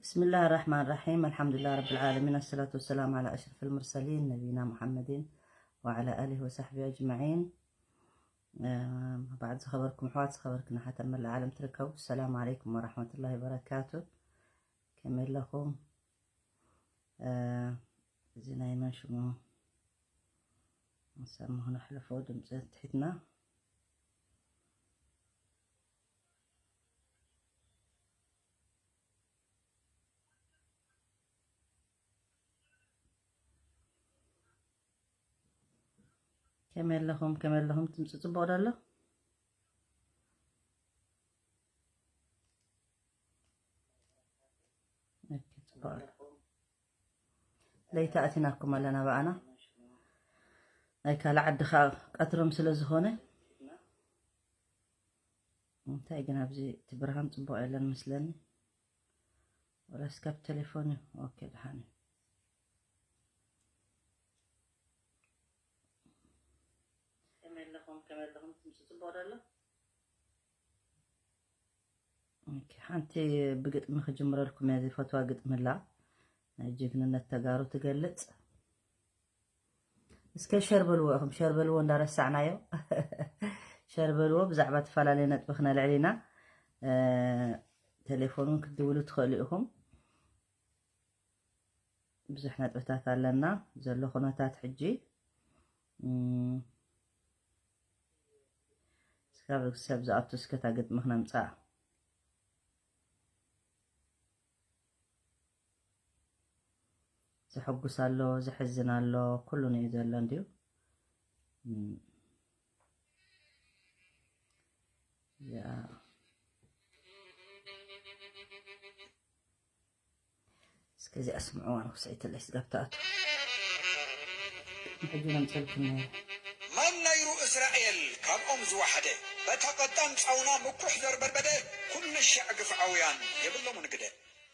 بسم الله الرحمن الرحيم. الحمد لله رب العالمين. الصلاة والسلام على أشرف المرسلين نبينا محمد وعلى آله وصحبه أجمعين. بعد ዝኸበርኩም ኣሕዋት ዝኸበርክን ኣሓት ኣብ መላእ ዓለም ትርከቡ፣ السلام عليكم ورحمة الله وبركاته. ከመይ ኣለኹም? እዚ ናይ መን ሽሙ ሰሙ ክነሕልፎ ድምፂ ትሒትና። ከመይ ኣለኹም? ከመይ ኣለኹም? ድምፂ ፅቡቕ ዶ ኣሎ? ኦኬ፣ ፅቡቕ ኣሎ። ለይቲ ኣእቲናኩም ኣለና ብኣና። ናይ ካልእ ዓዲ ከዓ ቀትሮም ስለ ዝኾነ፣ እንታይ ግን ኣብዚ እቲ ብርሃን ፅቡቕ የለን መስለኒ። ወላስ ካብ ቴሌፎን እዩ? ኦኬ፣ ደሓን እዩ። ከመይ ኣለኹም? ከመይ ኣለኹም? ድምፂ ፅቡቕ ዶ ኣሎ? ኦኬ፣ ሓንቲ ብግጥሚ ክጅምረልኩም እየ። ዝፈትዋ ግጥሚ ኣላ፣ ናይ ጅግንነት ተጋሩ ትገልጽ። እስከ ሸር በልዎ ኢኹም፣ ሸር በልዎ እንዳረሳዕናዮ። ሸር በልዎ፣ ብዛዕባ ተፈላለየ ነጥቢ ክነልዕል ኢና። እ፣ ቴሌፎን እውን ክትድውሉ ትኽእሉ ኢኹም። ብዙሕ ነጥብታት ኣለና ዘሎ ኩነታት ሕጂ። እም፣ ስጋብ ሰብ ዝኣቱ እስከ እታ ግጥሚ ክነምጽኣ። ዘሐጉስ ኣሎ፣ ዘሕዝን ኣሎ፣ ኩሉ ንዩ ዘሎ እንድዩ። እም፣ እዚኣ እስከ እዚኣ ስምዕዋ ንኽስዒተለይ ስጋብ ትኣቱ። ሕጂ ነምፀልኩም ነይረ። መን ነይሩ እስራኤል ካብኦም ዝወሓደ? በታ ቀጣን ጻውና ምኩሕ ዘርበድበደ፣ ኩሉ ሸዕ ግፍዓውያን የብሎምን ግደ።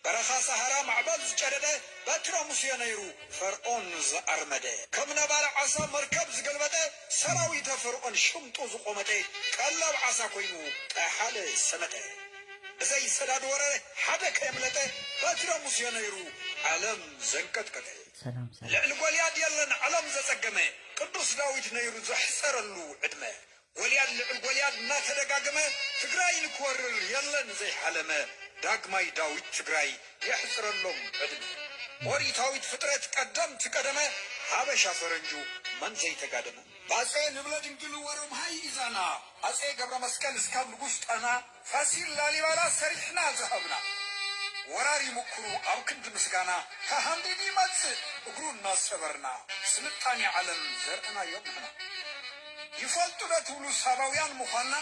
በረኻ ሰሃራ ማዕበል ዝጨደደ፣ በትረ ሙሴ ነይሩ ፈርዖን ዝኣርመደ። ከም ነባሪ ዓሳ መርከብ ዝገልበጠ፣ ሰራዊተ ፈርዖን ሽምጡ ዝቖመጠ፣ ቀለብ ዓሳ ኮይኑ ጠሓለ ሰመጠ። ብዘይ ሰዳድ ወረ ሓደ ከየምለጠ፣ በትረ ሙሴ ነይሩ ዓለም ዘንቀጥቀጠ። ሰላም፣ ሰላም። ልዕሊ ጎልያድ የለን ዓለም ዘጸገመ፣ ቅዱስ ዳዊት ነይሩ ዘሕጸረሉ ዕድመ። ጎልያድ ልዕል ጎልያድ እናተደጋገመ፣ ትግራይ ንክወርር የለን ዘይሓለመ፣ ዳግማይ ዳዊት ትግራይ የሕጽረሎም ዕድመ። ኦሪታዊት ፍጥረት ቀደምቲ ቀደመ፣ ሓበሻ ፈረንጁ መን ዘይተጋደመ። ባጼ ንብለ ድንግል ወሮምሃይ ኢዛና፣ ኣጼ ገብረ መስቀል እስካብ ንጉስ ጣና፣ ፋሲል ላሊባላ ሰሪሕና ዝሃብና። ወራሪ ምኩሩ ኣብ ክንዲ ምስጋና፣ ተሃንዲዱ ይመጽእ እግሩ እናሰበርና። ስልጣኔ ዓለም ዘርእናዮም ንሕና። ይፈልጡ ዶ ትብሉ ሳባውያን ምዃንና፣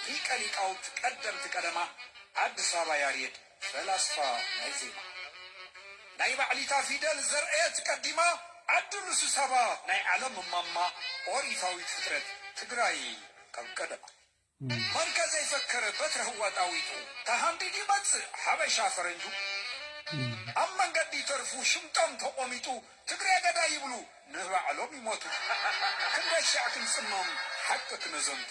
ሊቀ ሊቃውንት ቀደምቲ ቀደማ፣ ዓዲ ሳባ ያሬድ ፈላስፋ ናይ ዜማ። ናይ ባዕሊታ ፊደል ዘርእየት ቀዲማ፣ ዓዲ ርእሲ ሳባ ናይ ዓለም እማማ፣ ኦሪታዊት ፍጥረት ትግራይ ካብ ቀደማ። መንከ ዘይፈከረ በትረ ህዋ ጣዊጡ፣ ተሃንዲዱ ይመጽእ ሓበሻ ፈረንጁ። ኣብ መንገዲ ተርፉ ሽምጦም ተቖሚጡ፣ ትግሬ ገዳይ ይብሉ ንባዕሎም ይሞቱ። ክንደይ ሻዕ ክንጽመም ሓቂ ክነዘንቱ፣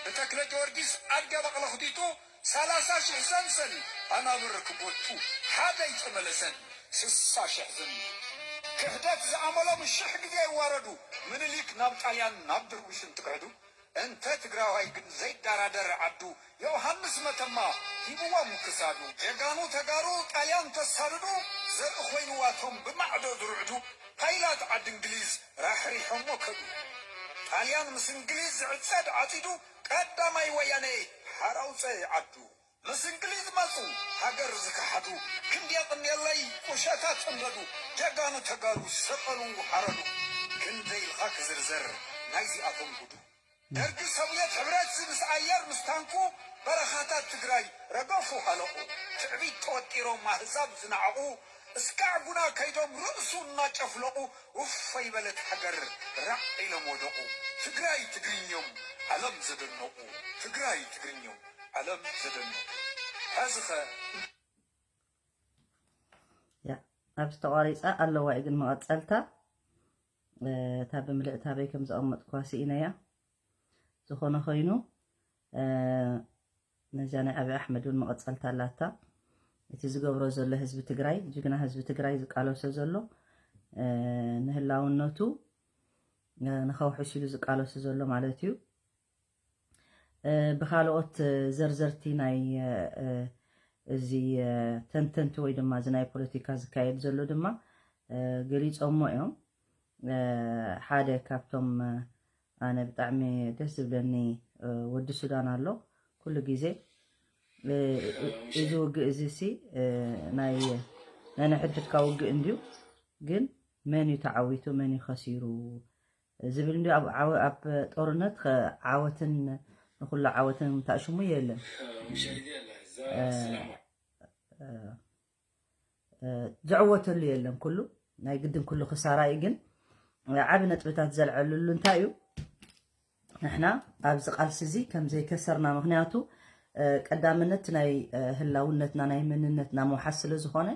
ብተክለ ጊዮርጊስ ኣድገ በቕለ ክዲጡ፣ ሰላሳ ሽሕ ሰንሰል ኣናብር ክጎቱ፣ ሓደ ኣይተመለሰን ስሳ ሽሕ ዘሚቱ። ክሕደት ዝኣመሎም ሽሕ ግዜ ይዋረዱ፣ ምኒልክ ናብ ጣልያን ናብ ድርቡሽ እንትክሕዱ። እንተ ትግራዋይ ግን ዘይደራደር ዓዱ፣ ዮሃንስ መተማ ሂብዎም ክሳዱ። ጀጋኑ ተጋሩ ጣልያን ተሳድዱ፣ ዘርኢ ኮይንዋቶም ብማዕዶ ዝርዕዱ። ፓይላት ዓዲ እንግሊዝ ራሕሪሖሞ ከዱ። ጣልያን ምስ እንግሊዝ ዝዕጸድ ዓጺዱ፣ ቀዳማይ ወያነ ሓራውፀ ዓዱ። ምስ እንግሊዝ መፁ ሃገር ዝከሓዱ፣ ክንድ የቕንየለይ ቁሸታት ጠምደዱ፣ ጀጋኑ ተጋሩ ሰቐሉ ሓረዱ። ክንደይ ኢልካ ክዝርዘር ናይዚኣቶም ጉዱ። ደርጊ ሶቭየት ሕብረት ምስ ኣየር ምስ ታንኩ፣ በረኻታት ትግራይ ረገፉ ሃለቑ። ትዕቢት ተወጢሮም ኣህዛብ ዝነዓቑ፣ እስካዕ ጉና ከይዶም ርእሱ እናጨፍለቑ፣ ውፈይ በለት ሃገር ራዕ ኢሎም ወደቑ። ትግራይ ትግርኞም ዓለም ዘደነቑ፣ ትግራይ ትግርኞም ዓለም ዘደነቑ። ሕዚ ኸ? ያ፣ ኣብዚ ተቋሪፃ ኣለዋ እዩ ግን መቐፀልታ፣ እ፣ እታ ብምልእታ በይ ከም ዘቐመጥኩዋ ስኢነያ። ዝኾነ ኮይኑ፣ እ፣ ነዚኣ ናይ ኣብይ ኣሕመድ እውን መቐፀልታ ኣላታ። እቲ ዝገብሮ ዘሎ ህዝቢ ትግራይ፣ ጅግና ህዝቢ ትግራይ ዝቃለሶ ዘሎ ንህላውነቱ ንኸውሕስ ኢሉ ዝቃለሶ ዘሎ ማለት እዩ። ብካልኦት ዘርዘርቲ ናይ እዚ ተንተንቲ ወይ ድማ እዚ ናይ ፖለቲካ ዝካየድ ዘሎ ድማ ገሊፆሞ እዮም። ሓደ ካብቶም ኣነ ብጣዕሚ ደስ ዝብለኒ ወዲ ሱዳን ኣሎ። ኩሉ ግዜ እዚ ውግእ እዚ ሲ ናይ ናይ ንሕድሕድካ ውግእ እንድዩ፣ ግን መን እዩ ተዓዊቱ፣ መን እዩ ከሲሩ ዝብል እንድዩ። ኣብ ዓወ- ኣብ ጦርነት ከ- ዓወትን ንኩሉ ዓወትን ታሽሙ የለን። እ፣ እ፣ ዝዕወተሉ የለን። ኩሉ ናይ ግድን ኩሉ ክሳራ እዩ። ግን ዓቢ ነጥብታት ዘልዐልሉ እንታይ እዩ? ንሕና ኣብዚ ቃልሲ እዚ ከም ዘይከሰርና፣ ምክንያቱ ቀዳምነት ናይ ህላውነትና ናይ መንነትና ምውሓስ ስለ ዝኾነ፣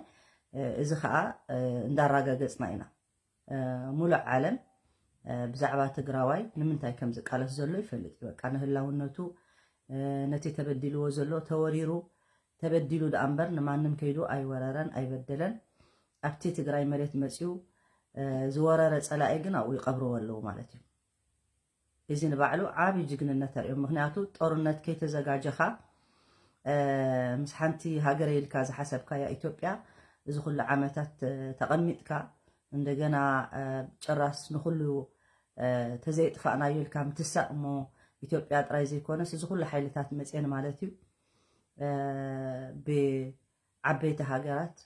እዚ ከዓ እንዳረጋገፅና ኢና። ሙሉእ ዓለም ብዛዕባ ትግራዋይ ንምንታይ ከም ዝቃለስ ዘሎ ይፈልጥ እዩ። በቃ ንህላውነቱ፣ ነቲ ተበዲልዎ ዘሎ፣ ተወሪሩ ተበዲሉ ደኣ እምበር ንማንም ከይዱ ኣይወረረን ኣይበደለን። ኣብቲ ትግራይ መሬት መፅዩ ዝወረረ ፀላኢ ግን ኣብኡ ይቐብርዎ ኣለዉ ማለት እዩ። እዚ ንባዕሉ ዓብዪ ጅግንነት ተርእዮ። ምክንያቱ ጦርነት ከይተዘጋጀኻ ምስ ሓንቲ ሃገረ ኢልካ ዝሓሰብካያ ኢትዮጵያ እዚ ኩሉ ዓመታት ተቐሚጥካ፣ እንደገና ጭራስ ንኩሉ ተዘይጥፋእናዮ ኢልካ ምትሳእ እሞ ኢትዮጵያ ጥራይ ዘይኮነስ እዚ ኩሉ ሓይልታት መፅየን ማለት እዩ። ብዓበይቲ ሃገራት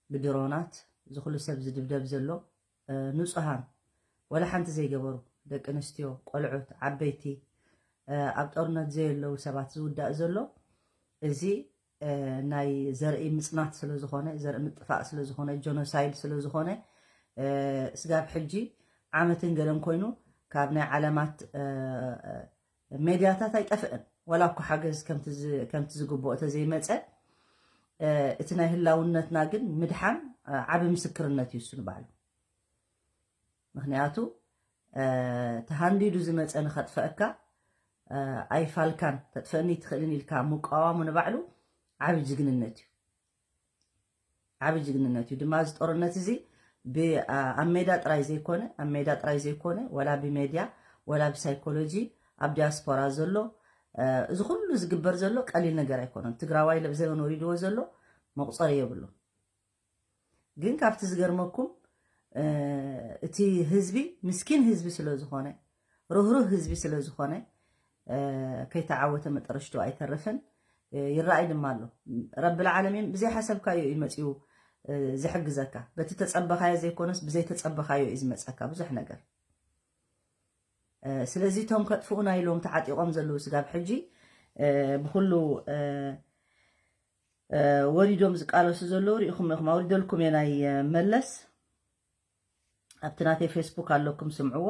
ብድሮናት እዚ ኩሉ ሰብ ዝድብደብ ዘሎ ንፁሃን፣ ወላ ሓንቲ ዘይገበሩ፣ ደቂ ኣንስትዮ፣ ቆልዑት፣ ዓበይቲ፣ ኣብ ጦርነት ዘየለዉ ሰባት ዝውዳእ ዘሎ፣ እዚ ናይ ዘርኢ ምፅናት ስለ ዝኾነ፣ ዘርኢ ምጥፋእ ስለ ዝኾነ፣ ጆኖሳይድ ስለ ዝኾነ፣ ስጋብ ሕጂ ዓመትን ገለን ኮይኑ ካብ ናይ ዓለማት ሜድያታት ኣይጠፍእን። ወላ እኮ ሓገዝ ከምቲ ዝ- ከምቲ ዝግብኦ ተዘይመፀ፣ እቲ ናይ ህላውነትና ግን ምድሓን ዓቢ ምስክርነት እዩ እሱ ንባዕሉ። ምክንያቱ ተሃንዲዱ ዝመፀ ንኸጥፈእካ ኣይፋልካን፣ ተጥፈእኒ ትኽእልን ኢልካ ምቋዋሙ ንባዕሉ ዓቢ ጅግንነት እዩ። ዓቢ ጅግንነት እዩ ድማ እዚ ጦርነት እዚ። ኣብ ሜዳ ጥራይ ዘይኮነ ኣብ ሜዳ ጥራይ ዘይኮነ፣ ወላ ብሜድያ፣ ወላ ብሳይኮሎጂ፣ ኣብ ዲያስፖራ ዘሎ፣ እዚ ኩሉ ዝግበር ዘሎ ቀሊል ነገር ኣይኮነን። ትግራዋይ ለብዘበን ወሪድዎ ዘሎ መቁፀሪ የብሉ። ግን ካብቲ ዝገርመኩም፣ እቲ ህዝቢ ምስኪን ህዝቢ ስለ ዝኾነ፣ ርህሩህ ህዝቢ ስለ ዝኾነ፣ ከይተዓወተ መጠረሽቱ ኣይተርፍን። ይረኣይ ድማ ኣሎ። ረብል ዓለሚን ብዘይሓሰብካዮ እዩ መፂኡ ዝሕግዘካ። በቲ ተፀበኻዮ ዘይኮነስ ብዘይተፀበኻዮ እዩ ዝመፀካ ብዙሕ ነገር። ስለዚ እቶም ከጥፍኡና ኢሎም ተዓጢቖም ዘለዉ ስጋብ ሕጂ ብኩሉ ወሪዶም ዝቃለሱ ዘለዉ ሪኢኹም ኢኹም። ኣውሪደልኩም እየ ናይ መለስ። ኣብቲ ናተይ ፌስቡክ ኣለኩም ስምዕዎ።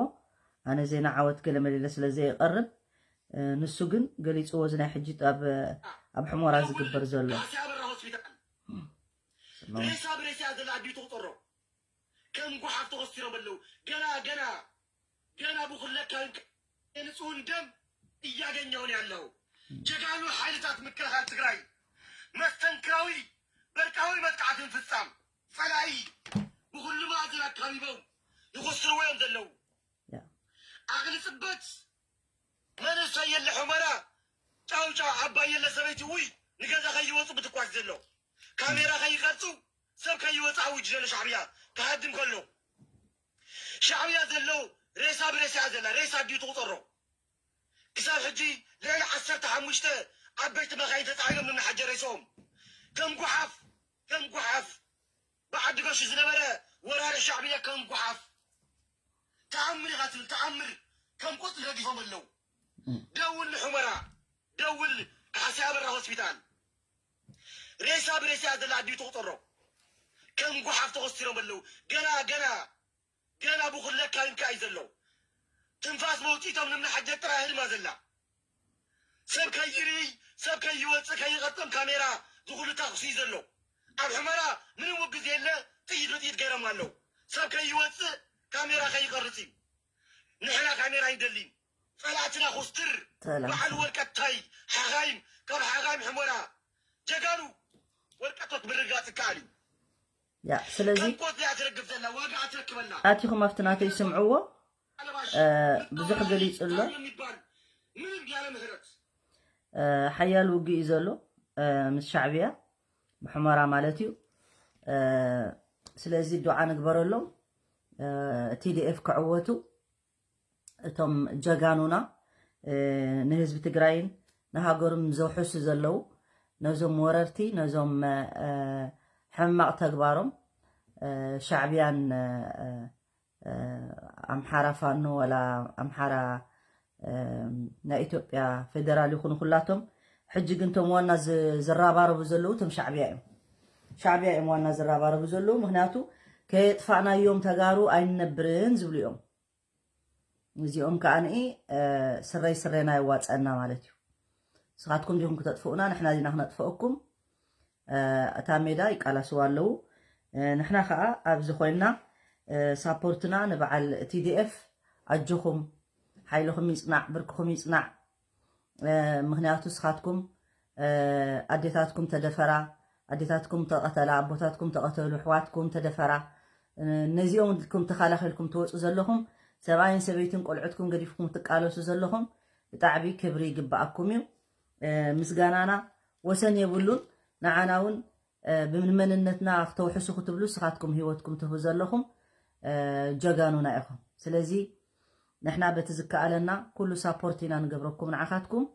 ኣነ ዜና ዓወት ገለ መሌለ ስለ ዘየቐርብ፣ ንሱ ግን ገሊፅዎ እዚ ናይ ሕጂ ኣብ ኣብ ሕሞራ ዝግበር ዘሎ። ሬሳ ብሬሳ ዘላ ኣዲኡ ትቁፅሮ። ከም ጓሓፍ ተኮስቲሮም ኣለዉ። ገና ገና ገና ብኩለካ ንፁህን ደም እያገኘውን ያለው ጀጋኑ ሓይልታት ምክልኻል ትግራይ መስተንክራዊ በርቃዊ መጥቃዕቲ ምፍፃም ጸላኢ ብኹሉ መኣዝን ኣካቢቦም ይኹስርዎ እዮም ዘለዉ። ዓቕሊ ጽበት መንእሰይ የለ ሑመራ ጫውጫው ዓባይ የለ ሰበይቲ ውይ ንገዛ ከይወፁ ብትኳስ ዘሎ ካሜራ ከይቀርፁ ሰብ ከይወፅ ኣውጅ ዘሎ ሻዕብያ ክሃድም ከሎ ሻዕብያ ዘሎ ሬሳ ብሬሳ እያ ዘላ። ሬሳ ድዩ ትቁፀሮ? ክሳብ ሕጂ ልዕሊ ዓሰርተ ሓሙሽተ ዓበይቲ መኻይን ተፃዒኖም ንናሓጀ ሬስኦም ከም ጓሓፍ ከም ጓሓፍ ብዓዲ ገሹ ዝነበረ ወራሪ ሻዕብያ ከም ጓሓፍ ተኣምር ኢኻ ትብል ተኣምር ከም ቆፅሊ ረጊፎም ኣለዉ። ደውል ንሑመራ ደውል ካሕሳይ ኣበራ ሆስፒታል ሬሳ ብሬሳ እያ ዘላ ኣዲኡ ትቁፀሮ ከም ጓሓፍ ተኮስቲሮም ኣለዉ። ገና ገና ገና ብኩለካ ይንካ እዩ ዘሎ። ትንፋስ መውፂቶም ንምናሓጀር ጥራይ ህልማ ዘላ ሰብ ከይርኢ ሰብ ከይወፅእ ከይቐርፀም ካሜራ ዝኩሉ ታኩሲ እዩ ዘሎ። ኣብ ሕመራ ምንም ውግዝ የለ ጥይት ብጥይት ገይሮም ኣለዉ። ሰብ ከይወፅእ ካሜራ ከይቀርፅ እዩ። ንሕና ካሜራ ይደሊን ጸላእትና ኩስትር በዓል ወርቀታይ ሓኻይም ካብ ሓኻይም ሕመራ ጀጋኑ ወርቀቶት ምርጋጽ ይከኣል እዩ። ያ ስለዚ ቀንቆት እያ ትረግፍ ዘላ ዋጋ ኣትረክበላ ኣቲኹም ኣብቲ ናተይ ስምዕዎ። ኣለባሽ እ፣ ብዙሕ ገሊጹ ኣሎ። የሚባል ምንም ያለ ምህረት እ፣ ሓያል ውግእ እዩ ዘሎ፣ እ፣ ምስ ሻዕብያ ብሑመራ ማለት እዩ። እ፣ ስለዚ ዱዓ ንግበረሎም፣ እ፣ ቲዲኤፍ ክዕወቱ። እቶም ጀጋኑና፣ እ፣ ንህዝቢ ትግራይን ንሃገሩን ዘውሕሱ ዘለዉ፣ ነዞም ወረርቲ፣ ነዞም፣ እ፣ ሕማቕ ተግባሮም፣ እ፣ ሻዕብያን፣ እ፣ እ፣ ኣምሓራ ፋኖ ወላ ኣምሓራ፣ እ፣ ናይ ኢትዮጵያ ፌደራል ይኹኑ ኩላቶም። ሕጂ ግን እቶም ዋና ዝ- ዝራባረቡ ዘለዉ እቶም ሻዕብያ እዮም። ሻዕብያ እዮም ዋና ዝራባረቡ ዘለዉ። ምክንያቱ ከየጥፋእናዮም ተጋሩ ኣይንነብርን ዝብሉ እዮም። እዚኦም ከዓኒ፣ እ፣ ስረይ ስሬና የዋፀና ማለት እዩ። ንስኻትኩም ዲኹም ክተጥፍኡና፣ ንሕና ዲና ክነጥፍአኩም? እ፣ እታ ሜዳ ይቃላስዋ ኣለዉ። እ፣ ንሕና ከዓ ኣብዚ ኮይንና፣ እ፣ ሳፖርትና ንበዓል ቲዲኤፍ ኣጆኹም፣ ሓይልኹም ይፅናዕ፣ ብርክኹም ይፅናዕ። እ፣ ምክንያቱ ንስኻትኩም፣ እ፣ ኣዴታትኩም ተደፈራ፣ ኣዴታትኩም ተቐተላ፣ ኣቦታትኩም ተቐተሉ፣ ኣሕዋትኩም ተደፈራ። እ፣ ነዚኦም ኢልኩም ተኸላኺልኩም ትወፁ ዘለኹም፣ ሰብኣይን ሰበይትን ቆልዑትኩም ገዲፍኩም ትቃለሱ ዘለኹም ብጣዕሚ ክብሪ ይግበኣኩም እዩ። እ፣ ምስጋናና ወሰን የብሉን። ንዓና እውን፣ እ፣ ብመንነትና ክተውሕሱ ክትብሉ ንስኻትኩም ህይወትኩም ትህቡ ዘለኹም፣ እ፣ ጀጋኑና ኢኹም። ስለዚ ንሕና በቲ ዝከኣለና ኩሉ ሳፖርት ኢና ንገብረኩም ንዓኻትኩም።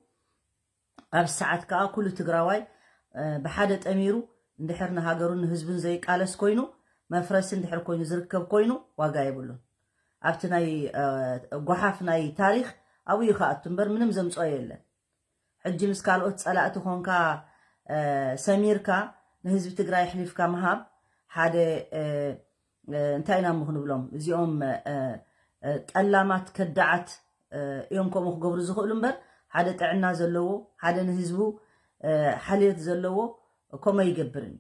ኣብ ሰዓት ከዓ ኩሉ ትግራዋይ፣ እ፣ ብሓደ ጠሚሩ እንድሕር ንሃገሩን ንህዝቡን ዘይቃለስ ኮይኑ፣ መፍረሲ እንድሕር ኮይኑ ዝርከብ ኮይኑ ዋጋ የብሉን። ኣብቲ ናይ፣ እ፣ ጓሓፍ ናይ ታሪኽ ኣብኡ እዩ ክኣቱ እምበር ምንም ዘምፅኦ የለን። ሕጂ ምስ ካልኦት ፀላእቲ ኮንካ፣ እ፣ ሰሚርካ ንህዝቢ ትግራይ ኣሕሊፍካ ምሃብ ሓደ፣ እ፣ እ፣ እንታይ ኢና እሞ ክንብሎም? እዚኦም፣ እ፣ እ፣ ጠላማት ከዳዓት፣ እ፣ እዮም ከምኡ ክገብሩ ዝኽእሉ እምበር ሓደ ጥዕና ዘለዎ፣ ሓደ ንህዝቡ፣ እ፣ ሓልዮት ዘለዎ ከምኡ ኣይገብርን።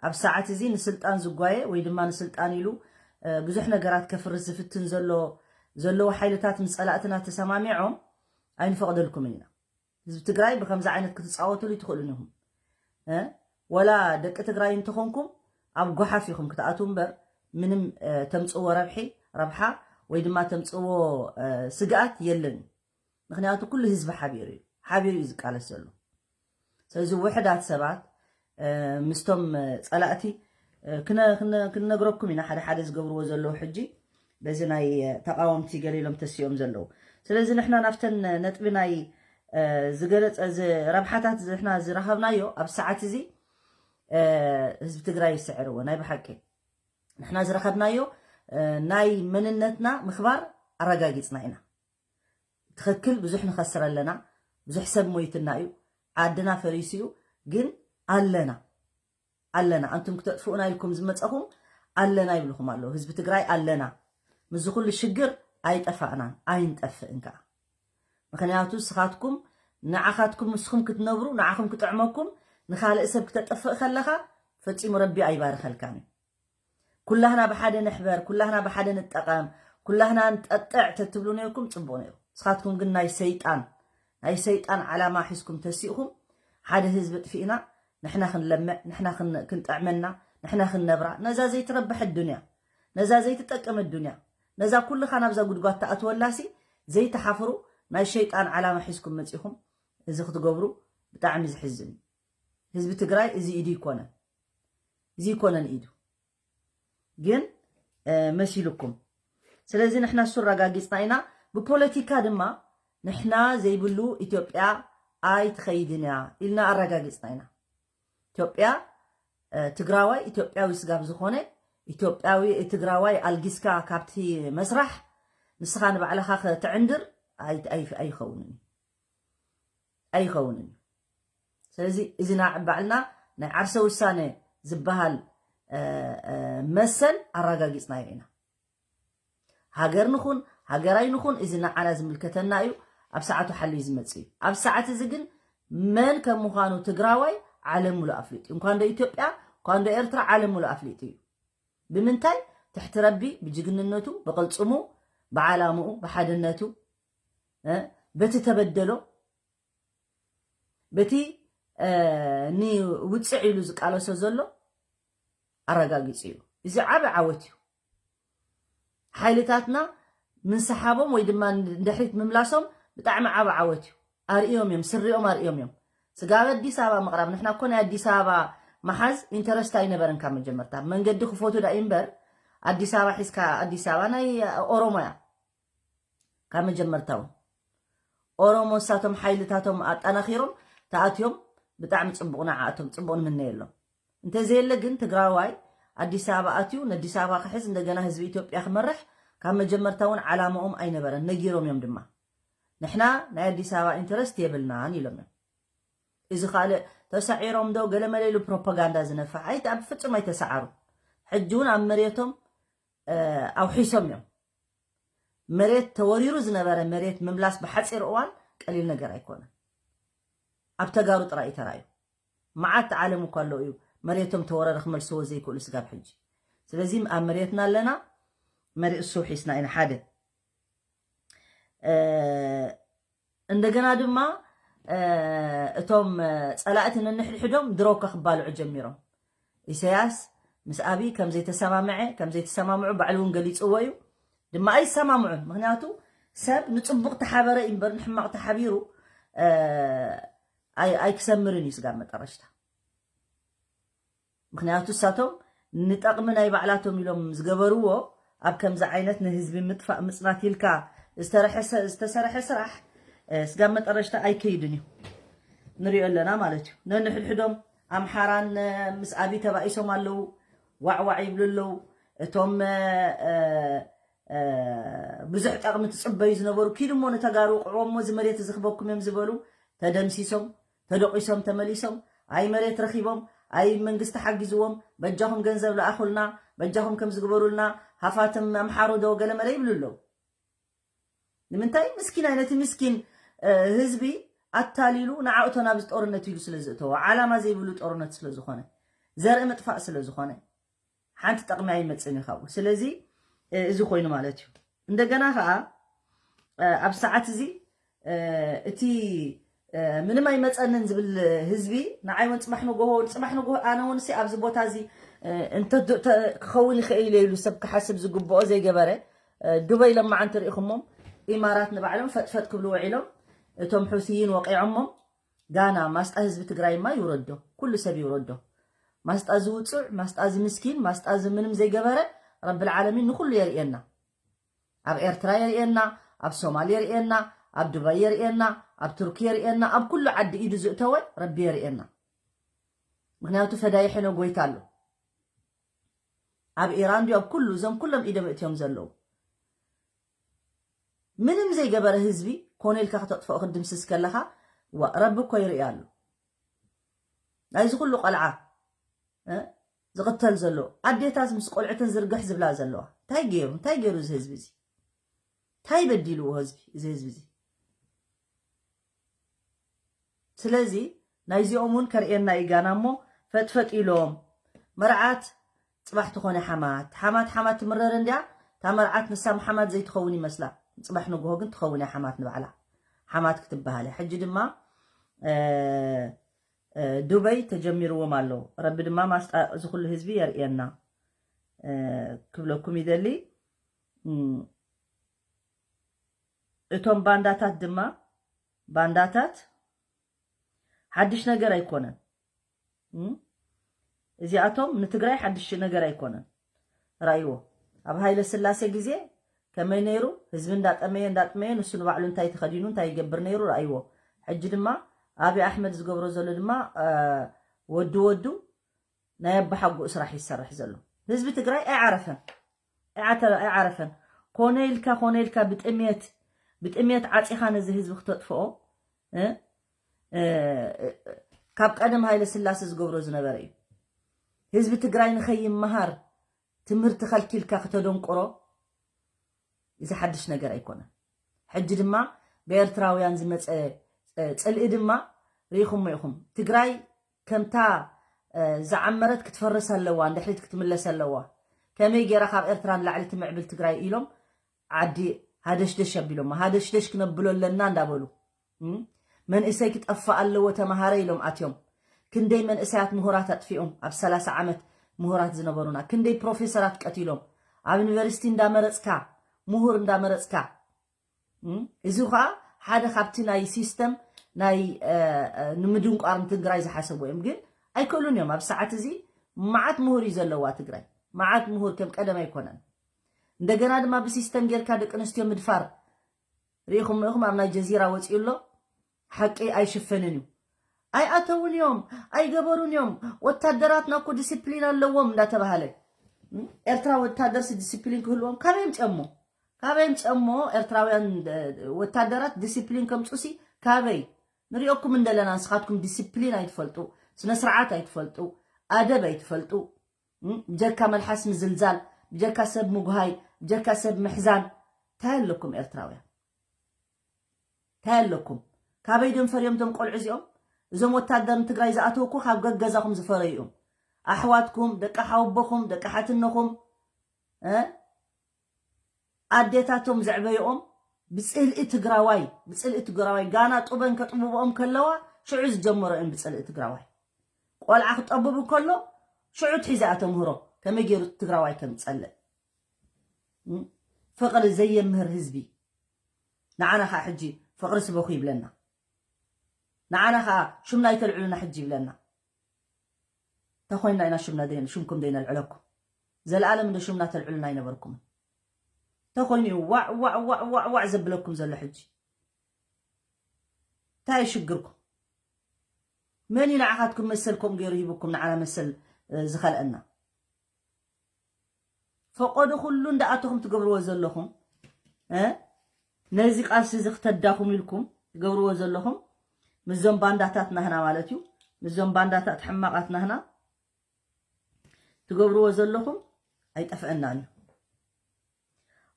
ኣብ ሰዓት እዚ ንስልጣን ዝጓየ ወይ ድማ ንስልጣን ኢሉ፣ እ፣ ብዙሕ ነገራት ከፍርስ ዝፍትን ዘሎ፣ ዘለዎ ሓይልታት ምስ ፀላእትና ተሰማሚዖም ኣይንፈቕደልኩምን ኢና። ህዝቢ ትግራይ ብከምዚ ዓይነት ክትፃወትሉ ይትኽእሉን ኢኹም። እ? ወላ ደቂ ትግራይ እንተኾንኩም ኣብ ጓሓፍ ኢኹም ክትኣትዉ እምበር ምንም፣ እ፣ ተምፅዎ ረብሒ፣ ረብሓ ወይ ድማ ተምፅዎ፣ እ፣ ስግኣት የለን። ምክንያቱ ኩሉ ህዝቢ ሓቢሩ እዩ፣ ሓቢሩ እዩ ዝቃለስ ዘሎ። ስለዚ ውሕዳት ሰባት፣ እ፣ ምስቶም፣ እ፣ ፀላእቲ፣ እ፣ ክነ- ክነ- ክንነግረኩም ኢና ሓደ ሓደ ዝገብርዎ ዘለዉ ሕጂ በዚ ናይ፣ እ፣ ተቃወምቲ ገለ ኢሎም ተሲኦም ዘለዉ። ስለዚ ንሕና ናብተን ነጥቢ ናይ፣ እ፣ ዝገለፀ ዝ- ረብሓታት ንሕና ዝረኸብናዮ ኣብ ሰዓት እዚ፣ እ፣ ህዝቢ ትግራይ ይስዕርዎ ናይ ብሓቂ ንሕና ዝረኸብናዮ፣ እ፣ ናይ መንነትና ምኽባር ኣረጋጊፅና ኢና። ትኽክል ብዙሕ ንኸስር ኣለና፣ ብዙሕ ሰብ ሞይትና እዩ፣ ዓድና ፈሪሱ እዩ፣ ግን ኣለና ኣለና። ኣንቱም ክተጥፍኡና ኢልኩም ዝመፀኹም ኣለና ይብልኹም ኣለዉ። ህዝቢ ትግራይ ኣለና። ምስዚ ኩሉ ሽግር ኣይጠፋእናን ኣይንጠፍእን ከዓ። ምክንያቱ ንስኻትኩም ንዓኻትኩም ንስኹም ክትነብሩ ንዓኹም ክጥዕመኩም ንኻልእ ሰብ ክተጠፍእ ከለኻ ፈፂሙ ረቢ ኣይባርኸልካን እዩ። ኩላህና ብሓደ ንሕበር፣ ኩላህና ብሓደ ንጠቐም፣ ኩላህና ንጠጥዕ ተትብሉ ነይርኩም ፅቡቕ ነይሩ። ንስኻትኩም ግን ናይ ሰይጣን ናይ ሰይጣን ዓላማ ሒዝኩም ተሲእኹም ሓደ ህዝቢ ጥፊእና ንሕና ክንለምዕ ንሕና ክን- ክንጠዕመና ንሕና ክንነብራ ነዛ ዘይትረብሐት ዱንያ ነዛ ዘይትጠቅመት ዱንያ ነዛ ኩልኻ ናብዛ ጉድጓድ ትኣትወላሲ ዘይትሓፍሩ ናይ ሸይጣን ዓላማ ሒዝኩም መፂኹም እዚ ክትገብሩ ብጣዕሚ ዝሕዝን እዩ። ህዝቢ ትግራይ እዚ ኢዱ ይኮነን እዚ ይኮነን ኢዱ ግን እ፣ መሲሉኩም። ስለዚ ንሕና እሱ ኣረጋጊፅና ኢና። ብፖለቲካ ድማ ንሕና ዘይብሉ ኢትዮጵያ ኣይትኸይድን እያ ኢልና ኣረጋጊፅና ኢና። ኢትዮጵያ እ፣ ትግራዋይ ኢትዮጵያዊ ስጋብ ዝኾነ ኢትዮጵያዊ ትግራዋይ ኣልጊስካ ካብቲ መስራሕ ንስኻ ንባዕልኻ ክትዕንድር ኣይ- ኣይ- ኣይኸውንን እዩ ኣይኸውንን እዩ። ስለዚ እዚ ንባዕልና ናይ ዓርሰ ውሳነ ዝበሃል እ፣ እ፣ መሰል ኣረጋጊፅናዮ ኢና። ሃገር ንኹን ሃገራይ ንኹን እዚ ንዓና ዝምልከተና እዩ። ኣብ ሰዓቱ ሓልዩ ዝመፅእ እዩ። ኣብ ሰዓት እዚ ግን መን ከም ምዃኑ ትግራዋይ ዓለም ሙሉእ ኣፍሊጡ እዩ። እንኳን ዶ ኢትዮጵያ እንኳን ዶ ኤርትራ ዓለም ሙሉእ ኣፍሊጡ እዩ። ብምንታይ? ትሕቲ ረቢ ብጅግንነቱ ብቕልፅሙ ብዓላምኡ ብሓድነቱ እ፣ በቲ ተበደሎ በቲ እ፣ ንውፅዕ ኢሉ ዝቃለሶ ዘሎ ኣረጋጊፁ እዩ። እዚ ዓቢ ዓወት እዩ። ሓይልታትና ምንስሓቦም ወይ ድማ ንድሕሪት ምምላሶም ብጣዕሚ ዓቢ ዓወት እዩ። ኣርእዮም እዮም፣ ስሪኦም ኣርእዮም እዮም። ስጋብ ኣዲስ ኣበባ ምቕራብ፣ ንሕና እኮ ናይ ኣዲስ ኣበባ መሓዝ ኢንተረስት ኣይነበረን ካብ መጀመርታ። መንገዲ ክፈቱ ዳእ እምበር ኣዲስ ኣበባ ሒዝካ፣ ኣዲስ ኣበባ ናይ ኦሮሞ እያ ካብ መጀመርታ እውን። ኦሮሞ እሳቶም ሓይልታቶም ኣጠናኺሮም ተኣትዮም፣ ብጣዕሚ ፅቡቕ፣ ንዓኣቶም ፅቡቕ ንምነየሎም። እንተዘየለ ግን ትግራዋይ ኣዲስ ኣበባ ኣትዩ ነዲስ ኣበባ ክሕዝ፣ እንደገና ህዝቢ ኢትዮጵያ ክመርሕ ካብ መጀመርታ እውን ዓላማኦም ኣይነበረን፣ ነጊሮም እዮም ድማ። ንሕና ናይ ኣዲስ ኣበባ ኢንተረስት የብልናን ኢሎም እዮም። እዚ ካልእ ተሳዒሮም ዶ ገለመለ ኢሉ ፕሮፓጋንዳ ዝነፍሕ ኣይተ-፣ ኣብ ፍጹም ኣይተሰዓሩ። ሕጂ እውን ኣብ መሬቶም፣ እ፣ ኣውሒሶም እዮም። መሬት ተወሪሩ ዝነበረ መሬት ምምላስ ብሓፂር እዋን ቀሊል ነገር ኣይኮነን። ኣብ ተጋሩ ጥራይ እዩ ተራእዩ። መዓት ዓለም እኳ ኣሎ እዩ መሬቶም ተወረረ ክመልስዎ ዘይክእሉ ስጋብ ሕጂ። ስለዚ ኣብ መሬትና ኣለና፣ መሬት እሱ ሒስና ኢና ሓደ። እ፣ እንደገና ድማ፣ እ፣ እቶም፣ እ፣ ጸላእቲ ነንሕድሕዶም ድሮ እኳ ክባልዑ ጀሚሮም። ኢሳያስ ምስ ኣብይ ከም ዘይተሰማምዐ፣ ከም ዘይተሰማምዑ ባዕሉ እውን ገሊጽዎ እዩ። ድማ ኣይሰማምዑን። ምኽንያቱ ሰብ ንጽቡቕ ተሓበረ እዩ እምበር ንሕማቕ ተሓቢሩ፣ እ፣ ኣይ-፣ ኣይክሰምርን እዩ ስጋብ መጠረሽታ። ምኽንያቱ እሳቶም ንጠቕሚ ናይ ባዕላቶም ኢሎም ዝገበርዎ ኣብ ከምዚ ዓይነት ንህዝቢ ምጥፋእ ምጽናት ኢልካ ዝተረሐ ሰ-፣ ዝተሰርሐ ስራሕ፣ እ፣ ስጋብ መጠረሽታ ኣይከይድን እዩ። ንሪኦ ኣለና ማለት እዩ። ነንሕድሕዶም ኣምሓራን፣ እ፣ ምስ ኣብይ ተባኢሶም ኣለዉ፣ ዋዕዋዕ ይብሉ ኣለዉ። እቶም፣ እ፣ እ፣ እ፣ ብዙሕ ጠቕሚ ትጽበዩ ዝነበሩ ኪዱ እሞ ንተጋሩ ውቕዕዎ እሞ እዚ መሬት እዚ ክበኩም እዮም ዝበሉ ተደምሲሶም፣ ተደቂሶም፣ ተመሊሶም፣ ኣይ መሬት ረኺቦም፣ ኣይ መንግስቲ ሓጊዝዎም፣ በጃኹም ገንዘብ ለኣኹልና፣ በጃኹም ከም ዝግበሩልና፣ ሃፋትም ኣምሓሩ ዶ ገለመለ ይብሉ ኣለዉ። ንምንታይ? ምስኪናይ ነቲ ምስኪን፣ እ፣ ህዝቢ ኣታሊሉ ንዓእቶ ናብዚ ጦርነት ኢሉ ስለ ዝእተዎ፣ ዓላማ ዘይብሉ ጦርነት ስለ ዝኾነ፣ ዘርኢ ምጥፋእ ስለ ዝኾነ፣ ሓንቲ ጠቕሚ ኣይመጽእን እዩ ካብኡ። ስለዚ፣ እ፣ እዚ ኮይኑ ማለት እዩ። እንደገና ኸዓ፣ እ፣ ኣብ ሰዓት እዚ፣ እ፣ እቲ፣ እ፣ ምንም ኣይመጸንን ዝብል ህዝቢ ንዓይ እውን ጽባሕ ንጎሆ፣ ጽባሕ ንጎሆ ኣነ እውን ሲ ኣብዚ ቦታ እዚ፣ እ፣ እንተ ዶ-፣ ተ-፣ ክኸውን ይኽእል ኢሉ ሰብ ክሓስብ ዝግብኦ ዘይገበረ፣ እ፣ ዱበይ ለማዓንቲ ርኢኹሞም፣ ኢማራት ንባዕሎም ፈጥፈጥ ክብሉ ውዒሎም፣ እቶም ሑሲይን ወቂዖሞም፣ ጋና ማስጣ ህዝቢ ትግራይማ ይውረዶ፣ ኩሉ ሰብ ይውረዶ። ማስጣ ዝውጹዕ፣ ማስጣ ዝምስኪን፣ ማስጣ ዝምንም ዘይገበረ ረብል ዓለሚን ንኩሉ የርእየና። ኣብ ኤርትራ የርእየና፣ ኣብ ሶማል የርእየና፣ ኣብ ዱባይ የርእየና፣ ኣብ ቱርኪ የርእየና፣ ኣብ ኩሉ ዓዲ ኢዱ ዝእተወ ረቢ የርእየና። ምኽንያቱ ፈዳይ ሕነ ጎይታ ኣሎ። ኣብ ኢራን ድዩ ኣብ ኩሉ እዞም ኩሎም ኢዶም እትዮም ዘለዉ። ምንም ዘይገበረ ህዝቢ ኮነ ኢልካ ክተጥፍኦ ክትድምስስ ከለኻ፣ ዋ፣ ረቢ እኮ ይርኢ ኣሎ። ናይዚ ኩሉ ቆልዓ፣ እ፣ ዝቕተል ዘሎ ኣዴታት ምስ ቆልዕተን ዝርግሕ ዝብላ ዘለዋ እንታይ ገይሩ፣ እንታይ ገይሩ እዚ ህዝቢ እዚ? እንታይ በዲልዎ ህዝቢ፣ እዚ ህዝቢ እዚ? ስለዚ ናይዚኦም እውን ከርእየና እዩ ጋና እሞ ፈጥፈጥ ኢሎም። መርዓት ጽባሕ ትኾነ ሓማት፣ ሓማት፣ ሓማት ትምረር እንድያ። እታ መርዓት ንሳ ሓማት ዘይትኸውን ይመስላ። ጽባሕ ንግሆ ግን ትኸውን እያ ሓማት ንባዕላ። ሓማት ክትበሃል እያ። ሕጂ ድማ፣ እ፣ እ፣ ዱበይ ተጀሚርዎም ኣሎ። ረቢ ድማ ማስጣ እዚ ኩሉ ህዝቢ የርእየና፣ እ፣ ክብለኩም ይደሊ። እም፣ እቶም ባንዳታት ድማ፣ ባንዳታት ሓድሽ ነገር ኣይኮነን። እም? እዚኣቶም ንትግራይ ሓድሽ ነገር ኣይኮነን። ራእይዎ። ኣብ ሃይለ ስላሴ ግዜ ከመይ ነይሩ? ህዝቢ እንዳጠመየ፣ እንዳጥመየ፣ ንሱ ንባዕሉ እንታይ ተኸዲኑ፣ እንታይ ይገብር ነይሩ? ራእይዎ። ሕጂ ድማ ኣብይ ኣሕመድ ዝገብሮ ዘሎ ድማ፣ እ፣ ወዱ ወዱ ናይ ኣባሓጎኡ ስራሕ ይሰርሕ ዘሎ። ህዝቢ ትግራይ ኣይዓረፈን። ኣይዓተ-፣ ኣይዓረፈን። ኮነ ኢልካ፣ ኮነ ኢልካ ብጥሜት፣ ብጥሜት ዓፂኻ ነዚ ህዝቢ ክተጥፍኦ፣ እ? እ፣ ካብ ቀደም ሃይለ ስላሴ ዝገብሮ ዝነበረ እዩ። ህዝቢ ትግራይ ንኸይመሃር ትምህርቲ ከልኪልካ ክተደንቁሮ፣ እዚ ሓድሽ ነገር ኣይኮነን። ሕጂ ድማ ብኤርትራውያን ዝመፀ፣ እ፣ ፅልኢ ድማ ርኢኹሞ ኢኹም። ትግራይ ከምታ፣ እ፣ ዝዓመረት ክትፈርስ ኣለዋ፣ ንድሕሪት ክትምለስ ኣለዋ። ከመይ ገይራ ካብ ኤርትራ ንላዕሊ ትምዕብል ትግራይ ኢሎም ዓዲ ሃደሽደሽ ኣቢሎም፣ ሃደሽደሽ ክነብሎ ኣለና እንዳበሉ፣ እም፣ መንእሰይ ክጠፍእ ኣለዎ ተምሃረ ኢሎም ኣትዮም። ክንደይ መንእሰያት ምሁራት ኣጥፊኦም፣ ኣብ ሰላሳ ዓመት ምሁራት ዝነበሩና ክንደይ ፕሮፌሰራት ቀቲሎም፣ ኣብ ዩኒቨርሲቲ እንዳመረጽካ፣ ምሁር እንዳመረጽካ። እዚ ኸኣ ሓደ ካብቲ ናይ ሲስተም ናይ ንምድንቋር ንትግራይ ዝሓሰቡ እዮም። ግን ኣይክእሉን እዮም። ኣብ ሰዓት እዚ መዓት ምሁር እዩ ዘለዋ ትግራይ። መዓት ምሁር ከም ቀደም ኣይኮነን። እንደገና ድማ ብሲስተም ጌርካ ደቂ ኣንስትዮ ምድፋር ርኢኹም ኢኹም። ኣብ ናይ ጀዚራ ወፂኡ ኣሎ። ሓቂ ኣይሽፈንን እዩ። ኣይኣተውን እዮም፣ ኣይገበሩን እዮም፣ ወታደራትና እኮ ዲስፕሊን ኣለዎም እንዳተባሃለ። ኤርትራ ወታደርሲ ዲስፕሊን ክህልዎም ካበይ ምፅኦሞ? ካበይ ምፅኦሞ? ኤርትራውያን ወታደራት ዲስፕሊን ከምፁሲ ካበይ ንሪኦኩም እንደለና? ንስኻትኩም ዲስፕሊን ኣይትፈልጡ፣ ስነ ስርዓት ኣይትፈልጡ፣ ኣደብ ኣይትፈልጡ። ብጀካ መልሓስ ምዝልዛል፣ ብጀካ ሰብ ምጉሃይ፣ ብጀካ ሰብ ምሕዛን እንታይ ኣለኩም ኤርትራውያን? እንታይ ኣለኩም? ካበይ ድም ፈርዮም እቶም ቆልዑ እዚኦም? እዞም ወታደር ንትግራይ ዝኣተውኩ ካብ ገገዛኹም ዝፈረዩ እዮም። ኣሕዋትኩም፣ ደቂ ሓወቦኹም፣ ደቂ ሓትነኹም፣ ኣዴታቶም ዘዕበይኦም ብፅልኢ ትግራዋይ፣ ብፅልኢ ትግራዋይ ጋና ጡበን ከጥብብኦም ከለዋ ሽዑ ዝጀመሮ እዮም ብፅልኢ ትግራዋይ። ቆልዓ ክጠብብ ከሎ ሽዑ ትሒዛ እያ ተምህሮ ከመይ ገይሩ ትግራዋይ ከም ዝፀልእ። ፍቕሪ ዘየምህር ህዝቢ። ንዓና ከዓ ሕጂ ፍቕሪ ስበኹ ይብለና። ንዓና ከዓ ሹምና ይተልዕሉና ሕጂ ይብለና። ተኾይንና ኢና ሹምና ደይ- ሹምኩም ደይነልዕለኩም። ዘለኣለም እንደ ሹምና ተልዕሉና ኣይነበርኩምን። ተኾይኑ እዩ ዋዕ ዋዕ ዋዕ ዋዕ ዋዕ ዘብለኩም ዘሎ ሕጂ። እንታይ እዩ ሽግርኩም? መን እዩ ንዓኻትኩም መሰል ከምኡ ገይሩ ሂብኩም ንዓና መሰል ዝኸልአና? ፈቆዶ ኩሉ እንዳኣተኹም ትገብርዎ ዘለኹም ነዚ ቃልሲ እዚ ክተዳኹም ኢልኩም ትገብርዎ ዘለኹም ምስዞም ባንዳታት ናህና ማለት እዩ። ምስዞም ባንዳታት ሕማቓት ናህና ትገብርዎ ዘለኹም ኣይጠፍአናን እዩ።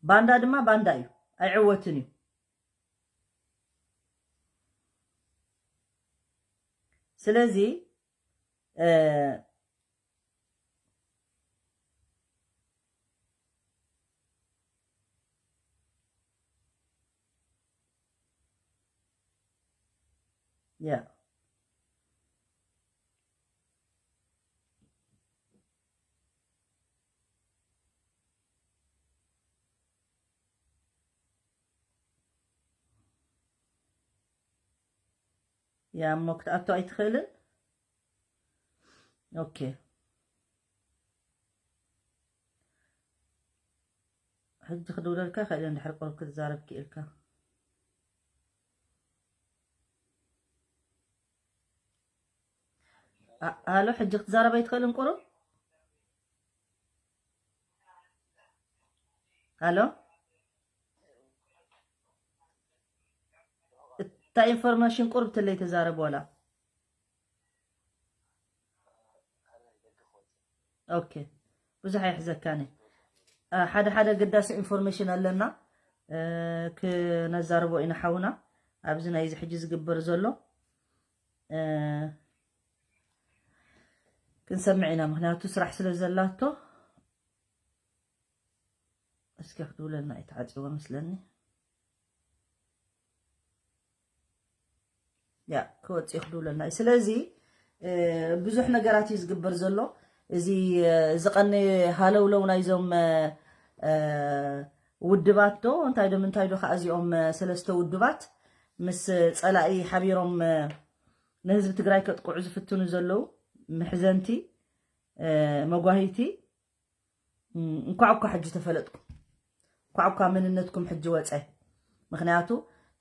ባንዳ ድማ ባንዳ እዩ፣ ኣይዕወትን እዩ። ስለዚ ያ ያ እሞ ክትኣቱ ኣይትኽእልን። ኦኬ ሕጂ ክድውለልካ ይኽእል እንድሕር ቁሩብ ክትዛረብ ክኢልካ። ሃሎ ሕጂ ክትዛረብ ኣይትኽእልን ቁሩብ? ሃሎ እታ ኢንፎርሜሽን ቁርብ ትለይ ተዛረብ ዋላ። ኦኬ ብዙሕ ኣይሕዘካኒ። ሓደ ሓደ ገዳሲ ኢንፎርሜሽን ኣለና ክነዛርቦ ኢና ሓውና። ኣብዚ ናይዚ ሕጂ ዝግበር ዘሎ ክንሰምዕ ኢና፣ ምክንያቱ ስራሕ ስለ ዘላቶ። እስኪ ክድውለልና እዩ ተዓፂዎ መስለኒ። ያ ክወፅእ ክድውለልና እዩ። ስለዚ ብዙሕ ነገራት እዩ ዝግበር ዘሎ። እዚ ዝቐነ ሃለውለው ናይዞም ውድባት ዶ እንታይ ዶ ምንታይ ዶ ከዓ እዚኦም ሰለስተ ውድባት ምስ ፀላኢ ሓቢሮም ንህዝቢ ትግራይ ከጥቅዑ ዝፍትኑ ዘለዉ ምሕዘንቲ መጓሂቲ እንኳዕ እኳ ሕጂ ተፈለጥኩም፣ እንኳዕ እኳ መንነትኩም ሕጂ ወፀ። ምክንያቱ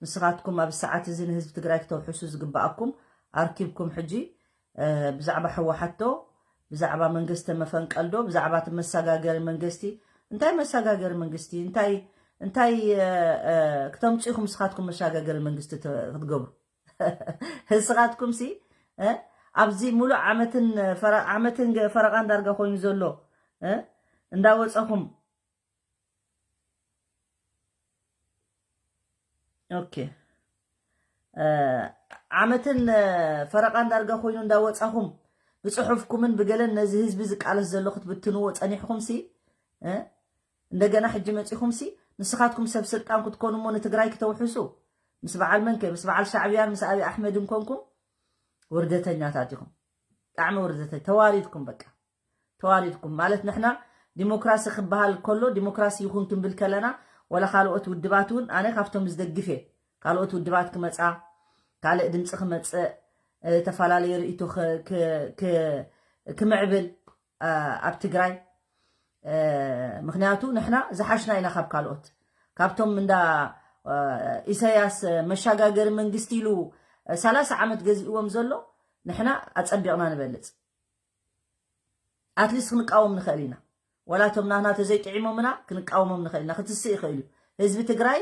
ንስኻትኩም ኣብ ሰዓት እዚ ንህዝቢ ትግራይ ክተውሕሱ ዝግባኣኩም ኣርኪብኩም ሕጂ ብዛዕባ ህወሓት ዶ ብዛዕባ መንግስቲ መፈንቀል ዶ ብዛዕባ እቲ መሰጋገሪ መንግስቲ እንታይ መሰጋገሪ መንግስቲ እንታይ እንታይ ክተምፅኢኹም ንስኻትኩም መሰጋገሪ መንግስቲ ክትገብሩ ንስኻትኩም ሲ ኣብዚ ሙሉእ ዓመትን ዓመትን ፈረቓ እንዳርጋ ኮይኑ ዘሎ እንዳወፀኹም ኦኬ ዓመትን ፈረቓ እንዳርጋ ኮይኑ እንዳወፃኹም ብፅሑፍኩምን ብገለን ነዚ ህዝቢ ዝቃለስ ዘሎ ክትብትንዎ ፀኒሕኹም ሲ እንደገና ሕጂ መፂኹም ሲ ንስኻትኩም ሰብ ስልጣን ክትኮኑ እሞ ንትግራይ ክተውሕሱ ምስ በዓል መንከ ምስ በዓል ሻዕብያን ምስ ኣብይ ኣሕመድን ኮንኩም ውርደተኛታት ኢኹም። ብጣዕሚ ውርደት። ተዋሪድኩም፣ በቃ ተዋሪድኩም። ማለት ንሕና ዲሞክራሲ ክበሃል ከሎ ዲሞክራሲ ይኹን ክንብል ከለና፣ ወላ ካልኦት ውድባት እውን፣ ኣነ ካብቶም ዝደግፍ እየ። ካልኦት ውድባት ክመፃ፣ ካልእ ድምፂ ክመፅእ፣ እ፣ ተፈላለየ ርእይቶ ክ- ክ- ክ- ክምዕብል፣ እ፣ ኣብ ትግራይ፣ እ፣ ምክንያቱ ንሕና ዝሓሽና ኢና ካብ ካልኦት። ካብቶም እንዳ፣ እ፣ ኢሳያስ መሻጋገሪ መንግስቲ ኢሉ፣ እ፣ ሰላሳ ዓመት ገዚእዎም ዘሎ ንሕና ኣጸቢቕና ንበልጽ። ኣትሊስት ክንቃወም ንኽእል ኢና። ወላ እቶም ናህና ተዘይጥዒሞምና ክንቃወሞም ንኽእል ኢና። ክትስእ ይኽእል እዩ። ህዝቢ ትግራይ፣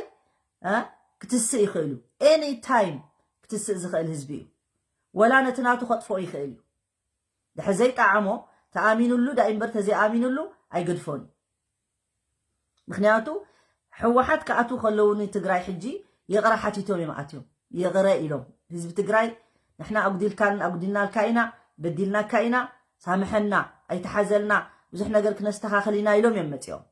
እ፣ ክትስእ ይኽእል እዩ። ኤኒ ታይም ክትስእ ዝኽእል ህዝቢ እዩ። ወላ ነቲ ናቱ ከጥፍኦ ይኽእል እዩ። ድሕር ዘይጠዓሞ ተኣሚኑሉ ዳይ እምበር ተዘይኣሚኑሉ ኣይገድፎን እዩ። ምክንያቱ ህወሓት ክኣትዉ ከለዉ ንትግራይ ሕጂ ይቕረ ሓቲቶም እዮም ኣትዮም። ይቕረ ኢሎም፣ ህዝቢ ትግራይ ንሕና ኣጉዲልካን ኣጉዲልናልካ ኢና፣ በዲልናካ ኢና፣ ሳምሐና፣ ኣይትሓዘልና፣ ብዙሕ ነገር ክነስተኻኽል ኢና ኢሎም እዮም መፂኦም።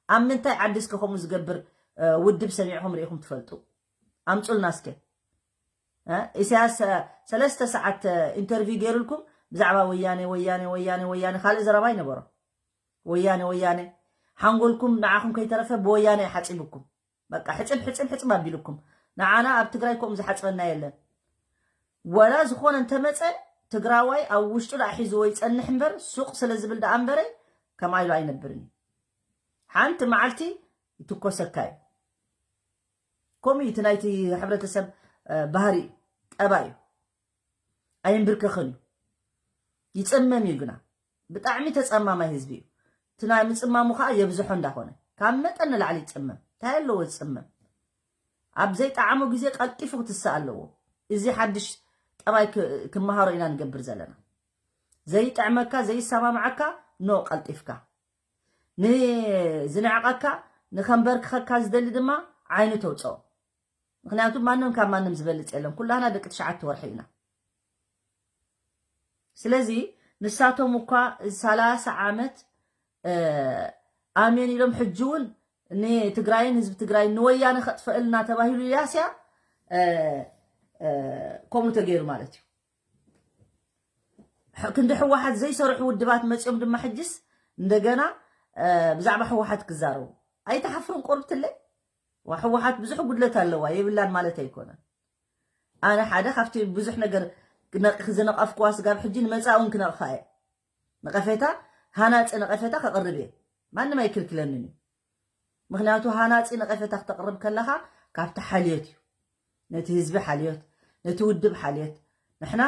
ኣብ ምንታይ ዓዲ እስከ ከምኡ ዝገብር፣ እ፣ ውድብ ሰሚዕኹም ርኢኹም ትፈልጡ? ኣምፁልና እስከ። እ፣ ኢሳያስ፣ እ፣ ሰለስተ ሰዓት፣ እ፣ ኢንተርቪው ገይሩልኩም ብዛዕባ ወያነ፣ ወያነ፣ ወያነ፣ ወያነ፣ ካልእ ዘረባ ኣይነበሮ። ወያነ፣ ወያነ። ሓንጎልኩም ንዓኹም ከይተረፈ ብወያነ ይሓፂብኩም። በቃ ሕፅብ፣ ሕፅብ፣ ሕፅብ ኣቢልኩም። ንዓና ኣብ ትግራይ ከምኡ ዝሓፅበና የለን። ወላ ዝኾነ እንተመፀ ትግራዋይ ኣብ ውሽጡ ደኣ ሒዝዎ ይፀንሕ እምበር፣ ሱቕ ስለ ዝብል ደኣ እምበረ ከምኣ ኢሉ ኣይነብርን እዩ። ሓንቲ መዓልቲ ይትኮሰካ እዩ። ከምኡ እዩ እቲ ናይቲ ሕብረተሰብ፣ እ፣ ባህሪ እዩ፣ ጠባይ እዩ። ኣይንብርከኽን እዩ። ይፅመም እዩ ግና። ብጣዕሚ ተፀማማይ ህዝቢ እዩ። እቲ ናይ ምፅማሙ ከዓ የብዝሖ እንዳኾነ፣ ካብ መጠን ንላዕሊ ይፅመም። እንታይ ኣለዎ ዝፅመም? ኣብ ዘይጠዓሞ ግዜ ቀልጢፉ ክትስእ ኣለዎ። እዚ ሓድሽ ጠባይ ክ- ክመሃሮ ኢና ንገብር ዘለና። ዘይጥዕመካ፣ ዘይሰማምዓካ፣ ኖ ቀልጢፍካ። ንዝንዕቐካ፣ ንኸንበርክኸካ ዝደሊ ድማ ዓይኑ ተውፅኦ። ምክንያቱ ማንም ካብ ማንም ዝበልፅ የለን። ኩላህና ደቂ ትሽዓተ ወርሒ ኢና። ስለዚ ንሳቶም እኳ ሰላሳ ዓመት፣ እ፣ ኣሜን ኢሎም፣ ሕጂ እውን ንትግራይን ህዝቢ ትግራይን ንወያነ ከጥፈእልና ተባሂሉ ያስያ፣ እ፣ እ፣ ከምኡ ተገይሩ ማለት እዩ። ሕ- ክንዲ ህወሓት ዘይሰርሑ ውድባት መፂኦም ድማ ሕጅስ እንደገና፣ እ፣ ብዛዕባ ህወሓት ክዛረቡ ኣይተሓፍሩን? ቆርብትለይ ዋ፣ ህወሓት ብዙሕ ጉድለት ኣለዋ፣ የብላን ማለት ኣይኮነን። ኣነ ሓደ ካብቲ ብዙሕ ነገር ነቕ- ዝነቐፍክዋ ስጋብ ሕጂ ንመጻኢ እውን ክነቕፋ እየ። ነቐፌታ፣ ሃናጺ ነቐፌታ ከቕርብ እየ። ማንም ኣይክልክለንን እዩ። ምክንያቱ ሃናጺ ነቐፌታ ክተቕርብ ከለኻ ካብቲ ሓልዮት እዩ። ነቲ ህዝቢ ሓልዮት፣ ነቲ ውድብ ሓልዮት። ንሕና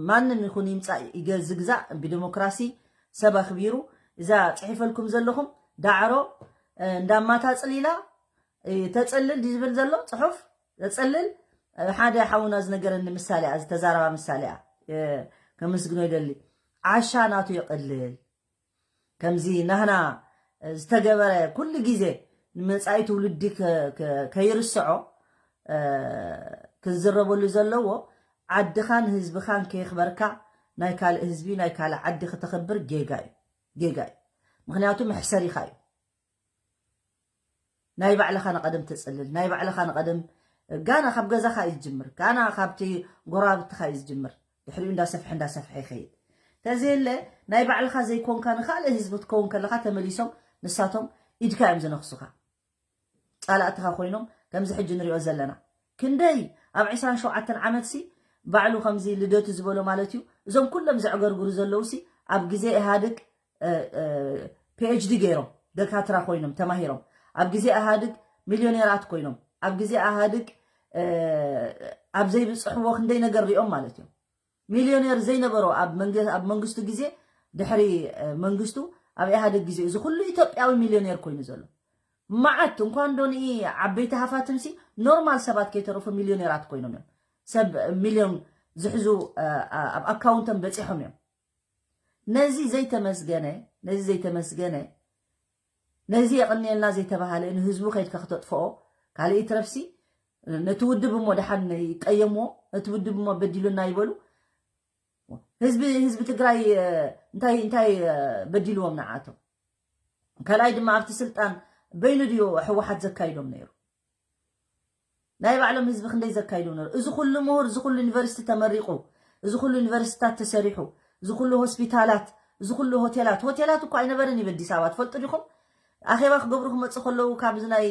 ማንም ይኹን ይምጻእ ይገ- ዝግዛእ ብዲሞክራሲ ሰብ ኣኽቢሩ፣ እዛ ጽሒፈልኩም ዘለኹም ዳዕሮ፣ እ፣ እንዳማታ ጽሊላ፣ እ፣ ተጽልል ዝብል ዘሎ ጽሑፍ፣ ተጽልል፣ እ፣ ሓደ ሓውና ዝነገረኒ ምሳሌ እያ፣ ዝተዛረባ ምሳሌ እያ፣ እ፣ ከመስግኖ ይደሊ። ዓሻ ናቱ ይቕልል። ከምዚ ናህና፣ እ፣ ዝተገበረ ኩሉ ግዜ ንመጻኢ ትውልዲ ከ- ከ- ከይርስዖ፣ እ፣ ክዝረበሉ ዘለዎ፣ ዓድኻን ህዝብኻን ከየኽበርካ ናይ ካልእ ህዝቢ፣ ናይ ካልእ ዓዲ ከተኽብር ጌጋ እዩ። ጌጋ እዩ። ምክንያቱ መሕሰሪኻ እዩ። ናይ ባዕልኻ ንቐደም ተጽልል፣ ናይ ባዕልኻ ንቐደም፣ ጋና ካብ ገዛኻ እዩ ዝጅምር፣ ጋና ካብቲ ጎረባብትኻ እዩ ዝጅምር። ድሕሪኡ እንዳሰፍሐ እንዳሰፍሐ ይኸይድ። ተዘየለ ናይ ባዕልኻ ዘይኮንካ ንኻልእ ህዝቢ ክትከውን ከለኻ ተመሊሶም ንሳቶም ኢድካ እዮም ዝነኽሱኻ። ጻላእትኻ ኮይኖም ከምዚ ሕጂ ንሪኦ ዘለና። ክንደይ ኣብ ዕስራን ሸውዓተን ዓመትሲ ባዕሉ ከምዚ ልደቱ ዝበሎ ማለት እዩ። እዞም ኩሎም ዘዕገርግሩ ዘለውሲ ኣብ ግዜ ኢህኣድግ፣ እ፣ እ፣ ፒ ኤች ዲ ገይሮም ደካትራ ኮይኖም ተማሂሮም ኣብ ግዜ ኢህኣድግ ሚልዮኔራት ኮይኖም ኣብ ግዜ ኢህኣድግ፣ እ፣ ኣብ ዘይብጽሕዎ ክንደይ ነገር ሪኦም ማለት እዮም። ሚልዮኔር ዘይነበሮ ኣብ መንገ- ኣብ መንግስቱ ግዜ ድሕሪ፣ እ፣ መንግስቱ ኣብ ኢህኣድግ ግዜ እዚ ኩሉ ኢትዮጵያዊ ሚልዮኔር ኮይኑ ዘሎ። መዓት እንኳን ዶ ንኢ ዓበይቲ ሃፋትምሲ ኖርማል ሰባት ከይተረፉ ሚልዮኔራት ኮይኖም እዮም። ሰብ ሚልዮን ዝሕዙ፣ እ፣ ኣብ ኣካውንቶም በፂሖም እዮም። ነዚ ዘይተመስገነ፣ ነዚ ዘይተመስገነ፣ ነዚ የቕንየልና ዘይተባሃለ ንህዝቡ ከይድካ ክተጥፍኦ፣ ካልእ ይትረፍሲ ነቲ ውድብ እሞ ደሓን ይቀየምዎ፣ ነቲ ውድብ እሞ በዲሉና ይበሉ። ህዝቢ ህዝቢ ትግራይ፣ እ፣ እንታይ እንታይ፣ እ፣ በዲልዎም ንዓቶም? ካልኣይ ድማ ኣብቲ ስልጣን በይኑ ድዩ ህወሓት ዘካይዶም ነይሩ? ናይ ባዕሎም ህዝቢ ክንደይ ዘካይዶም ነይሩ? እዚ ኩሉ ምሁር፣ እዚ ኩሉ ዩኒቨርሲቲ ተመሪቑ፣ እዚ ኩሉ ዩኒቨርሲቲታት ተሰሪሑ፣ እዚ ኩሉ ሆስፒታላት፣ እዚ ኩሉ ሆቴላት፣ ሆቴላት እኮ ኣይነበረን እዩ ኣዲስ ኣበባ፣ ትፈልጡ ዲኹም? ኣኼባ ክገብሩ ክመፁ ከለዉ ካብዚ ናይ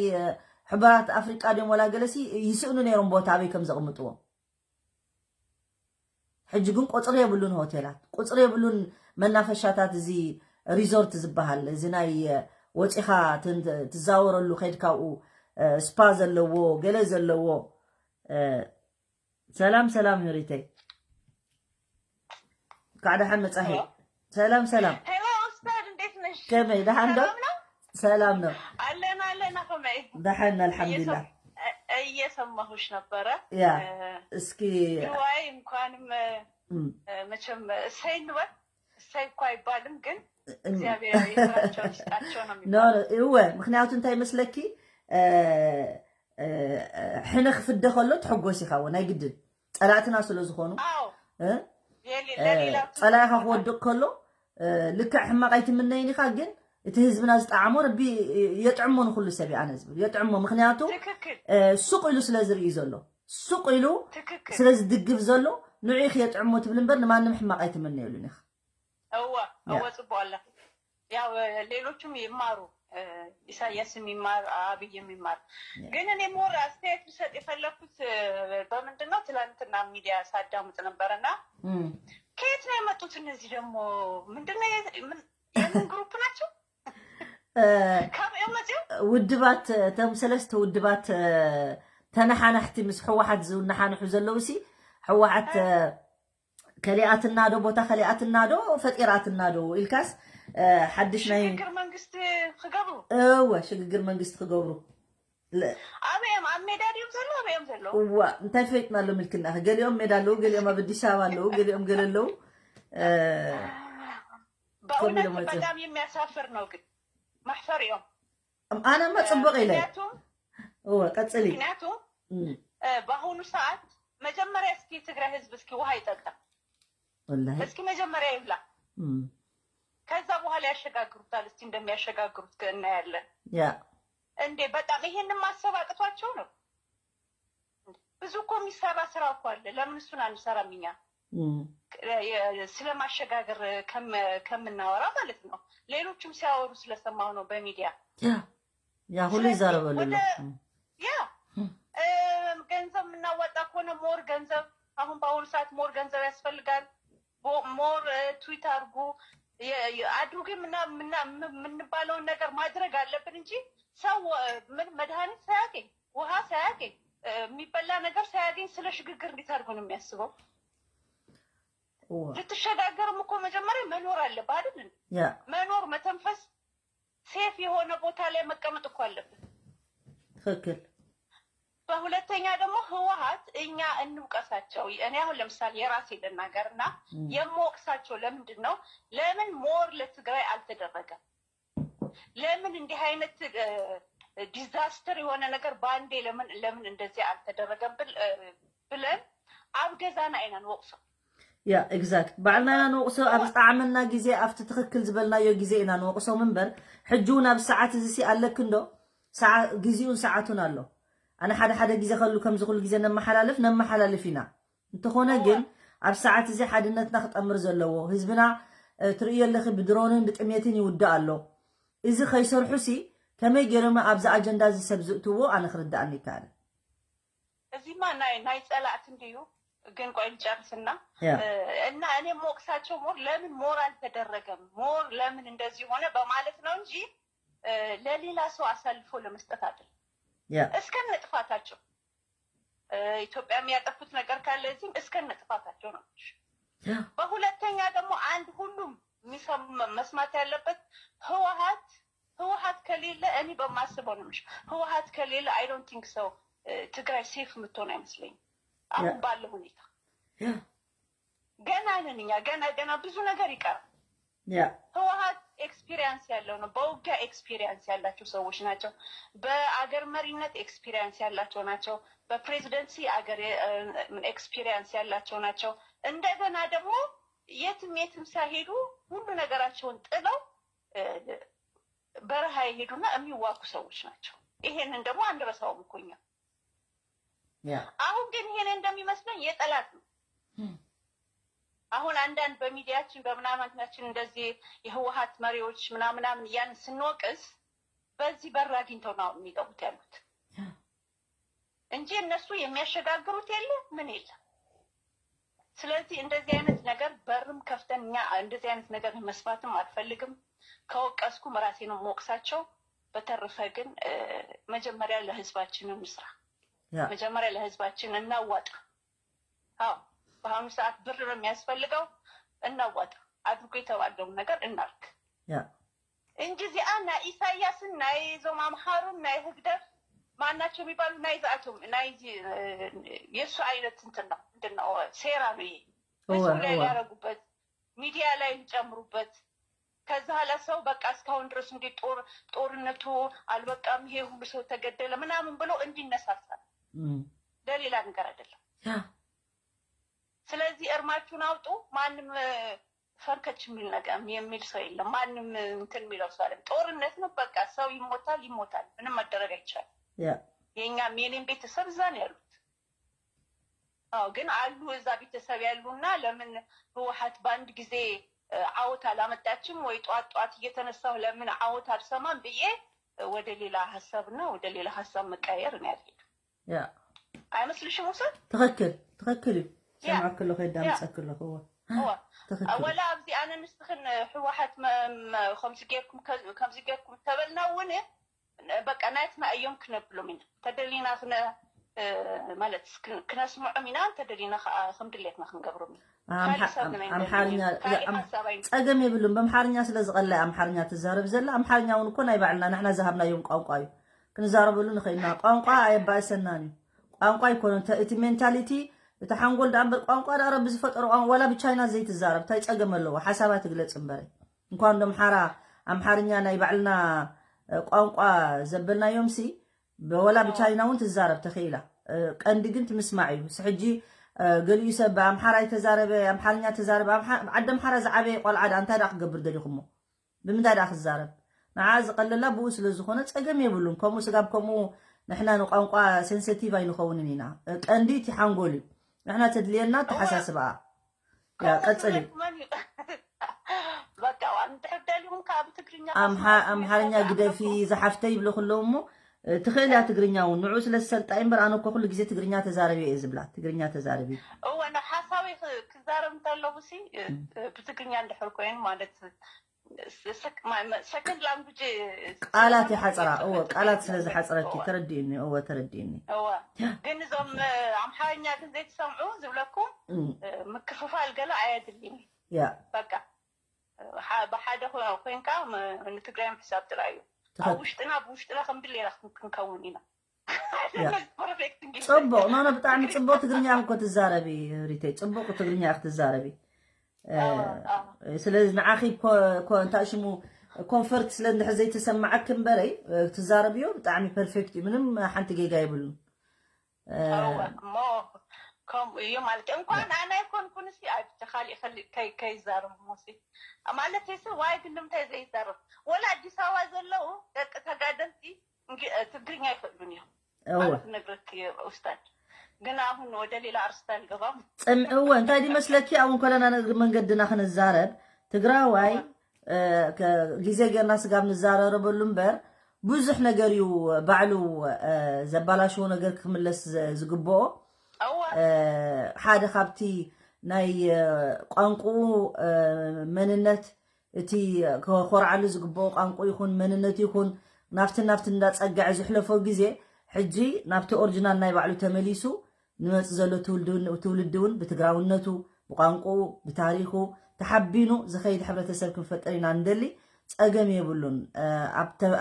ሕቡራት ኣፍሪቃ ድዮም ወላ ገለሲ ይስእኑ ነይሮም ቦታ ኣበይ ከም ዘቕምጥዎም። ሕጂ ግን ቁፅሪ የብሉን ሆቴላት፣ ቁፅሪ የብሉን መናፈሻታት፣ እዚ ሪዞርት ዝበሃል፣ እዚ ናይ ወፂኻ ትዛወረሉ፣ ከይድካ ኣብኡ ስፓ ዘለዎ፣ ገለ ዘለዎ። ሰላም ሰላም፣ ሂሪተይ፣ እንኳዕ ደሓን መጻኺ። ሰላም ሰላም። ሄሎ ኡስታዝ፣ እንዴት ነሽ? ከመይ፣ ደሓን ዶ? ሰላም ነው። አለን አለን። ከመይ? ደሓን፣ አልሐምዱሊላህ። እየሰማሁሽ ነበረ። ያ እስኪ ድዋይ እንኳንም መቼም እሰይ እንበል። እሰይ እኮ አይባልም፣ ግን እግዚአብሔር የስራቸውን ይስጣቸው ነው የሚባለው። እወ፣ ምክንያቱ እንታይ መስለኪ፣ ሕነ ክፍደ ከሎ ትሕጎስ ኢኻ፣ ናይ ግድን ጸላእትና ስለ ዝኾኑ። ጸላኢኻ ክወድቕ ከሎ ልክዕ ሕማቕ ኣይትምነይን ኢኻ፣ ግን እቲ ህዝብና ዝጠዓሞ ረቢ የጥዕሞ፣ ንኹሉ ሰብ ኣነ ዝብል የጥዕሞ። ምክንያቱ ሱቕ ኢሉ ስለ ዝርኢ ዘሎ፣ ሱቕ ኢሉ ስለ ዝድግፍ ዘሎ፣ ንዑ ኢኺ የጥዕሞ ትብል እምበር ንማንም ሕማቕ ኣይትምነየሉን ኢኻ። እወ እወ፣ ጽቡቅ ኣለ። ያው ሌሎቹም ይማሩ፣ ኢሳያስም ይማር፣ አብይም ይማር። ግን እኔ ሞር አስተያየት ልሰጥ የፈለኩት በምንድን ነው፣ ትላንትና ሚዲያ ሳዳምጥ ነበርና ከየት ነው የመጡት እነዚህ ደግሞ? ምንድን ነው፣ የምን ግሩፕ ናቸው? ካብ እዮም መጽኡ? ውድባት፣ እቶም ሰለስተ ውድባት ተነሓናሕቲ፣ ምስ ህወሓት ዝነሓንሑ ዘለዉ ሲ፣ ህወሓት ከሊኣትና ዶ፣ ቦታ ከሊኣትና ዶ፣ ፈጢራትና ዶ ኢልካስ፣ ሓድሽ ናይ ሽግግር መንግስቲ ክገብሩ። እወ፣ ሽግግር መንግስቲ ክገብሩ። ኣበዮም ኣብ ሜዳ ድዮም ዘለዉ? ኣበዮም ዘለዉ? እዋ፣ እንታይ ፈይጥናሎም ኢልክና? ገሊኦም ሜዳ ኣለዉ፣ ገሊኦም ኣብ ኣዲስ ኣበባ ኣለዉ፣ ገሊኦም ገለ ኣለዉ። በእውነት በጣም የሚያሳፍር ነው። ግን ማሕፈር እዮም። ኣነማ ጽቡቕ ኢለ። እወ፣ ቀጽሊ። ምክንያቱ በአሁኑ ሰዓት መጀመሪያ እስኪ ትግራይ ህዝብ እስኪ ውሃ ይጠጣ። ወላሂ እስኪ መጀመሪያ ይብላ። ከዛ በኋላ ያሸጋግሩታል። እስቲ እንደሚያሸጋግሩት እናያለን። ያ እንዴ በጣም ይሄንን ማሰብ አቅቷቸው ነው። ብዙ እኮ የሚሰራ ስራ እኮ አለ። ለምን እሱን አንሰራም እኛ? ስለማሸጋገር ከምናወራ ማለት ነው። ሌሎቹም ሲያወሩ ስለሰማሁ ነው በሚዲያ። ያ ያ ሁሉ ይዛረባሉ። ያ ገንዘብ የምናዋጣ ከሆነ ሞር ገንዘብ፣ አሁን በአሁኑ ሰዓት ሞር ገንዘብ ያስፈልጋል። ሞር ትዊት አድርጉ፣ አድርጉ የምንባለውን ነገር ማድረግ አለብን እንጂ ሰው ምን መድኃኒት ሳያገኝ፣ ውሃ ሳያገኝ፣ የሚበላ ነገር ሳያገኝ ስለ ሽግግር እንዴት አድርጎ ነው የሚያስበው? ልትሸጋገርም እኮ መጀመሪያ መኖር አለብህ አይደል? መኖር፣ መተንፈስ፣ ሴፍ የሆነ ቦታ ላይ መቀመጥ እኮ አለብህ። ትክክል። በሁለተኛ ደግሞ ህወሓት እኛ እንውቀሳቸው። እኔ አሁን ለምሳሌ የራሴ ልናገር እና የምወቅሳቸው ለምንድን ነው? ለምን ሞር ለትግራይ አልተደረገም? ለምን እንዲህ አይነት ዲዛስተር የሆነ ነገር በአንዴ ለምን ለምን እንደዚህ አልተደረገም ብለን ኣብ ገዛና ኢና ንወቅሶ። ያ ኤግዛክት፣ ባዕልና ኢና ንወቅሶ። ኣብ ዝጠዓመና ግዜ፣ ኣብቲ ትኽክል ዝበልናዮ ግዜ ኢና ንወቅሶም እምበር፣ ሕጂ እውን ኣብ ሰዓት እዚ ሲ ኣለክ እንዶ፣ ግዜኡን ሰዓቱን ኣሎ። ኣነ ሓደ ሓደ ግዜ ከሉ ከምዚ ኩሉ ግዜ ነመሓላልፍ ነመሓላልፍ ኢና። እንተኾነ ግን ኣብ ሰዓት እዚ ሓድነትና ክጠምር ዘለዎ፣ ህዝብና ትርእዮ ኣለኺ፣ ብድሮንን ብጥሜትን ይውዳእ ኣሎ። እዚ ከይሰርሑ ሲ ከመይ ገይሮም ኣብዚ ኣጀንዳ እዚ ሰብ ዝእትዎ ኣነ ክርዳእኒ ይከኣል። እዚማ ናይ ናይ ጸላእቲ እንድዩ። ግን ቆይ ልጨርስና እና እኔ ሞቅሳቸው ሞር ለምን ሞር አልተደረገም፣ ሞር ለምን እንደዚህ ሆነ በማለት ነው እንጂ ለሌላ ሰው አሳልፎ ለመስጠት አይደለም። እስከነ ጥፋታቸው ኢትዮጵያ የሚያጠፉት ነገር ካለ እዚህም እስከነ ጥፋታቸው ነው። በሁለተኛ ደግሞ አንድ ሁሉም መስማት ያለበት ህወሓት ህወሓት ከሌለ እኔ በማስበው ነው የምልሽ። ህወሓት ከሌለ I don't think so ትግራይ ሴፍ የምትሆን አይመስለኝም አሁን ባለው ሁኔታ። ገና ነን እኛ፣ ገና ገና ብዙ ነገር ይቀራል። ህወሓት ኤክስፒሪየንስ ያለው ነው። በውጊያ ኤክስፒሪየንስ ያላቸው ሰዎች ናቸው። በአገር መሪነት ኤክስፒሪየንስ ያላቸው ናቸው። በፕሬዚደንሲ አገር ኤክስፒሪየንስ ያላቸው ናቸው። እንደገና ደግሞ የትም የትም ሳይሄዱ ሁሉ ነገራቸውን ጥለው በረሃ ይሄዱና የሚዋጉ ሰዎች ናቸው። ይሄንን ደግሞ አንረሳውም እኮ እኛ። አሁን ግን ይሄን እንደሚመስለኝ የጠላት ነው። አሁን አንዳንድ በሚዲያችን በምናምናችን እንደዚህ የህወሓት መሪዎች ምናምናምን እያልን ስንወቅስ በዚህ በር አግኝተው ነው የሚገቡት ያሉት እንጂ እነሱ የሚያሸጋግሩት የለ ምን የለ። ስለዚህ እንደዚህ አይነት ነገር በርም ከፍተን እኛ እንደዚህ አይነት ነገር መስማትም አልፈልግም። ከወቀስኩም ራሴ ነው የምወቅሳቸው። በተረፈ ግን መጀመሪያ ለህዝባችን እንስራ። መጀመሪያ ለህዝባችን እናዋጣ። አዎ በአሁኑ ሰዓት ብር ነው የሚያስፈልገው። እናዋጣ፣ አድርጎ የተባለውን ነገር እናርግ እንጂ እዚኣ ናይ ኢሳያስን ናይ ዞም ኣምሓሩን ናይ ህግደፍ ማናቸው የሚባሉ ናይ ዛኣቶም ናይ የእሱ አይነት እንትን ነው ምንድን ነው ሴራ ነው ይሄ። ህዝቡ ላይ ሊያረጉበት፣ ሚዲያ ላይ ሊጨምሩበት፣ ከዛ ላ ሰው በቃ እስካሁን ድረስ እንዲ ጦር ጦርነቱ አልበቃም፣ ይሄ ሁሉ ሰው ተገደለ ምናምን ብሎ እንዲነሳሳ ለሌላ ነገር አይደለም። ስለዚህ እርማችሁን አውጡ። ማንም ፈንከች የሚል ነገር የሚል ሰው የለም። ማንም እንትን የሚለው ሰው አለም። ጦርነት ነው በቃ። ሰው ይሞታል ይሞታል፣ ምንም መደረግ አይቻልም። የእኛም የኔም ቤተሰብ እዛ ነው ያሉት። አዎ ግን አሉ እዛ ቤተሰብ ያሉና ለምን ህወሓት በአንድ ጊዜ አወት አላመጣችም ወይ? ጧት ጧት እየተነሳሁ ለምን አወት አልሰማም ብዬ ወደ ሌላ ሀሳብና ወደ ሌላ ሀሳብ መቀየር ነው ያልሄዱ። አይመስልሽም? ውሰድ ትክክል ትክክል እዩ። ሰማዕ ከለኹ የዳምፀ ከለኹ ወላ ኣብዚ ኣነ ንስኽን ህወሓት ከምዚ ጌርኩም ከምዚ ጌርኩም ተበልና እውን በቃ ናትና እዮም ክነብሎም ኢና። ተደሊና ማለት ክነስምዖም ኢና፣ ተደሊና ከዓ ከም ድሌትና ክንገብሮም ኢና። ኣምሓርኛ ጸገም የብሉን። በኣምሓርኛ ስለ ዝቐላይ ኣምሓርኛ ትዛረብ ዘላ። ኣምሓርኛ እውን እኮ ናይ ባዕልና ንሕና ዝሃብናዮም ቋንቋ እዩ። ክንዛረበሉ ንኽእልና። ቋንቋ ኣየባእሰናን እዩ። ቋንቋ ኣይኮነን። እቲ ሜንታሊቲ፣ እቲ ሓንጎል ደኣ እምበር ቋንቋ ደኣ ረቢ ዝፈጠሮ ቋንቋ ዋላ ብቻይና ዘይትዛረብ እንታይ ጸገም ኣለዎ? ሓሳባ ትግለጽ እምበረ። እንኳን ዶ ኣምሓራ ኣምሓርኛ ናይ ባዕልና ቋንቋ ዘበልናዮምሲ ወላ ብቻይና እውን ትዛረብ ተኽኢላ። ቀንዲ ግን ትምስማዕ እዩ። ስ ሕጂ ገሊኡ ሰብ ኣምሓራ ይተዛረበ ኣምሓርኛ ተዛረበ ዓዲ ኣምሓራ ዝዓበየ ቆልዓ ደኣ እንታይ ደኣ ክገብር ደሊኹሞ? ብምንታይ ደኣ ክዛረብ? ንዓ ዝቐለላ ብኡ ስለ ዝኾነ ጸገም የብሉን። ከምኡ ስጋብ ከምኡ ንሕና ንቋንቋ ሴንሰቲቭ ኣይንኸውንን ኢና። ቀንዲ እቲ ሓንጎል እዩ። ንሕና ተድልየና ኣተሓሳስባኣ። ያ ቀጽሊ። ኣምሓርኛ ግደፊ ዝሓፍተ ይብለ ክለው እሞ ትኽእል እያ ትግርኛ እውን ንዑ ስለ ዝሰልጣ እምበር ኣነ እኮ ኩሉ ግዜ ትግርኛ ተዛረቢ እየ ዝብላ። ትግርኛ ተዛረቢ። እወ ሓሳዊ ክዛረብ እንተለኹ ሲ ብትግርኛ እንድሕር ኮይኑ ማለት ሰከንድ ላንጉጅ ቃላት ይሓፅራ። እወ ቃላት ስለ ዝሓፅረኪ ተረዲእኒ። እወ ተረዲእኒ። እወ ግን እዞም ኣምሓርኛ ግን ዘይትሰምዑ ዝብለኩም ምክፍፋል ገለ ኣየድልይን። ያ በቃ ብሓደ ኮንካ ንትግራይ ምሕሳብ ጥራይ እዩ። ኣብ ውሽጥና ብውሽጥና ከም ድሌና ክንከውን ኢና። ፅቡቅ ኖኖ ብጣዕሚ ፅቡቅ ትግርኛ እኮ ትዛረቢ ሪተይ ፅቡቅ ትግርኛ ክትዛረቢ ስለዚ ንዓኺ እንታይ ሽሙ ኮንፈርት ስለ እንድሕር ዘይተሰማዓክ እምበረይ ትዛረብዮ ብጣዕሚ ፐርፌክት እዩ ምንም ሓንቲ ጌጋ የብሉን እሞ ከምኡ እዩ ማለት እንኳን ኣነ ኣይኮንኩን ሲ ኣብቲ ካሊእ ከይዛረብ ሞሲ ማለት ሲ ዋይ ግን ንምንታይ ዘይዛረብ ወላ ኣዲስ ኣበባ ዘለዉ ደቂ ተጋደልቲ ትግርኛ ይኽእሉን እዮም ክነግረኪ ኡስታድ ግን አሁን ወደ ሌላ አርስት አልገባም። እወ እንታይ ድመስለኪ ኣውን ኮለና ንእግሪ መንገድና ክንዛረብ ትግራዋይ ግዜ ጌርና ስጋብ ንዛረረበሉ እምበር ብዙሕ ነገር እዩ ባዕሉ ዘባላሽዎ ነገር ክምለስ ዝግብኦ ሓደ ካብቲ ናይ ቋንቁ መንነት እቲ ክኾርዓሉ ዝግብኦ ቋንቁ ይኹን መንነቱ ይኹን ናፍትን ናፍትን እንዳፀግዐ ዝሕለፎ ግዜ ሕጂ ናብቲ ኦርጅናል ናይ ባዕሉ ተመሊሱ ንመፅ ዘሎ ትውልዲ እውን ብትግራውነቱ ብቋንቁኡ ብታሪኹ ተሓቢኑ ዝኸይድ ሕብረተሰብ ክንፈጥር ኢና ንደሊ ፀገም የብሉን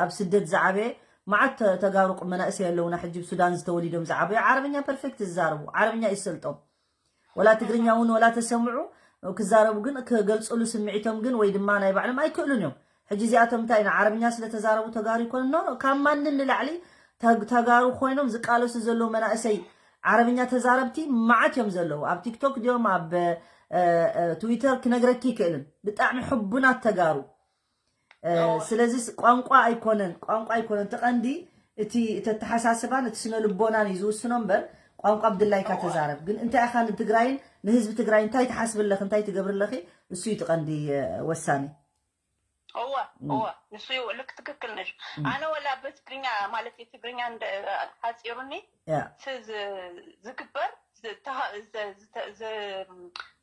ኣብ ስደት ዝዓበየ መዓት ተጋሩ መናእሰይ ኣለውና ሕጂ ሱዳን ዝተወሊዶም ዝዓበዩ ዓረብኛ ፐርፌክት ዝዛረቡ ዓረብኛ ይሰልጦም ወላ ትግርኛ እውን ወላ ተሰምዑ ክዛረቡ ግን ክገልፅሉ ስምዒቶም ግን ወይ ድማ ናይ ባዕሎም ኣይክእሉን እዮም ሕጂ እዚኣቶም እንታይ ኢና ዓረብኛ ስለተዛረቡ ተጋሩ ይኮኑ ኖ ካብ ማንም ንላዕሊ ተጋሩ ኮይኖም ዝቃለሱ ዘለዉ መናእሰይ ዓረብኛ ተዛረብቲ መዓት እዮም ዘለዉ ኣብ ቲክቶክ ድዮም ኣብ ትዊተር ክነግረኪ ይክእልን ብጣዕሚ ሕቡናት ተጋሩ ስለዚ ቋንቋ ኣይኮነን ቋንቋ ኣይኮነን ተቐንዲ እቲ ተተሓሳስባን እቲ ስነ ልቦናን እዩ ዝውስኖ እምበር ቋንቋ ብድላይካ ተዛረብ። ግን እንታይ ኢኻ ንትግራይን ንህዝቢ ትግራይ እንታይ ትሓስብለኺ፣ እንታይ ትገብርለኺ? እሱ እዩ እቲ ቀንዲ ወሳኒ። እወ እወ፣ ንሱ እዩ። ልክ ትክክል ነሽ። ኣነ ወላ ብትግርኛ ማለት ትግርኛ ሓፂሩኒ ዝግበር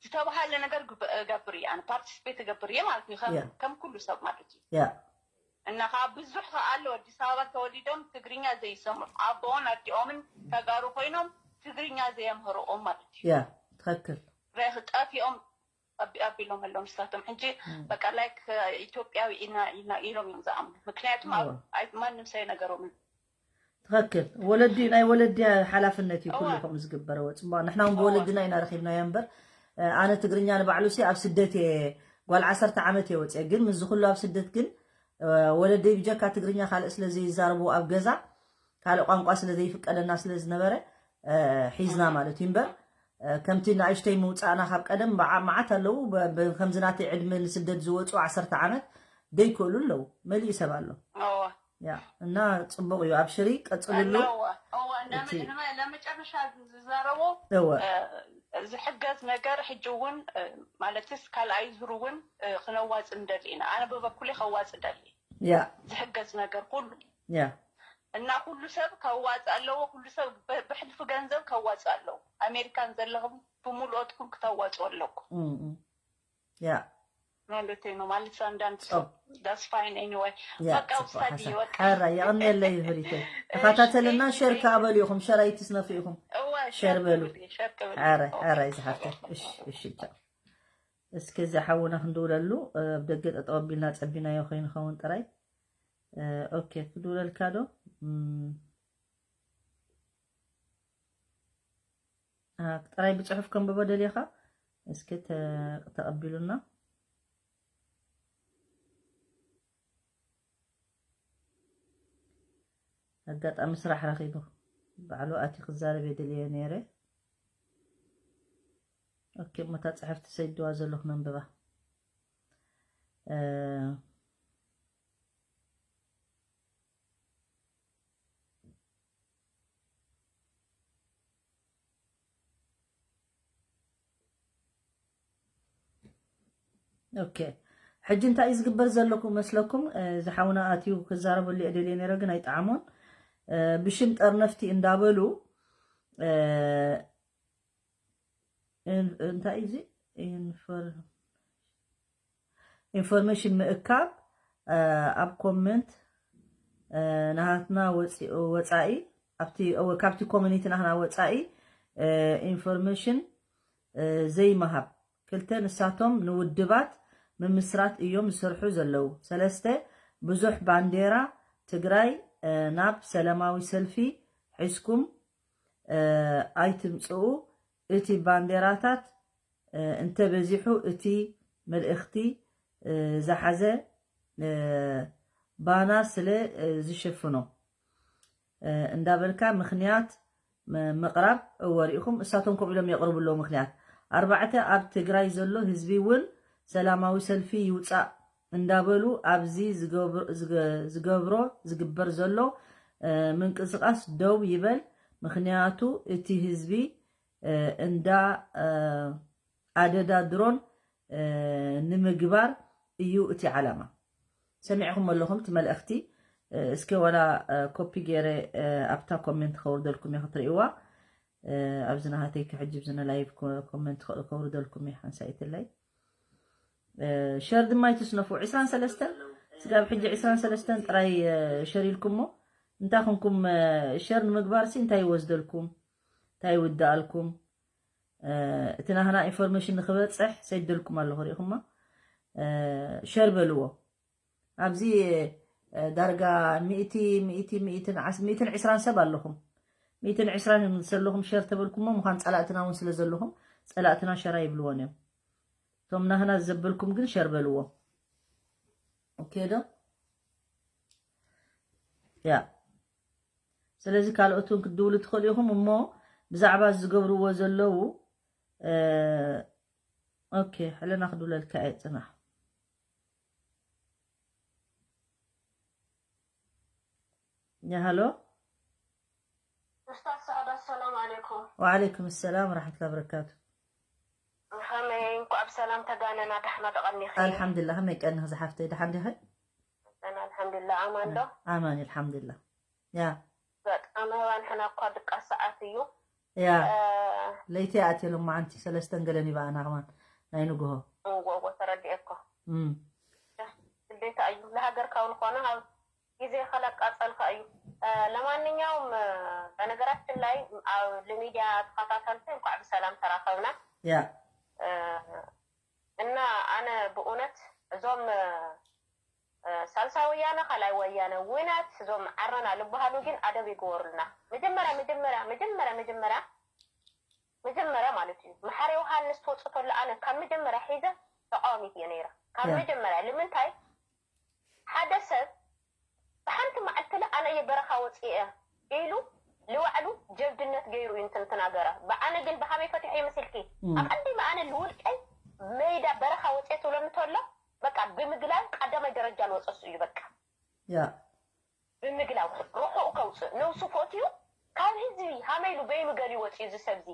ዝተባሃለ ነገር እገብር እየ። ኣነ ፓርቲስፔት እገብር እየ ማለት እዩ፣ ከም ኩሉ ሰብ ማለት እዩ። እና ከዓ ብዙሕ ከዓ ኣሎ ኣዲስ ኣበባ ተወሊዶም ትግርኛ ዘይሰምዑ፣ ኣቦኦን ኣዲኦምን ተጋሩ ኮይኖም ትግርኛ ዘየምህርኦም ማለት እዩ። ትክክል። ጠፊኦም ኣቢሎም ኣለዉ ንሳቶም። ሕጂ በቃ ላይክ ኢትዮጵያዊ ኢና ኢሎም እዮም ዝኣምኑ። ምክንያቱም ማንም ሰይ ነገሮምን ትክክል። ወለዲ ናይ ወለዲ ሓላፍነት እዩ ኩሉ ከምኡ ዝግበረዎ። ፅቡቅ ንሕና እውን ብወለድና ኢና ረኪብናዮ እምበር ኣነ ትግርኛ ንባዕሉ ሲ ኣብ ስደት እየ ጓል ዓሰርተ ዓመት እየ ወፅአ። ግን ምስዚ ኩሉ ኣብ ስደት ግን ወለደይ ብጀካ ትግርኛ ካልእ ስለ ዘይዛረቡ ኣብ ገዛ ካልእ ቋንቋ ስለ ዘይፍቀደና ስለ ዝነበረ ሒዝና ማለት እዩ እምበር ከምቲ ንኣሽተይ ምውፃእና ካብ ቀደም መዓት ኣለዉ። ከምዚ ናተይ ዕድመ ንስደት ዝወፁ ዓሰርተ ዓመት ደይክእሉ ኣለዉ። መሊኡ ሰብ ኣሎ። እና ፅቡቅ እዩ። ኣብሽሪ ቀፅልሉ። ለመጨረሻ ዝዛረቦ ዝሕገዝ ነገር ሕጂ እውን ማለትስ ካልኣይ ዙር እውን ክነዋፅ እንደሊ ኢና። ኣነ ብበኩሌ ከዋፅ ደሊ ዝሕገዝ ነገር ኩሉ እና ኩሉ ሰብ ከዋፅ ኣለዎ። ኩሉ ሰብ ብሕልፊ ገንዘብ ከዋፅ ኣለዎ። ኣሜሪካን ዘለኹም ብምልኦትኩም ክተዋፅኦ ኣለኩም። ያ ማለተይ ነው ማለት አንዳንድ ሰው that's fine anyway። በቃ ውሳኔ በቃ ሐራ የቐንየለይ ህሪተይ ተኸታተልና ሸር ከኣበሉ ኢኹም። ሸር ኣይትስነፉ ኢኹም። ሸር በሉ። ሐራይ ሐራይ ዝሓፍተ እሺ እሺ ቻው። እስኪ እዚ ሓውና ክንድውለሉ ኣብ ደገ ጠጠው ኣቢልና ጸቢናዮ ከይንኸውን ጥራይ። ኦኬ ክድውለልካ ዶ? ጥራይ ብፅሑፍ ከንብቦ ደሊኻ እስኪ ተቐቢሉና። ኣጋጣሚ ስራሕ ረኺቡ ባዕሉ ኣቲ ክዛረብ የደልየ ነይረ። ኦኬ እሞ እታ ፅሕፍቲ ሰይድዋ ዘለኹ ነንብባ። ኦኬ ሕጂ እንታይ እዩ ዝግበር ዘለኩ መስለኩም? ዝሓውና ኣትዩ ክዛረበሉ እየ ደልየ ነይረ ግን ኣይጠዓሞን። ብሽም ጠርነፍቲ እንዳበሉ እንታይ እዩ እዚ ኢንፎርሜሽን ምእካብ ኣብ ኮመንት ናሃትና ወፃኢ ካብቲ ኮሚኒቲ ናህና ወፃኢ ኢንፎርሜሽን ዘይመሃብ። ክልተ ንሳቶም ንውድባት ምምስራት እዮም ዝሰርሑ ዘለዉ። ሰለስተ ብዙሕ ባንዴራ ትግራይ ናብ ሰለማዊ ሰልፊ ሒዝኩም ኣይትምፅኡ። እቲ ባንዴራታት እንተበዚሑ እቲ መልእኽቲ ዝሓዘ ባና ስለ ዝሽፍኖ እንዳበልካ ምኽንያት ምቕራብ እወ ሪኢኹም እሳቶም ከምኡ ኢሎም የቕርቡ ኣለዉ ምኽንያት። ኣርባዕተ ኣብ ትግራይ ዘሎ ህዝቢ እውን ሰላማዊ ሰልፊ ይውፃእ እንዳበሉ ኣብዚ ዝገብሮ ዝግበር ዘሎ ምንቅስቃስ ደው ይበል። ምኽንያቱ እቲ ህዝቢ እንዳ ኣደዳ ድሮን ንምግባር እዩ እቲ ዓላማ። ሰሚዕኹም ኣለኹም እቲ መልእኽቲ። እስከ ዋላ ኮፒ ገይረ ኣብታ ኮሜንት ከውርደልኩም እየ ክትርእይዋ። ኣብዚ ናሃተይ ክሕጅብ ዝነ ላይቭ ኮሜንት ከውርደልኩም እየ ሓንሳይትለይ። ሸር ድማ ይትስነፉ ዕስራን ሰለስተን ስጋብ ሕጂ ዕስራን ሰለስተን ጥራይ ሸር ኢልኩሞ እንታይ ኩንኩም ሸር ንምግባር ሲ እንታይ ይወስደልኩም እንታይ ይውድኣልኩም? እቲ ናህና ኢንፎርሜሽን ንክበፅሕ ሰይደልኩም ኣለኹ ሪኢኹማ። ሸር በልዎ ኣብዚ ዳርጋ ሚእቲ ሚእቲ ሚእትን ዕስራን ሰብ ኣለኹም። ሚእትን ዕስራን ዘለኹም ሸር ተበልኩሞ ምዃን ፀላእትና እውን ስለ ዘለኹም ፀላእትና ሸራ ይብልዎን እዮም። እቶም ናህና ዘበልኩም ግን ሸር በልዎ። ኦኬ ዶ? ያ ስለዚ ካልኦት እውን ክትድውሉ ትኽእሉ ኢኹም እሞ ብዛዕባ ዝገብርዎ ዘለዉ ኦኬ ሕለና ክድውለልካ እየ ፅናሕ። ያ ሃሎ ኡስታዝ ሰዓዳ ሰላም ዓለይኩም። ወዓለይኩም ሰላም ወራሕመቱላሂ ወበረካቱ። ከመይ? እንኳዕ ብሰላም ተጋነና። ዳሕና ደቐኒኺ? ኣልሓምዱሊላህ። ከመይ ቀኒኺ ዝሓፍተይ? ደሓን ዲኺ? ኣልሓምዱሊላህ። ኣማን ዶ? ኣማን ኣልሓምዱሊላህ። ያ በጣም ንሕና እኳ ድቃስ ሰዓት እዩ። ያ ለይቲ ኣትየ ሎማዓንቲ ሰለስተን ገለን ይበኣና ከማን ናይ ንግሆ። እንጎጎ ተረዲኤ እኮ። እም። ግዴታ እዩ። ለሃገር ካብ ዝኾነ ኣብ ግዜ ከለቃጸልካ እዩ። ለማንኛውም በነገራችን ላይ ኣብ ልሚድያ ተኸታተልቲ እንኳዕ ብሰላም ተራኸብና። ያ እና ኣነ ብእውነት እዞም ሳልሳይ ወያነ ካልኣይ ወያነ ውናት እዞም ዓረና ዝበሃሉ ግን ኣደብ ይግበሩልና። መጀመርያ መጀመርያ መጀመርያ መጀመርያ መጀመርያ ማለት እዩ መሓሪ ዮሃንስ ትወፅእ ተሎ ኣነ ካብ መጀመርያ ሒዘ ተቃዋሚት እየ ነይረ። ካብ ያ። መጀመርያ ንምንታይ ሓደ ሰብ ብሓንቲ መዓልቲ ለ ኣነ እየ በረኻ ወፅየ ኢሉ ልባዕሉ ጀብድነት ገይሩ እዩ እንትናገረ። ብኣነ ግን ብሃመይ ፈትሖ ይመስልኪ? እም። ኣቐዲመ ኣነ ልውልቀይ መይዳ በረኻ ወፅየ ትብለኒ ተሎ በቃ ብምግላይ ቀዳማይ ደረጃ ልወፀሱ እዩ በቃ ያ ብምግላው ርሑቕ ከውፅእ ነብሱ ፈትዩ ካብ ህዝቢ ሃመይሉ በይኑ ገሊ ወፅዩ እዚ ሰብዚ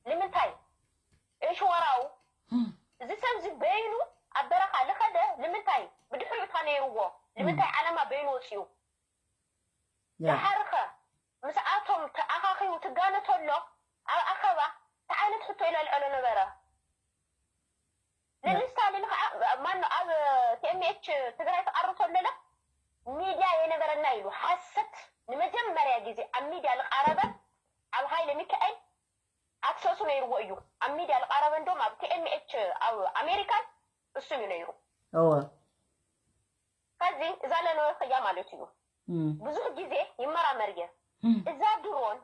ንምንታይ እሽወራው እዚ ሰብዚ በይኑ ኣብ በረኻ ልኸደ ንምንታይ ብድሕሪኡ እታ ነይርዎ ንምንታይ ዓለማ በይኑ ወፅዩ ያ ድሓርኸ ምስኣቶም ተኣኻኺቡ ትጋነ ተሎ ኣብ ኣኸባ እንታይ ዓይነት ሕቶ ኢለልዐሎ ነበረ ንስታሊን ከዓ ማን ኣብ ቲኤምኤች ትግራይ ተቃርቶ ኣለለ ሚድያ የነበረና ኢሉ ሓሰት ንመጀመርያ ግዜ ኣብ ሚድያ ልቃረበ ኣብ ሃይለ ሚካኤል ኣክሰሱ ነይርዎ እዩ ኣብ ሚድያ ልቃረበ እንዶም ኣብ ቲኤምኤች ኣብ ኣሜሪካን እሱ እዩ ነይሩ እወ ከዚ እዛ ለነወ ክያ ማለት እዩ እም። ብዙሕ ግዜ ይመራመር እየ እዛ ድሮን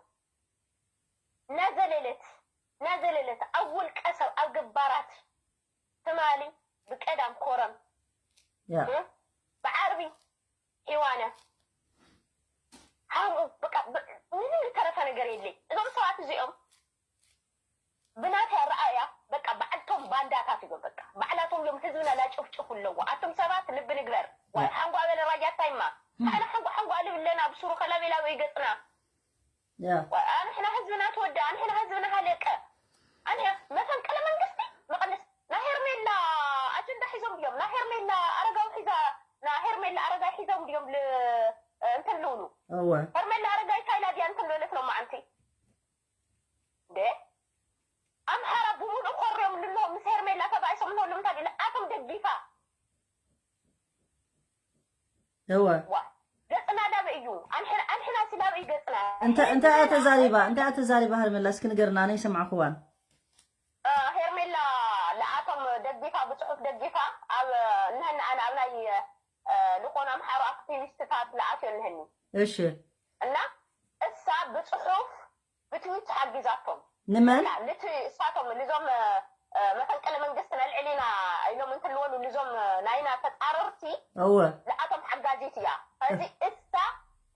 ናዘለለት ናዘለለት ኣብ ውልቀ ሰብ ኣብ ገባራት ትማሊ ብቀዳም ኮረም ያ ብዓርቢ ሒዋነ ሃምኡ በቃ ብ- ምንም ዝተረፈ ነገር የለይ እዞም ሰባት እዚኦም ብናተይ ኣረኣእያ በቃ ባዕልቶም ባንዳታት እዮም በቃ ባዕላቶም እዮም ህዝብና ላጭፍጭፉ ኣለዎ ኣቶም ሰባት ልቢ ንግበር ዋይ ሓንጓ በለ ራያታይማ ኣነ ሓንጓ ሓንጓ ልብለና ብሱሩ ከላቤላዊ ገፅና ያ ኣንሕና ህዝብና ተወደ ኣንሕና ህዝብና ሃለቀ ኣንሕ መፈንቅለ መንግስቲ መቐንስ ናይ ሄርሜላ ኣጀንዳ ሒዞም እዮም ናይ ሄርሜላ ኣረጋዊ ሒዛ ናይ ሄርሜላ ኣረጋይ ሒዞም እዮም ል እንትን ልውሉ እወ ሄርሜላ ኣረጋይ ታይላ ድያ እንትን ልበለት ነው ማዓንቲ እንዴ ኣምሓራ ብሙሉእ ኮርዮም ልሎ ምስ ሄርሜላ ተባኢሶም ነው ልምንታይ ድለ ኣቶም ደጊፋ እወ ዋ ገፅና ላበ እዩ ኣንሕና ኣንሕና ስላበ እዩ ገፅና እንተ እንታይ እያ ተዛሪባ እንታይ እያ ተዛሪባ ሄርሜላ እስኪ ንገርና ኣነ ይሰማዕኩዋን ሄርሜላ ለኣቶም ደጊፋ ብፅሑፍ ደጊፋ ኣብ ንህና ኣነ ኣብ ናይ ዝኾኑ ኣምሓሩ ኣክቲቪስትታት ለኣትዮ ንህኒ እሺ እና እሳ ብፅሑፍ ብትዊት ሓጊዛቶም ንመን ላ- ልቲ እሳቶም ልዞም መፈንቅለ መንግስቲ ነልዕሊና ኢሎም እንትልወሉ ልዞም ናይና ተፃረርቲ እወ ለኣቶም ሓጋዚት እያ ከዚ እሳ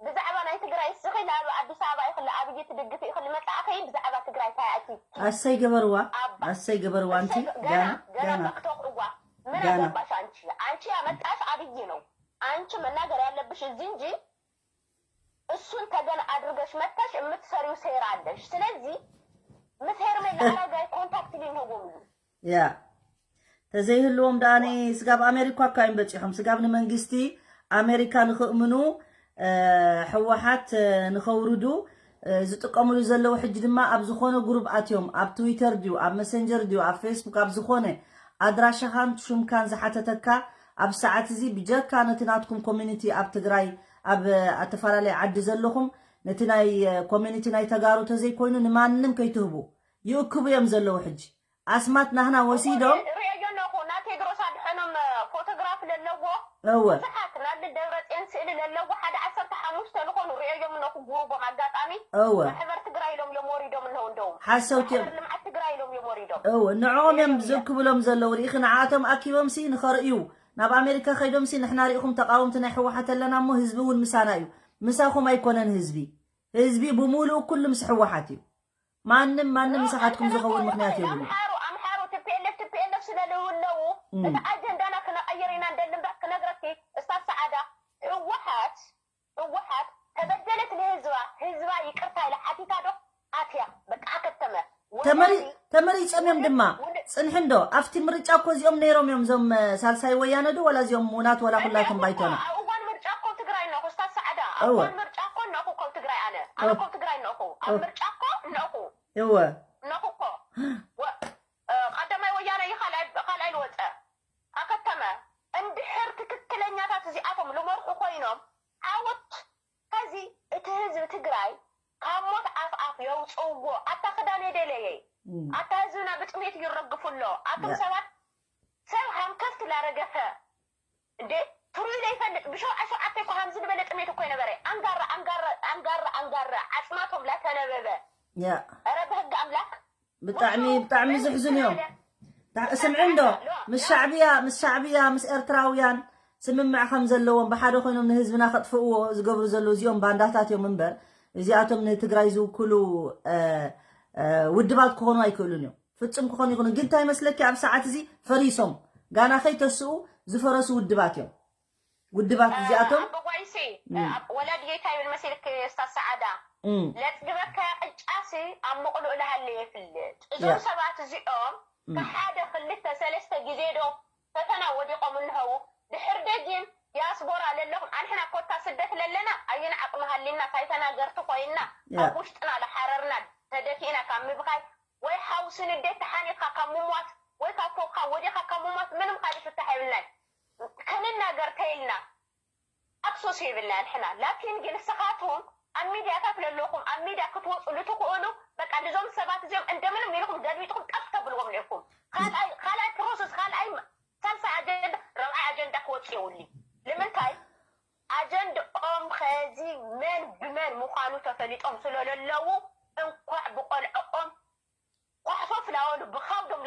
ብዛዕባ ናይ ትግራይ እስኺ ናብ ኣዲስ ኣበባ ኢኽሊ ኣብይ ትድግፍ ኢኽሊ መፃእኺ ብዛዕባ ትግራይ ታያእቲ ኣሰይ ገበርዋ ኣባ- ኣሰይ ገበርዋ ኣንቲ ገና ጋና ገና ጋና መክተቁዋ ምን ጋና። አገባሽ አንቺ አንቺ ያመጣሽ አብይ ነው አንቺ መናገር ያለብሽ እዚህ እንጂ እሱን ተገን አድርገሽ መጥተሽ የምትሰሪው ሴራ አለሽ ስለዚህ ምስ ሄርሜላ አረጋይ ኮንታክት ሊንሆጎም እዩ ያ ተዘይህልዎም ደኣኒ ስጋብ ኣሜሪካ እኳ እዮም በፂሖም ስጋብ ንመንግስቲ ኣሜሪካ ንክእምኑ እ፣ ህወሓት እ፣ ንኸውርዱ እ፣ ዝጥቀምሉ ዘለዉ ሕጂ ድማ ኣብ ዝኾነ ጉሩብ ኣትዮም ኣብ ትዊተር ድዩ ኣብ መሰንጀር ድዩ ኣብ ፌስቡክ ኣብ ዝኾነ ኣድራሻኻን ሹምካን ዝሓተተካ ኣብ ሰዓት እዚ ብጀካ ነቲ ናትኩም ኮሚኒቲ ኣብ ትግራይ ኣብ ኣተፈላለየ ዓዲ ዘለኹም ነቲ ናይ ኮሚኒቲ ናይ ተጋሩ ተዘይኮይኑ ንማንም ከይትህቡ ይእክቡ እዮም ዘለዉ ሕጂ ኣስማት ናህና ወሲዶም ርእዮ ኣለኹ ና ቴድሮስ ኣድሐኖም ፎቶግራፍ ለለዎ እወ ብዙሓት ናብል ደብረፅዮን ስእሊ ለለዎ ሓደ ዓሰርተ ሓሙሽተ ዝኾኑ ርእዮም ኣለኹ ጉሩቦም ኣጋጣሚ እወ ማሕበር ትግራይ ኢሎም እዮም ወሪዶም ኣለዉ እንደውም ሓሰውቲ እዮም ማሕበር ልምዓት ትግራይ ኢሎም እዮም ወሪዶም እወ ንዕኦም እዮም ዝእክብሎም ዘለዉ ርኢኺ ንዓኣቶም ኣኪቦም ሲ ንኸርእዩ ናብ ኣሜሪካ ከይዶም ሲ ንሕና ርኢኹም ተቃወምቲ ናይ ህወሓት ኣለና እሞ ህዝቢ እውን ምሳና እዩ ምሳኹም ኣይኮነን ህዝቢ ህዝቢ ብምሉኡ ኩሉ ምስ ህወሓት እዩ ማንም ማንም ምሳኻትኩም ዝኸውን ምክንያት የብሉ ኣምሓሩ ኣምሓሩ ቲፒኤልኤፍ ቲፒኤልኤፍ ስለልውለው እም። እቲ ኣጀንዳና ክነቐይር ኢና እንደሊ እምበር ክነግረኪ እስታ ሰዓዳ ህወሓት ህወሓት ተበደለት ንህዝባ ህዝባ ይቅርታ ኢላ ሓቲታ ዶ ተመሪ ተመሪጾም እዮም ድማ። ጽንሒ እንዶ ኣብቲ ምርጫ እኮ እዚኦም ነይሮም እዮም፣ እዞም ሳልሳይ ወያነ ዶ ዋላ እዚኦም ውናት ዋላ ኩላቶም ባይቶና። ኣብ እዋን ምርጫ እኮ ትግራይ እነኹ፣ ስታዝ ሰዓዳ፣ ኣብ እወ። እዋን ምርጫ እኮ እነኹ እኮ ትግራይ ኣነ ኣነ እኮ ትግራይ እነኹ ኣብ ምርጫ እኮ እነኹ እወ እነኹ እኮ ወ- እ፣ ቀዳማይ ወያነ እዩ ካልኣይ ካልኣይ ዝወፀ ኣከተመ። እንድሕር ትክክለኛታት እዚኣቶም ልመርሑ ኮይኖም ዓወት ኸዚ እቲ ህዝቢ ትግራይ ካብ ሞት ኣፍ ኣፍ የውፅእዎ። ኣታ ክዳን የደለየ ኣታ ህዝብና ብጥሜት ይረግፉ ኣሎ። ኣቶም ሰባት ሰብ ሃንከፍት ላረገፈ እንዴ ትሩይ ዘይፈልጥ ብሸውዓይ ሸውዓተ እኮ ሃምዚ ዝበለ ጥሜት እኮ ይነበረ። ኣንጋረ ኣንጋረ ኣንጋረ ኣንጋረ ዓፅማቶም ላተነበበ። ያ ኧረ ብህግ ኣምላክ ብጣዕሚ ብጣዕሚ ዝሕዝኑ እዮም። ስምዒ እንዶ ምስ ሻዕብያ ምስ ሻዕብያ ምስ ኤርትራውያን ስምምዕ ከም ዘለዎም ብሓደ ኮይኖም ንህዝብና ከጥፍእዎ ዝገብሩ ዘለዉ እዚኦም ባንዳታት እዮም እምበር እዚኣቶም ንትግራይ ዝውክሉ ውድባት ክኾኑ ኣይክእሉን እዮም። ፍጹም ክኾኑ ይኹኑ ግን እንታይ መስለኪ ኣብ ሰዓት እዚ ፈሪሶም ጋና ከይተስኡ ዝፈረሱ ውድባት እዮም። ውድባት እዚኣቶም ወላ ድየታ ይብል መሲልክ ስታዝ ሰዓዳ ለጽግበካ ቅጫሲ ኣብ መቕልኡ ለሃለ የፍልጥ። እዞም ሰባት እዚኦም ከሓደ ክልተ ሰለስተ ግዜ ዶ ፈተና ወዲቖም እንሀው ድሕር ደጊም ዲያስቦራ ለለኹም ኣንሕና ኮታ ስደት ለለና ኣየን ዓቕሚ ሃሊና ሳይተናገርቲ ኮይንና ኣብ ውሽጥና ለሓረርና ተደፊእና ካብ ምብኻይ ወይ ሓውሲ ንዴት ተሓኒቕካ ካብ ምሟት ወይ ካብ ፎቕካ ወዲኻ ካብ ምሟት ምንም ካልእ ፍታሕ የብልናይ። ክንናገር ተይልና ኣክሶስ የብልና ንሕና ላኪን ግን ንስኻትኩም ኣብ ሚድያታት ለለኹም ኣብ ሚድያ ክትወፁ ልትኽእሉ በቃ ልዞም ሰባት እዚኦም እንደምንም ኢልኩም ገልቢጥኩም ጠፍ ተብልዎም ነይርኩም። ካልኣይ ፕሮሰስ ካልኣይ ሳልሳይ ኣጀንዳ ረብዓይ ኣጀንዳ ክወፁ የውሊ ንምንታይ ኣጀንድኦም ኸዚ መን ብመን ምዃኑ ተፈሊጦም ስለለለዉ እንኳዕ ብቆልዕኦም ኳሕፈፍ ላወሉ ብኻብዶም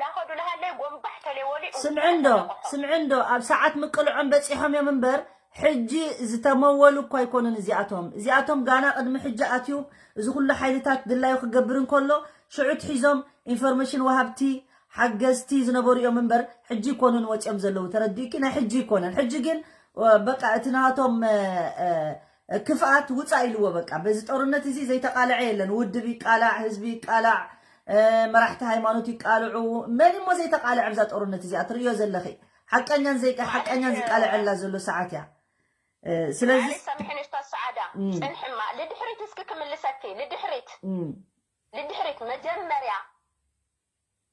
ላኸዱ ላሃለይ ጎንባሕ ተሌወሊ ስምዕንዶ ስምዕንዶ ኣብ ሰዓት ምቅልዖም በፂሖም እዮም እምበር ሕጂ ዝተመወሉ እኳ ኣይኮኑን እዚኣቶም እዚኣቶም ጋና ቅድሚ ሕጂ ኣትዩ እዚ ኩሉ ሓይልታት ድላዩ ክገብር እንከሎ ሽዑ ትሒዞም ኢንፎርሜሽን ወሃብቲ ሓገዝቲ ዝነበሩ እዮም እምበር ሕጂ ይኮኑን ወፂኦም ዘለዉ ተረዲእኪ ናይ ሕጂ ይኮነን ሕጂ ግን በቃ እቲ ናቶም ክፍኣት ውፃእ ኢልዎ በቃ በዚ ጦርነት እዚ ዘይተቃልዐ የለን ውድብ ይቃላዕ ህዝቢ ይቃላዕ መራሕቲ ሃይማኖት ይቃልዑ መን እሞ ዘይተቃልዐ ብዛ ጦርነት እዚኣ ትርእዮ ዘለኺ ሓቀኛን ዘይቀ ሓቀኛን ዝቃልዐላ ዘሎ ሰዓት እያ ስለዚ ሰሚሕኒ ስታ ሰዓዳ ፅንሕማ ልድሕሪት እስኪ ክምልሰኪ ልድሕሪት ልድሕሪት መጀመርያ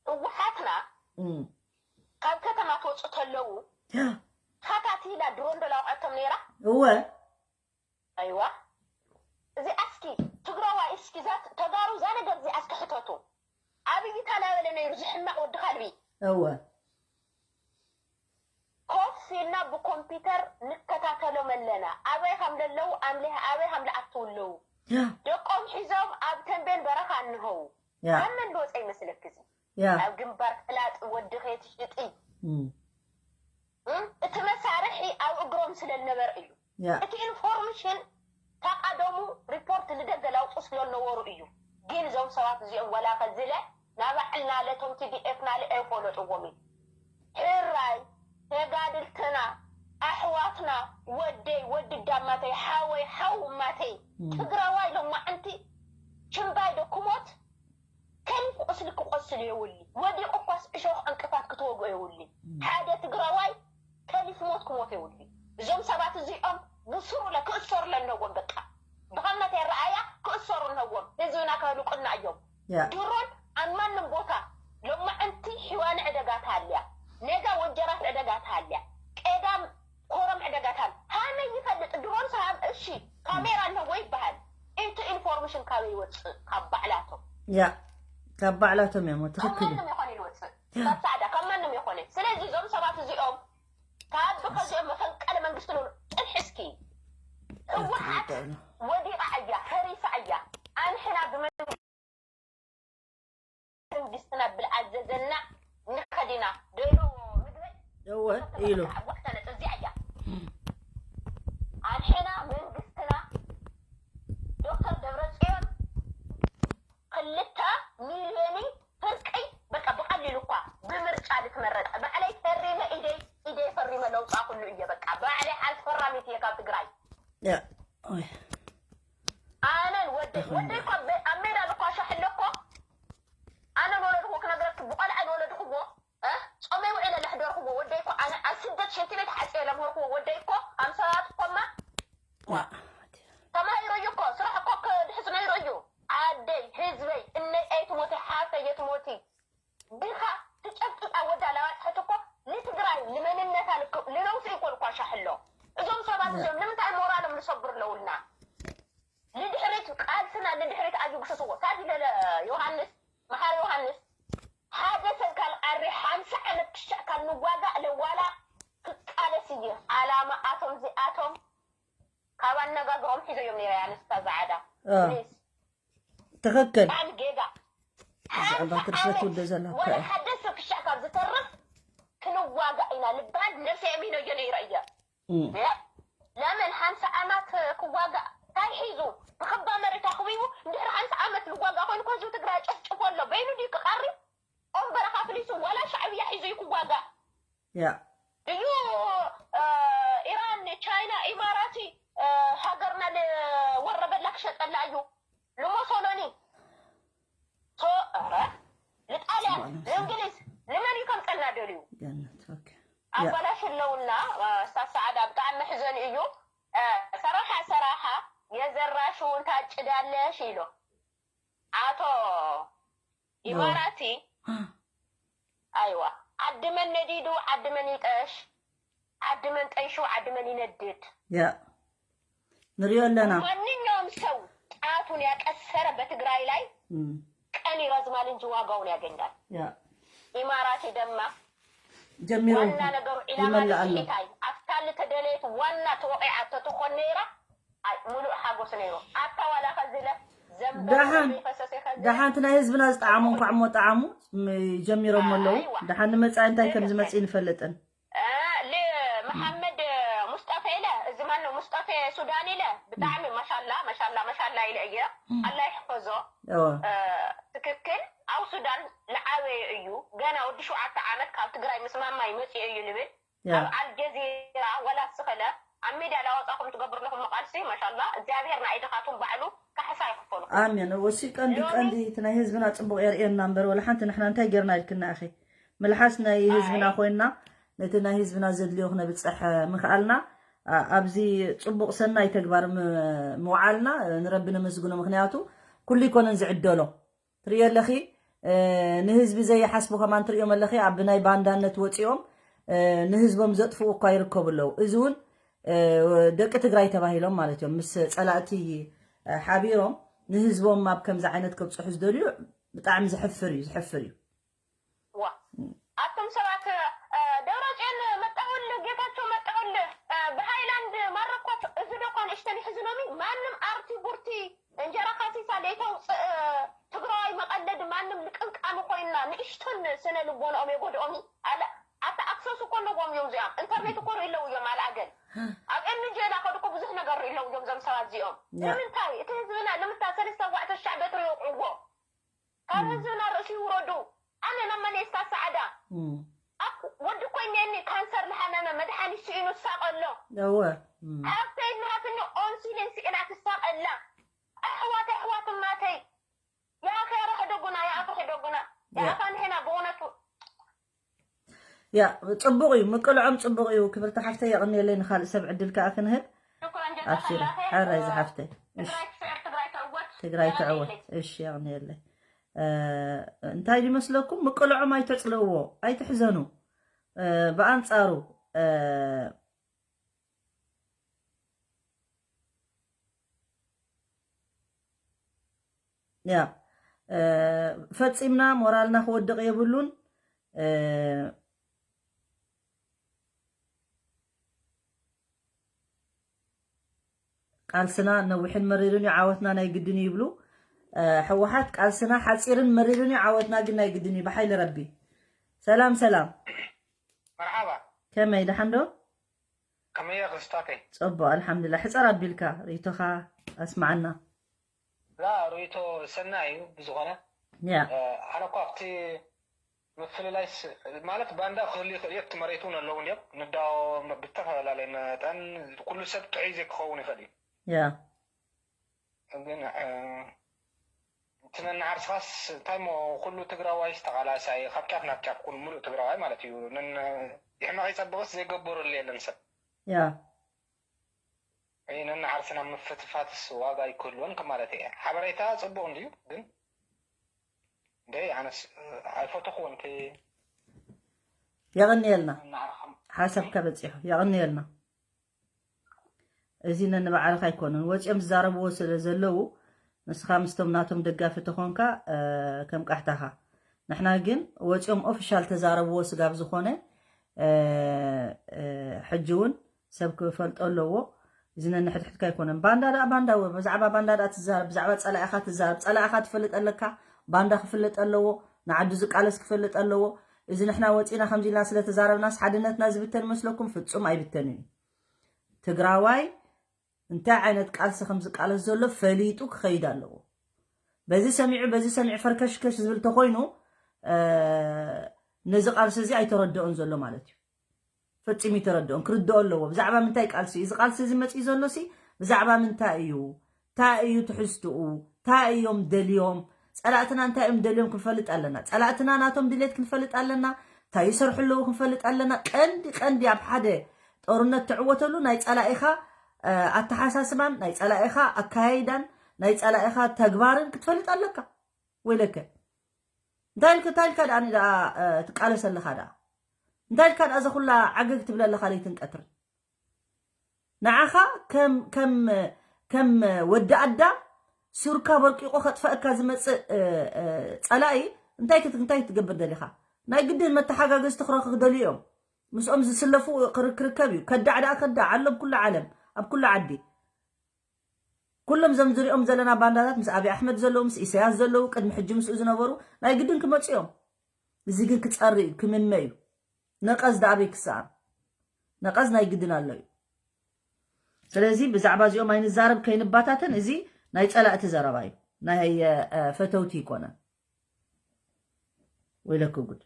ህወሓትና ካብ ከተማ ትወፁ ተለዉ ኻታቲላ ድሮን ዶ ላውዐቶም ነይራ እወ ኣይዋ እዚኣ እስኪ ትግራዋይ እስኪ ዛ ተጋሩ እዛ ነገር እዚኣ እስኪ ሕተቱ ኣብይ ታላበለ ነይሩ ዝሕማቅ ወዲ ካልቢ እወ ኮፍ ኢልና ብኮምፒተር ንከታተሎም ኣለና ኣበይ ከም ለለዉ ኣምሊህ ኣበይ ከም ለኣትዉ ኣለዉ ደቆም ሒዞም ኣብ ተንቤን በረኻ እንሀዉ ካብ መን ዝወፀ ይመስለክ እዚ ኣብ ግንባር ፈላጢ ወዲ ከየትሽጢ እቲ መሳርሒ ኣብ እግሮም ስለ ዝነበረ እዩ እቲ ኢንፎርሜሽን ታቃደሙ ሪፖርት ንደገ ላውጡ ስለ ዝነበሩ እዩ ግን እዞም ሰባት እዚኦም ወላ ከዝለ ናባዕልና ለቶም ቲዲኤፍ ናለ ኣይፈለጥዎም እዩ ሕራይ ተጋድልትና ኣሕዋትና ወደይ ወዲ ዳማተይ ሓወይ ሓው ማተይ ትግራዋይ ሎማዓንቲ ሽምባይ ዶ ክሞት ከም ቁስሊ ክቆስል የውሊ ወዲቁ እኳስ እሾኽ ዕንቅፋት ክትወግኦ የውሊ ሓደ ትግራዋይ ከሊፍ ሞት ክሞት የውሊ እዞም ሰባት እዚኦም ብስሩ ለ ክእሰሩ ለነዎም በቃ ብኸምነት የረኣያ ክእሰሩ ነዎም ህዝብና ከህልቁልና እዮም ድሮን ኣብ ማንም ቦታ ሎማዕንቲ ሒዋኒ ዕደጋ ተሃልያ ኔጋ ወጀራት ዕደጋ ተሃልያ ቀዳም ኮረም ዕደጋ ተሃል ሃመይ ይፈልጥ ድሮን ሰሃብ እሺ ካሜራ ኣለዎ ይበሃል እቲ ኢንፎርሜሽን ካበይ ይወፅእ ካብ ባዕላቶም ያ ካብ ባዕላቶም እዮም ትኽክል ማንም ይኾነ ይወፅእ ካብ ፃዕዳ ካብ ማንም ይኾነ ስለዚ እዞም ሰባት እዚኦም ካብ ከዚኦም መፈንቀለ መንግስቲ ንብሉ ፅንሒ እስኪ ህወሓት ወዲቓ እያ ፈሪሳ እያ ኣንሕና ብመንግስቲ መንግስትና ብልኣዘዘና ንኸዲና ደሎ ምግበይ እወ ኢሉ ወቅተ ነጥብ እዚኣ እያ ኣንሕና መንግስትና ዶክተር ደብረፅዮን ክልተ ሚልዮኒ ፍርቂ በቃ ብቀሊሉ እኳ ብምርጫ ልትመረጠ ባዕለይ ፈሪመ ኢደይ ኢደይ ፈሪመ ለውፃ ኩሉ እየ በቃ ባዕለይ ሓንቲ ፈራሚት እየ ካብ ትግራይ ኣነን ወደይ ወደይ እኳ ኣብ ሜዳ ልኳሻ ሕለኮ ብቆልዓ ዝወለድክዎ እ? ጾመይ ውዒለ ለሕደርክዎ ወደይ እኮ ኣነ ኣብ ስደት ሽንቲ ቤት ሓፂረ ለምህርክዎ ወደይ እኮ ኣምሰባት እኮማ ተማሂሩ እዩ እኮ። ስራሕ እኮ ክድሕዝ ነይሩ እዩ። ኣደይ ህዝበይ እነይ ኣይትሞቲ ሓፍተይ የትሞቲ ድኻ ትጨብጥጣ ወዳ ላባፅሐት እኮ ንትግራይ ንመንነታ ልነውስ ይኮን እኳ ሻሕሎ። እዞም ሰባት እዚኦም ንምንታይ ሞራሎም ንሰብር ኣለውልና? ንድሕሪት ቃልስና ንድሕሪት ኣዩ ግስስዎ ታዲለ ዮሃንስ መሓር ዮሃንስ ሓደ ሰብ ካልቃሪ ሓምሳ ዓመት ክሻዕ ካብ ንዋጋእ ለዋላ ክቃለስ እየ። ኣላማ ኣቶም ዚኣቶም ካብ ኣነጋግሮም ሒዘዮም ነይረ ኣነስታ ዛዓዳ ፕሊስ ትኽክል ብጣዕሚ ጌጋ ዛዕባ ትርፈት ወደ ዘላ ወደ ሓደ ሰብ ክሻዕ ካብ ዝተርፍ ክንዋጋእ ኢና ልባል ነብሰ የሚኖ እየ ነይረ እየ ለምን ሓምሳ ዓመት ክዋጋእ እንታይ ሒዙ ብክባ መሬት ኣኽቢቡ እንድሕር ሓምሳ ዓመት ልዋጋእ ኮይኑ ከዚ ትግራይ ጨፍጭፎ ኣሎ በይኑ ድዩ ክቐሪ ኦም በረኻ ፍሊሱ ዋላ ሻዕብያ ሒዙ እዩ ክዋጋእ ያ ድዩ ኢራን ቻይና ኢማራቲ ሃገርና ወረበላ ክሸጠላ እዩ ንሞሶሎኒ ሶ ኧረ ንጣልያን ንእንግሊዝ ንመን እዩ ከምፀልና ደልዩ ገነት ኦኬ ኣባላሽ ኣለውና ስታፍ ሰዓዳ ብጣዕሚ መሕዘኒ እዩ ሰራሓ ሰራሓ የዘራሽውን ታጭዳለሽ ኢሎ ኣቶ ኢማራቲ ኣይዋ ዓዲ መን ነዲዱ ዓዲ መን ይጠሽ ዓዲ መን ጠይሹ ዓዲ መን ይነድድ ያ ንሪኦ ኣለና ማንኛውም ሰው ጣቱን ያቀሰረ በትግራይ ላይ እም፣ ቀን ይረዝማል እንጂ ዋጋውን ያገኛል ያ ኢማራቲ ደማ ጀሚሩ ዋና ነገሩ ዒላማ ይመልእ ኣሎ ንስሒታይ ኣብታ ልተደለየት ዋና ተወቂዓ ተትኾን ነይራ ኣይ፣ ሙሉእ ሓጎስ ነይሩ ኣታ ዋላ ከዝለ ዘንበ ደሓን ፈሰሰ ከዝለ ደሓንቲ ናይ ህዝብና ዝጠዓሙ እንኳዕ እሞ ጠዓሙ ም- ጀሚሮም ኣለዉ ኣይዋ። ደሓን ንመፃኢ እንታይ ከም ዝመፅእ ንፈልጥን እ፣ ል መሓመድ ሙስጠፌ ኢለ እዚ ማን ነው ሙስጠፌ ሱዳን ኢለ ብጣዕሚ ማሻላ ማሻላ ማሻላ ኢለ እየ ኣላ ይሕፈዞ እወ እ፣ ትክክል ኣብ ሱዳን ልዓበየ እዩ ገና ወዲ ሸውዓተ ዓመት ካብ ትግራይ ምስ ማማይ መፅኡ እዩ ልብል ያ ኣብ ኣልጀዚራ ወላ ስኸለ ኣብ ሚድያ ላወፃኹም ትገብር ኣለኹም መቃልሲ ማሻላ እግዚኣብሔር ንኣይ ድኻቱም ባዕሉ ካሕሳ ይክፈሉ ኣሜን እወ እሱ ቀንዲ ቀንዲ እቲ ናይ ህዝብና ፅቡቅ የርእየና እምበር ወላ ሓንቲ ንሕና እንታይ ጌርና ኢልክና ኢኺ ምልሓስ ናይ ህዝብና ኮይንና ነቲ ናይ ህዝብና ዘድልዮ ክነብፀሕ ምኽኣልና ኣ- ኣብዚ ፅቡቅ ሰናይ ተግባር ም- ምውዓልና ንረቢ ነመስግኖ ምክንያቱ ኩሉ ይኮነን ዝዕደሎ ትርእዮ ኣለኺ እ፣ ንህዝቢ ዘይሓስቡ ከማን ትርእዮም ኣለኺ ኣብ ናይ ባንዳነት ወፂኦም እ፣ ንህዝቦም ዘጥፍኡ እኳ ይርከቡ ኣለዉ እዚ እውን እ፣ ደቂ ትግራይ ተባሂሎም ማለት እዮም ምስ ፀላእቲ እ፣ ሓቢሮም ንህዝቦም ኣብ ከምዚ ዓይነት ከብፅሑ ዝደልዩ ብጣዕሚ ዘሕፍር እዩ ዘሕፍር እዩ ዋ ኣቱም ሰባት እ፣ ደብረፅዮን መጣሁል ጌታቸው መጣሁል እ፣ ብሃይላንድ ማረኳት እዚ ደኳ ንእሽተን ይሕዝኖሚ ማንም ኣርቲ ቡርቲ እንጀራ ካሲሳ ለይተውፅእ እ፣ ትግራዋይ መቐለድ ማንም ልቅምቃሚ ኮይና ንእሽቶን ስነ ልቦንኦም የጎድኦም ኣለ ኣታ ኣክሰስ እኮ ኣለዎም እዮም እዚኦም ኢንተርኔት እኮ ርኢ ኣለዉ እዮም ኣልኣገን ኣብ ኤምንጆ ኢላ ከዱ እኮ ብዙሕ ነገር ርኢ ኣለዉ እዮም እዞም ሰባት እዚኦም ንምንታይ እቲ ህዝብና ንምንታይ ሰለስተ ኣርባዕተ ሽሻዕ ቤት ሪወቅዕዎ ካብ ህዝብና ርእሲ ይውረዱ ኣነ ናብ መን እየ ዝታሰዓዳ ኣብ ወዲ ኮይነኒ ካንሰር ዝሓመመ መድሓኒት ስኢኑ ዝሳቐ ኣሎ እወ ሃብተይ ናትኒ ኦንሲልን ስኢና ትሳቐ ኣላ ኣሕዋት ኣሕዋት እናተይ የኣኸ ያረኸደጉና የኣኸ ሕደጉና የኣኻ ንሕና ብእውነቱ ያ ፅቡቅ እዩ ምቅልዖም ፅቡቅ እዩ ክብርቲ ሓፍተይ የቕንየለይ ንካልእ ሰብ ዕድል ከዓ ክንህብ ኣብሽር ሓራይ ዝሓፍተይ እሺ ትግራይ ትዕወት እሺ የቕንየለይ እንታይ ይመስለኩም ምቅልዖም ኣይተፅልእዎ ኣይትሕዘኑ ብኣንፃሩ ያ ፈፂምና ሞራልና ክወድቕ የብሉን ቃልስና ነዊሕን መሪርን እዩ ዓወትና ናይ ግድን ይብሉ ሕወሓት ቃልስና ሓፂርን መሪርን እዩ ዓወትና ግን ናይ ግድን እዩ ብሓይሊ ረቢ ሰላም ሰላም መርሓባ ከመይ ደሓን ዶ ከመየ ክስታተይ ፅቡቅ ኣልሓምዱላ ሕፀር ኣቢልካ ርእቶኻ ኣስማዓና ላ ርእቶ ሰና እዩ ብዝኾነ ያ ኣነ እኳ ኣብቲ ምፍልላይ ማለት ባንዳ ክህሉ ይኽእል እዩ እቲ መሬት እውን ኣለዉ እንዲም ንዳዎም ብተፈላለየ መጠን ኩሉ ሰብ ጥዑይ ዘይክኸውን ይኽእል እዩ ያ ግን እቲ ነናዓርስኻስ እንታይ ሞ ኩሉ ትግራዋይስ ተቓላሳይ ካብ ጫፍ ናብ ጫፍ ኩሉ ሙሉእ ትግራዋይ ማለት እዩ። ነን ይሕመቕ ይጸብቕስ ዘይገበረሉ የለን ሰብ። ያ ነናዓርስና ምፍትፋትስ ዋጋ ኣይክህልዎን ከማለት እየ። ሓበሬታ ጽቡቕ እንድዩ ግን እንደ ኣነስ ኣይፈተኽዎን ክ የቐንየልና ነናዓርኸም ሓሳብካ በፂሑ የቐንየልና። እዚ ነንባዕልኻ ኣይኮኑን ወፂኦም ዝዛረብዎ ስለ ዘለዉ ንስኻ ምስቶም ናቶም ደጋፊ ተኾንካ እ፣ ከም ቃሕታኻ ንሕና ግን ወፂኦም ኦፊሻል ተዛረብዎ ስጋብ ዝኾነ እ፣ እ፣ ሕጂ እውን ሰብ ክፈልጦ ኣለዎ። እዚ ነንሕድሕድካ ኣይኮነን። ባንዳ ደኣ ባንዳ ወ ብዛዕባ ባንዳ ደኣ ትዛረብ፣ ብዛዕባ ፀላኢኻ ትዛረብ። ፀላኢኻ ትፈልጥ ኣለካ፣ ባንዳ ክፍለጥ ኣለዎ፣ ንዓዱ ዝቃለስ ክፈልጥ ኣለዎ። እዚ ንሕና ወፂና ከምዚ ኢልና ስለተዛረብናስ ሓድነትና ዝብተን መስለኩም? ፍፁም ኣይብተንን እዩ። ትግራዋይ እንታይ ዓይነት ቃልሲ ከም ዝቃለስ ዘሎ ፈሊጡ ክኸይድ ኣለዎ። በዚ ሰሚዑ በዚ ሰሚዑ ፈርከሽከሽ ዝብል ተኾይኑ እ፣ ነዚ ቃልሲ እዚ ኣይተረድኦን ዘሎ ማለት እዩ። ፈፂሙ ይተረድኦን ክርድኦ ኣለዎ። ብዛዕባ ምንታይ ቃልሲ እዩ እዚ ቃልሲ እዚ መፂኡ ዘሎ ሲ? ብዛዕባ ምንታይ እዩ? እንታይ እዩ ትሕዝትኡ? እንታይ እዮም ደልዮም? ፀላእትና እንታይ እዮም ደልዮም ክንፈልጥ ኣለና። ፀላእትና ናቶም ድሌት ክንፈልጥ ኣለና። እንታይ ይሰርሑ ኣለዉ ክንፈልጥ ኣለና። ቀንዲ ቀንዲ ኣብ ሓደ ጦርነት ትዕወተሉ ናይ ፀላኢኻ እ፣ ኣተሓሳስባን ናይ ፀላኢኻ ኣካያይዳን ናይ ፀላኢኻ ተግባርን ክትፈልጥ ኣለካ። ወይለከ እንታይ ኢልካ እንታይ ኢልካ ደኣ ደኣ እ፣ ትቃለስ ኣለኻ ደኣ እንታይ ኢልካ ደኣ እዛ ኩላ ዓገግ ትብል ኣለኻ ለይትን ቀትርን ንዓኻ ከም ከም ከም ወዲ ኣዳም ሱርካ በርቂቑ ከጥፈእካ ዝመፅእ እ፣ እ፣ ፀላኢ እንታይ ክት- እንታይ ክትገብር ደሊኻ? ናይ ግድን መተሓጋገዝቲ ክረኽ ክደልዩ እዮም። ምስኦም ዝስለፉ ክር- ክርከብ እዩ። ከዳዕ ደኣ ከዳዕ ኣሎ ኣብ ኩሉ ዓለም ኣብ ኩሉ ዓዲ። ኩሎም ዘም ዝሪኦም ዘለና ባንዳታት ምስ ኣብይ ኣሕመድ ዘለዉ ምስ ኢሳያስ ዘለዉ ቅድሚ ሕጂ ምስኡ ዝነበሩ ናይ ግድን ክመፁ እዮም። እዚ ግን ክፀሪ እዩ ክምመ እዩ። ነቐዝ ደኣበይ ክሰኣን ነቐዝ ናይ ግድን ኣሎ እዩ። ስለዚ ብዛዕባ እዚኦም ኣይንዛረብ ከይንባታተን እዚ ናይ ፀላእቲ ዘረባ እዩ ናይ እ፣ ፈተውቲ ይኮነን። ወይለክ ጉድ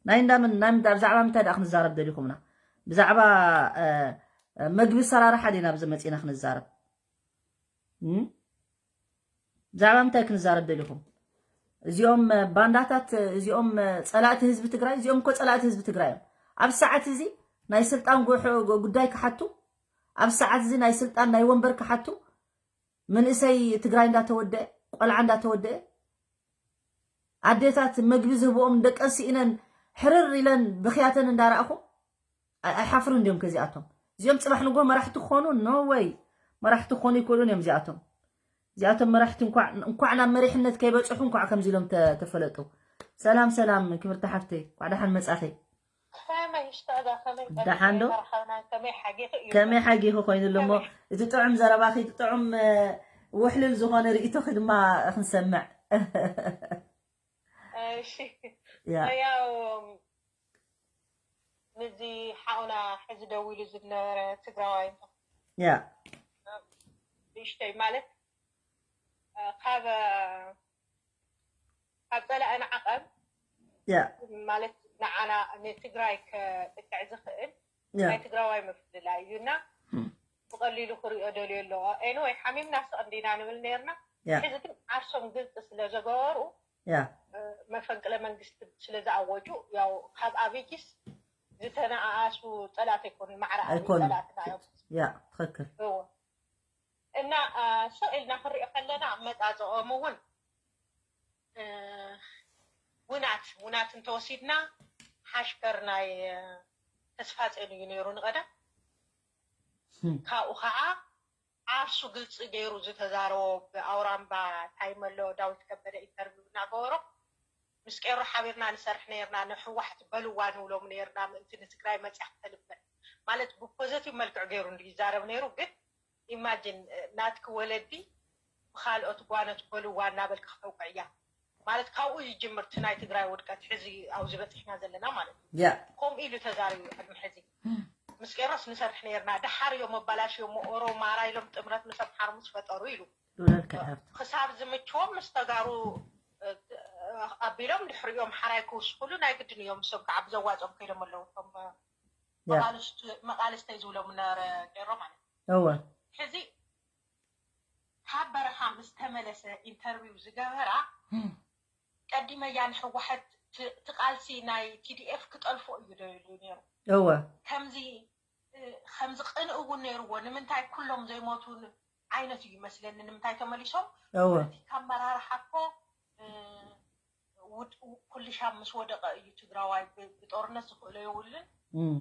ናይ እንዳምን ናይ ምንዳ ብዛዕባ ምንታይ ደኣ ክንዛረብ ደሊኹምና ብዛዕባ እ፣ እ፣ መግቢ ሰራርሓ ዲና ኣብዚ መፂና ክንዛረብ እም? ብዛዕባ ምንታይ ክንዛረብ ደሊኹም እዚኦም እ፣ ባንዳታት እ፣ እዚኦም እ፣ ፀላእቲ ህዝቢ ትግራይ እዚኦም እኮ ፀላእቲ ህዝቢ ትግራይ እዮም ኣብ ሰዓት እዚ ናይ ስልጣን ጉ- ጉዳይ ክሓቱ ኣብ ሰዓት እዚ ናይ ስልጣን ናይ ወንበር ክሓቱ መንእሰይ ትግራይ እንዳተወደአ ቆልዓ እንዳተወደአ ኣዴታት መግቢ ዝህብኦም ደቀን ስኢነን ሕርር ኢለን ብኽያተን እንዳረኣኹ ኣይ- ኣይሓፍሩን ድዮም ከዚኣቶም እዚኦም ፅባሕ ንጎ መራሕቲ ክኾኑ no way መራሕቲ ክኾኑ ይክእሉን እዮም እዚኣቶም እዚኣቶም መራሕቲ እንኳዕ እንኳዕ ናብ መሪሕነት ከይበፅሑ እንኳዕ ከምዚ ኢሎም ተ- ተፈለጡ ሰላም ሰላም ክብርቲ ሓፍተይ እንኳዕ ደሓን መፃኺ ከመይ ሽታዳ ከመይ ደሓን ዶ? መርሓብና ከመይ ሓጌኺ እዩ ከመይ ሓጊኺ ኮይኑ ኣሎ እሞ እቲ ጥዑም ዘረባኺ እቲ ጥዑም እ፣ ውሕልል ዝኾነ ርእይቶኺ ድማ ክንሰምዕ እሺ ያ ያው ንዚ ሓውና ሕዚ ደው ኢሉ ዝነበረ ትግራዋይ ያ ንእሽተይ ማለት እ፣ ካብ ካብ ፀላእና ዓቐብ ያ ማለት ንዓና ንትግራይ ከጥቅዕ ዝኽእል ያ ናይ ትግራዋይ ምፍልላይ እዩ እና እም። ብቐሊሉ ክሪኦ ደልዮ ኣለዎ ኤንወይ ሓሚምና ስቕ እንዲና ንብል ነርና ያ ሕዚ ግን ዓርሶም ግልፂ ስለ ዘገበሩ ያ እ፣ መፈንቅለ መንግስቲ ስለ ዝኣወጁ ያው ካብ ኣብይስ ዝተነኣኣሱ ፀላት ኣይኮኑን ማዕረ ኣብይ ኣይኮኑን። ፀላትና እዮም ያ ትኽክል እዎ እና እ፣ ስቕ ኢልና ክንሪኦ ከለና ኣመፃፅኦም እውን እ፣ ውናት ውናት እንተወሲድና ሓሽከር ናይ እ፣ ተስፋፅዮን እዩ ነይሩ ንቐደም እም። ካብኡ ከዓ ዓርሱ ግልፂ ገይሩ ዝተዛረቦ ብኣውራምባ ታይመሎ ዳዊት ከበደ ኢንተርቪው እናገበሮ ምስ ቄሮ ሓቢርና ንሰርሕ ነርና ንሕዋሕት በልዋ ንብሎም ነርና ምእንቲ ንትግራይ መፅያ ክተልምዕ ማለት ብፖዘቲቭ መልክዕ ገይሩ እንዲ ይዛረብ ነይሩ ግን ኢማጂን ናትኪ ወለዲ ብካልኦት ጓኖት በልዋ እናበልኪ ክተውቅዕያ ማለት ካብኡ ይጅምር እቲ ናይ ትግራይ ውድቀት ሕዚ ኣብዚ በፂሕና ዘለና ማለት እዩ ያ ከምኡ ኢሉ ተዛሪቡ ቅድሚ ሕዚ ምስ ቄሮስ ንሰርሕ ነርና ደሓር እዮም ኣባላሽዮሞ ኦሮማራ ኢሎም ጥምረት ምስ ኣምሓሩ ምስ ፈጠሩ ኢሉ ዶላር ከይሃብቲ ክሳብ ዝምችዎም ምስ ተጋሩ እ፣ ኣቢሎም ድሕሪኦም ሓራይ ክውስኩሉ ናይ ግድን እዮም እሶም ከዓ ብዘዋፅኦም ከይዶም ኣለዉ እቶም ያ መቓልስቱ- መቓልስተይ ዝብሎም ነበረ ቄሮ ማለት እዩ እወ ሕዚ ካብ በረኻ ምስ ተመለሰ ኢንተርቪው ዝገበራ ቀዲመያ ንህወሓት ትቃልሲ ናይ ቲዲኤፍ ክጠልፎ እዩ ደልዩ ነይሩ። እወ ከምዚ ከምዚ ቅንእ እውን ነይርዎ። ንምንታይ ኩሎም ዘይሞቱ ዓይነት እዩ ይመስለኒ። ንምንታይ ተመሊሶም እወ ፖለቲካ ኣመራርሓ እኮ ኩልሻብ ምስ ወደቀ እዩ ትግራዋይ ብጦርነት ዝኽእሎ የብሉን።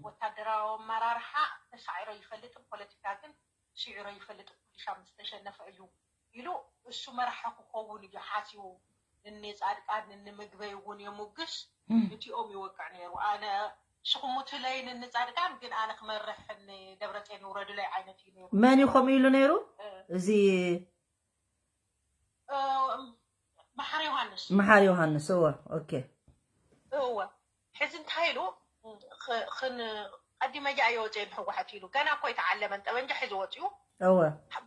ወታደራዊ ኣመራርሓ ተሳዒሮ ይፈልጥን ፖለቲካ ግን ስዒሮ ይፈልጥን ኩልሻብ ምስ ተሸነፈ እዩ ኢሉ እሱ መራሒ ክኸውን እዩ ሓሲቡ። ንኒ ፃድቃን ንኒ ምግበይ እውን የሙግስ። እቲኦም ይወቅዕ ነይሩ። ኣነ ሽኹሙትለይ ንኒ ፃድቃን ግን ኣነ ክመርሕ ንደብረፅዮን ይውረዱለይ ዓይነት እዩ ነይሩ። መን እዩ ከምኡ ኢሉ ነይሩ? እዚ መሓር ዮሃንስ መሓር ዮሃንስ እወ ኦኬ እወ ሕዚ እንታይ ኢሉ ቀዲመያ እየ ወፅየ ንህወሓት ኢሉ። ገና እኮ ይተዓለመን ጠበንጃ ሒዙ ወፅኡ። እወ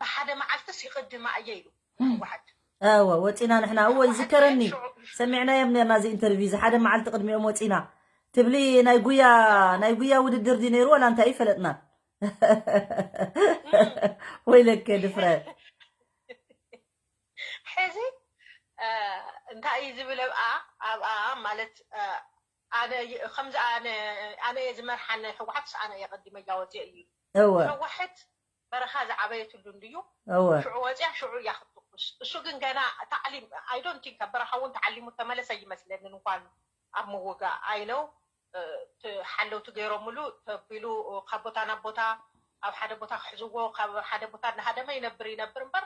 ብሓደ መዓልትስ ይቅድማ እየ ኢሉ ህወሓት እወ ወፂና ንሕና እወ ይዝከረኒ። ሰሚዕናዮም ነርና እዚ ኢንተርቪው እዚ ሓደ መዓልቲ ቅድሚኦም ወፂና ትብሊ ናይ ጉያ ናይ ጉያ ውድድር ድዩ ነይሩ ዋላ እንታይ ይፈለጥና። ወይለከ ድፍረት ሕዚ እንታይ እዩ ዝብል ኣብኣ ኣብኣ ማለት ኣነ ከምዚ ኣነ ኣነ እየ ዝመርሓ ንህወሓትስ ኣነ እየ ቀዲመ እያወፅየ እዩ እወ ህወሓት በረኻ ዝዓበየትሉ እንድዩ እወ ሽዑ ወፅያ ሽዑ እያ ክትትኩስ እሱ ግን ገና ታዕሊም I don't think ኣብ በረኻ እውን ተዓሊሙ ተመለሰ ይመስለንን እንኳን ኣብ ምውጋእ I know ሓለውቲ ገይሮምሉ ተቢሉ ካብ ቦታ ናብ ቦታ ኣብ ሓደ ቦታ ክሕዝዎ ካብ ሓደ ቦታ እናሃደመ ይነብር ይነብር እምበር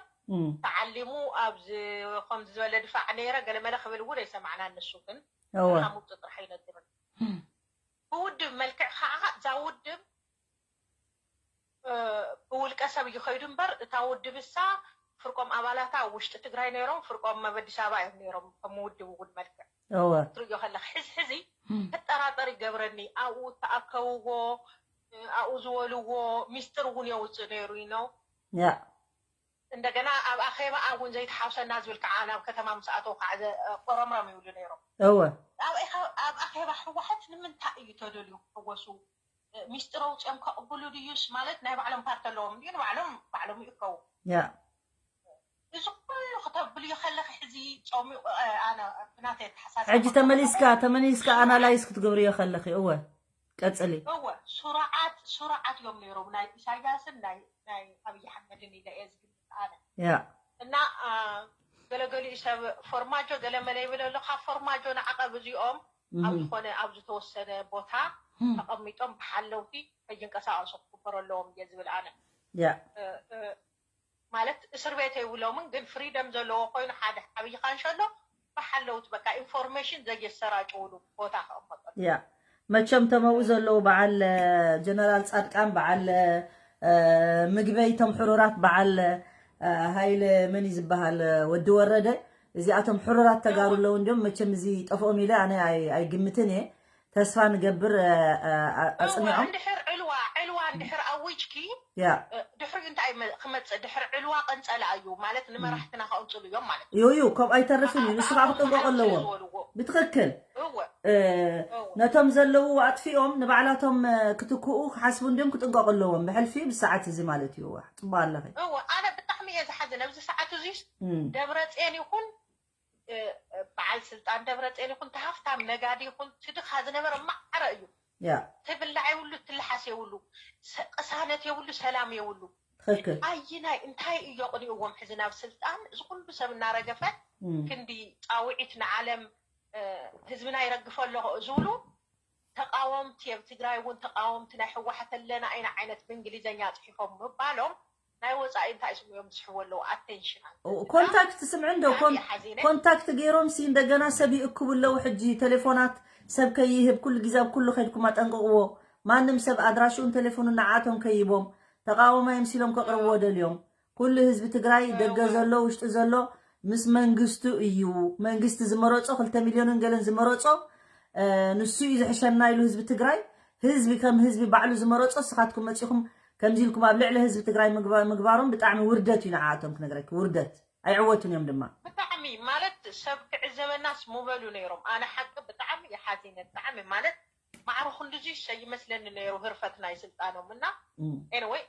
ተዓሊሙ ኣብዚ ከምዚ ዝበለ ድፋዕ ነይረ ገለመለ ክብል እውን ኣይሰማዕና። ንሱ ግን እወ ሓሙቅ ጥራሕ ይነግርን ብውድብ መልክዕ ከዓ እዛ ውድብ ብውልቀ ሰብ ይኸይዱ እምበር እታ ውድብ እሳ ፍርቆም ኣባላታ ኣብ ውሽጢ ትግራይ ነይሮም ፍርቆም ኣብ ኣዲስ ኣበባ እዮም ነይሮም ከም ውድብ እውን መልክዕ እወ ትርእዮ ከለክ ሕዚ ሕዚ ክጠራጠር ይገብረኒ ኣብኡ ተኣከብዎ ኣብኡ ዝበልዎ ሚስጥር እውን የውፅእ ነይሩ ነው ያ እንደገና ኣብ ኣኼባ እውን ዘይተሓውሰና ዝብል ከዓ ናብ ከተማ ምስ ኣተው ከዓ ቆረምረም ይብሉ ነይሮም እወ ኣብ ኣኼባ ህወሓት ንምንታይ እዩ ተደልዩ ክሕወሱ ሚስጥር ኣውፅኦም ከቕብሉ ድዩስ ማለት ናይ ባዕሎም ፓርቲ ኣለዎም ድዩ ንባዕሎም ባዕሎም ይእከቡ ያ እዚ ኩሉ ክተብልዩ ከለኺ ሕዚ ፀሚቑ ኣነ ብናተይ ኣተሓሳስባ ሕጂ ተመሊስካ ተመሊስካ ኣናላይዝ ክትገብርዮ ከለኺ እወ ቀፅሊ እወ ሱራዓት ሱራዓት እዮም ነይሮም ናይ ኢሳያስን ናይ ናይ ኣብይ ኣሕመድን ኢለ እየ ዝግምት ኣነ ያ እና ገለገሊኡ ሰብ ፎርማጆ ገለመለ ይብል ኣሎ ካብ ፎርማጆ ንዓቐብ እዚኦም ኣብ ዝኾነ ኣብ ዝተወሰነ ቦታ ተቐሚጦም ብሓለውቲ ከይንቀሳቐሱ ክግበር ኣለዎም እየ ዝብል ኣነ ያ ማለት እስር ቤት የብሎምን ግን ፍሪደም ዘለዎ ኮይኑ ሓደ ዓብይ ካንሸሎ ብሓለውቲ በቃ ኢንፎርሜሽን ዘየሰራጭውሉ ቦታ ከቐመጠሉ ያ መቸም ተመኡ ዘለዉ በዓል ጀነራል ፃድቃን በዓል ምግበይ ቶም ሕሩራት በዓል ሃይለ መን እዩ ዝበሃል ወዲ ወረደ እዚኣቶም ሕሩራት ተጋሩ ኣለዉ እንዲም መቸም እዚ ጠፍኦም ኢለ ኣነ ኣይግምትን እየ ተስፋ ንገብር ኣፅኒዖም እንድሕር ዕልዋ ዕልዋ እንድሕር ኣዊጅኪ ያ ድሕሪኡ እንታይ ክመፅእ ድሕር ዕልዋ ቀንፀላ እዩ ማለት ንመራሕትና ከቕፅሉ እዮም ማለት እዩ እዩ ከምኡ ኣይተርፍን እዩ ንሱ ከዓ ክጥንቀቕ ኣለዎም ዝበልዎ ብትኽክል እወ ነቶም ዘለዉ ኣጥፊኦም ንባዕላቶም ክትክኡ ክሓስቡ እንዲም ክጥንቀቕ ኣለዎም ብሕልፊ ብሰዓት እዚ ማለት እዩ ፅቡቅ ኣለኺ እወ ኣነ ብጣዕሚ እየ ዝሓዝን ኣብዚ ሰዓት እዙ ደብረፅየን ይኹን በዓል ስልጣን ደብረፅየን ይኹን ተሃፍታም ነጋዲ ይኹን ትድኻ ዝነበረ ማዕረ እዩ ያ ትብላዕ የብሉ ትልሓስ የብሉ ቅሳነት የብሉ ሰላም የብሉ ትኽክል ኣይናይ እንታይ እዮ ቅንእዎም ሕዚ ናብ ስልጣን እዚ ኩሉ ሰብ እናረገፈ ክንዲ ፃውዒት ንዓለም ህዝብና ይረግፈ ኣሎ ዝብሉ ተቃወምቲ ኣብ ትግራይ እውን ተቃወምቲ ናይ ህወሓት ኣለና ኢና ዓይነት ብእንግሊዘኛ ፅሒፎም ምባሎም ናይ ወፃኢ እንታይ ስሙ እዮም ዝስሕቡ ኣለዉ ኣቴንሽን ኮንታክት ስምዕ እንዶ ኮንታክት ገይሮም ሲ እንደገና ሰብ ይእክቡ ኣለዉ ሕጂ ቴሌፎናት ሰብ ከይህብ ኩሉ ግዜ ኣብ ኩሉ ከድኩም ኣጠንቅቅዎ ማንም ሰብ ኣድራሽኡን ቴሌፎኑን ንዓቶም ከይቦም ተቃወማይ ምሲሎም ከቅርብዎ ደልዮም ኩሉ ህዝቢ ትግራይ ደገ ዘሎ ውሽጢ ዘሎ ምስ መንግስቱ እዩ መንግስቲ ዝመረፆ ክልተ ሚልዮንን ገለን ዝመረፆ ንሱ እዩ ዝሕሸና ኢሉ ህዝቢ ትግራይ ህዝቢ ከም ህዝቢ ባዕሉ ዝመረፆ ንስኻትኩም መፂኹም ከምዚ ኢልኩም ኣብ ልዕሊ ህዝቢ ትግራይ ምግባሮም ብጣዕሚ ውርደት እዩ ንዓኣቶም ክነግረኪ ውርደት ኣይዕወቱን እዮም ድማ ብጣዕሚ ማለት ሰብ ክዕዘበናስ ምበሉ ነይሮም ኣነ ሓቂ ብጣዕሚ ይሓዚነ ብጣዕሚ ማለት ማዕረ ክንድዙ ይመስለኒ ነይሩ ህርፈት ናይ ስልጣኖም እና anyway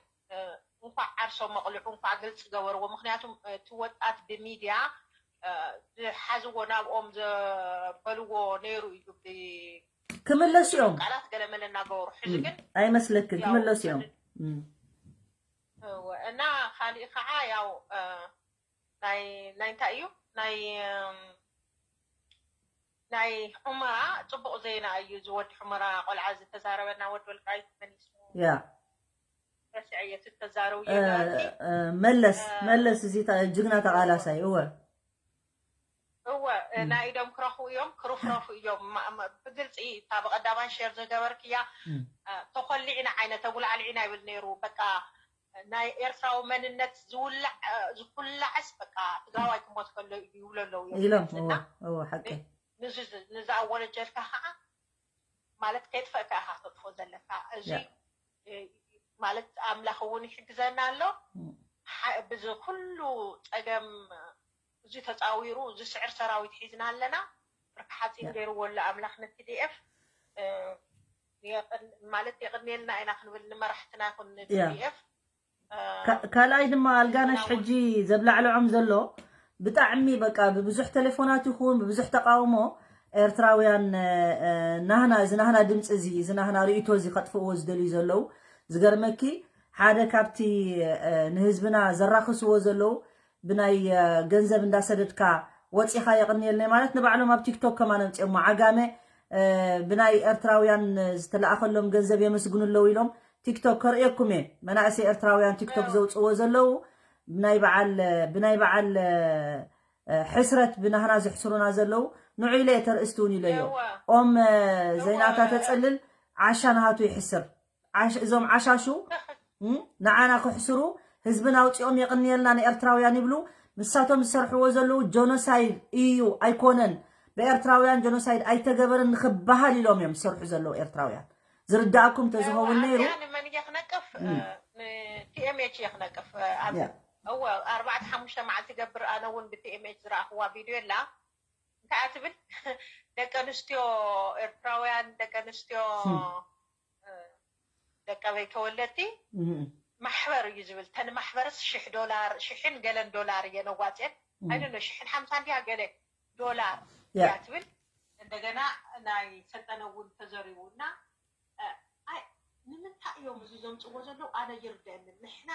እንኳዕ ዓርሶም መቕልዑ እንኳዕ ግልፂ ገበርዎ ምክንያቱም እቲ ወጣት ብሚድያ እ፣ ዝሓዝዎ ናብኦም ዘበልዎ ነይሩ እዩ። ብ- ክምለሱ እዮም። ቃላት ገለመለ እናገበሩ፣ ሕዚ ግን ኣይመስለክን? ያው ክምለሱ እዮም። እም። እወ፣ እና ካሊእ ከዓ ያው እ፣ ናይ ናይ እንታይ እዩ ናይ እም፣ ናይ ሑመራ ፅቡቕ ዜና እዩ። እዚ ወዲ ሑመራ ቆልዓ ዝተዛረበና ወዲ ወልቃይት መን እዩ ስሙ? ያ ረሲዐዮ። እቲ ተዛረቡ ጌጋቲ እ፣ መለስ መለስ እዚ ታ- ጅግና ተቃላሳይ እወ እወ እ፣ ናይ ኢዶም ክረኽቡ እዮም፣ ክርፍረፉ እዮም። ማ- ማ- ብግልፂ እታ ብቐዳማይ ሼር ዝገበርክያ እም። እ፣ ተኾሊዕና ዓይነት ተጉላዕሊዕና ይብል ነይሩ። በቃ ናይ ኤርትራዊ መንነት ዝውላዕ እ፣ ዝኩላዕስ በቃ ትግራዋይ ክሞት ከሎ እዩ ይብሉ ኣለዉ እዮም ኢሎም እና እወ እወ ሓቂ ንዚ ንዛ ወለጀልካ ከዓ ማለት ከይጥፈእካ ኢኻ ተጥፎ ዘለካ። እዚ ያ። እ፣ ማለት ኣምላኽ እውን ይሕግዘና ኣሎ። እም። ሓ- ብዚ ኩሉ ፀገም እዚ ተፃዊሩ ዝስዕር ሰራዊት ሒዝና ኣለና። ብርክ ሓፂን ያ። ገይርዎ ኣሎ ኣምላኽ ነ ቲ ዲ ኤፍ እ፣ የቕን- ማለት የቕንየልና ኢና ክንብል ንመራሕትና ይኹን ን ያ። ቲ ዲ ኤፍ እ፣ ካ- ካልኣይ ድማ ኣልጋነሽ ሕጂ ዘብላዕልዖም ዘሎ ብጣዕሚ በቃ ብብዙሕ ቴሌፎናት ይኹን ብብዙሕ ተቃውሞ ኤርትራውያን እ፣ እ፣ ናህና እዚ ናህና ድምፂ እዚ እዚ ናህና ርእቶ እዚ ከጥፍእዎ ዝደልዩ ዘለዉ ዝገርመኪ ሓደ ካብቲ እ፣ ንህዝብና ዘራኽስዎ ዘለዉ ብናይ እ፣ ገንዘብ እንዳሰደድካ ወፂኻ የቕንየልና ማለት ንባዕሎም ኣብ ቲክቶክ ከማን ኣምፅኦሞ ዓጋመ እ፣ ብናይ ኤርትራውያን ዝተለኣኸሎም ገንዘብ የመስግኑ ኣለዉ ኢሎም ቲክቶክ ከርእየኩም እየ መናእሰይ ኤርትራውያን ቲክቶክ ዘውፅዎ ዘለዉ ብናይ በዓል ብናይ በዓል እ፣ ሕስረት ብናህና ዘሕስሩና ዘለዉ ንዑ ኢለ እየ ተርእስቲ እውን ኢለዮ እወ። ኦም እ፣ ዘይናታ ተፀልል ዓሻ ናሃቱ ይሕስር ዓሽ- እዞም ዓሻሹ እም፣ ንዓና ክሕስሩ ህዝብና ኣውፂኦም የቕንየልና ንኤርትራውያን ይብሉ ንሳቶም ዝሰርሕዎ ዘለዉ ጆኖሳይድ እዩ ኣይኮነን ብኤርትራውያን ጆኖሳይድ ኣይተገበርን ንክበሃል ኢሎም እዮም ዝሰርሑ ዘለዉ ኤርትራውያን ዝርዳእኩም ተዝኸውን ነይሩ እዚኣ ንመን እየ ክነቅፍ እም። ንቲኤምኤች እየ ክነቅፍ ኣብ ያ። እወ ኣርባዕተ ሓሙሽተ መዓልቲ ገብር ኣነ እውን ብቲኤምኤች ዝረኣኽዋ ቪድዮ የላ እንታይ ትብል ደቂ ኣንስትዮ ኤርትራውያን ደቂ ኣንስትዮ እም። እ፣ ደቀበይ ተወለድቲ እም። ማሕበር እዩ ዝብል ተን ማሕበርስ ሽሕ ዶላር ሽሕን ገለን ዶላር እየን ኣዋፅየን እም። ኣይደሎ ሽሕን ሓምሳ እንዲያ ገለ ዶላር ያ። እያ ትብል እንደገና ናይ ሰልጠነ እውን ተዘሪቡ እና እ፣ ኣይ ንምንታይ እዮም እዚ ዘምፅዎ ዘለዉ ኣነ ይርደአንን ንሕና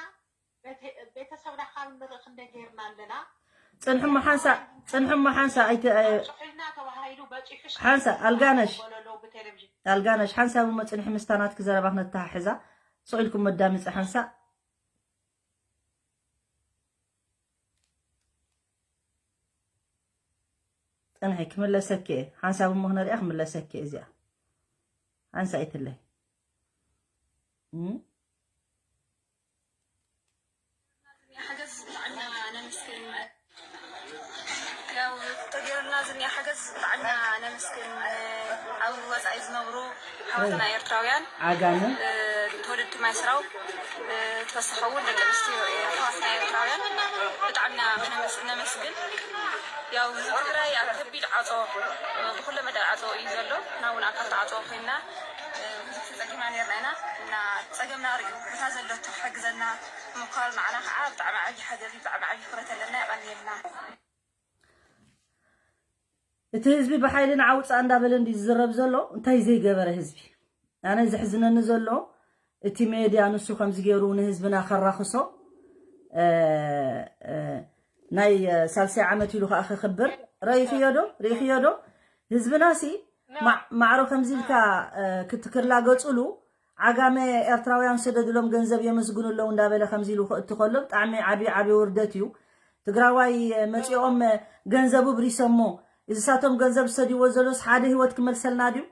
ቤተ- ቤተሰብና ካብ ንርኢ ክንደ ገይርና ኣለና ፅንሕሞ ሓንሳ ፅንሕሞ ሓንሳ ኣይተ ፅሑልና ተባሂሉ በፂሑ ሓንሳ ኣልጋነሽ በለሎ ብቴሌቪዥን ኣልጋነሽ ሓንሳብ እሞ ፅንሒ ምስታ ናትኪ ዘረባ ክነተሓሕዛ ስቕ ኢልኩም መዳምፂ ሓንሳ ፅንሒ ክምለሰኪ እየ ሓንሳብ እሞ ክነሪኣ ክምለሰኪ እየ እዚኣ ሓንሳ ኣይትለይ እም? ሓገዝ ብጣዕሚ ኢና ነመስግን። ያው ተገይሩልና ዝኒአ ሓገዝ ብጣዕሚ ኢና ነመስግን። ኣብ ወፃኢ ዝነብሩ ሓወትና ኤርትራውያን ዓጋመ ተወለድቲ ማይ ስራው ተወሳኺ እውን ደቂ ኣንስትዮ ኣሕዋትና ኤርትራውያን ብጣዕሚ ኢና ነመስ- ነመስግን። ያው ህዝቢ ትግራይ ኣብ ከቢድ ዓፆ ብኩለ መዳይ ዓፆ እዩ ዘሎ። እና እውን ኣብ ካብቲ ዓፆ ኮይንና ብዙሕ ተፀጊምና ነርና ኢና እና ፀገምና ርእዩ እታ ዘለቶ ክሕግዘና ምኳር ንዓና ከዓ ብጣዕሚ ዓብዪ ሓገዝ እዩ ብጣዕሚ ዓብዪ ክብረት ኣለና የቐንየልና። እቲ ህዝቢ ብሓይሊ ንዓውፃእ እንዳበለ እንዲ ዝዝረብ ዘሎ እንታይ ዘይገበረ ህዝቢ ኣነ ዘሕዝነኒ ዘሎ እቲ ሜድያ ንሱ ከምዚ ገይሩ ንህዝብና ከራኽሶ እ፣ እ፣ ናይ እ፣ ሳልሳይ ዓመት ኢሉ ከዓ ክኽብር ረኢኽዮ ዶ ርኢኽዮ ዶ ህዝብና ሲ ማ- ማዕሮ ከምዚ ኢልካ እ፣ ክትክላገፅሉ ዓጋመ ኤርትራውያን ሰደድሎም ገንዘብ የመስግኑ ኣለዉ እንዳበለ ከምዚ ኢሉ ክእቲ ከሎ ብጣዕሚ ዓብዪ ዓብዪ ውርደት እዩ ትግራዋይ እ፣ መፂኦም እ፣ ገንዘቡ ብሪሰሞ እዚ ሳቶም ገንዘብ ዝሰድዎ ዘሎስ ሓደ ህይወት ክመልሰልና ድዩ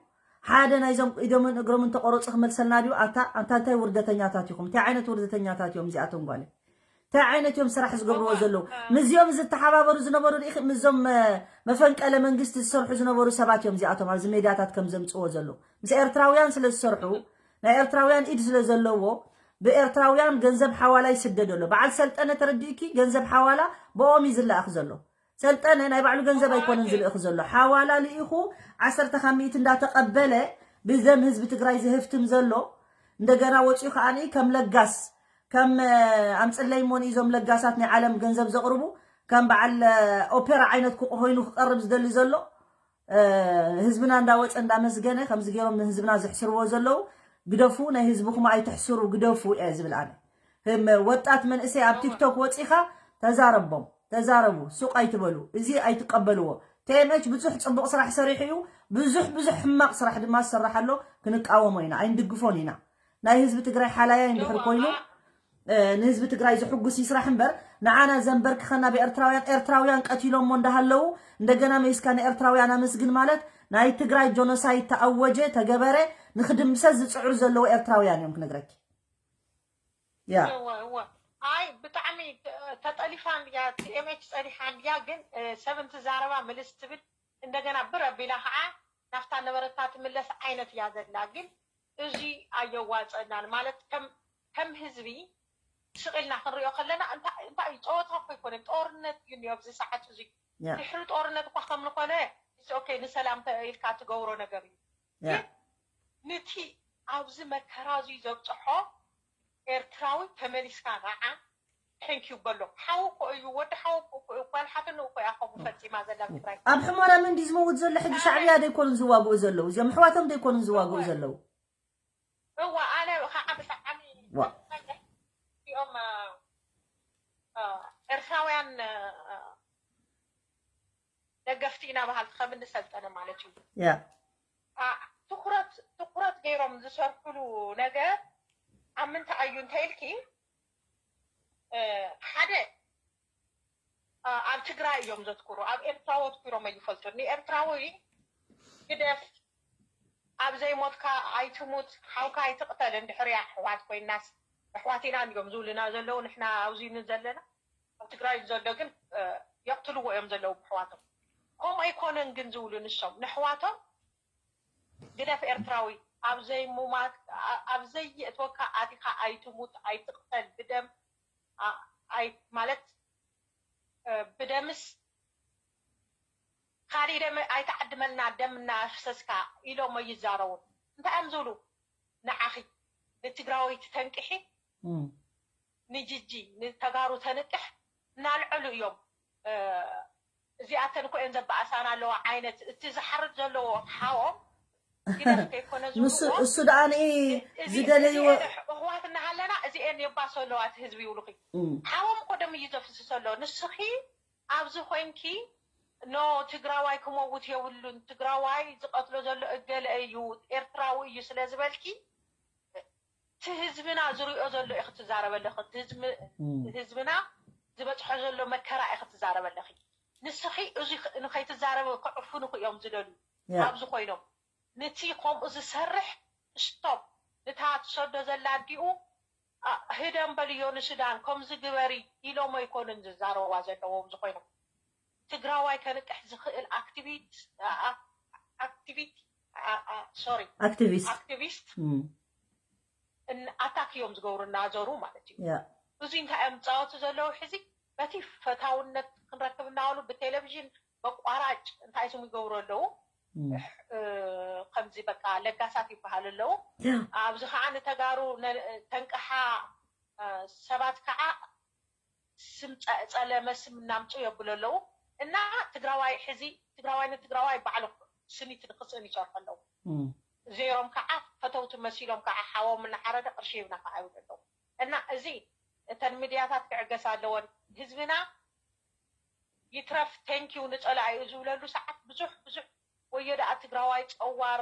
ሓደ ናይዞም ኢዶምን እግሮምን ተቆረፁ ክመልሰልና ድዩ ኣታ ኣንታ እንታይ ውርደተኛታት ኢኹም እንታይ ዓይነት ውርደተኛታት እዮም እዚኣቶም ጓለ እንታይ ዓይነት እዮም ስራሕ ዝገብርዎ ዘለዉ ምዚኦም ዝተሓባበሩ ዝነበሩ ርኢኺ ምዞም እ፣ መፈንቀለ መንግስቲ ዝሰርሑ ዝነበሩ ሰባት እዮም እዚኣቶም ኣብዚ ሜድያታት ከም ዘምፅዎ ዘለዉ ምስ ኤርትራውያን ስለ ዝሰርሑ ናይ ኤርትራውያን ኢድ ስለ ዘለዎ ብኤርትራውያን ገንዘብ ሓዋላ ይስደድ ኣሎ በዓል ሰልጠነ ተረዲእኪ ገንዘብ ሓዋላ ብኦም እዩ ዝለኣኽ ዘሎ ሰልጠነ ናይ ባዕሉ ገንዘብ ኣይኮነን ዝልእኽ ዘሎ ሓዋላ ልኢኹ ዓሰርተ ካብ ሚእቲ እንዳተቐበለ ብዘም ህዝቢ ትግራይ ዝህፍትም ዘሎ እንደገና ወፂኡ ከዓ ከም ለጋስ ከም ኣምፅለይ ሞኒ እዞም ለጋሳት ናይ ዓለም ገንዘብ ዘቕርቡ ከም በዓል ኦፔራ ዓይነት ክቆ ኮይኑ ክቀርብ ዝደሊ ዘሎ ህዝብና እንዳወፀ እንዳመስገነ ከምዚ ገይሮም ንህዝብና ዘሕስርዎ ዘለዉ ግደፉ፣ ናይ ህዝብኹም ኣይትሕስሩ ግደፉ እየ ዝብል ኣነ። ወጣት መንእሰይ ኣብ ቲክቶክ ወፂኻ ተዛረቦም፣ ተዛረቡ፣ ሱቕ ኣይትበሉ፣ እዚ ኣይትቀበልዎ። ቲኤምኤች ብዙሕ ፅቡቕ ስራሕ ሰሪሑ እዩ። ብዙሕ ብዙሕ ሕማቕ ስራሕ ድማ ዝሰራሕ ኣሎ። ክንቃወሞ ኢና፣ ኣይንድግፎን ኢና። ናይ ህዝቢ ትግራይ ሓላያ እንድሕር ኮይኑ ንህዝቢ ትግራይ ዝሕጉስ ይስራሕ እምበር ንዓና ዘንበርክኸና ብኤርትራውያን ኤርትራውያን ቀቲሎሞ እንዳሃለዉ እንደገና መይስካ ንኤርትራውያን ኣመስግን ማለት ናይ ትግራይ ጆኖሳይድ ተኣወጀ ተገበረ ንክድምሰስ ዝፅዕሩ ዘለዉ ኤርትራውያን እዮም ክነግረኪ። ያ እወ እወ ኣይ ብጣዕሚ ተጠሊፋ እንድያ ቲኤምኤች ፀኒሓ እንድያ ግን ሰብ እንትዛረባ ምልስ ትብል እንደገና ብር ኣቢላ ከዓ ናብታ ነበረታ ትምለስ ዓይነት እያ ዘላ ግን እዚ ኣየዋፀናን ማለት ከም ከም ህዝቢ ስቕ ኢልና ክንሪኦ ከለና እንታይ እንታይ እዩ ፀወታ እኮ ኣይኮነን ጦርነት እዩ እኒኦ ኣብዚ ሰዓት እዚ ድሕሪ ጦርነት እኳ ከም ዝኾነ ኦኬ ንሰላም ኢልካ ትገብሮ ነገር እዩ ግን ንቲ ኣብዚ መከራ እዚ ዘብፅሖ ኤርትራዊ ተመሊስካ ንዓ thank you በሎ ሓው እኮ እዩ ወዲ ሓው እኮ እዩ ጓል ሓትንኡ እኮ እያ ከምኡ ፈፂማ ዘላ ኣብ ትግራይ ኣብ ሕሞራ መን ድዩ ዝመውት ዘሎ ሕጂ ሻዕብያ ደይኮኑን ዝዋግኡ ዘለዉ እዚኦም ኣሕዋቶም ደይኮኑን ዝዋግኡ ዘለዉ እዋ ኣነ ከዓ ብጣዕሚ ዋ እዚኦም እ፣ ኤርትራውያን እ፣ ደገፍቲ ኢና በሃልቲ ከም እንሰልጠነ ማለት እዩ ያ ኣ፣ ትኩረት ትኩረት ገይሮም ዝሰርሕሉ ነገር ኣብ ምንታይ እዩ እንተኢልኪ እ፣ ሓደ ኣብ ትግራይ እዮም ዘትኩሩ ኣብ ኤርትራዊ ኣትኩሮም ኣይፈልጡን ንኤርትራዊ ግደፍ ኣብ ዘይሞትካ ኣይትሙት ሓውካ ኣይትቕተል እንድሕር እያ ኣሕዋት ኮይናስ ኣሕዋት ኢና እዮም ዝብሉና ዘለዉ ንሕና ኣብዚ ዘለና ኣብ ትግራይ ዘሎ ግን የቕትልዎ እዮም ዘለዉ ብሕዋቶም ከምኡ ኣይኮነን ግን ዝብሉ ንሶም ንሕዋቶም ግደፍ ኤርትራዊ ኣብ ዘይሙማት ኣብ ዘይእትወካ ኣቲካ ኣይትሙት ኣይትቕተል ብደም ማለት ብደምስ ካሊእ ደም ኣይትዓድመልና ደም እናፍሰስካ ኢሎም ኣይዛረቡን እንታይ እዮም ዝብሉ ንዓኺ ንትግራወይቲ ተንቅሒ ንጅጂ ንተጋሩ ተንቅሕ እናልዐሉ እዮም እዚኣተን እኮ እየን ዘበኣሳና ኣለዋ ዓይነት እቲ ዝሓርድ ዘለዎ ሓዎም ግደፍ ከይኮነ ንሱ ዝብልዎ እሱ ደኣ ንኢ እዚ- እዚ- ዝደለይዎ እዚ ኣሕዋት እናሃለና እዚኤን የባሶ ኣለዋ እቲ ህዝቢ ይብሉኺ እም፣ ሓዎም እኮ ደም እዩ ዘፍስስ ኣሎ ንስኺ ኣብዚ ኮይንኪ ኖ ትግራዋይ ክመውት የብሉን ትግራዋይ ዝቀትሎ ዘሎ እገለ እዩ ኤርትራዊ እዩ ስለ ዝበልኪ እቲ ህዝብና ዝሪኦ ዘሎ ኢኺ ትዛረቢ ኣለኺ። እቲ ህዝቢ- እም፣ እቲ ህዝብና ዝበፅሖ ዘሎ መከራ ኢኺ ትዛረቢ ኣለኺ። ንስኺ እዚ ኽ- ንኸይትዛረቢ ክዕፍኑኺ እዮም ዝደልዩ። ያ፣ ኣብዚ ኮይኖም ንቲ ከምኡ ዝሰርሕ ስቶፕ ንታ ትሰዶ ዘላ ኣዲኡ ኣ- ህደም በልዮ ንሱዳን ከምዚ ግበሪ ኢሎም ኣይኮኑን ዝዛረብዋ ዘለዎም ዝኾይኖም ትግራዋይ ከንቅሕ ዝኽእል ኣክቲቪት ኣክቲቪት ሶሪ ኣክቲቪስት ኣክቲቪስት እም፣ ኣታክ እዮም ዝገብሩ እናዞሩ ማለት እዩ ያ፣ እዚ እንታይ እዮም ዝፃወቱ ዘለዉ ሕዚ በቲ ፈታውነት ክንረክብ እናበሉ ብቴሌቪዥን በቋራጭ እንታይ ስሙ ይገብሩ ኣለዉ እም፣ እ፣ ከምዚ በቃ ለጋሳት ይበሃሉ ኣለዉ ያ፣ ኣብዚ ከዓ ንተጋሩ ነ- ተንቅሓ እ፣ ሰባት ከዓ ስም ፀ- ፀለመ ስም እናምፁ የብሉ ኣለዉ እና ትግራዋይ ሕዚ ትግራዋይ ንትግራዋይ ባዕሉ ስኒት ንክስእን ይሰርሑ ኣለዉ እም፣ ዜሮም ከዓ ፈተውቲ መሲሎም ከዓ ሓዎም እናሓረደ ቅርሺ ሂብና ከዓ ይብሉ ኣለዉ እና እዚ እተን ሚድያታት ክዕገሳ ኣለወን ህዝብና ይትረፍ ቴንኪው ንፀላኢኡ ዝብለሉ ሰዓት ብዙሕ ብዙሕ ወዮ ደኣ ትግራዋይ ፀዋር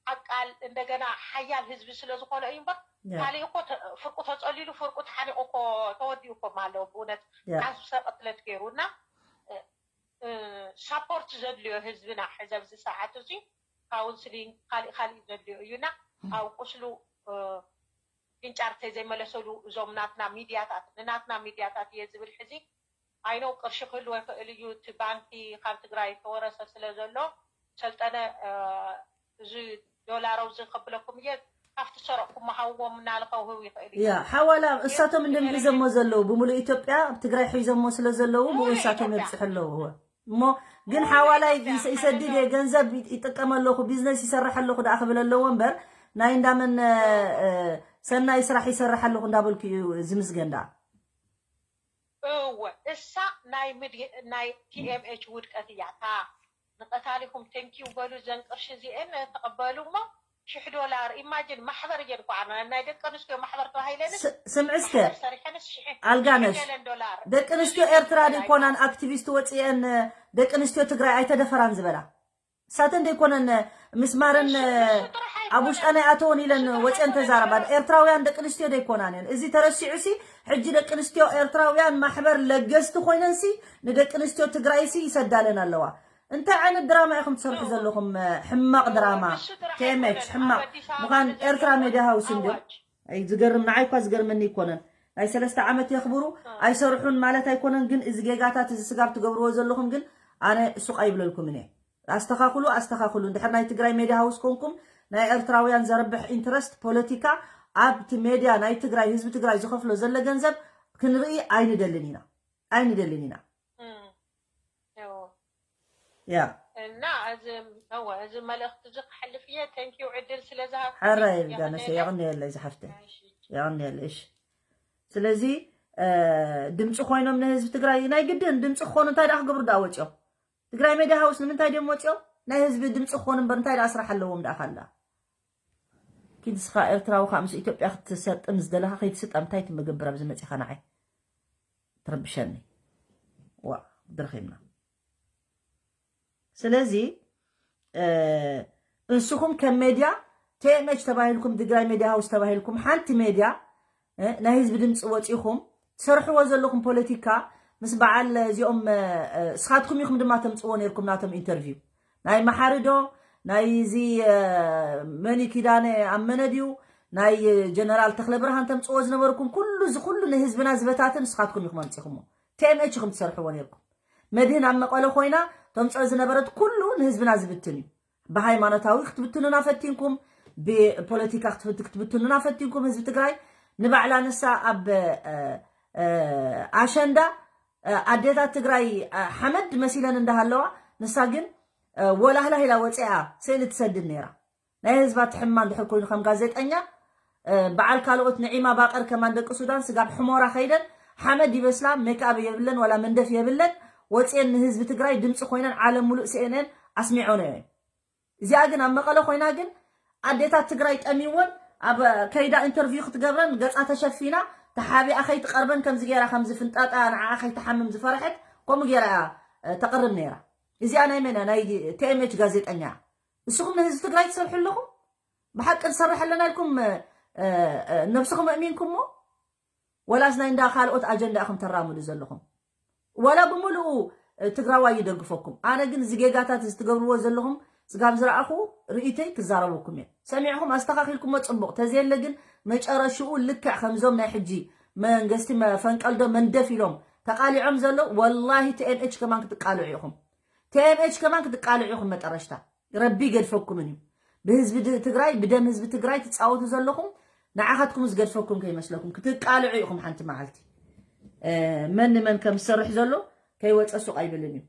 ዓቃል እንደገና ሓያል ህዝቢ ስለ ዝኾነ እዩ እምበር ያ፣ ካሊእ እኮ ተ- ፍርቁ ተፀሊሉ ፍርቁ ተሓኒቑ እኮ ተወዲኡ እኮ ማለዎ ብእውነት ያ፣ ዓስብ ሰቐትለት ገይሩ እና እ፣ እ፣ ሳፖርት ዘድልዮ ህዝብና ሕዚ ኣብዚ ሰዓት እዚ ካውንስሊንግ ካሊእ ካሊእ ዘድልዮ እዩ እና ኣብ ቁስሉ እ፣ ግንጫርተይ ዘይመለሰሉ እዞም ናትና ሚድያታት ንናትና ሚድያታት እየ ዝብል ሕዚ ኣይነው ቅርሺ ክህልዎ ይኽእል እዩ እቲ ባንኪ ካብ ትግራይ ተወረሰ ስለ ዘሎ ሰልጠነ እ፣ እዚ ዶላረው እዚ ከብለኩም እየ ካብቲ ሰረቕኩም ሃውዎም እናለ ከውህብ ይኽእል እዩ ያ ሓዋላ እሳቶም እንደም ሒዘሞ ዘለዉ ብምሉእ ኢትዮጵያ ኣብ ትግራይ ሒዘሞ ስለ ዘለዉ ብኡ እሳቶም የብፅሑ ኣለዉ እወ። እሞ ግን ሓዋላ ይሰ- ይሰድድ እየ ገንዘብ ይጥቀም ኣለኹ ቢዝነስ ይሰርሕ ኣለኹ ደኣ ክብል ኣለዎ እምበር ናይ እንዳመን እ፣ ሰናይ ስራሕ ይሰርሕ ኣለኹ እንዳበልኩ እዩ ዝምስገን ደኣ እወ ንሳ ናይ ምድ ናይ ቲኤምኤች ውድቀት እያ። እታ ንቀታሊኹም ቴንኪዩ በሉ፣ ዘን ቅርሺ እዚኤን ተቐበሉ እሞ ሽሕ ዶላር ኢማጂን ማሕበር እየን ኳዕና ናይ ደቂ ኣንስትዮ ማሕበር ተባሂለንስ ስምዒ እስከ ማሕበር ሰሪሐንስ ሽሕ ኣልጋነሽ ገለን ዶላር ደቂ ኣንስትዮ ኤርትራ ደይኮናን ኣክቲቪስት ወፅኤን ደቂ ኣንስትዮ ትግራይ ኣይተደፈራን ዝበላ እሳተን ደይኮነን ምስማረን ኣብ ውሽጠን ኣይኣተውን ኢለን ወፅኤን ተዛረባ ኤርትራውያን ደቂ ኣንስትዮ ደይኮናን እየን እዚ ተረሲዑ ሲ ሕጂ ደቂ ኣንስትዮ ኤርትራውያን ማሕበር ለገስቲ ኮይነን ሲ ንደቂ ኣንስትዮ ትግራይ ሲ ይሰዳለን ኣለዋ እንታይ ዓይነት ድራማ ኢኹም ትሰርሑ ዘለኹም ሕማቕ ድራማ ቴሜች ሕማቕ ምዃን ኤርትራ ሜድያ ሃውስ እንድዮም ዝገርም ንዓይ እኳ ዝገርመኒ ይኮነን ናይ ሰለስተ ዓመት የኽብሩ ኣይሰርሑን ማለት ኣይኮነን ግን እዚ ጌጋታት እዚ ስጋብ ትገብርዎ ዘለኹም ግን ኣነ ሱቕ ኣይብለልኩምን እየ ኣስተኻኽሉ ኣስተኻኽሉ እንድሕር ናይ ትግራይ ሜድያ ሃውስ ኮንኩም ናይ ኤርትራውያን ዘርብሕ ኢንትረስት ፖለቲካ ኣብቲ ሜድያ ናይ ትግራይ ህዝቢ ትግራይ ዝኸፍሎ ዘለ ገንዘብ ክንርኢ ኣይንደልን ኢና ኣይንደልን ኢና እዎ። ያ እና እዚ እወ፣ እዚ መልእኽቲ እዚ ክሓልፍ እየ። ቴንኪዩ ዕድል ስለ ዝሃብኩ ሓራይ ጋነሸ የቕንየለይ ዝሓፍተይ የቕንየለይ እሺ ስለዚ እ፣ ድምፂ ኮይኖም ንህዝቢ ትግራይ ናይ ግድን ድምፂ ክኾኑ እንታይ ደኣ ክገብሩ ደኣ ወፂኦም ትግራይ ሜድያ ሃውስ ንምንታይ ድዮም ወፂኦም ናይ ህዝቢ ድምፂ ክኾኑ እምበር እንታይ ደኣ ስራሕ ኣለዎም ደኣ ካላ ኪድ ስኻ ኤርትራዊ ከዓ ምስ ኢትዮጵያ ክትሰጥም ዝደለኻ ከይትስጠም እንታይ ትምገብር ኣብዚ መፂኻ ንዓይ ትረብሸኒ ዋ ድርኺምና ስለዚ እ፣ እንስኹም ከም ሜድያ ቲኤምኤች ተባሂልኩም ትግራይ ሜድያ ሃውስ ተባሂልኩም ሓንቲ ሜድያ እ፣ ናይ ህዝቢ ድምፂ ወፂኹም ትሰርሕዎ ዘለኹም ፖለቲካ ምስ በዓል እዚኦም እ፣ እ፣ እስኻትኩም ኢኹም ድማ ተምፅዎ ነርኩም ናቶም ኢንተርቪው ናይ መሓሪ ዶ ናይ እዚ እ፣ መኒ ኪዳነ ኣመነ ድዩ ናይ ጀነራል ተክለ ብርሃን ተምፅዎ ዝነበርኩም ኩሉ እዚ ኩሉ ንህዝብና ዝበታትን ንስኻትኩም ኢኹም ኣምፂኹሞ ቲኤምኤች ኢኹም ትሰርሕዎ ነርኩም መድህን ኣብ መቐለ ኮይና ተምፅኦ ዝነበረት ኩሉ ንህዝብና ዝብትን እዩ ብሃይማኖታዊ ክትብትኑና ፈቲንኩም ብፖለቲካ ክትብት- ክትብትኑና ፈቲንኩም ህዝቢ ትግራይ ንባዕላ ንሳ ኣብ እ፣ እ፣ ኣሸንዳ እ፣ ኣዴታት ትግራይ እ፣ ሓመድ መሲለን እንዳሃለዋ ንሳ ግን እ፣ ወላህላህ ኢላ ወፂኣ ስእሊ ትሰድድ ነይራ ናይ ህዝባ ትሕማ እንድሕር ኮይኑ ከም ጋዜጠኛ እ፣ በዓል ካልኦት ንዒማ ባቀር ከማን ደቂ ሱዳን ስጋብ ሕሞራ ከይደን ሓመድ ይበስላ ሜክኣብ የብለን ዋላ መንደፍ የብለን ወፅየን ንህዝቢ ትግራይ ድምፂ ኮይነን ዓለም ሙሉእ ስኤነን ኣስሚዖን እየን እዚኣ ግን ኣብ መቐለ ኮይና ግን ኣዴታት ትግራይ ጠሚወን ኣብ ከይዳ ኢንተርቪው ክትገብረን ገፃ ተሸፊና ተሓቢኣ ከይትቀርበን ከምዚ ገይራ ከምዚ ፍንጣጣ ንዓኣ ከይትሓምም ዝፈረሐት ከምኡ ገይራ እያ እ፣ ተቅርብ ነይራ እዚኣ ናይ መን እያ? ናይ ቲኤምኤች ጋዜጠኛ ንስኹም ንህዝቢ ትግራይ ትሰርሑ ኣለኹም ብሓቂ ንሰርሕ ኣለና ኢልኩም እ፣ እ፣ እ፣ ነብስኹም ኣእሚንኩሞ ወላስ ናይ እንዳ ካልኦት ኣጀንዳ ኢኹም ተራምዱ ዘለኹም ዋላ ብምሉኡ እ፣ ትግራዋይ ይደግፈኩም ኣነ ግን እዚ ጌጋታት እዚ ትገብርዎ ዘለኹም ስጋብ ዝረኣኹ ርእይተይ ክዛረበኩም እየ ሰሚዕኹም ኣስተኻኺልኩሞ ፅቡቕ ተዘየለ ግን መጨረሽኡ ልክዕ ከምዞም ናይ ሕጂ መንግስቲ መፈንቀልዶ መንደፍ ኢሎም ተቃሊዖም ዘለዉ ወላሂ ቲኤምኤች ከማን ክትቃልዑ ኢኹም ቲኤምኤች ከማን ክትቃልዑ ኢኹም መጠረሽታ ረቢ ይገድፈኩምን እዩ ብህዝቢ ድ- ትግራይ ብደም ህዝቢ ትግራይ ትፃወቱ ዘለኹም ንዓኻትኩም ዝገድፈኩም ከይመስለኩም ክትቃልዑ ኢኹም ሓንቲ መዓልቲ እ፣ መን ንመን ከም ዝሰርሕ ዘሎ ከይወፀ ሱቕ ኣይብልን እዩ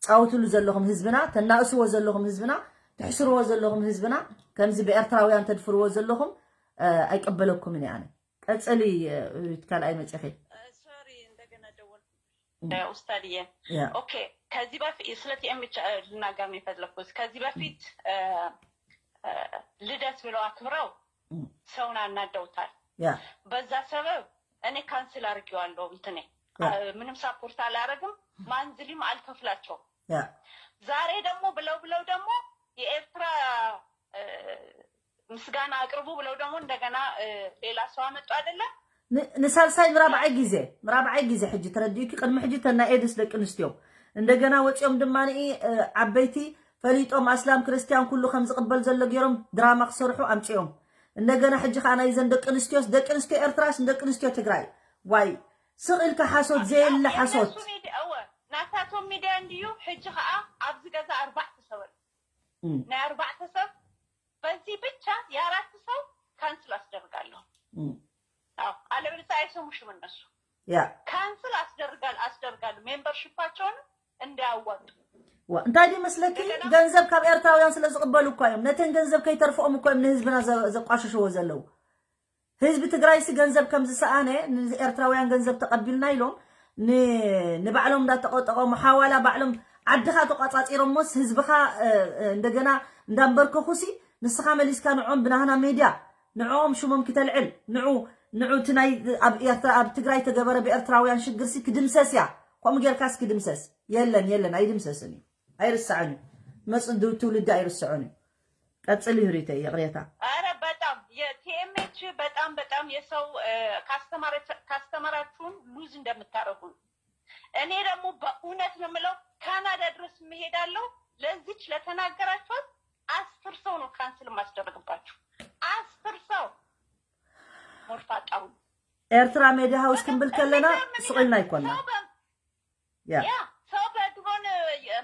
ፃወትሉ ዘለኹም ህዝብና ተናእስዎ ዘለኹም ህዝብና ትሕስርዎ ዘለኹም ህዝብና ከምዚ ብኤርትራውያን ተድፍርዎ ዘለኹም እ፣ ኣይቀበለኩምን እየ ኣነ ቀፅሊ እ፣ ካልኣይ መፅኺ ሶሪ እንደገና ደወልኩ ኡስታድዬ ያ ኦኬ ከዚህ በፊት ስለ ቲኤምኤች ልናገር ነው የፈለኩት ከዚህ በፊት እ፣ እ፣ ልደት ብለው አክብረው እም። ሰውን አናደውታል ያ በዛ ሰበብ እኔ ካንስል አድርጌዋለሁ እንትኔ ያ። አ- ምንም ሳፖርት አላረግም ማንዝሊም አልከፍላቸውም ያ ዛሬ ደግሞ ብለው ብለው ደግሞ የኤርትራ እ፣ ምስጋና አቅርቡ ብለው ደግሞ እንደገና እ፣ ሌላ ሰው አመጡ አይደለም ን- ንሳልሳይ ንራብዓይ ግዜ ንራብዓይ ግዜ ሕጂ ተረዲእኪ ቅድሚ ሕጂ ተናኤድስ ደቂ ኣንስትዮ እንደገና ወፂኦም ድማ ንኢ እ፣ ዓበይቲ ፈሊጦም ኣስላም ክርስትያን ኩሉ ከም ዝቕበል ዘሎ ገይሮም ድራማ ክሰርሑ ኣምፂኦም እንደገና ሕጂ ከዓ ናይዘን ደቂ ኣንስትዮስ ደቂ ኣንስትዮ ኤርትራስ ንደቂ ኣንስትዮ ትግራይ ዋይ ስቕ ኢልካ ሓሶት ዘየለ ሓሶት እነሱ ሚዲ- እወ ናታቶም ሚድያ እንድዩ ሕጂ ከዓ ኣብዚ ገዛ ኣርባዕተ ሰብ ኣሎ እም። ናይ ኣርባዕተ ሰብ በዚህ ብቻ የአራት ሰው ካንስል አስደርጋለሁ እም። አዎ አለበለዚያ አይሰሙሽም እነሱ ያ ካንስል አስደርጋል አስደርጋለሁ ሜምበርሺፓቸውንም እንዳያዋጡ ዋ፣ እንታይ ድዩ መስለኪ ገንዘብ ካብ ኤርትራውያን ስለ ዝቕበሉ እኳ እዮም ነተን ገንዘብ ከይተርፍኦም እኳ እዮም ንህዝብና ዘ- ዘቋሽሽዎ ዘለዉ ህዝቢ ትግራይሲ ገንዘብ ከም ዝሰኣነ ንኤርትራውያን ገንዘብ ተቐቢልና ኢሎም ን- ንባዕሎም እንዳተቆጠቆሙ ሓዋላ ባዕሎም ዓድኻ ተቋጻጺሮሞስ ህዝብኻ እ፣ እ፣ እንደገና እንዳንበርከኹሲ ንስኻ መሊስካ ንዕኦም ብናህና ሜድያ ንዕኦም ሽሞም ክተልዕል ንዑ ንዑ እቲ ናይ ኣብ ኤርትራ ኣብ ትግራይ ተገበረ ብኤርትራውያን ሽግርሲ ክድምሰስ እያ። ከምኡ ጌርካስ ክድምሰስ የለን የለን ኣይድምሰስን እዩ። ኣይርሳዕን እዩ። መጽእ ትውልዲ ኣይርስዖን እዩ። ቀጽል ይህሪተ ይቕሬታ። አረ በጣም የቲኤምኤች በጣም በጣም የሰው ካስተመራችሁን ሉዝ እንደምታረጉ ነው። እኔ ደግሞ በእውነት ነው የምለው ካናዳ ድረስ የምሄዳለው። ለዚች ለተናገራችሁት አስር ሰው ነው ካንስል የማስደረግባችሁ። አስር ሰው ሞርፋጣው ኤርትራ ሜድያ ሃውስ ክንብል ከለና ስቑልና ይኮና። ያ ሰው በድሮን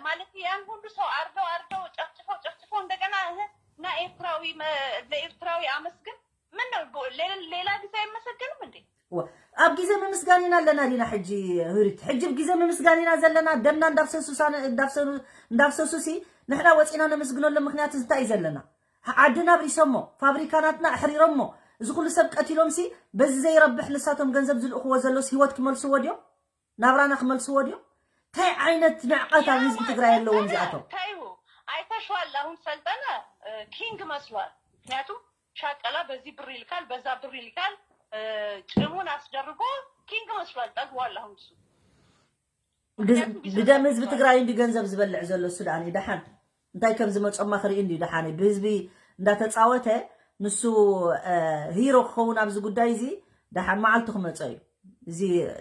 ማለት ያን ሁሉ ሰው አርደው አርደው ጨፍጭፈው ጨፍጭፈው እንደገና እና ኤርትራዊ ለኤርትራዊ አመስግን ምን ነው ሌላ ጊዜ አይመሰገንም እንዴ? ኣብ ግዜ ምምስጋን ኢና ኣለና ዲና ሕጂ? ህሪት ሕጂ ኣብ ግዜ ምምስጋን ኢና ዘለና። ደምና እንዳፍሰሱሲ ንሕና ወፂና ነመስግነሎም ምክንያት እንታይ እዩ ዘለና? ዓድና ኣብሪሶሞ ፋብሪካናትና ኣሕሪሮሞ እዚ ኩሉ ሰብ ቀቲሎምሲ በዚ ዘይረብሕ ንሳቶም ገንዘብ ዝልእክዎ ዘሎስ ህይወት ክመልስዎ ድዮም? ናብራና ክመልስዎ ድዮም? እንታይ ዓይነት ንዕቀት ኣብ ህዝቢ ትግራይ ኣለዎም እዚኣቶም? ተይው አይተሽዋል። አሁን ሰልጠነ ኪንግ መስሏል። ምክንያቱም ሻቀላ በዚህ ብር ይልካል፣ በዛ ብር ይልካል። ጭሙን አስደርጎ ኪንግ መስሏል። ጠግቧል። አሁን እሱ ብደም ህዝቢ ትግራይ እንዲ ገንዘብ ዝበልዕ ዘሎ እሱ ደኣ ደሓን እንታይ ከም ዝመጾማ ክርኢ እንዲ ደሓን ብህዝቢ እንዳተጻወተ ንሱ ሂሮ ክኸውን ኣብዚ ጉዳይ እዚ ደሓን መዓልቱ ክመጾ እዩ። እዚ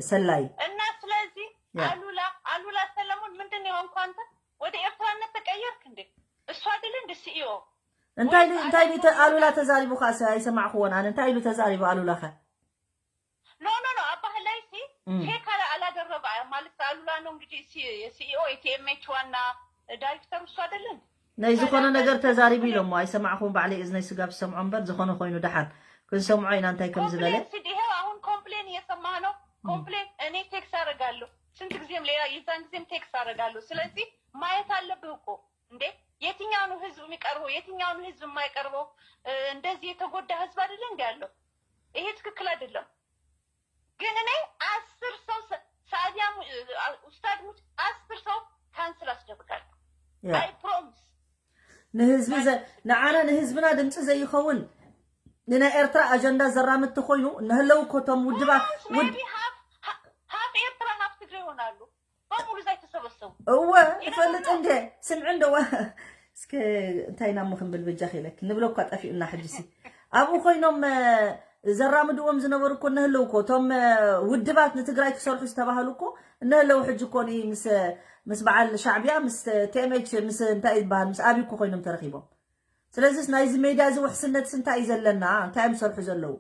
ሰላይ እና ስለዚህ አሉላ አሉላ ሰለሞን ምንድን ነው የሆንኩ? አንተ ወደ ኤርትራነት ተቀየርክ እንዴ? እሱ አይደል እንደ ሲኢኦ እንታይ እንታይ ቢተ አሉላ ተዛሪቡ ካሰ አይሰማዕኩዎን። ኣነ እንታይ ኢሉ ተዛሪቡ ኣሉላ ከ? ኖ ኖ ኖ አባህላይ ሲ ፌክ አላደረገ ማለት አሉላ ነው እንግዲህ የሲኢኦ የቲኤምኤች ዋና ዳይሬክተር እሱ አይደለም። ናይ ዝኾነ ነገር ተዛሪቡ ኢሎሞ ኣይሰማዕኹም። ባዕለይ እዝነይ ስጋብ ዝሰምዖ እምበር ዝኾነ ኮይኑ ደሓን ክንሰምዖ ኢና እንታይ ከም ዝበለ። ይኸው አሁን ኮምፕሌን እየሰማህ ነው። ኮምፕሌን እኔ ቴክስ አደርጋለሁ ስንት ጊዜም ሌላ የዛን ጊዜም ቴክስ አደርጋለሁ። ስለዚህ ማየት አለብህ እኮ እንዴ የትኛው ነው ህዝብ የሚቀርበው የትኛው ነው ህዝብ የማይቀርበው? እንደዚህ የተጎዳ ህዝብ አይደለ እንዲ ያለው? ይሄ ትክክል አይደለም። ግን እኔ አስር ሰው ሳዲያ ኡስታድ ሙት አስር ሰው ካንስል አስደርጋለሁ። I promise ንህዝቢ ንዓና ንህዝብና ድምፂ ዘይኸውን ንናይ ኤርትራ ኣጀንዳ ዘራምድ ተኮይኑ እነህለው እኮ እቶም ውድባት half ኤርትራ half ትግሬ ይሆናሉ። በሙሉ እዛ የተሰበሰቡ እወ ይፈልጥ እንዴ ስምዒ እንደወ እስከ እንታይ ናሞ ክንብል በጃ ኺለክ ንብሎ እኳ ጠፊኡና ሕጂ ሲ ኣብኡ ኮይኖም ዘራምድዎም ዝነበሩ እኮ እነህለው እኮ እቶም ውድባት ንትግራይ ክሰርሑ ዝተባህሉ እኮ እነህለው ሕጂ እኮ ምስ ምስ በዓል ሻዕቢያ ምስ ቲኤምኤች ምስ እንታይ ዝበሃል ምስ ኣብይ እኮ ኮይኖም ተረኺቦም። ስለዚስ ናይዚ ሜድያ እዚ ውሕስነትስ እንታይ እዩ ዘለና? እንታይ እዮም ዝሰርሑ ዘለዉ?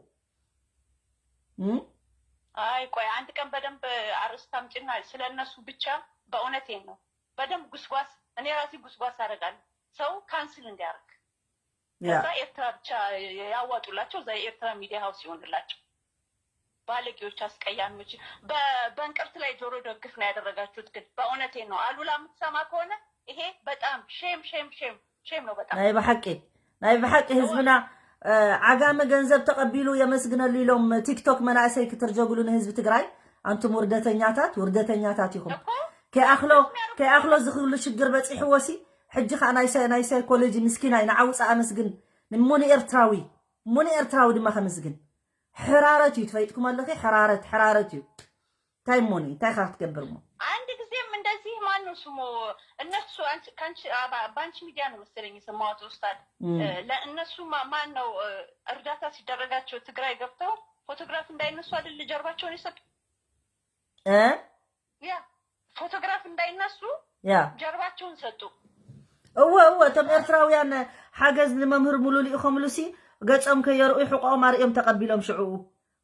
አይ ቆይ አንድ ቀን በደንብ አርዕስት አምጪና ስለ እነሱ ብቻ በእውነቴን ነው በደንብ ጉስጓስ እኔ ራሴ ጉስጓስ አደርጋለሁ ሰው ካንስል እንዲያደርግ ከዛ ኤርትራ ብቻ ያዋጡላቸው እዛ የኤርትራ ሚዲያ ሀውስ ይሆንላቸው። ባለጌዎች፣ አስቀያሚዎች። በእንቅርት ላይ ጆሮ ደግፍ ነው ያደረጋችሁት። ግን በእውነቴን ነው አሉላ የምትሰማ ከሆነ ይሄ በጣም ሼም ሼም ሼም ሼም ነው በጣም ናይ ብሓቂ ናይ ብሓቂ ህዝብና ዓጋመ ገንዘብ ተቐቢሉ የመስግነሉ ኢሎም ቲክቶክ መናእሰይ ክትርጀጉሉ ንህዝቢ ትግራይ። ኣንቱም ውርደተኛታት ውርደተኛታት ኢኹም። ከይኣኽሎ ከይኣኽሎ ዝኽብሉ ሽግር በፂሕዎ ሲ ሕጂ ከዓ ናይ ሳይኮሎጂ ምስኪናይ ንዓውፃ ኣመስግን እሞ ንኤርትራዊ እሞ ንኤርትራዊ ድማ ከመስግን ሕራረት እዩ። ትፈይጥኩም ኣለኺ ሕራረት ሕራረት እዩ። እንታይ ሞኒ እንታይ ካ ክትገብር ሞ አንድ ጊዜም እንደዚህ ማን ነው ስሙ እነሱ በአንቺ ሚዲያ ነው መሰለኝ የሰማሁት ኡስታድ። ለእነሱ ማን ነው እርዳታ ሲደረጋቸው ትግራይ ገብተው ፎቶግራፍ እንዳይነሱ አይደል ጀርባቸውን የሰጡ? ያ ፎቶግራፍ እንዳይነሱ ያ ጀርባቸውን ሰጡ። እወ እወ እቶም ኤርትራውያን ሓገዝ ንመምህር ሙሉ ልኢኾምሉ ሲ ገጾም ከየርኡ ሕቆኦም ኣርእዮም ተቐቢሎም ሽዕኡ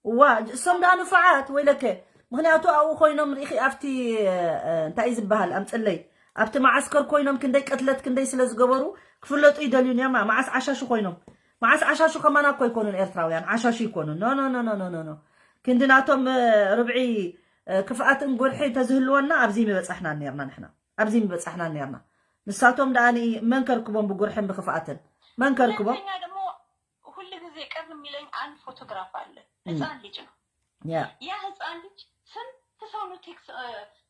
እዋ እሶም ደኣ ንፉዓት ወይለከ ምክንያቱ ኣብኡ ኮይኖም ርኢኺ ኣብቲ እንታይ እዩ ዝበሃል ኣምፅለይ ኣብቲ መዓስከር ኮይኖም ክንደይ ቅትለት ክንደይ ስለ ዝገበሩ ክፍለጡ ይደልዩን እዮም መዓስ ዓሻሹ ኮይኖም መዓስ ዓሻሹ ከማና እኮ ኣይኮኑን ኤርትራውያን ዓሻሹ ይኮኑን ኖ ኖ ኖ ክንዲ ናቶም ርብዒ ክፍኣትን ጉርሒ እንተዝህልወና ኣብዚ ምበፃሕና ነርና ንሕና ኣብዚ ምበፃሕና ነርና ንሳቶም ደኣ መን ከርክቦም ብጉርሕን ብክፍኣትን መን ከርክቦም ሁል ጊዜ ቅር የሚለኝ አንድ ፎቶግራፍ አለ። ህፃን ልጅ ነው። ያ ህፃን ልጅ ስንት ሰው ነው ቴክስ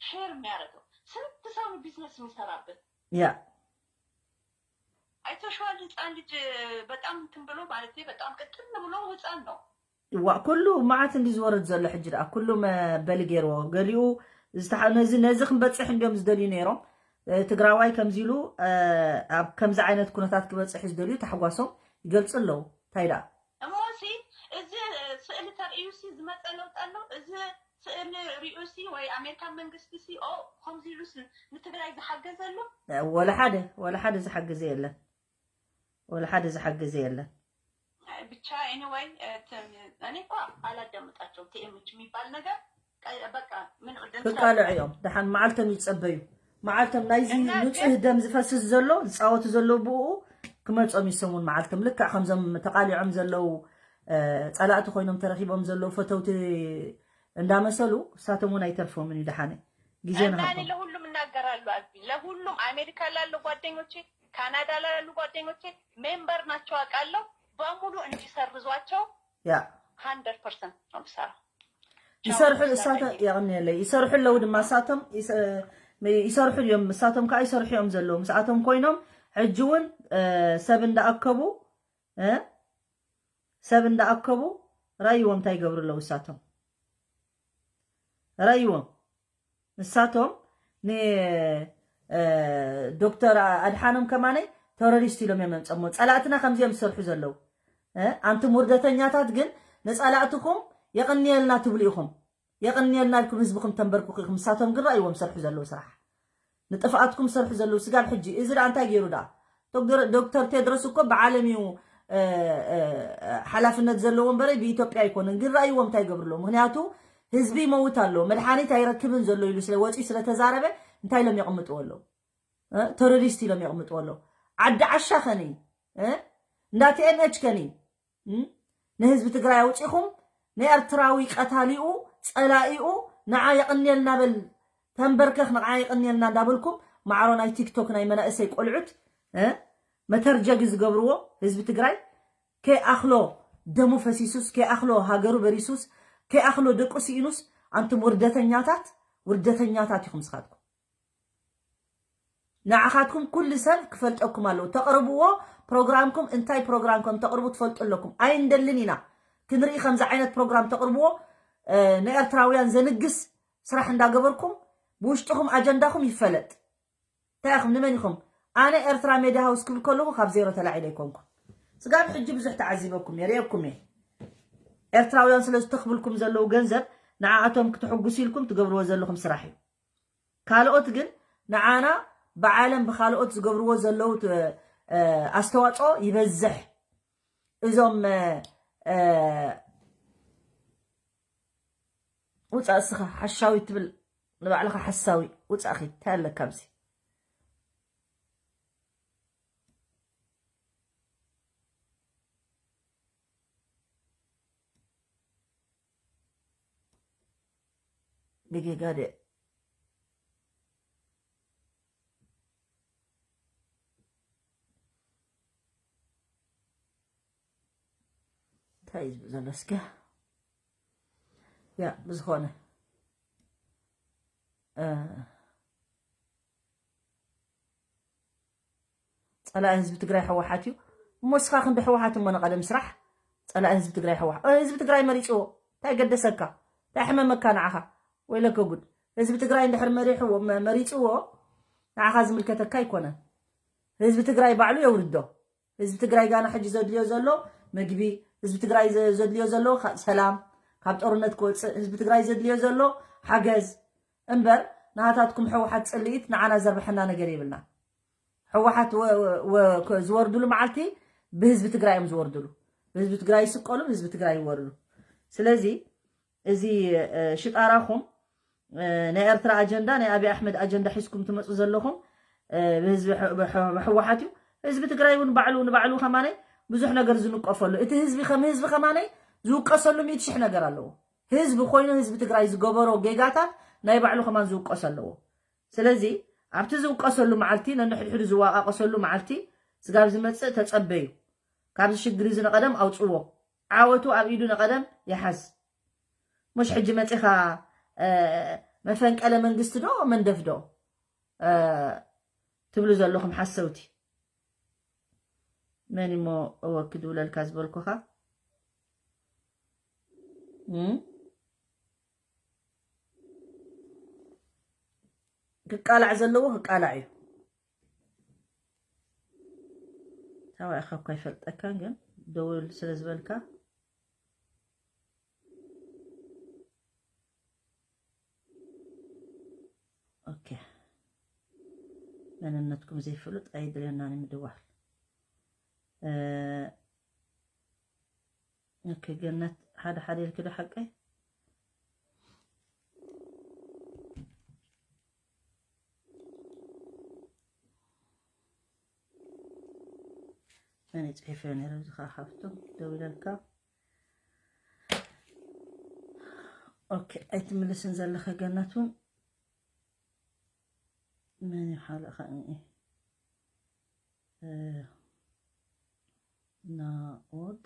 ሼር የሚያደርገው ስንት ሰው ነው ቢዝነስ የሚሰራበት? ያ አይተሽዋል? ህፃን ልጅ በጣም እንትን ብሎ ማለት በጣም ቅጥን ብሎ ህፃን ነው። ዋ ኩሉ መዓት እንዲ ዝወርድ ዘሎ ሕጂ ደኣ ኩሉ መበሊ ገይርዎ። ገሊኡ ዝተሓ- ነዚ ነዚ ክንበፅሕ እንዲዮም ዝደልዩ ነይሮም። እ፣ ትግራዋይ ከምዚ ኢሉ እ፣ ኣብ ከምዚ ዓይነት ኩነታት ክበፅሕ ዝደልዩ ታሕጓሶም ይገልፁ ኣለዉ። እንታይ ደኣ እሞሲ እዚ ስእሊ ተርእዩሲ ዝመፀ ለውጥ ኣሎ። እዚ ስእሊ ርእዩሲ ወይ ኣሜሪካን መንግስቲ ሲ ኦ ከምዚ ኢሉስ ንትግራይ ዝሓገዘ ኣሎ። ወላ ሓደ ወላ ሓደ ዝሓገዘ የለን። ወላ ሓደ ዝሓገዘ የለን። ብቻ ኤኒወይ እኔ እኳ አላዳምጣቸውም። ቲኤምች የሚባል ነገር ቀ- በቃ ምን ክቃልዑ እዮም። ደሓን መዓልቶም ይፀበዩ። መዓልቶም ናይዚ እና ንፁህ ደም ዝፈስስ ዘሎ ዝፃወቱ ዘለዉ ብኡ ክመፆም ይሰሙን መዓልቶም ልክዕ ከምዞም ተቃሊዖም ዘለዉ እ፣ ፀላእቲ ኮይኖም ተረኪቦም ዘለዉ ፈተውቲ እንዳመሰሉ እሳቶም እውን ኣይተርፎምን እዩ። ደሓነ ግዜ እና እኔ ንሃቦም። ለሁሉም እናገራለሁ አቢ ለሁሉም አሜሪካ ላሉ ጓደኞቼ፣ ካናዳ ላሉ ጓደኞቼ ሜምበር ናቸው አውቃለሁ። በሙሉ እንዲሰርዟቸው ያ ሀንድረድ ፐርሰንት ነው የምሰራው። ይሰርሑ እሳተ የቕንየለይ ይሰርሑ ኣለዉ ድማ እሳቶም ይሰ- ይሰርሑ እዮም። እሳቶም ከዓ ይሰርሑ እዮም ዘለዉ ምስኣቶም ኮይኖም ሕጂ እውን እ፣ ሰብ እንዳኣከቡ እ፣ ሰብ እንዳኣከቡ ራይዎም እንታይ ይገብሩ ኣለዉ እሳቶም ራይዎም ንሳቶም ን እ፣ ዶክተር ኣድሓኖም ከማነይ ተሮሪስት ኢሎም እዮም መምፀሞ ፀላእትና ከምዚኦም ዝሰርሑ ዘለዉ እ፣ ኣንቱም ውርደተኛታት ግን ንፀላእትኩም የቐንየልና ትብሉ ኢኹም። የቐንየልና ኢልኩም ህዝብኩም ተንበርክኩ ኢኹም። ንሳቶም ግን ራእይዎም ዝሰርሑ ዘለዉ ስራሕ ንጥፍኣትኩም ዝሰርሑ ዘለዉ ስጋብ ሕጂ እዚ ደኣ እንታይ ገይሩ ደኣ ዶክተር ዶክተር ቴድሮስ እኮ ብዓለም እዩ እ፣ እ፣ ሓላፍነት ዘለዎ እምበረ ብኢትዮጵያ ኣይኮነን። ግን ራእይዎም እንታይ ይገብሩ ኣለዉ? ምክንያቱ ህዝቢ ይመውት ኣሎ፣ መድሓኒት ኣይረክብን ዘሎ ኢሉ ስለ ወፂኡ ስለተዛረበ እንታይ ኢሎም የቕምጥዎ ኣለዉ? እ፣ ተሮሪስት ኢሎም የቕምጥዎ ኣለዉ። ዓዲ ዓሻ ከኒ እ፣ እንዳ ቲኤምኤች ከኒ እም? ንህዝቢ ትግራይ ኣውፂኹም ንኤርትራዊ ቀታሊኡ ፀላኢኡ ንዓ የቕንየልና በል ተንበርከኽ ንዓ የቕንየልና እንዳበልኩም ማዕሮ ናይ ቲክቶክ ናይ መናእሰይ ቆልዑት እ? መተርጀጊ ዝገብርዎ ህዝቢ ትግራይ ከይኣኽሎ ደሙ ፈሲሱስ ከይኣኽሎ ሃገሩ በሪሱስ ከይኣኽሎ ደቁ ስኢኑስ ኣንቱም ውርደተኛታት ውርደተኛታት ኢኹም ስኻትኩም ንዓኻትኩም ኩሉ ሰብ ክፈልጠኩም ኣለዎ። ተቕርብዎ ፕሮግራምኩም እንታይ ፕሮግራም ከም ተቕርቡ ትፈልጡ ኣለኩም። ኣይንደልን ኢና ክንርኢ ከምዚ ዓይነት ፕሮግራም ተቕርብዎ። እ፣ ንኤርትራውያን ዘንግስ ስራሕ እንዳገበርኩም ብውሽጥኹም ኣጀንዳኹም ይፈለጥ። እንታይ ኢኹም ንመን ኢኹም? ኣነ ኤርትራ ሜድያ ሃውስ ክብል ከለኹ ካብ ዜሮ ተላዒለ ኣይኮንኩን። ስጋብ ሕጂ ብዙሕ ተዓዚበኩም እየ፣ ርእየኩም እየ። ኤርትራውያን ስለ ዝተኽብልኩም ዘለዉ ገንዘብ ንዓኣቶም ክትሕጉሱ ኢልኩም ትገብርዎ ዘለኹም ስራሕ እዩ። ካልኦት ግን ንዓና ብዓለም ብካልኦት ዝገብርዎ ዘለዉ ት- እ፣ ኣስተዋፅኦ ይበዝሕ። እዞም እ፣ እ፣ ውፃእ እስኻ ሓሻዊ ትብል ንባዕልኻ ሓሳዊ ውፃእኺ እንታይ ኣለካ ኣብዚ ብጌጋ ድየ እንታይ እዩ ዝብል ዘሎ እስኪ ያ ብዝኾነ እ፣ ፀላኢ ህዝቢ ትግራይ ህወሓት እዩ እሞ እስኻ ክንዲ ህወሓት እሞ ንቐደም ስራሕ ፀላኢ ህዝቢ ትግራይ ህወሓት እ፣ ህዝቢ ትግራይ መሪፅዎ እንታይ ገደሰካ እንታይ ሕመመካ ንዓኻ ወይለከ ጉድ ህዝቢ ትግራይ እንድሕር መሪሕዎ መ- መሪፅዎ ንዓኻ ዝምልከተካ ኣይኮነን ህዝቢ ትግራይ ባዕሉ የውርዶ ህዝቢ ትግራይ ጋና ሕጂ ዘድልዮ ዘሎ ምግቢ ህዝቢ ትግራይ ዘ- ዘድልዮ ዘሎ ካ- ሰላም ካብ ጦርነት ክወፅእ ህዝቢ ትግራይ ዘድልዮ ዘሎ ሓገዝ እምበር ናሃታትኩም ሕወሓት ፅልኢት ንዓና ዘርብሐና ነገር የብልና ሕወሓት ወ- ወ- ወ- ዝወርድሉ መዓልቲ ብህዝቢ ትግራይ እዮም ዝወርድሉ ብህዝቢ ትግራይ ይስቀሉ ብህዝቢ ትግራይ ይወርዱ ስለዚ እዚ ሽጣራኹም ናይ ኤርትራ ኣጀንዳ ናይ ኣብይ ኣሕመድ ኣጀንዳ ሒዝኩም ትመፁ ዘለኹም ብህዝቢ ብሕወሓት እዩ ህዝቢ ትግራይ እውን ባዕሉ ንባዕሉ ከማነይ ብዙሕ ነገር ዝንቀፈሉ እቲ ህዝቢ ከም ህዝቢ ከማነይ ዝውቀሰሉ ሚእቲ ሽሕ ነገር ኣለዎ ህዝቢ ኮይኑ ህዝቢ ትግራይ ዝገበሮ ጌጋታት ናይ ባዕሉ ከማን ዝውቀስ ኣለዎ ስለዚ ኣብቲ ዝውቀሰሉ መዓልቲ ነንሕድሕዱ ዝወቃቀሰሉ መዓልቲ ስጋብ ዝመፅእ ተፀበዩ ካብዚ ሽግር እዚ ንቀደም ኣውፅዎ ዓወቱ ኣብ ኢዱ ንቐደም ይሓዝ። ሙሽ ሕጂ መጺኻ መፈንቀለ መንግስቲ ዶ መንደፍ ዶ ትብሉ ዘለኹም ሓሰውቲ? መን እሞ እወ ክድውለልካ ዝበልኩኻ? ክቃላዕ ዘለዎ ክቃላዕ እዩ። ታዋይ ኻኳ ይፈልጠካ ግን ደውል ስለ ዝበልካ ኦኬ። መንነትኩም ዘይፍሉጥ ኣይድልየናን ምድዋል። ኦኬ ገነት፣ ሓደ ሓደ ኢልኪ ዶ ሓቀይ? መን ጽሒፈ ነረ ዝኻ ሓፍቶም ደውለልካ። ኦኬ ኣይትምልስን ዘለኸ ገነቱ። መን ይሓልኻ እኔ ናኦድ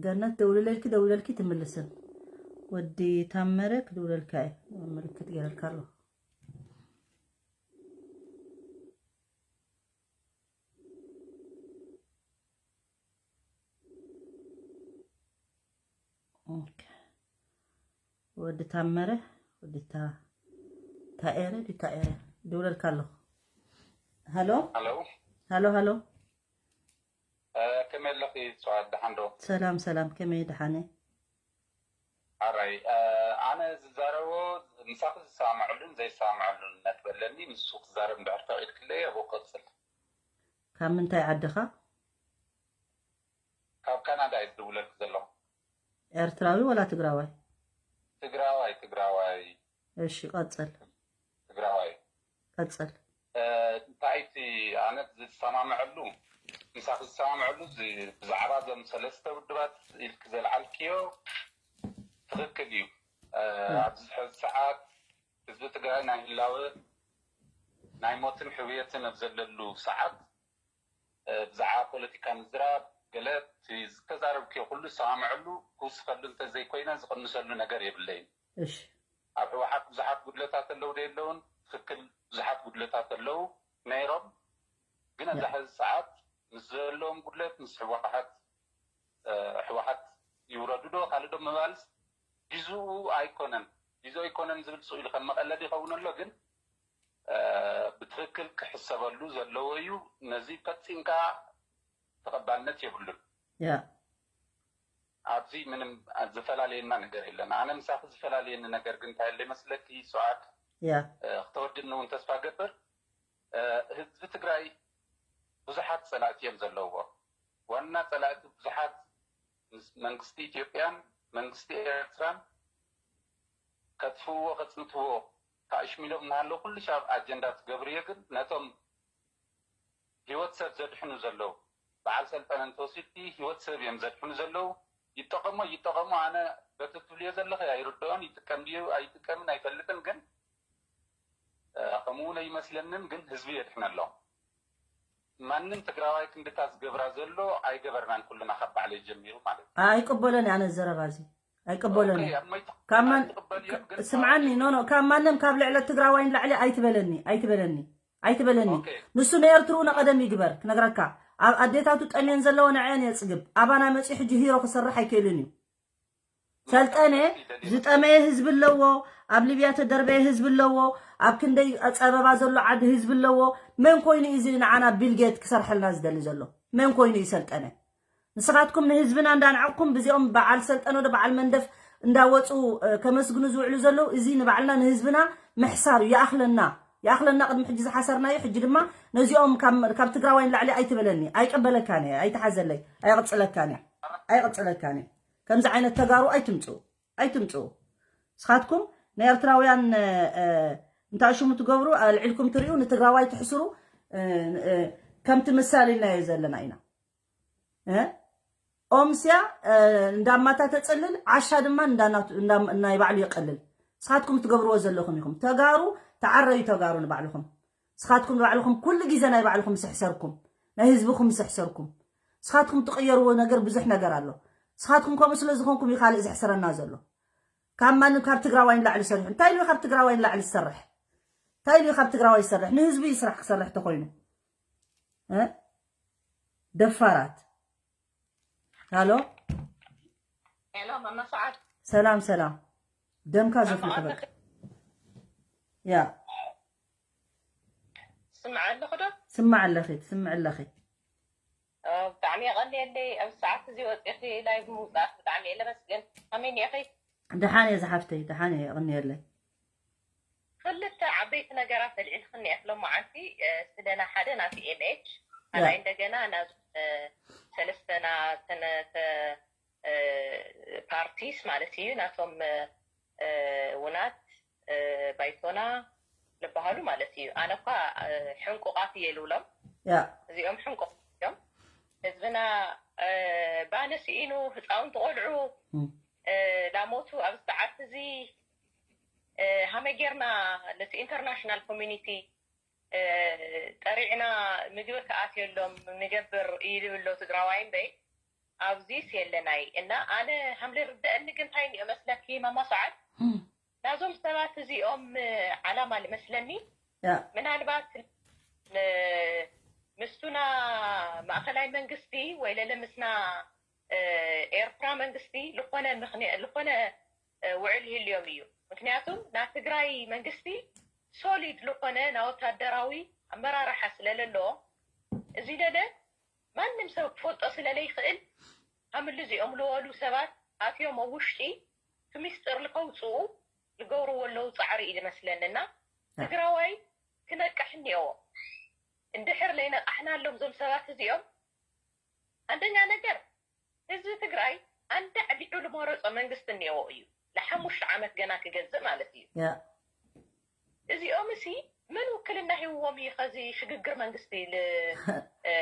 ገነት ደውልለልኪ ደውለልኪ ትምልስን። ወዲ ታመረ ክድውለልካ እየ ምልክት ገይረልካ ኣለኹ። ወዲ ታመረ ወዲ ታኤረ ድዩ ታኤረ? ደውለልካ ኣለኹ። ሃሎ ሃሎ ሃሎ ሃሎ። ከመይ ኣለኺ? ሰዓት ደሓን ዶ? ሰላም ሰላም፣ ከመይ ደሓነ? ኣራይ ኣነ ዝዛረቦ ምሳኺ ዝሰማምዐሉን ዘይሰማምዐሉን ነጥቢ ኣለኒ። ንሱ ክዛረብ እንድሕር ፈቒድክለይ ኣብኡ ክቕፅል። ካብ ምንታይ ዓድኻ? ካብ ካናዳ እየ ዝድውለልኪ ዘለኹ። ኤርትራዊ ወላ ትግራዋይ? ትግራዋይ ትግራዋይ። እሺ ቀጽል። ትግራዋይ። ቀጽል። እንታይ እቲ ኣነ ዝሰማምዐሉ ምሳኺ ዝሰማምዐሉ እዚ ብዛዕባ እዞም ሰለስተ ውድባት ኢልኪ ዘልዓልክዮ ትኽክል እዩ። ኣብዚ ሕዚ ሰዓት ህዝቢ ትግራይ ናይ ህላወ ናይ ሞትን ሕውየትን ኣብ ዘለሉ ሰዓት ብዛዕባ ፖለቲካ ምዝራብ ገለ እቲ ዝተዛረብክዮ ኩሉ ዝሰማምዐሉ ክውስኸሉ እንተዘይኮይነ ዝቕንሰሉ ነገር የብለይን። እሺ ኣብ ህወሓት ብዙሓት ጉድለታት ኣለዉ ዶ የለውን? ትኽክል ብዙሓት ጉድለታት ኣለዉ ነይሮም። ግን ኣብዚ ሕዚ ሰዓት ምስ ዘለዎም ጉድለት ምስ ህወሓት ህወሓት ይውረዱ ዶ ካልእ ዶ ምባልስ ጊዝኡ ኣይኮነን። ጊዝኡ ኣይኮነን ዝብል ስቕ ኢሉ ከም መቐለዲ ይኸውን ኣሎ። ግን ብትኽክል ክሕሰበሉ ዘለዎ እዩ። ነዚ ፈጺምካ ተቐባልነት የብሉን። ያ ኣብዚ ምንም ዝፈላለየና ነገር የለን። ኣነ ምሳኺ ዝፈላለየኒ ነገር ግን እንታይ ኣሎ ይመስለኪ ሱዓድ? ያ ክተወድኒ እውን ተስፋ ገብር። ህዝቢ ትግራይ ብዙሓት ፀላእቲ እዮም ዘለውዎ። ዋና ፀላእቲ ብዙሓት ምስ መንግስቲ ኢትዮጵያን መንግስቲ ኤርትራን ከጥፍእዎ ከፅንትዎ ካእሽሚሎም እናሃለዉ ኩሉ ሻብ ኣጀንዳ ትገብርዮ። ግን ነቶም ህይወት ሰብ ዘድሕኑ ዘለዉ በዓል ሰልጠነ እንተወሲድኪ ህይወት ሰብ እዮም ዘድሕኑ ዘለዉ። ይጠቐሞ ይጠቐሞ ኣነ በቲ ትብልዮ ዘለኺ ኣይርድኦን። ይጥቀም ድዩ ኣይጥቀምን ኣይፈልጥን። ግን ከምኡ እውን ኣይመስለንን። ግን ህዝቢ የድሕን ኣሎ። ማንም ትግራዋይ ክንድታ ዝገብራ ዘሎ ኣይገበርናን ኩልና ካብ ባዕለይ ጀሚሩ ማለት እዩ። ኣይቅበሎን ኣነ ዘረባ እዚ ኣይቅበሎን። ካብ ማን ስምዓኒ ኖ ኖ ካብ ማንም ካብ ልዕለ ትግራዋይ ንላዕሊ ኣይትበለኒ ኣይትበለኒ ኣይትበለኒ። ንሱ ንኤርትርኡ ንቐደም ይግበር ክነግረካ። ኣብ ኣዴታቱ ጠምየን ዘለዎ ንዐን የፅግብ። ኣባና መፂኡ ሕጂ ሂሮ ክሰርሕ ኣይክእልን እዩ። ሰልጠነ ዝጠመየ ህዝቢ ኣለዎ። ኣብ ሊብያ ተደርበየ ህዝቢ ኣለዎ። ኣብ ክንደይ ፀበባ ዘሎ ዓዲ ህዝቢ ኣለዎ። መን ኮይኑ እዩ እዚ ንዓና ቢልጌት ክሰርሐልና ዝደሊ ዘሎ? መን ኮይኑ እዩ ሰልጠነ? ንስኻትኩም ንህዝብና እንዳንዓቕኩም ብዚኦም በዓል ሰልጠነ ዶ በዓል መንደፍ እንዳወፁ ከመስግኑ ዝውዕሉ ዘለዉ እዚ ንባዕልና ንህዝብና ምሕሳር እዩ። ይኣኽለና ይኣኽለና። ቅድሚ ሕጂ ዝሓሰርናዮ ሕጂ ድማ ነዚኦም ካብ ትግራዋይ ንላዕሊ ኣይትበለኒ። ኣይቀበለካን እየ። ኣይትሓዘለይ። ኣይቕፅለካን እየ። ኣይቕፅለካን እየ። ከምዚ ዓይነት ተጋሩ ኣይትምፅኡ ኣይትምፅኡ። ንስኻትኩም ንኤርትራውያን እንታይ ሽሙ ትገብሩ ኣልዒልኩም ትሪኡ ንትግራዋይ ትሕስሩ። ከምቲ ምሳሌ ኢልናዮ ዘለና ኢና። ኦምስያ እንዳማታ ተፅልል ዓሻ ድማ ናይ ባዕሉ ይቐልል። ንስኻትኩም ትገብርዎ ዘለኹም ኢኹም። ተጋሩ ተዓረዩ ተጋሩ ንባዕልኹም። ንስኻትኩም ንባዕልኹም ኩሉ ግዜ ናይ ባዕልኹም ስሕሰርኩም ናይ ህዝብኹም ምስ ኣሕሰርኩም። ንስኻትኩም ትቕየርዎ ነገር ብዙሕ ነገር ኣሎ። ንስኻትኩም ከምኡ ስለ ዝኾንኩም እዩ ካልእ ዘሕስረና ዘሎ። ካብ ማንም ካብ ትግራዋይ ንላዕሊ ሰሪሑ። እንታይ ኢሉ ካብ ትግራዋይ ንላዕሊ ዝሰርሕ? እንታይ ኢሉ ካብ ትግራዋይ ዝሰርሕ? ንህዝቡ እዩ ስራሕ ክሰርሕ ተኾይኑ። እ? ደፋራት። ሃሎ፣ ሄሎ፣ ማማ ሰዓት። ሰላም ሰላም። ደምካ ዘፍልሑ በቃ። ያ ስምዕ ኣለኹ ዶ? ስምዕ ኣለኺ፣ ትስምዕ ኣለኺ። ኦ፣ ብጣዕሚ የቐንየለይ ኣብ ሰዓት እዚ ወፂኺ ላይቭ ምውፃእክ ብጣዕሚ እየ ለመስግን። ከመይ እኒኢኺ? ደሓን እየ ዝሓፍተይ፣ ደሓን እየ፣ የቐንየለይ። ክልተ ዓበይቲ ነገራት ኣልዒልክኒ ኢኺ ሎማዓንቲ፣ እ፣ ስለና ሓደ ናቲ ኤምኤች፣ ካልኣይ እንደገና ናዞም፣ እ፣ ሰለስተና ተነ-፣ ተ-፣ እ፣ ፓርቲስ ማለት እዩ፣ ናቶም፣ እ፣ እ፣ ውናት፣ እ፣ ባይቶና ዝበሃሉ ማለት እዩ። ኣነ እኳ፣ እ፣ ሕንቁቓት እየ ልብሎም። ያ እዚኦም ሕንቁቓት እዮም። ህዝብና፣ እ፣ ባነ ስኢኑ፣ ህፃውንቲ ቆልዑ፣ እም። እ፣ ላሞቱ ኣብዚ ሰዓት እዚ፣ እ፣ ሃመይ ጌርና ነቲ ኢንተርናሽናል ኮሚኒቲ፣ እ፣ ጠሪዕና ምግቢ ክኣትየሎም ንገብር እዩ ልብል ኣሎ ትግራዋይ እምበይ ኣብዚስ የለናይ። እና ኣነ ሃም ልርደአኒ ግን እንታይ እኒኦ መስለኪ ማማ ሰዓት? እም። ናዞም ሰባት እዚኦም፣ እ፣ ዓላማ ልመስለኒ ያ ምናልባት ን-፣ ምስቱና ማእኸላይ መንግስቲ ወይ ለለ ምስና፣ እ፣ ኤርትራ መንግስቲ ልኾነ ምኽንያ-፣ ልኾነ፣ እ፣ ውዕል ይህልዮም እዩ። ምክንያቱም ናይ ትግራይ መንግስቲ ሶሊድ ልኾነ ናይ ወታደራዊ ኣመራርሓ ስለለለዎ፣ እዚ ለለ ማንም ሰብ ክፈልጦ ስለለይኽእል፣ ሃምሊ እዚኦም ልወሉ ሰባት ኣትዮም ኣብ ውሽጢ እቲ ሚስጥር ልከውፅኡ ልገብርዎ ኣለዉ ፃዕሪ እዩ ዝመስለኒ። እና ትግራዋይ ክነቅሕ እኒኦዎ። እንድሕር ለይነቃሕናሎም እዞም ሰባት እዚኦም፣ ኣንደኛ ነገር ህዝቢ ትግራይ ኣንዳዕዲዑ ልመረፆ መንግስቲ እኒኦዎ እዩ። ለሓሙሽተ ዓመት ገና ክገዝእ ማለት እዩ። ያ እዚኦም እሲ መን ውክልና ሂብዎም እዩ ከዚ ሽግግር መንግስቲ ል-፣ እ፣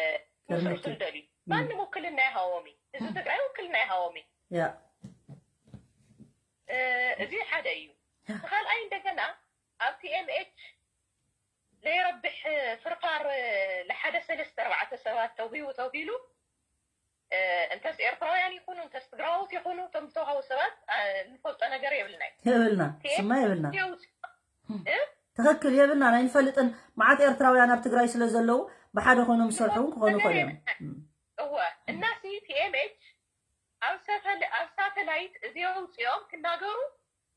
ክምስርቱ ገርመኪ። ዝደልዩ? ማንም ውክልና ይሃዎም እዩ። ህዝቢ ትግራይ ውክልና ይሃዎም እዩ። ያ እ፣ እዚ ሓደ እዩ። እቲ ካልኣይ እንደገና ኣብ ቲኤምኤች ለይረብሕ ፍርፋር፣ እ፣ ለሓደ ሰለስተ ኣርባዕተ ሰባት ተውሂቡ ተውሂሉ፣ እ፣ እንተስ ኤርትራውያን ይኹኑ እንተስ ትግራዎት ይኹኑ እቶም ዝተውሃቡ ሰባት፣ እ፣ እንፈልጦ ነገር የብልናይ። የብልና ቲኤም ስማ የብልና። የውፅ-፣ እ? ትኽክል የብልና ናይ ንፈልጥን መዓት ኤርትራውያን ኣብ ትግራይ ስለ ዘለዉ ብሓደ ኮይኖም ዝሰርሑ እውን ክኾኑ ነገር ይኽእሉ እዮም። የብልና። እም። እወ እናሲ ቲኤምኤች ኣብ ሳተል-፣ ኣብ ሳተላይት እዚ ኣውፅኦም ክናገሩ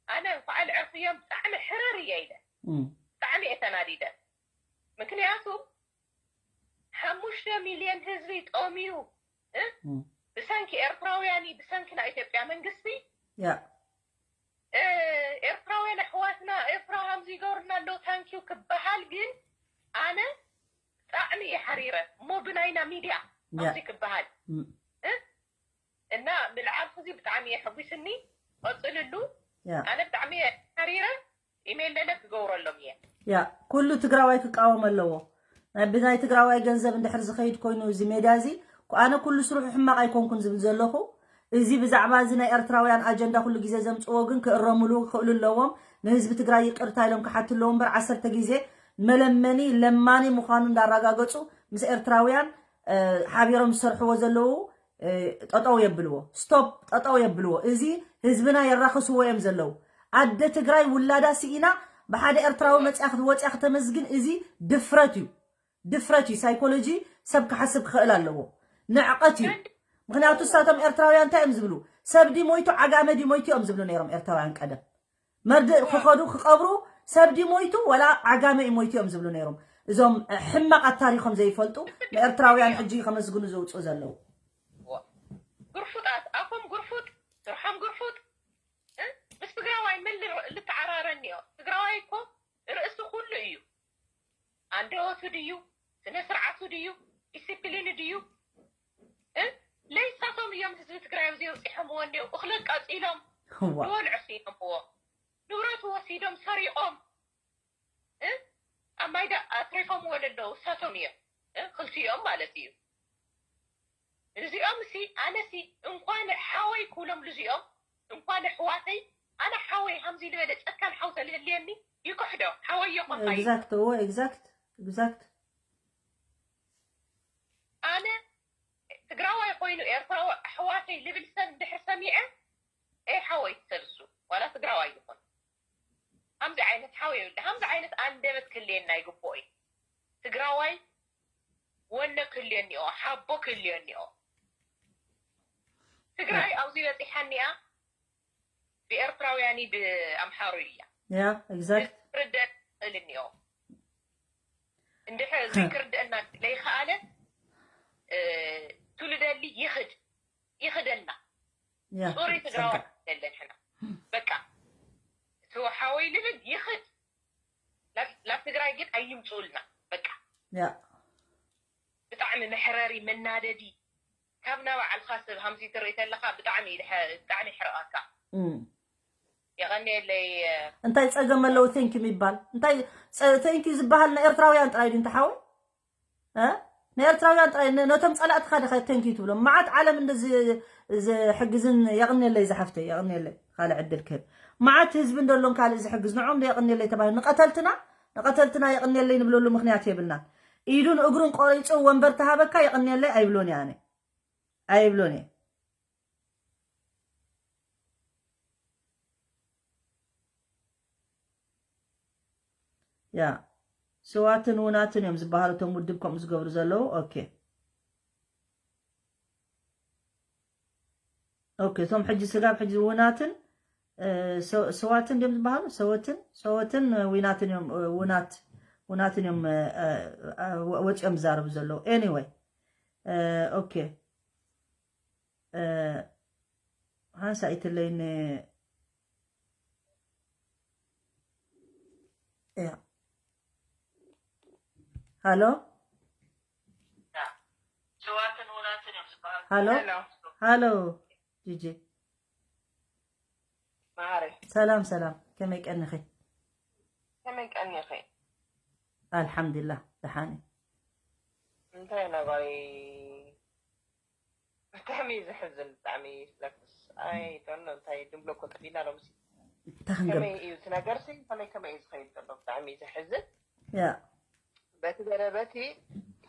ኣነ እንኳዕ ልዕርፍዮም ብጣዕሚ ሕርር እየ ኢለ እም። ብጣዕሚ እየ ተናዲደ። ምክንያቱ ሓሙሽተ ሚልዮን ህዝቢ ጠምዩ፣ እ? እም። ብሰንኪ ኤርትራውያን እዩ፣ ብሰንኪ ናይ ኢትዮጵያ መንግስቲ ያ እ፣ ኤርትራውያን ኣሕዋትና ኤርትራ ከምዚ ይገብርና ኣለዉ ታንኪዩ ክበሃል ግን ኣነ ብጣዕሚ እየ ሓሪረ እሞ ብናይና ሚድያ ያ ከምዚ ክበሃል እም። እ? እና ምልዓል እዚ ብጣዕሚ እየ ሕጒስኒ። ቀፅልሉ። ያ ኣነ ብጣዕሚ እየ ሓሪረ። ኢሜይል ለለ ክገብረሎም እየ። ያ ኩሉ ትግራዋይ ክቃወም ኣለዎ። ናይ ብናይ ትግራዋይ ገንዘብ እንድሕር ዝኸይድ ኮይኑ እዚ ሜድያ እዚ ኣነ ኩሉ ስርሑ ሕማቕ ኣይኮንኩን ዝብል ዘለኹ። እዚ ብዛዕባ እዚ ናይ ኤርትራውያን ኣጀንዳ ኩሉ ግዜ ዘምፅዎ ግን ክእረምሉ ክኽእሉ ኣለዎም። ንህዝቢ ትግራይ ይቅርታ ኢሎም ክሓቱ ኣለዎም እምበር ዓሰርተ ግዜ መለመኒ ለማኒ ምዃኑ እንዳረጋገፁ ምስ ኤርትራውያን እ፣ ሓቢሮም ዝሰርሕዎ ዘለዉ እ፣ ጠጠው የብልዎ። ስቶፕ ጠጠው የብልዎ። እዚ ህዝብና የራኽስዎ እዮም ዘለዉ። ኣደ ትግራይ ውላዳ ስኢና ብሓደ ኤርትራዊ መፅያ ክት-፣ ወፅያ ክተመስግን እዚ ድፍረት እዩ። ድፍረት እዩ። ሳይኮሎጂ ሰብ ክሓስብ ክኽእል ኣለዎ። ንዕቐት እዩ። ምክንያቱ እሳቶም ኤርትራውያን እንታይ እዮም ዝብሉ? ሰብ ዲ ሞይቱ ዓጋመ ዲ ሞይቱ እዮም ዝብሉ ነይሮም ኤርትራውያን ቀደም። መርድእ ክኸዱ ክቐብሩ ሰብ ዲ ሞይቱ ወላ ዓጋመ እዩ ሞይቱ እዮም ዝብሉ ነይሮም። እዞም ሕማቓት ታሪኾም ዘይፈልጡ ንኤርትራውያን ሕጂ ከመስግኑ ዝውፅኡ ዘለዉ። ግርፉጣት ኣፎም ግርፉጥ ስርሖም ግርፉጥ እ? ምስ ትግራዋይ ምን ልር-፣ ልተዓራረኒ እዮ? ትግራዋይ እኮ ርእሲ ኩሉ እዩ። ኣንደበቱ ድዩ? ስነ ስርዓቱ ድዩ? ዲሲፕሊኑ ድዩ? እ? ለይሳቶም እዮም ህዝቢ ትግራይ ኣብዚ የውፂሖምዎ እኒው። እኽሊ ቀፂሎም እዋ። ዝበልዑ ስኢኖምዎ። ንብረቱ ወሲዶም ሰሪቖም እ? ኣብ ማይ ዳ ኣትሪፎምዎ ለለዉ እሳቶም እዮም እ? ክልቲኦም ማለት እዩ። እዚኦም ሲ ኣነ ሲ እንኳን ሓወይ ክብሎም ልዚኦም እንኳን ኣሕዋተይ ኣነ ሓወይ ሃምዚ ዝበለ ጨካን ሓው ተልህልየኒ ይክሕዶ ሓወይ የኾንካ እዩ። ኤግዛክት እዎ ኤግዛክት ኤግዛክት ኤርትራዊ ኣሕዋተይ ልብል ሰብ ድሕር ሰሚዐ፣ ኤ ሓወይ ትሰልሱ ዋላ ትግራዋይ ይኹን፣ ከምዚ ዓይነት ሓወይ ይብል፣ ከምዚ ዓይነት ኣንደበት ክልየና ይግብኦ እዩ። ትግራዋይ ወነ ክልዮ እኒኦ፣ ሓቦ ክልዮ እኒኦ። ትግራይ ኣብዚ በፂሓ እኒኣ ብኤርትራውያን ብኣምሓሩ እያ። ያ exact ክርደእ ክእል እኒኦ። እንድሕር እዚ ክርደእና ለይከኣለ ትውልደሊ ይኽድ ይኽደና። ያ ሶሪ ትግራዋይ የለን ሕና በቃ እቲ ሓወይ ልብል ይኽድ ናብ ትግራይ ግን ኣይምፅኡልና በቃ ያ ብጣዕሚ መሕረሪ መናደዲ ካብ ናባዕልካ ሰብ ሃምሲ ትርኢ ተለካ ብጣዕሚ እዩ ድሐ- ብጣዕሚ ይሕርቐካ እም። የቐንየለይ እንታይ ፀገም ኣለዎ ቴንኪ የሚባል እንታይ ቴንኪ ዝበሃል ንኤርትራውያን ጥራይ ድዩ እንተሓወይ ንኤርትራውያን ጥራይ ነቶም ፀላእትኻ ዲኻ ቴንኪ ትብሎም መዓት ዓለም እንደ ዝሕግዝን የቕንየለይ ዝሓፍተይ የቕንየለይ ካልእ ዕድል ክህብ መዓት ህዝቢ እንደሎን ካልእ ዝሕግዝ ንዖም ዶ የቕንየለይ ተባሂሉ ንቐተልትና ንቐተልትና የቕንየለይ ንብለሉ ምክንያት የብልናን ኢዱን እግሩን ቆሪፁ ወንበር ተሃበካ የቕንየለይ ኣይብሎን እየ ኣነ ኣይብሎን እየ ያ ስዋትን ውናትን እዮም ዝበሃሉ እቶም ውድብ ከምኡ ዝገብሩ ዘለዉ ኦኬ ኦኬ እቶም ሕጂ ስጋብ ሕጂ ውናትን ስዋትን ድም ዝበሃሉ ሰወትን ሰወትን ዊናትን እዮም ውናት ውናትን እዮም ወፂኦም ዝዛረቡ ዘለዉ anyway ኦኬ ሓንሳ ይትለይኒ እያ ሃሎ ሃሎ ሃሎ ጂጂ ማዕረ ሰላም ሰላም ከመይ ቀንኺ ከመይ ቀኒኺ ኣልሓምዱሊላህ ደሓን እንታይ ነባይ ብጣዕሚ እዩ ዘሕዝን ብጣዕሚ ስለክስ ኣይ ዶኖ እንታይ ድንብሎ ኮ ጠፊና ሎምስ እንታይ ክንገብር ከመይ እዩ እቲ ነገርሲ ከመይ ከመይ እዩ ዝኸይድ ዘሎ ብጣዕሚ እዩ ዘሕዝን ያ በቲ ገለ በቲ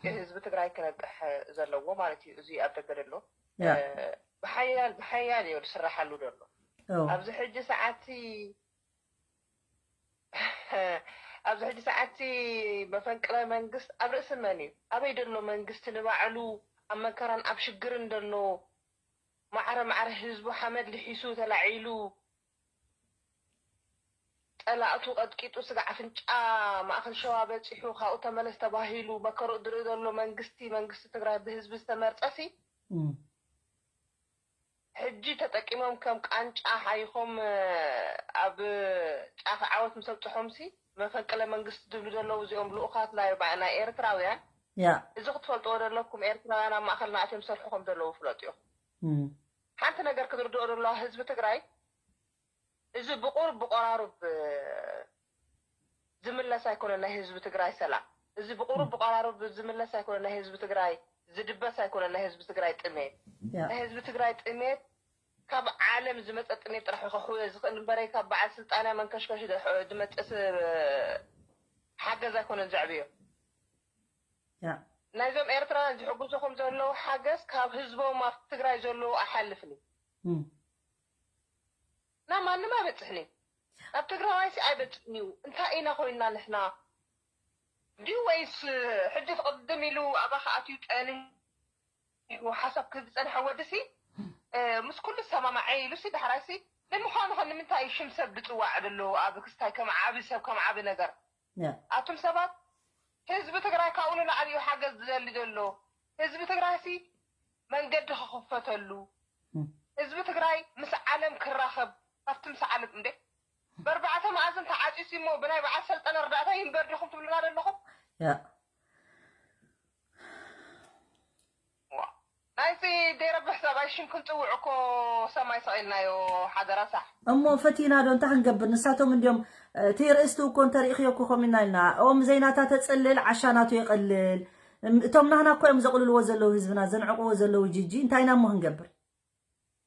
ህዝቢ ትግራይ ክነቅሕ ዘለዎ ማለት እዩ እዚ ኣብ ደገ ዘሎ ያ ብሓያል ብሓያል እዩ ዝስራሓሉ ዘሎ ኦ ኣብዚ ሕጂ ሰዓትቲ ኣብዚ ሕጂ ሰዓትቲ መፈንቅለ መንግስት ኣብ ርእሲ መን እዩ ኣበይ ዘሎ መንግስቲ ንባዕሉ ኣብ መከራን ኣብ ሽግርን ዘሎ ማዕረ ማዕረ ህዝቡ ሓመድ ልሒሱ ተላዒሉ ፀላእቱ ቀጥቂጡ ስጋዕ ኣፍንጫ ማእኸል ሸዋ በፂሑ ካብኡ ተመለስ ተባሂሉ መከርኡ ዝርኢ ዘሎ መንግስቲ መንግስቲ ትግራይ ብህዝቢ ዝተመርፀሲ እም። ሕጂ ተጠቂሞም ከም ቃንጫ ሓይኾም ኣብ ጫፍ ዓወት ምስ ኣብፅሖምሲ መፈንቅለ መንግስቲ ዝብሉ ዘለዉ እዚኦም ልኡኻት ናይ ናይ ኤርትራውያን ያ እዚ ክትፈልጥዎ ዘለኩም ኤርትራውያን ኣብ ማእኸልና ኣትዮም ዝሰርሑ ከም ዘለዉ ፍለጡ ኢኹም እም። ሓንቲ ነገር ክትርድኦ ዘለዋ ህዝቢ ትግራይ እዚ ብቁሩብ ብቆራሩብ ዝምለስ ኣይኮነን ናይ ህዝቢ ትግራይ ሰላም እዚ ብቁሩብ ብቆራሩብ ዝምለስ ኣይኮነን ናይ ህዝቢ ትግራይ ዝድበስ ኣይኮነን ናይ ህዝቢ ትግራይ ጥሜት ያ ናይ ህዝቢ ትግራይ ጥሜት ካብ ዓለም ዝመፀ ጥሜት ጥራሕ ከሕውዮ ዝኽእል እምበረይ ካብ በዓል ስልጣንያ መንከሽከሽ ዝመፅእ ሓገዝ ኣይኮነን ዘዕብዮ ያ ናይዞም ኤርትራውያን ዝሕግዙኹም ዘለዉ ሓገዝ ካብ ህዝቦም ኣብ ትግራይ ዘለዉ ኣይሓልፍን እዩ እም። ናብ ማንም ኣይበፅሕን እዩ ናብ ትግራዋይሲ ኣይበፅሕን እዩ እንታይ ኢና ኮይንና ንሕና ድዩ ወይስ ሕጂ ትቕድም ኢሉ ኣባኻ ኣትዩ ፀኒሑ ሓሳብ ክዝፀንሐ ወድሲ ምስ ኩሉ ዝሰማማዐ ኢሉሲ ዳሕራይሲ ንምዃኑ ከ ንምንታይ ሽም ሰብ ዝፅዋዕ ዘሎ ኣብ ክስታይ ከም ዓቢ ሰብ ከም ዓቢ ነገር ያ ኣቱም ሰባት ህዝቢ ትግራይ ካብኡ ንላዕሊ እዩ ሓገዝ ዝደሊ ዘሎ ህዝቢ ትግራይሲ መንገዲ ክኽፈተሉ እም። ህዝቢ ትግራይ ምስ ዓለም ክራኸብ ካብቲ ምስ ዓለም እንዴ በርባዕተ መኣዝን ተዓፂሲ እሞ ብናይ በዓል ሰልጠነ ርዳእታ ይንበር ዲኹም ትብሉና ዘለኹም ያ ናይዚ ደይረብሕ ሰብኣይ ሽም ክንፅውዕ እኮ ሰማይ ሰቒልናዮ ሓደራ ሳሕ እሞ ፈቲና ዶ እንታይ ክንገብር ንሳቶም እንዲዮም እቲ ርእስቲ እኮ እንተሪእኽዮ እኮ ኮሚና ኢልና ኦም ዘይናታ ተፅልል ዓሻ ናቱ የቐልል እም- እቶም ናህና እኮ እዮም ዘቕልልዎ ዘለዉ ህዝብና ዘንዕቕዎ ዘለዉ ጂጂ እንታይ ኢና እሞ ክንገብር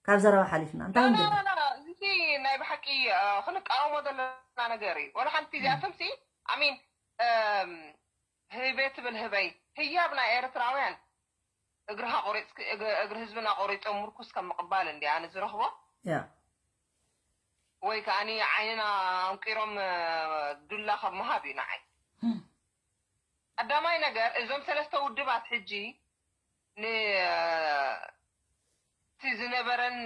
ካብ ዘረባ ሓሊፍና እንታይ ክንገብር እዚ ናይ ብሓቂ ክንቃወሞ ዘለና ነገር እዩ ወላ ሓንቲ እዚኣቶምሲ ኣሚን ህበይ ትብል ህበይ ህያብ ናይ ኤርትራውያን እግርኻ ቆሪፅክ እግሪ ህዝብና ቆሪፆም ምርኩስ ከም ምቕባል እንዲ ኣነ ዝረኽቦ። ያ ወይ ከዓኒ ዓይንና ኣንቂሮም ዱላ ካብ ምሃብ እዩ ንዓይ። ቀዳማይ ነገር እዞም ሰለስተ ውድባት ሕጂ ን እቲ ዝነበረን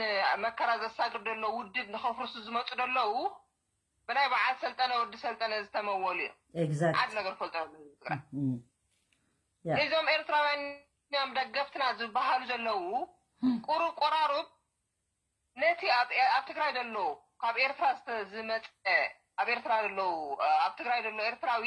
መከራ ዘሳግር ዘሎ ውድብ ንኸፍርሱ ዝመፁ ዘለዉ ብናይ በዓል ሰልጠነ ወዲ ሰልጠነ ዝተመወሉ እዮም። exact ሓደ ነገር ፈልጦ ኣሎ ህዝቢ ትግራይ። ያ እዞም ኤርትራውያን እዮም ደገፍትና ዝበሃሉ ዘለዉ ቁሩብ ቆራሩብ ነቲ ኣብ ኣብ ትግራይ ዘሎ ካብ ኤርትራ ዝተ- ዝመፀ ኣብ ኤርትራ ዘለዉ ኣብ ትግራይ ዘሎ ኤርትራዊ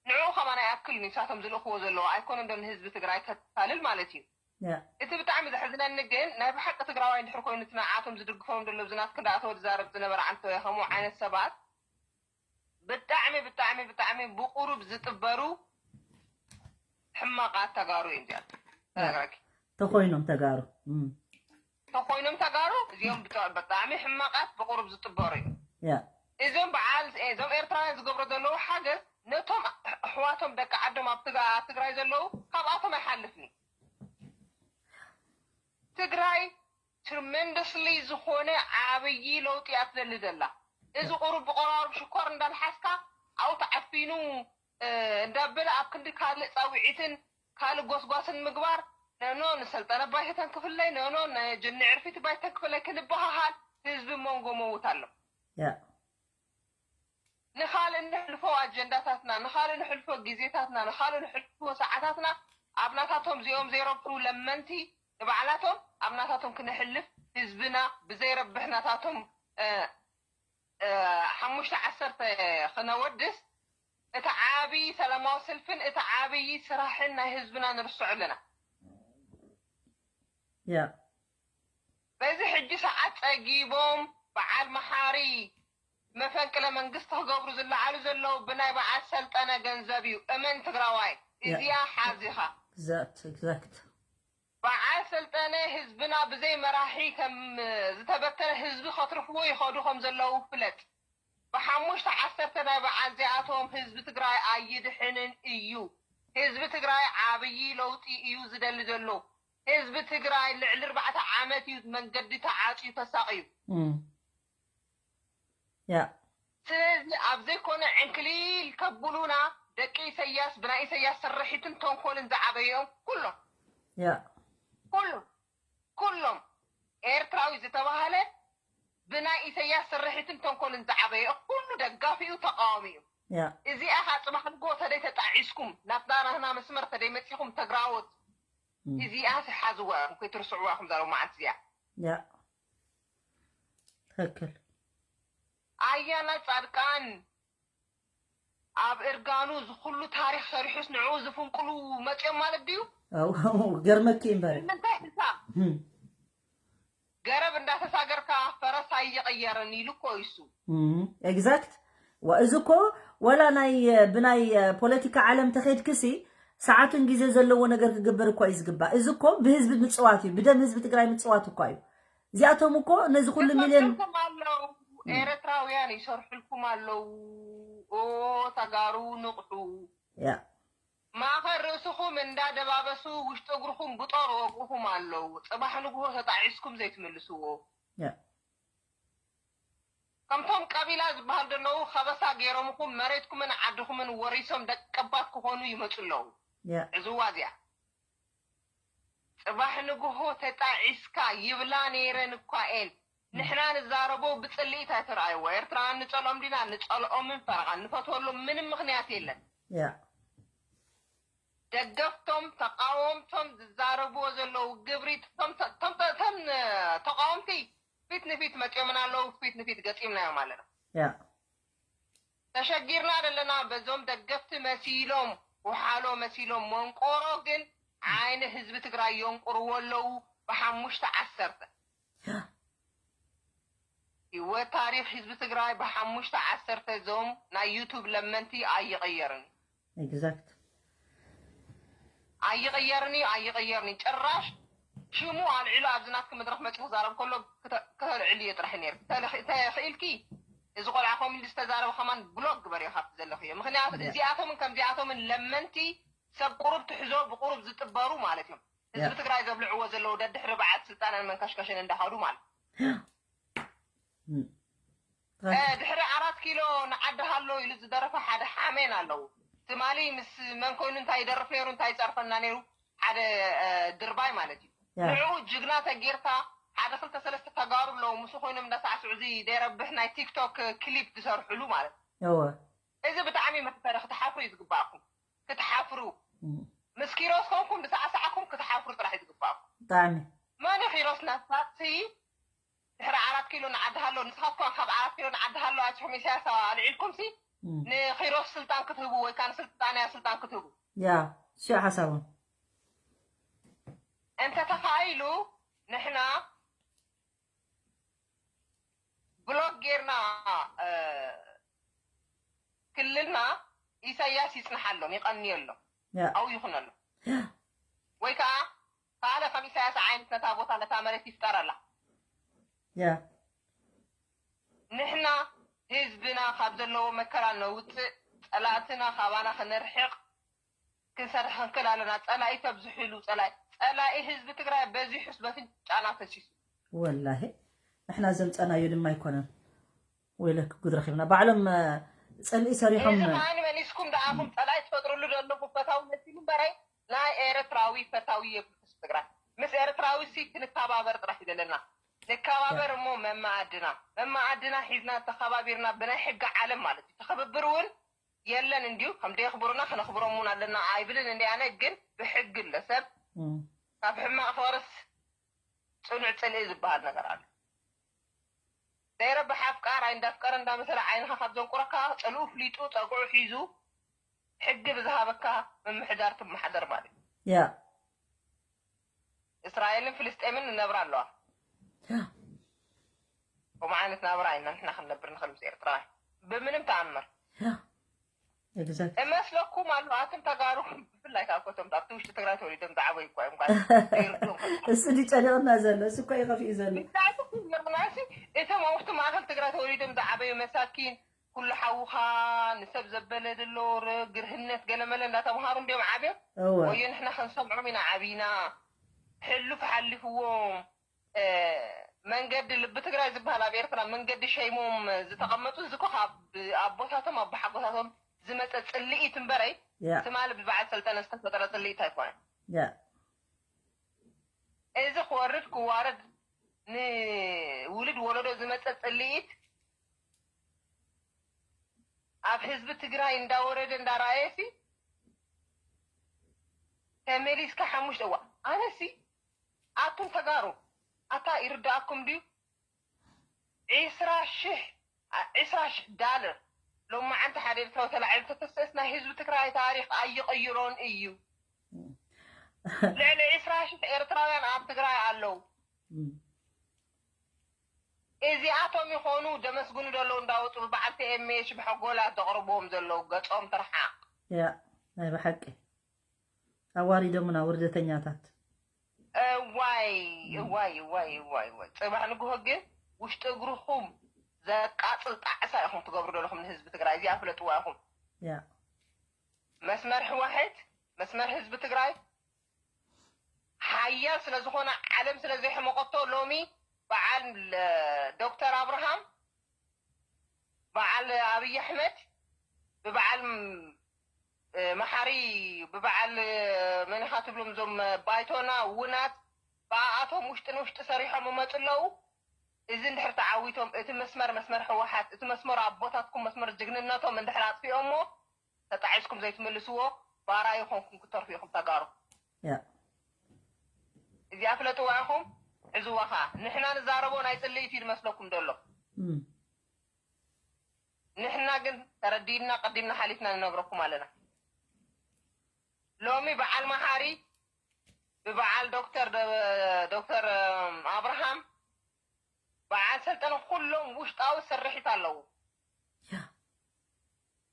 ንዕኡ ከማን ኣይኣክልን እዩ ንሳቶም ዝልእኽዎ ዘለዉ ኣይኮነን ዶ ንህዝቢ ትግራይ ከታልል ማለት እዩ። ያ እቲ ብጣዕሚ ዘሕዝነኒ ግን ናይ ብሓቂ ትግራዋይ እንድሕር ኮይኑ እቲ ንዓቶም ዝድግፎም ዘሎ ብዝናትክ እንዳእተወ ዝዛረብ ዝነበረ ዓንተ ከምኡ ዓይነት ሰባት ብጣዕሚ ብጣዕሚ ብጣዕሚ ብቁሩብ ዝጥበሩ ሕማቃት ተጋሩ እዮም እዚኣቶም። ተረጋጊ ተኾይኖም ተጋሩ እም፣ ተኮይኖም ተጋሩ እዚኦም ብጣ- ብጣዕሚ ሕማቃት ብቁሩብ ዝጥበሩ እዮም። ያ እዞም በዓል እዞም ኤርትራውያን ዝገብሮ ዘለዉ ሓገዝ ነቶም ኣሕዋቶም ደቂ ዓዶም ኣብ ትጋ- ኣብ ትግራይ ዘለዉ ካብኣቶም ኣይሓልፍን እዩ። ትግራይ tremendously ዝኾነ ዓብዪ ለውጢ እያ ትደሊ ዘላ። እዚ ቁሩብ ብቆራርብ ሽኮር እንዳልሓስካ ኣብኡ ተዓፊኑ እንዳበለ ኣብ ክንዲ ካልእ ፃውዒትን ካልእ ጎስጓስን ምግባር ነኖ ንሰልጠነ ባይ ክተንክፍለይ ነኖ ንጅኒ ዕርፊት ባይ ተንክፍለይ ክንበሃሃል ህዝቢ መንጎ መውት ኣሎ። ያ ንኻልእ ንሕልፎ ኣጀንዳታትና ንኻልእ ንሕልፎ ግዜታትና ንኻልእ ንሕልፎ ሰዓታትና ኣብ ናታቶም እዚኦም ዘይረብሑ ለመንቲ ንባዕላቶም ኣብ ናታቶም ክነሕልፍ ህዝብና ብዘይረብሕ ናታቶም ሓሙሽተ ዓሰርተ ክነወድስ እቲ ዓብዪ ሰላማዊ ሰልፍን እቲ ዓብዪ ስራሕን ናይ ህዝብና ንርስዖ ኣለና። ያ በዚ ሕጂ ሰዓት ጸጊቦም በዓል መሓሪ መፈንቅለ መንግስቲ ክገብሩ ዝለዓሉ ዘለዉ ብናይ በዓል ሰልጠነ ገንዘብ እዩ። እመን ትግራዋይ እዚኣ ሓዚኻ። exact exact በዓል ሰልጠነ ህዝብና ብዘይ መራሒ ከም ዝተበተነ ህዝቢ ከትርፍዎ ይኸዱ ከም ዘለዉ ፍለጥ። ብሓሙሽተ ዓሰርተ ናይ በዓል እዚኣቶም ህዝቢ ትግራይ ኣይድሕንን እዩ። ህዝቢ ትግራይ ዓብዪ ለውጢ እዩ ዝደሊ ዘሎ። ህዝቢ ትግራይ ልዕሊ ኣርባዕተ ዓመት እዩ መንገዲ ተዓፅዩ ተሳቕዩ። ያ ስለዚ ኣብ ዘይኮነ ዕንክሊል ከብሉና ደቂ ኢሰያስ ብናይ ኢሰያስ ስርሒትን ተንኮልን ዝዓበዮም ኩሎም ያ ኩሎም ኩሎም ኤርትራዊ ዝተባሃለ ብናይ ኢሰያስ ስርሒትን ተንኮልን ዝዓበየ ኩሉ ደጋፊኡ ተቃዋሚኡ። ያ እዚኣ ኻ ፅባሕ ንጎ ተደይ ተጣዒስኩም ናብታ ናህና መስመር ተደይ መፂኹም ተግራወት እዚኣ ሓዝዋ ኢኹም ከይትርስዕዋ ኢኹም ዛረቡ መዓልቲ እዚኣ። ያ ትክክል ኣያና ፃድቃን ኣብ እርጋኑ ዝኩሉ ታሪክ ሰሪሑስ ንዕኡ ዝፍንቅሉ መፅኦም ማለት ድዩ? ገርመኪ እምበር ምንታይ ሕሳብ እም፣ ገረብ እንዳተሳገርካ ፈረስ ኣይቕየርን ኢሉ እኮ ይሱ እም፣ exact ዋ- እዚ እኮ ወላ ናይ ብናይ ፖለቲካ ዓለም ተኸድክሲ ሰዓትን ግዜ ዘለዎ ነገር ክግበር እኳ እዩ ዝግባእ። እዚ እኮ ብህዝቢ ምፅዋት እዩ፣ ብደም ህዝቢ ትግራይ ምፅዋት እኳ እዩ። እዚኣቶም እኮ ነዚ ኩሉ ሚልዮን ይሰርሑልኩም ኣለዉ ኤርትራውያን ይሰርሑልኩም ኣለዉ። ኦ ተጋሩ ንቕሑ። ያ ማእኸል ርእስኹም እንዳደባበሱ ውሽጢ እግርኹም ብጦር ወግእኹም ኣለዉ። ፅባሕ ንግሆ ተጣዒስኩም ዘይትምልስዎ ያ ከምቶም ቀቢላ ዝበሃል ዘለዉ ከበሳ ገይሮምኹም መሬትኩምን ዓድኹምን ወሪሶም ደቀባት ክኾኑ ይመፁ ኣለዉ። ያ ዕዝዋ እዚኣ ፅባሕ ንግሆ ተጣዒስካ ይብላ ነይረን እኳ ኤን ንሕና ንዛረቦ ብፅልኢት ኣይተረኣይዎ ኤርትራውያን ንፀልኦም ዲና ንፀልኦምን ፈረቓን ንፈትወሎም ምንም ምክንያት የለን። ያ ደገፍቶም ተቃወምቶም ዝዛረብዎ ዘለዉ ግብሪ ቶም ተቃወምቲ ፊት ንፊት መፂኦምና ኣለዉ ፊት ንፊት ገፂምናዮም ኣለና። ያ ተሸጊርና ዘለና በዞም ደገፍቲ መሲሎም ውሓሎ መሲሎም መንቆሮ ግን ዓይኒ ህዝቢ ትግራይ የንቁርዎ ኣለዉ። ብሓሙሽተ ዓሰርተ ህይወት ታሪክ ህዝቢ ትግራይ ብሓሙሽተ ዓሰርተ እዞም ናይ ዩቱብ ለመንቲ ኣይቕየርን exact ኣይቕየርን እዩ ኣይቕየርን እዩ ጭራሽ ሽሙ ኣልዒሉ ኣብዚ ናትኪ መድረክ መፂኡ ክዛረብ ከሎ ክተ- ክተልዕሉ እየ ጥራሕ ነይሩ ተኽኢልኪ እዚ ቆልዓ ኮሚል ዝተዛረበ ከማን ብሎክ ግበርዮ ካብቲ ዘለኽዮ ምክንያቱ እዚኣቶምን ከምዚኣቶምን ለመንቲ ሰብ ቁሩብ ትሕዞ ብቁሩብ ዝጥበሩ ማለት እዮም። ህዝቢ ትግራይ ዘብልዕዎ ዘለዉ ደድሕሪ በዓል ስልጣንን መንከሽከሽን እንዳኸዱ ማለት። ድሕሪ ኣራት ኪሎ ንዓዲ ሃሎ ኢሉ ዝደረፈ ሓደ ሓሜን ኣለዉ። ትማሊ ምስ መን ኮይኑ እንታይ ይደርፍ ነይሩ እንታይ ይፀርፈና ነይሩ ሓደ ድርባይ ማለት እዩ። ንዕኡ ጅግና ተጌርካ ሓደ ክልተ ሰለስተ ተጋሩ ኣለዉ ምስ ኮይኖም እንዳሳዕስዑ እዚ ደይረብሕ ናይ ቲክቶክ ክሊፕ ዝሰርሕሉ ማለት እዩ። እዚ ብጣዕሚ መሕፈሪ ክትሓፍሩ እዩ ዝግባእኩም ክትሓፍሩ ምስ ኪሮስ ኮንኩም ዝሳዕሳዕኩም ክትሓፍሩ ጥራሕ እዩ ዝግባእኩም። መን እዩ ኪሮስ ነፋጥ ሲ ድሕሪ ዓራት ኪሎ ንዓዲ ሃሎ ንስኻትኩም ካብ ዓራት ኪሎ ንዓዲ ሃሎ ኣትኹም ኢሳያስ ኣልዒልኩም ሲ ንኺሮስ ስልጣን ክትህቡ ወይ ከዓ ንስልጣንያ ስልጣን ክትህቡ ያ እሱ ሓሳቦም እንተተኻኢሉ ንሕና ብሎክ ጌርና ክልልና ኢሳያስ ይፅንሓሎም ይቐንየሎም ኣብኡ ይኹነሎም ወይ ከዓ ካልእ ከም ኢሳያስ ዓይነት ነታ ቦታ ነታ መሬት ይፍጠረላ። ንሕና ህዝብና ካብ ዘለዎ መከራ ነውፅእ፣ ፀላእትና ካባና ክነርሕቕ ክንሰርሕ ክንክእል ኣለና። ፀላኢ ተብዝሕሉ ፀላኢ ፀላኢ ህዝቢ ትግራይ በዚሑስ በፍንጫና ፈሲሱ። ወላሂ ንሕና ዘምፀናዮ ድማ ኣይኮነን። ወይለክ ጉድ ረኺብና ባዕሎም ፀልኢ ሰሪሖም እዚ ከዓኒ መሊስኩም ደኣኹም ፀላኢ ትፈጥርሉ ዘለኹ ፈታዊ መሲሉ እምበረይ ናይ ኤረትራዊ ፈታዊ የብሉስ ትግራይ ምስ ኤረትራዊ ሲ ክንከባበር ጥራሕ እዩ ዘለና ንከባበር እሞ መማኣድና መማኣድና ሒዝና ተኸባቢርና ብናይ ሕጊ ዓለም ማለት እዩ ተኸብብር እውን የለን እንድዩ ከም ደየኽብሩና ክነኽብሮም እውን ኣለና ኣይብልን እንዲ ኣነ ግን ብሕጊ ኣለሰብ ካብ ሕማቕ ፍቕርስ ፅኑዕ ፅልኢ ዝበሃል ነገር ኣሎ። ዘይረብሕ ኣፍቃር ኣይ እንዳፍቀረ እንዳመሰለ ዓይንኻ ካብ ዘንቁረካ ፅልኡ ፍሊጡ ፀጉዑ ሒዙ ሕጊ ብዝሃበካ ምምሕዳር ትመሓደር ማለት እዩ። ያ እስራኤልን ፍልስጤምን ንነብራ ኣለዋ። ከምኡ ዓይነት ናብራ ኢና ንሕና ክንነብር ንኽእል ምስ ኤርትራውያን ብምንም ተኣምር። እመስለኩም ኣሎ ኣቱም ተጋሩ ብፍላይ ካብ ኮቶም ኣብቲ ውሽጢ ትግራይ ተወሊዶም ዝዓበዩ እኳ እዮም ጓል ዘይርድኦም እሱ ድጨሊቕና ዘሎ እሱ እኳ ይኸፍኡ ዘሎ ብጣዕሚ ኩምርናሲ እቶም ኣብ ውሽጢ ማእኸል ትግራይ ተወሊዶም ዝዓበዩ መሳኪን ኩሉ ሓውኻ ንሰብ ዘበለ ዘሎ ግርህነት ገለመለ እንዳተምሃሩ እንዲዮም ዓብዮም ወዮ ንሕና ክንሰምዖም ኢና ዓብይና ሕሉፍ ሓሊፍዎም መንገዲ ልቢ ትግራይ ዝበሃል ኣብ ኤርትራ መንገዲ ሸይሞም ዝተቐመጡ እዚ እኮ ካብ ኣቦታቶም ኣቦሓጎታቶም ዝመፀ ፅልኢት እምበረይ ትማሊ ብበዓል ሰልጠነ ዝተፈጠረ ፅልኢት ኣይኮነን። እዚ ክወርድ ክዋረድ ንውልድ ወለዶ ዝመፀ ፅልኢት ኣብ ህዝቢ ትግራይ እንዳወረደ እንዳረኣየ ሲ ተመሊስካ ሓሙሽተ እዋ ኣነሲ ኣቱም ተጋሩ ኣታ ይርዳእኩም ድዩ? ዒስራ ሽሕ ዒስራ ሽሕ ዳለር ሎማዓንቲ ሓደ ኤርትራዊ ተላዒሉ ተተስእስ ናይ ህዝቢ ትግራይ ታሪክ ኣይቕይሮን እዩ። ልዕሊ ዒስራ ሽሕ ኤርትራውያን ኣብ ትግራይ ኣለዉ። እዚኣቶም ይኾኑ ደመስግኑ ዘለዉ እንዳወፁ ብበዓል ቲ ኤም ኤች ብሐጎላት ዘቕርብዎም ዘለዉ ገፆም ትርሓቕ። ያ ናይ ብሓቂ ኣዋሪዶምና ውርደተኛታት። እዋይ እዋይ እዋይ እዋይ እዋይ ፅባሕ ንግሆ ግን ውሽጢ እግርኹም ዘቃፅል ጣዕሳ ኢኹም ትገብሩ ዘለኹም ንህዝቢ ትግራይ እዚኣ ፍለጥዋ ኢኹም። ያ መስመር ህወሓት መስመር ህዝቢ ትግራይ ሓያል ስለዝኾነ ዓለም ስለዘይሕመቐቶ ሎሚ በዓል ዶክተር ኣብርሃም በዓል ኣብይ ኣሕመድ ብበዓል መሓሪ ብበዓል መን ኢኻ ትብሎም እዞም ባይቶና ውናት ብኣኣቶም ውሽጢ ንውሽጢ ሰሪሖም እመፁ ኣለዉ። እዚ እንድሕር ተዓዊቶም እቲ መስመር መስመር ህወሓት እቲ መስመር ኣቦታትኩም መስመር ጅግንነቶም እንድሕር ኣጥፊኦሞ ተጣዒስኩም ዘይትምልስዎ ባራዩ ኮንኩም ክትተርፉ ኢኹም ተጋሩ። እዚኣ ፍለጥዋ ኢኹም ሕዝዋ ከዓ ንሕና ንዛረቦ ናይ ፅልኢት እዩ ዝመስለኩም ዘሎ። ንሕና ግን ተረዲእና ቀዲምና ሓሊፍና ንነግረኩም ኣለና። ሎሚ በዓል መሓሪ ብበዓል ዶክተር ዶክተር ኣብርሃም በዓል ሰልጠነ ኩሎም ውሽጣዊ ስርሒት ኣለዉ።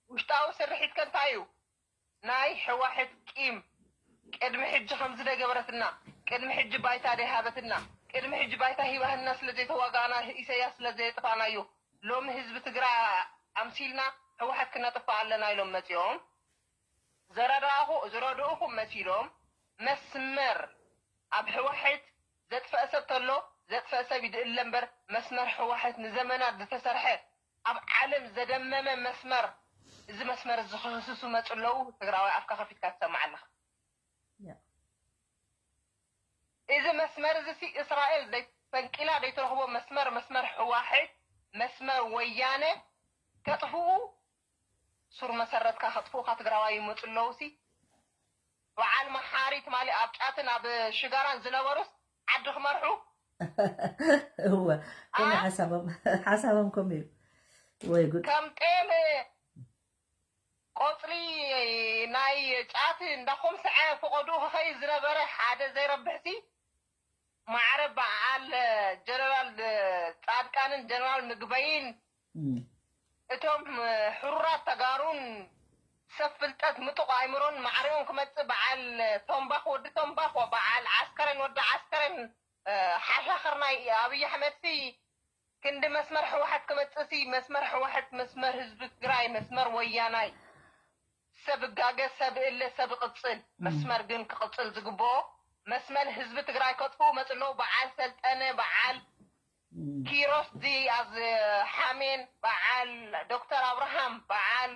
ውሽጣዊ ስርሒት ከ እንታይ እዩ? ናይ ሕዋሕት ቂም ቅድሚ ሕጂ ከምዚ ደገበረትና፣ ቅድሚ ሕጂ ባይታ ደይሃበትና፣ ቅድሚ ሕጂ ባይታ ሂባህና ስለ ዘይተዋጋእና፣ ኢሰያስ ስለ ዘየጥፋእናዮ፣ ሎሚ ህዝቢ ትግራይ ኣምሲልና ሕዋሕት ክነጥፍእ ኣለና ኢሎም መፂኦም። ዘረዳእኹ ዝረድእኹም መሲሎም መስመር ኣብ ህወሓት ዘጥፈአ ሰብ ተሎ ዘጥፈአ ሰብ ይድእለ እምበር መስመር ህወሓት ንዘመናት ዝተሰርሐ ኣብ ዓለም ዘደመመ መስመር እዚ መስመር እዚ ክህስሱ መፁ ኣለዉ። ትግራዋይ ኣፍካ ከፊትካ ትሰማዕ ኣለኻ። እዚ መስመር እዚ ሲ እስራኤል ፈንቂላ ዘይትረኽቦ መስመር መስመር ህወሓት መስመር ወያነ ከጥፍኡ ሱር መሰረትካ ከጥፍኡካ ትግራዋይ ይመፁ ኣለዉ። ሲ በዓል መሓሪ ትማሊ ኣብ ጫትን ኣብ ሽጋራን ዝነበሩስ ዓዲ ክመርሑ እወ ከምኡ ሓሳቦም ሓሳቦም ከምኡ እዩ። ወይ ጉድ። ከም ጤል ቆፅሊ ናይ ጫት እንዳኮምስዐ ፈቆድኡ ክኸይድ ዝነበረ ሓደ ዘይረብሕሲ ማዕረ በዓል ጀነራል ፃድቃንን ጀነራል ምግበይን እቶም ሕሩራት ተጋሩን ሰብ ፍልጠት ምጡቕ ኣይምሮን ማዕሪኦም ክመፅእ በዓል ቶምባኽ ወዲ ቶምባኽ በዓል ዓስከረን ወዲ ዓስከረን ሓሻኽር ናይ ኣብይ ኣሕመድ ሲ ክንዲ መስመር ህወሓት ክመፅእ ሲ መስመር ህወሓት መስመር ህዝቢ ትግራይ መስመር ወያናይ ሰብ እጋገ ሰብ እለ ሰብ እቕፅል መስመር ግን ክቕፅል ዝግብኦ መስመር ህዝቢ ትግራይ ከጥፍኡ መፅእ ኣለዉ። በዓል ሰልጠነ በዓል ኪሮስ ድያዝ ሓሜን በዓል ዶክተር ኣብርሃም በዓል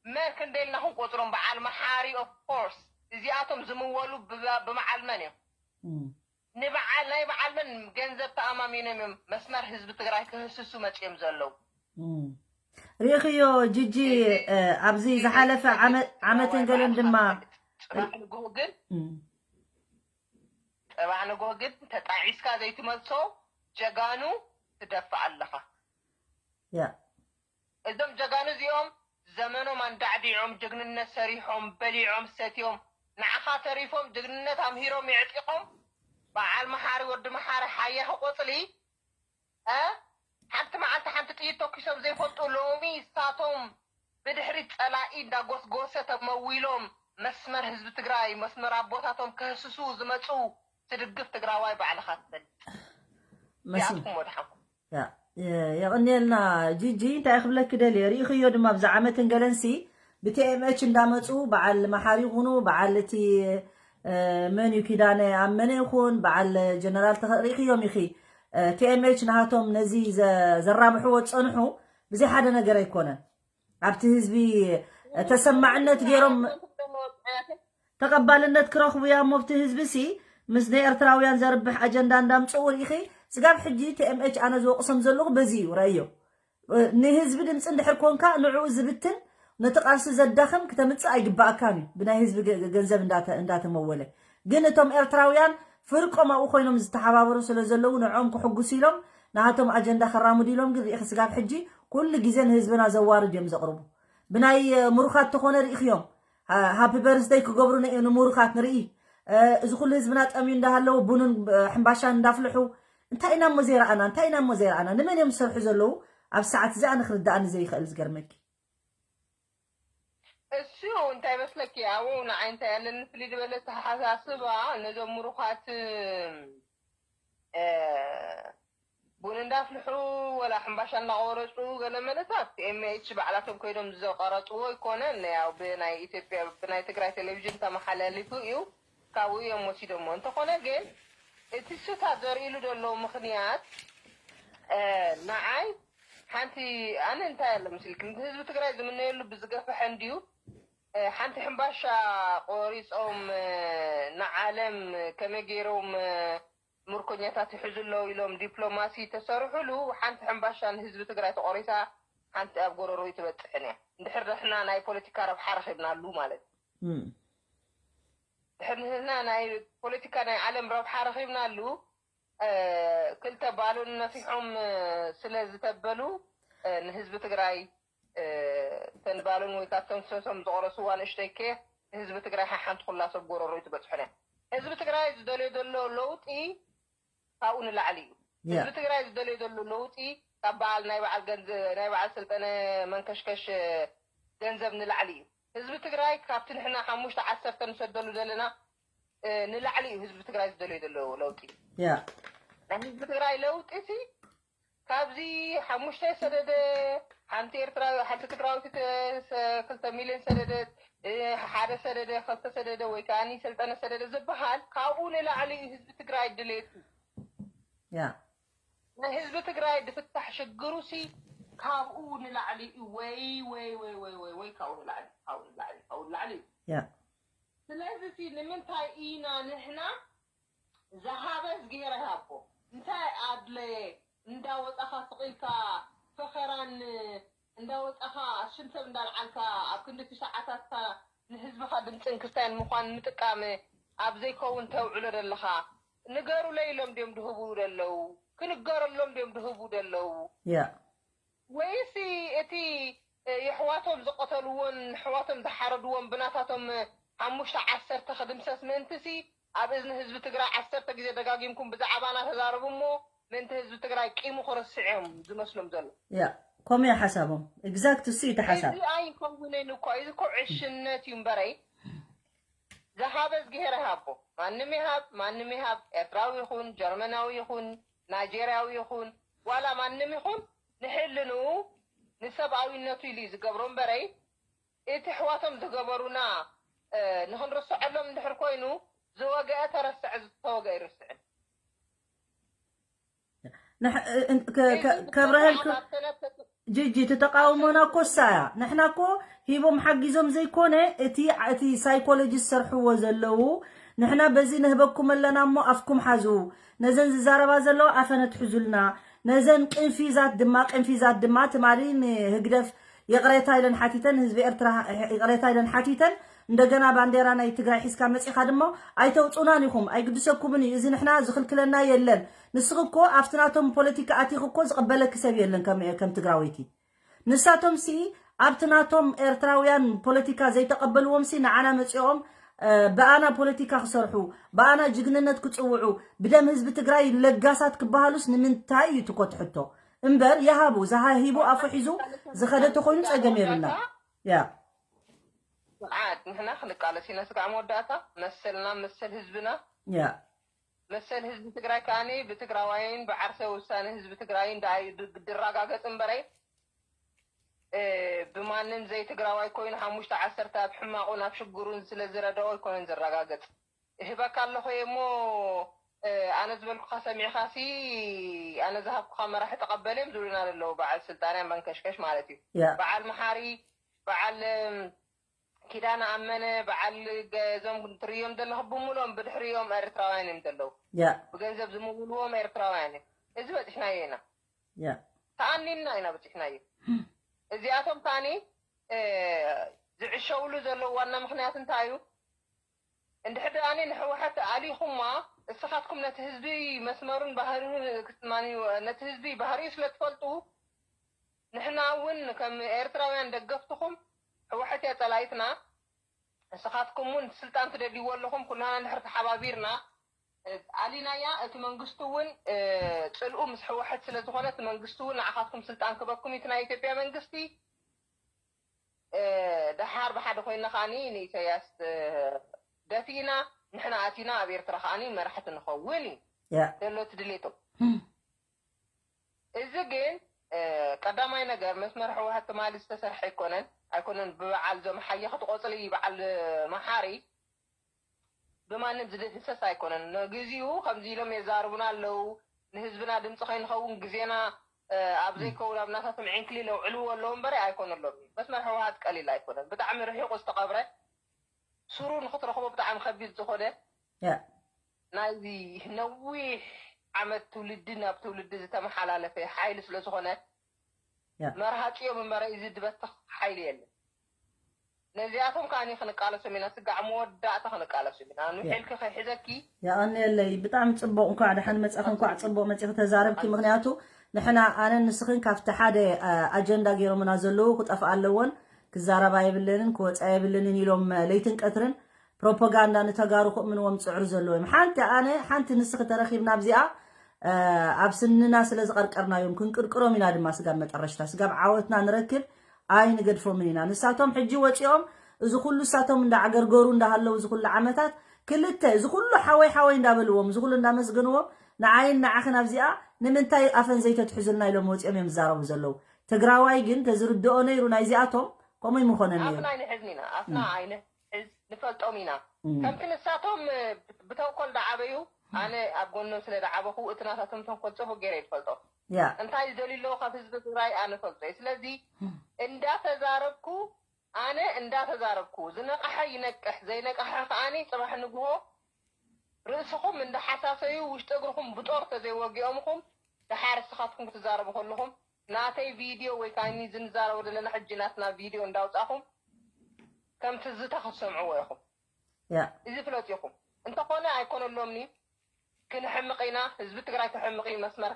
መን ክንደይ ኢልና ክንቆፅሮም በዓል መሓሪ of course እዚኣቶም ዝምወሉ ብመዓል መን እዮም? ንበዓል ናይ በዓል መን ገንዘብ ተኣማሚኖም እዮም መስመር ህዝቢ ትግራይ ክህስሱ መፅኦም ዘለዉ። ርኢኽዮ ጂጂ ኣብዚ ዝሓለፈ ዓመትን ገለን ድማ ፅባሕ ንግሆ ግን ፅባሕ ንግሆ ግን ተጣዒስካ ዘይትመልሶ ጀጋኑ ትደፍእ ኣለኻ። ያ እዞም ጀጋኑ እዚኦም ዘመኖም ኣንዳዕዲዖም ጀግንነት ሰሪሖም በሊዖም ሰትዮም ንዓኻ ተሪፎም ጀግንነት ኣምሂሮም የዕጢቖም በዓል መሓሪ ወዲ መሓሪ ሓያኺ ቆፅሊ እ ሓንቲ መዓልቲ ሓንቲ ጥይት ተኩሶም ዘይፈልጡ ሎሚ እሳቶም ብድሕሪት ፀላኢ እንዳጎስጎሰ ተመዊሎም መስመር ህዝቢ ትግራይ መስመር ኣቦታቶም ከህስሱ ዝመፁ ትድግፍ ትግራዋይ ባዕልኻ ትፈልጥ መሲም ያትኩም ወድሓንኩም የቕንየልና ጂጂ እንታይ ክብለኪ ደልየ ርኢኽዮ ድማ ብዛ ዓመትን ገለንሲ ብቲኤምኤች እንዳመፁ በዓል መሓሪ ይኹኑ በዓል እቲ መን እዩ ኪዳነ ኣብ መነ ይኹን በዓል ጀነራል ርኢኽዮም ኢኺ ቲኤምኤች ናሃቶም ነዚ ዘራብሕዎ ዝፀንሑ ብዘይ ሓደ ነገር ኣይኮነን ኣብቲ ህዝቢ ተሰማዕነት ገይሮም ተቐባልነት ክረኽቡ እያ እሞ ኣብቲ ህዝቢ ሲ ምስ ናይ ኤርትራውያን ዘርብሕ ኣጀንዳ እንዳምፅኡ ርኢኺ ስጋብ ሕጂ ቲኤምኤች ኣነ ዝወቕሶም ዘለኹ በዚ እዩ ረእዮ ንህዝቢ ድምፂ እንድሕር ኮንካ ንዕኡ ዝብትን ነቲ ቃልሲ ዘዳኽም ክተምፅእ ኣይግባኣካን እዩ ብናይ ህዝቢ ገንዘብ እንዳተመወለ ግን እቶም ኤርትራውያን ፍርቆም ኣብኡ ኮይኖም ዝተሓባበሩ ስለ ዘለዉ ንዕኦም ክሕጉሱ ኢሎም ናሃቶም ኣጀንዳ ከራምዱ ኢሎም ግን ርኢኺ ስጋብ ሕጂ ኩሉ ግዜ ንህዝብና ዘዋርድ እዮም ዘቕርቡ ብናይ ምሩኻት ተኾነ ርኢኽዮም ሃፒ በርስደይ ክገብሩና እዮም ንምሩኻት ንርኢ እዚ ኩሉ ህዝብና ጠምዩ እንዳሃለዉ ቡንን ሕምባሻን እንዳፍልሑ እንታይ ኢና እሞ ዘይረኣና እንታይ ኢና እሞ ዘይረኣና ንመን እዮም ዝሰርሑ ዘለዉ ኣብ ሰዓት እዚ ኣነ ክርዳኣኒ ዘይኽእል ዝገርመኪ እሱ እንታይ መስለኪ ኣብኡ ንዓይ እንታይ ኣለኒ ፍልይ ዝበለ ተሓሳስባ ነዞም ምሩኻት ቡን እንዳፍልሑ ወላ ሕምባሻ እንዳቆረፁ ገለ መለታት ኤምኤች ባዕላቶም ኮይዶም ዘቀረፅዎ ኣይኮነን ያው ብናይ ኢትዮጵያ ብናይ ትግራይ ቴሌቪዥን ተመሓላሊፉ እዩ ካብኡ እዮም ወሲዶሞ እንተኾነ ግን እቲ ስታት ዘርእሉ ዘለዉ ምኽንያት ንዓይ ሓንቲ ኣነ እንታይ ኣሎ ምስልክ ህዝቢ ትግራይ ዝምነየሉ ብዝገፈሐ እንድዩ ሓንቲ ሕምባሻ ቆሪፆም ንዓለም ከመይ ገይሮም ምርኮኛታት ይሕዙ ኣለዉ ኢሎም ዲፕሎማሲ ተሰርሑሉ ሓንቲ ሕምባሻ ንህዝቢ ትግራይ ተቆሪሳ ሓንቲ ኣብ ጎረሮ ይትበፅሕን እያ እንድሕር ንሕና ናይ ፖለቲካ ረብሓ ረኺብናሉ ማለት እዩ ድሕር ንህና ናይ ፖለቲካ ናይ ዓለም ረብሓ ረኺብናሉ ክልተ ባሎን ነፊሖም ስለ ዝተበሉ ንህዝቢ ትግራይ ተን ባሎን ወይ ካብቶም ሰሶም ዝቆረስዋ ንእሽተይ ኬፍ ንህዝቢ ትግራይ ሓሓንቲ ኩላ ሰብ ጎረሮ እዩ ትበፅሖን እያ ህዝቢ ትግራይ ዝደልዮ ዘሎ ለውጢ ካብኡ ንላዕሊ እዩ ህዝቢ ትግራይ ዝደልዮ ዘሎ ለውጢ ካብ በዓል ናይ በዓል ገንዘብ ናይ በዓል ስልጠነ መንከሽከሽ ገንዘብ ንላዕሊ እዩ ህዝቢ ትግራይ ካብቲ ንሕና ሓሙሽተ ዓሰርተ ንሰደሉ ዘለና ንላዕሊ እዩ ህዝቢ ትግራይ ዝደልዮ ዘሎ ለውጢ ናይ ህዝቢ ትግራይ ለውጢ ሲ ካብዚ ሓሙሽተ ሰደደ ሓንቲ ኤርትራዊ ሓንቲ ትግራዊት ክልተ ሚልዮን ሰደደት ሓደ ሰደደ፣ ክልተ ሰደደ ወይ ከዓ ሰልጠነ ሰደደ ዝበሃል ካብኡ ንላዕሊ እዩ ህዝቢ ትግራይ ድሌቱ። ያ ናይ ህዝቢ ትግራይ ድፍታሕ ሽግሩ ሲ ካብኡ ንላዕሊ እዩ። ወይ ወይ ወይ ወይ ወይ ወይ ካብኡ ንላዕሊ ካብኡ ንላዕሊ ካብኡ ንላዕሊ እዩ። ያ ስለዚ ሲ ንምንታይ ኢና ንሕና ዝሃበ እዝግሄር ኣይሃቦ እንታይ ኣድለየ እንዳወፃኻ ስቕ ኢልካ ፈኸራን እንዳወፃኻ ሽም ሰብ እንዳልዓልካ ኣብ ክንዲ እቲ ሰዓታትካ ንህዝብኻ ድምፅን ክስታይን ምዃን ምጥቃም ኣብ ዘይከውን ተውዕሎ ዘለኻ ንገሩለይ ኢሎም ድዮም ድህቡ ደለዉ? ክንገረሎም ድዮም ድህቡ ደለዉ? ያ ወይሲ እቲ የሕዋቶም ዝቐተልዎን የሕዋቶም ዝሓረድዎን ብናታቶም ሓሙሽተ ዓሰርተ ክድምሰስ ምእንትሲ ኣብ እዝኒ ህዝቢ ትግራይ ዓሰርተ ግዜ ደጋጊምኩም ብዛዕባና ተዛረቡ እሞ ምእንቲ ህዝቢ ትግራይ ቂሙ ክረስዕ እዮም ዝመስሎም ዘሎ። ያ ከምኡ እያ ሓሳቦም። ኤግዛክት እሱ እዩ እቲ ሓሳብ። እዚ ኣይከውንን እኮ፣ እዚ እኮ ዕሽነት እዩ እምበረይ። ዝሃበ እዝግሄር ይሃቦ። ማንም ይሃብ ማንም ይሃብ፣ ኤርትራዊ ይኹን ጀርመናዊ ይኹን ናይጄርያዊ ይኹን ዋላ ማንም ይኹን ንሕልንኡ ንሰብኣዊነቱ ኢሉ እዩ ዝገብሮ እምበረይ እቲ ኣሕዋቶም ዝገበሩና ንኽንርስዐሎም እንድሕር ኮይኑ ዝወገአ ተረስዐ፣ ዝተወገአ ኣይርስዕን። ከብረሀልክ ጂጂ እቲ ተቃውሞና እኮ እሳ እያ። ንሕና እኮ ሂቦም ሓጊዞም ዘይኮነ እቲ እቲ ሳይኮሎጂ ዝሰርሕዎ ዘለዉ ንሕና በዚ ንህበኩም ኣለና እሞ ኣፍኩም ሓዙ፣ ነዘን ዝዛረባ ዘለዋ ኣፈን ኣትሕዙልና፣ ነዘን ቅንፊዛት ድማ ቅንፊዛት ድማ ትማሊ ንህግደፍ ይቕሬታ ኢለን ሓቲተን፣ ህዝቢ ኤርትራ ይቕሬታ ኢለን ሓቲተን፣ እንደገና ባንዴራ ናይ ትግራይ ሒዝካ መጺኻ ድማ ኣይተውጹናን ኢኹም፣ ኣይግድሰኩምን እዩ፣ እዚ ንሕና ዝኽልክለና የለን። ንስኺ እኮ ኣብቲ ናቶም ፖለቲካ ኣቲኺ እኮ ዝቕበለኪ ሰብ የለን ከም ከም ትግራወይቲ። ንሳቶም ሲ ኣብቲ ናቶም ኤርትራውያን ፖለቲካ ዘይተቐበልዎም ሲ ንዓና መጺኦም ብኣና ፖለቲካ ክሰርሑ ብኣና ጅግንነት ክጽውዑ ብደም ህዝቢ ትግራይ ለጋሳት ክበሃሉስ ንምንታይ እዩ ትኮት ሕቶ? እምበር ይሃቡ ዝሃሂቡ ኣፉ ሒዙ ዝኸደ ተኾይኑ ጸገም የብልና። ያ ስርዓት ንሕና ክንቃለስ ኢና። ስጋዕ መወዳእታ መሰልና መሰል ህዝብና ያ መሰል ህዝቢ ትግራይ ከዓኒ ብትግራዋይን ብዓርሰ ውሳነ ህዝቢ ትግራይን ደኣ እዩ ድ- ድረጋገጽ እምበረይ እ፣ ብማንም ዘይትግራዋይ ኮይኑ ሓሙሽተ ዓሰርተ ኣብ ሕማቑን ኣብ ሽግሩን ስለ ዝረደኦ ኣይኮነን ዝረጋገጽ። እህበካ ኣለኹ እየ እሞ እ፣ ኣነ ዝበልኩኻ ሰሚዕኻ ሲ ኣነ ዝሃብኩኻ መራሒ ተቐበል እዮም ዝብሉና ዘለዉ በዓል ስልጣንያን መንከሽከሽ ማለት እዩ። ያ በዓል መሓሪ በዓል እም፣ ኪዳነ ኣመነ በዓል ገ- እዞም ትርእዮም ዘለኹ ብምሎም ብድሕሪኦም ኤርትራውያን እዮም ዘለዉ። ያ ብገንዘብ ዝምውልዎም ኤርትራውያን እዮም። እዚ በፂሕናዮ ኢና። ያ ተኣኒንና ኢና በፂሕናዮ። እዚኣቶም ከዓኒ እ፣ ዝዕሸውሉ ዘለዉ ዋና ምኽንያት እንታይ እዩ? እንድሕር ደኣኒ ንሕወሓት ኣሊኹማ እስኻትኩም ነቲ ህዝቢ መስመሩን ባህሪን ክትማኒ ነቲ ህዝቢ ባህሪኡ ስለ ትፈልጡ ንሕና እውን ከም ኤርትራውያን ደገፍትኹም ሕወሓት እያ ጸላኢትና። ንስኻትኩም እውን ስልጣን ትደልይዎ ኣለኹም። ኩላና እንድሕር ተሓባቢርና ኣሊናያ እቲ መንግስቲ እውን ጽልኡ ምስ ሕወሓት ስለ ዝኾነ እቲ መንግስቲ እውን ንዓኻትኩም ስልጣን ክበኩም እዩ እቲ ናይ ኢትዮጵያ መንግስቲ። ደሓር ብሓደ ኮይና ከዓኒ ንኢሳያስ ደፊእና ንሕና ኣቲና ኣብ ኤርትራ ከዓኒ መራሕቲ ንኸውን እዩ ያ ዘሎ እቲ ድሌቶም። እም፣ እዚ ግን ቀዳማይ ነገር መስመር ህወሓት ትማሊ ዝተሰርሐ ኣይኮነን ኣይኮነን ብበዓል ዞም ሓየኽቲ ቆፅሊ በዓል መሓሪ ብማንም ዝድህሰስ ኣይኮነን። ንግዚኡ ከምዚ ኢሎም የዛርቡና ኣለዉ። ንህዝብና ድምፂ ከይንኸውን ግዜና ኣብ ዘይከውን ኣብ ናታቶም ዕንክሊል ኣውዕልዎ ኣለዉ እምበረ ኣይኮነሎም እዩ። መስመር ህወሓት ቀሊል ኣይኮነን። ብጣዕሚ ርሒቑ ዝተቐብረ ስሩ ንክትረኽቦ ብጣዕሚ ከቢድ ዝኾነ ያ ናይዚ ነዊሕ ዓመት ትውልዲ ናብ ትውልዲ ዝተመሓላለፈ ሓይሊ ስለ ዝኾነ ያ መርሃፂኦም እምበረ እዚ ዝበተኽ ሓይሊ የለን። ነዚኣቶም ከዓኒ ክንቃለሶም ኢና። ስጋዕ መወዳእታ ክንቃለሶም ኢና። ንውሕልኪ ከይሕዘኪ የቐንየለይ። ብጣዕሚ ፅቡቕ። እንኳዕ ደሓን መፃኺ፣ እንኳዕ ፅቡቕ መፂኺ ተዛረብኪ። ምክንያቱ ንሕና ኣነን ንስኽን ካብቲ ሓደ ኣጀንዳ ገይሮምና ዘለዉ ክጠፍኣ ኣለዎን ክዛረባ የብለንን ክወፃ የብለንን ኢሎም ለይትን ቀትርን ፕሮፓጋንዳ ንተጋሩ ክእምንዎም ዝፅዕሩ ዘለዉ እዮም። ሓንቲ ኣነ ሓንቲ ንስኺ ተረኺብና ኣብዚኣ ኣብ ስንና ስለ ዝቐርቀርናዮም ክንቅርቅሮም ኢና ድማ ስጋብ መጠረሽታ ስጋብ ዓወትና ንረክብ ኣይንገድፎምን ኢና። ንሳቶም ሕጂ ወፂኦም እዚ ኩሉ እሳቶም እንዳዓገርገሩ እንዳሃለዉ እዚ ኩሉ ዓመታት ክልተ እዚ ኩሉ ሓወይ ሓወይ እንዳበልዎም እዚ ኩሉ እንዳመስገንዎም ንዓይን ንዓኽን ኣብዚኣ ንምንታይ ኣፈን ዘይተትሕዙልና ኢሎም ወፂኦም እዮም ዝዛረቡ ዘለዉ። ትግራዋይ ግን ተዝርድኦ ነይሩ ናይዚኣቶም ከምኡ ኣይምኾነን ነይሩ። ኣፍና ኣይንሕዝን ኢና፣ ኣፍና ኣይንሕዝ፣ ንፈልጦም ኢና። ከምቲ ንሳቶም ብተንኮል ደዓበዩ፣ ኣነ ኣብ ጎኖም ስለ ደዓበኹ እቲ ናታቶም ተንኮል ጽቡቅ ገይረ ይፈልጦ። ያ እንታይ ዝደልዩ ኣለዉ ካብ ህዝቢ ትግራይ ኣነ ፈልጦ እየ። ስለዚ እንዳተዛረብኩ ኣነ እንዳተዛረብኩ ዝነቕሐ ይነቅሕ፣ ዘይነቕሐ ከዓኒ ጽባሕ ንግሆ ርእስኹም እንዳሓሳሰዩ ውሽጢ እግርኹም ብጦር ተዘይወጊኦምኹም ደሓር እስኻትኩም ክትዛረቡ ከለኹም ናተይ ቪድዮ ወይ ከዓ ዝንዛረቦ ዘለና ሕጂ ናትና ቪድዮ እንዳውፃኹም ከም ትዝታ ክትሰምዕዎ ኢኹም። ያ እዚ ፍለጡ ኢኹም። እንተኾነ ኣይኮነሎምኒ ክንሕምቕ ኢና፣ ህዝቢ ትግራይ ክሕምቕ እዩ፣ መስመር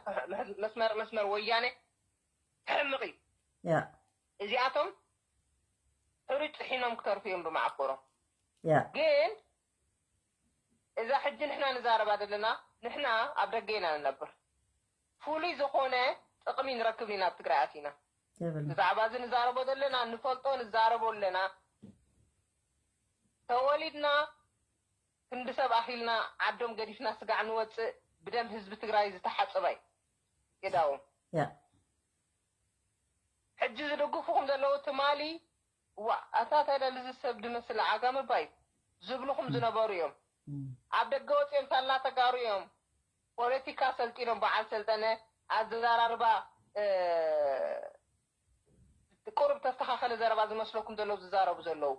መስመር መስመር ወያነ ክሕምቕ እዩ። ያ እዚኣቶም ሕሩጭ ጥሒኖም ክተርፉ እዮም ብመዓኮሮም። ያ ግን እዛ ሕጂ ንሕና ንዛረባ ዘለና ንሕና ኣብ ደገ ኢና ንነብር። ፍሉይ ዝኾነ ጥቕሚ ንረክብ ኢና ኣብ ትግራይ ኣቲና። የብልና ብዛዕባ እዚ ንዛረቦ ዘለና ንፈልጦ ንዛረቦ ኣለና። ተወሊድና ክንዲ ሰብ ኣኺልና ዓዶም ገዲፍና ስጋዕ ንወፅእ ብደም ህዝቢ ትግራይ ዝተሓፀበ እዩ የዳዎም። ያ ሕጂ ዝድግፉኹም ዘለዉ ትማሊ ዋ ኣታ ታዲያ ልዚ ሰብ ድመስል ዓጋመ ባይ ዝብልኹም ዝነበሩ እዮም። ኣብ ደገ ወፂኦም ሳላ ተጋሩ እዮም። ፖለቲካ ሰልጢኖም በዓል ሰልጠነ ኣዘራርባ ቁሩብ ተስተኻኸለ ዘረባ ዝመስለኩም ዘለዉ ዝዛረቡ ዘለዉ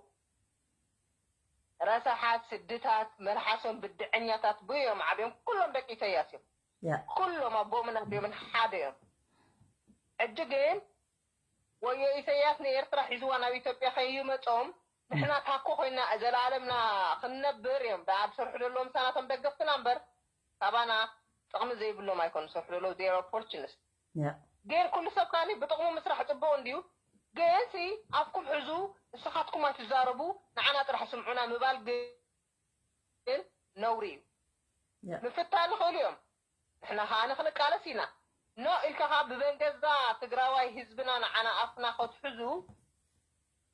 ረሳሓት ስድታት መልሓሶም ብድዐኛታት ብዮም ዓብዮም ኩሎም ደቂ ኢሰያስ እዮም። ኩሎም ኣቦምን ኣዴኦምን ሓደ እዮም። ሕጂ ግን ወዮ ኢሰያስ ንኤርትራ ሒዝዋ ናብ ኢትዮጵያ ከይመጾም ንሕና ታኮ ኮይና ዘለኣለምና ክንነብር እዮም። ደኣ ዝሰርሑ ዘለዉ ምሳናቶም ደገፍትና እምበር ካባና ጥቕሚ ዘይብሎም ኣይኮኑ ዝሰርሑ ዘለዉ they are opportunist። ግን ኩሉ ሰብ ካኒ ብጥቕሙ ምስራሕ ጽቡቕ እንድዩ። ግን ሲ ኣፍኩም ሕዙ ንስኻትኩም ኣይትዛረቡ ንዓና ጥራሕ ስምዑና ምባል ግን ነውሪ እዩ። ምፍታን ይኽእሉ እዮም። ንሕና ከዓኒ ክንቃለስ ኢና። ኖ ኢልካ ከዓ ብበንገዛ ትግራዋይ ህዝብና ንዓና ኣፍና ከትሕዙ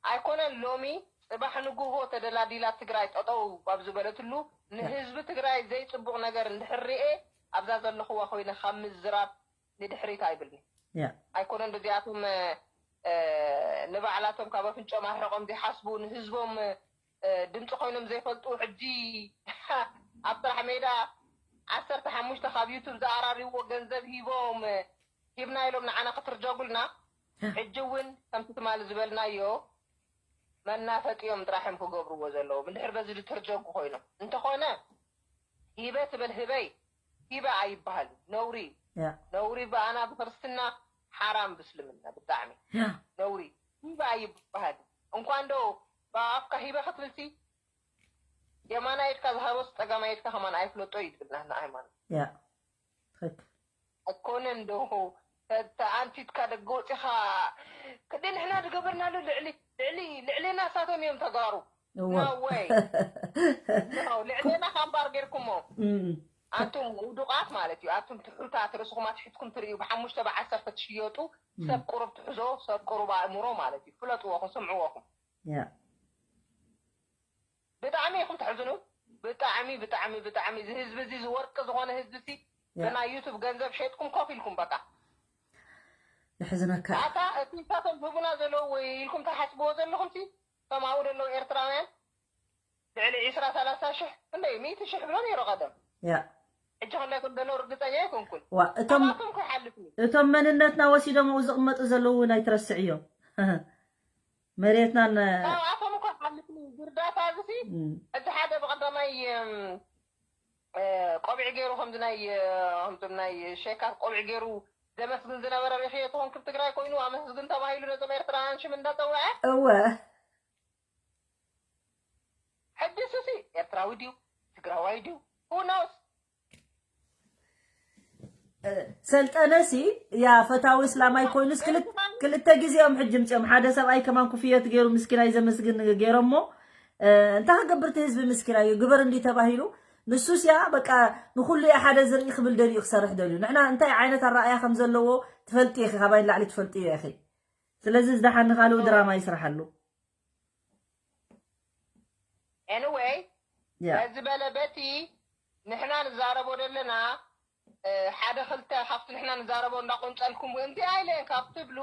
ኣይኮነን። ሎሚ ፅባሕ ንጉሆ ተደላዲላ ትግራይ ጠጠው ኣብ ዝበለትሉ ንህዝቢ ትግራይ ዘይፅቡቕ ነገር እንድሕር ርኤ ኣብዛ ዘለኽዋ ኮይነ ካብ ምዝራብ ንድሕሪት ኣይብልኒ። ኣይኮነን በዚኣቶም ንባዕላቶም ካብ ኣፍንጮም ኣርሕቆም ዘይሓስቡ ንህዝቦም ድምፂ ኮይኖም ዘይፈልጡ ሕጂ ኣብ ጥራሕ ሜዳ ዓሰርተ ሓሙሽተ ካብ ዩቱብ ዝኣራርይዎ ገንዘብ ሂቦም ሂብና ኢሎም ንዓና ክትርጀጉልና ሕጂ እውን ከምቲ ትማሊ ዝበልናዮ መናፈጢኦም ጥራሕ እዮም ክገብርዎ ዘለዎም እንድሕር በዚ ዝተርጀጉ ኮይኖም እንተኾነ ሂበ ትበል ህበይ ሂበ ኣይበሃል ነውሪ ነውሪ ብኣና ብክርስትና ሓራም ብስልምና ብጣዕሚ ነውሪ ሂበ ኣይበሃል እንኳን ዶ ብኣፍካ ሂበ ክትብልሲ የማናይ ኢድካ ዝሃበስ ፀጋማይ ኢድካ ከማን ኣይፍለጦ እዩ ዝብል ናትና ሃይማኖት ያ ትክክል ኣይኮነን ዶ ተኣንቲትካ ደገ ወፂኻ ክደ ንሕና ዝገበርናሉ ልዕሊ ልዕሊ ልዕሌና እሳቶም እዮም ተጋሩ ወይ ልዕሌና ካብ እምባር ጌርኩሞ ኣንቱም ውዱቃት ማለት እዩ ኣቱም ትሑታት ርእስኹም ኣትሒትኩም ትርእዩ ብሓሙሽተ ብዓሰርተ ትሽየጡ ሰብ ቁሩብ ትሕዞ ሰብ ቁሩብ ኣእምሮ ማለት እዩ ፍለጥዎ ስምዕዎ ኹም ብጣዕሚ ኢኹም ተሕዝኑ ብጣዕሚ ብጣዕሚ ብጣዕሚ እዚ ህዝቢ እዚ ዝወርቂ ዝኾነ ህዝቢ ሲ ብናይ ዩቱብ ገንዘብ ሸጥኩም ኮፍ ኢልኩም በቃ የሕዝነካ ኣታ እቲ ንሳቶም ዝህቡና ዘለዉ ወይ ኢልኩም ተሓስብዎ ዘለኹም ሲ ከም ኣብኡ ዘለዉ ኤርትራውያን ልዕሊ ዒስራ ሰላሳ ሽሕ ክንደይ ሚእቲ ሽሕ ብሎ ነይሩ ቀደም ያ ሕጂ ክንደይ ከም ዘለዉ ርግፀኛ ኣይኮንኩን ዋ እቶም ካብኣቶም ከይሓልፍኒ እቶም መንነትና ወሲዶም ኣብኡ ዝቕመጡ ዘለዉ እውን ኣይትረስዕዮም መሬትናን ካብኣቶም እኮ ሓልፍኒ ዝርዳታ እዚ ሲ እቲ ሓደ ብቐዳማይ ቆቢዕ ገይሩ ከምዚ ናይ ከምዞም ናይ ሸካት ቆቢዕ ገይሩ ዘመስግን ዝነበረ ርኢኽዮ ትኾን ክብ ትግራይ ኮይኑ ኣመስግን ተባሂሉ ነዞም ኤርትራውያን ሽም እንዳፀውዐ እወ ሕጂ እሱሲ ኤርትራዊ ድዩ ትግራዋይ ድዩ ሁኖስ ሰልጠነሲ ያ ፈታዊ እስላማይ ኮይኑስ ክልተ ግዜ እዮም ሕጂ ምፅኦም ሓደ ሰብኣይ ከማን ኩፍየት ገይሩ ምስኪናይ ዘመስግን ገይሮሞ እንታይ ክገብር እቲ ህዝቢ ምስኪናይ እዩ ግበር እንዲ ተባሂሉ ንሱስ ያ በቃ ንኩሉ ያ ሓደ ዝርኢ ክብል ደልዩ ክሰርሕ ደልዩ ንሕና እንታይ ዓይነት ኣረኣያ ከም ዘለዎ ትፈልጢ ኢኺ ካባይ ንላዕሊ ትፈልጥዮ ኢኺ ስለዚ ዝደሓኒ ካልኡ ድራማ ይስራሓሉ anyway በዚ በለ በቲ ንሕና ንዛረቦ ዘለና ሓደ ክልተ ካብቲ ንሕና ንዛረቦ እንዳቆንፀልኩም እንታይ ኢለን ካብ ትብሉ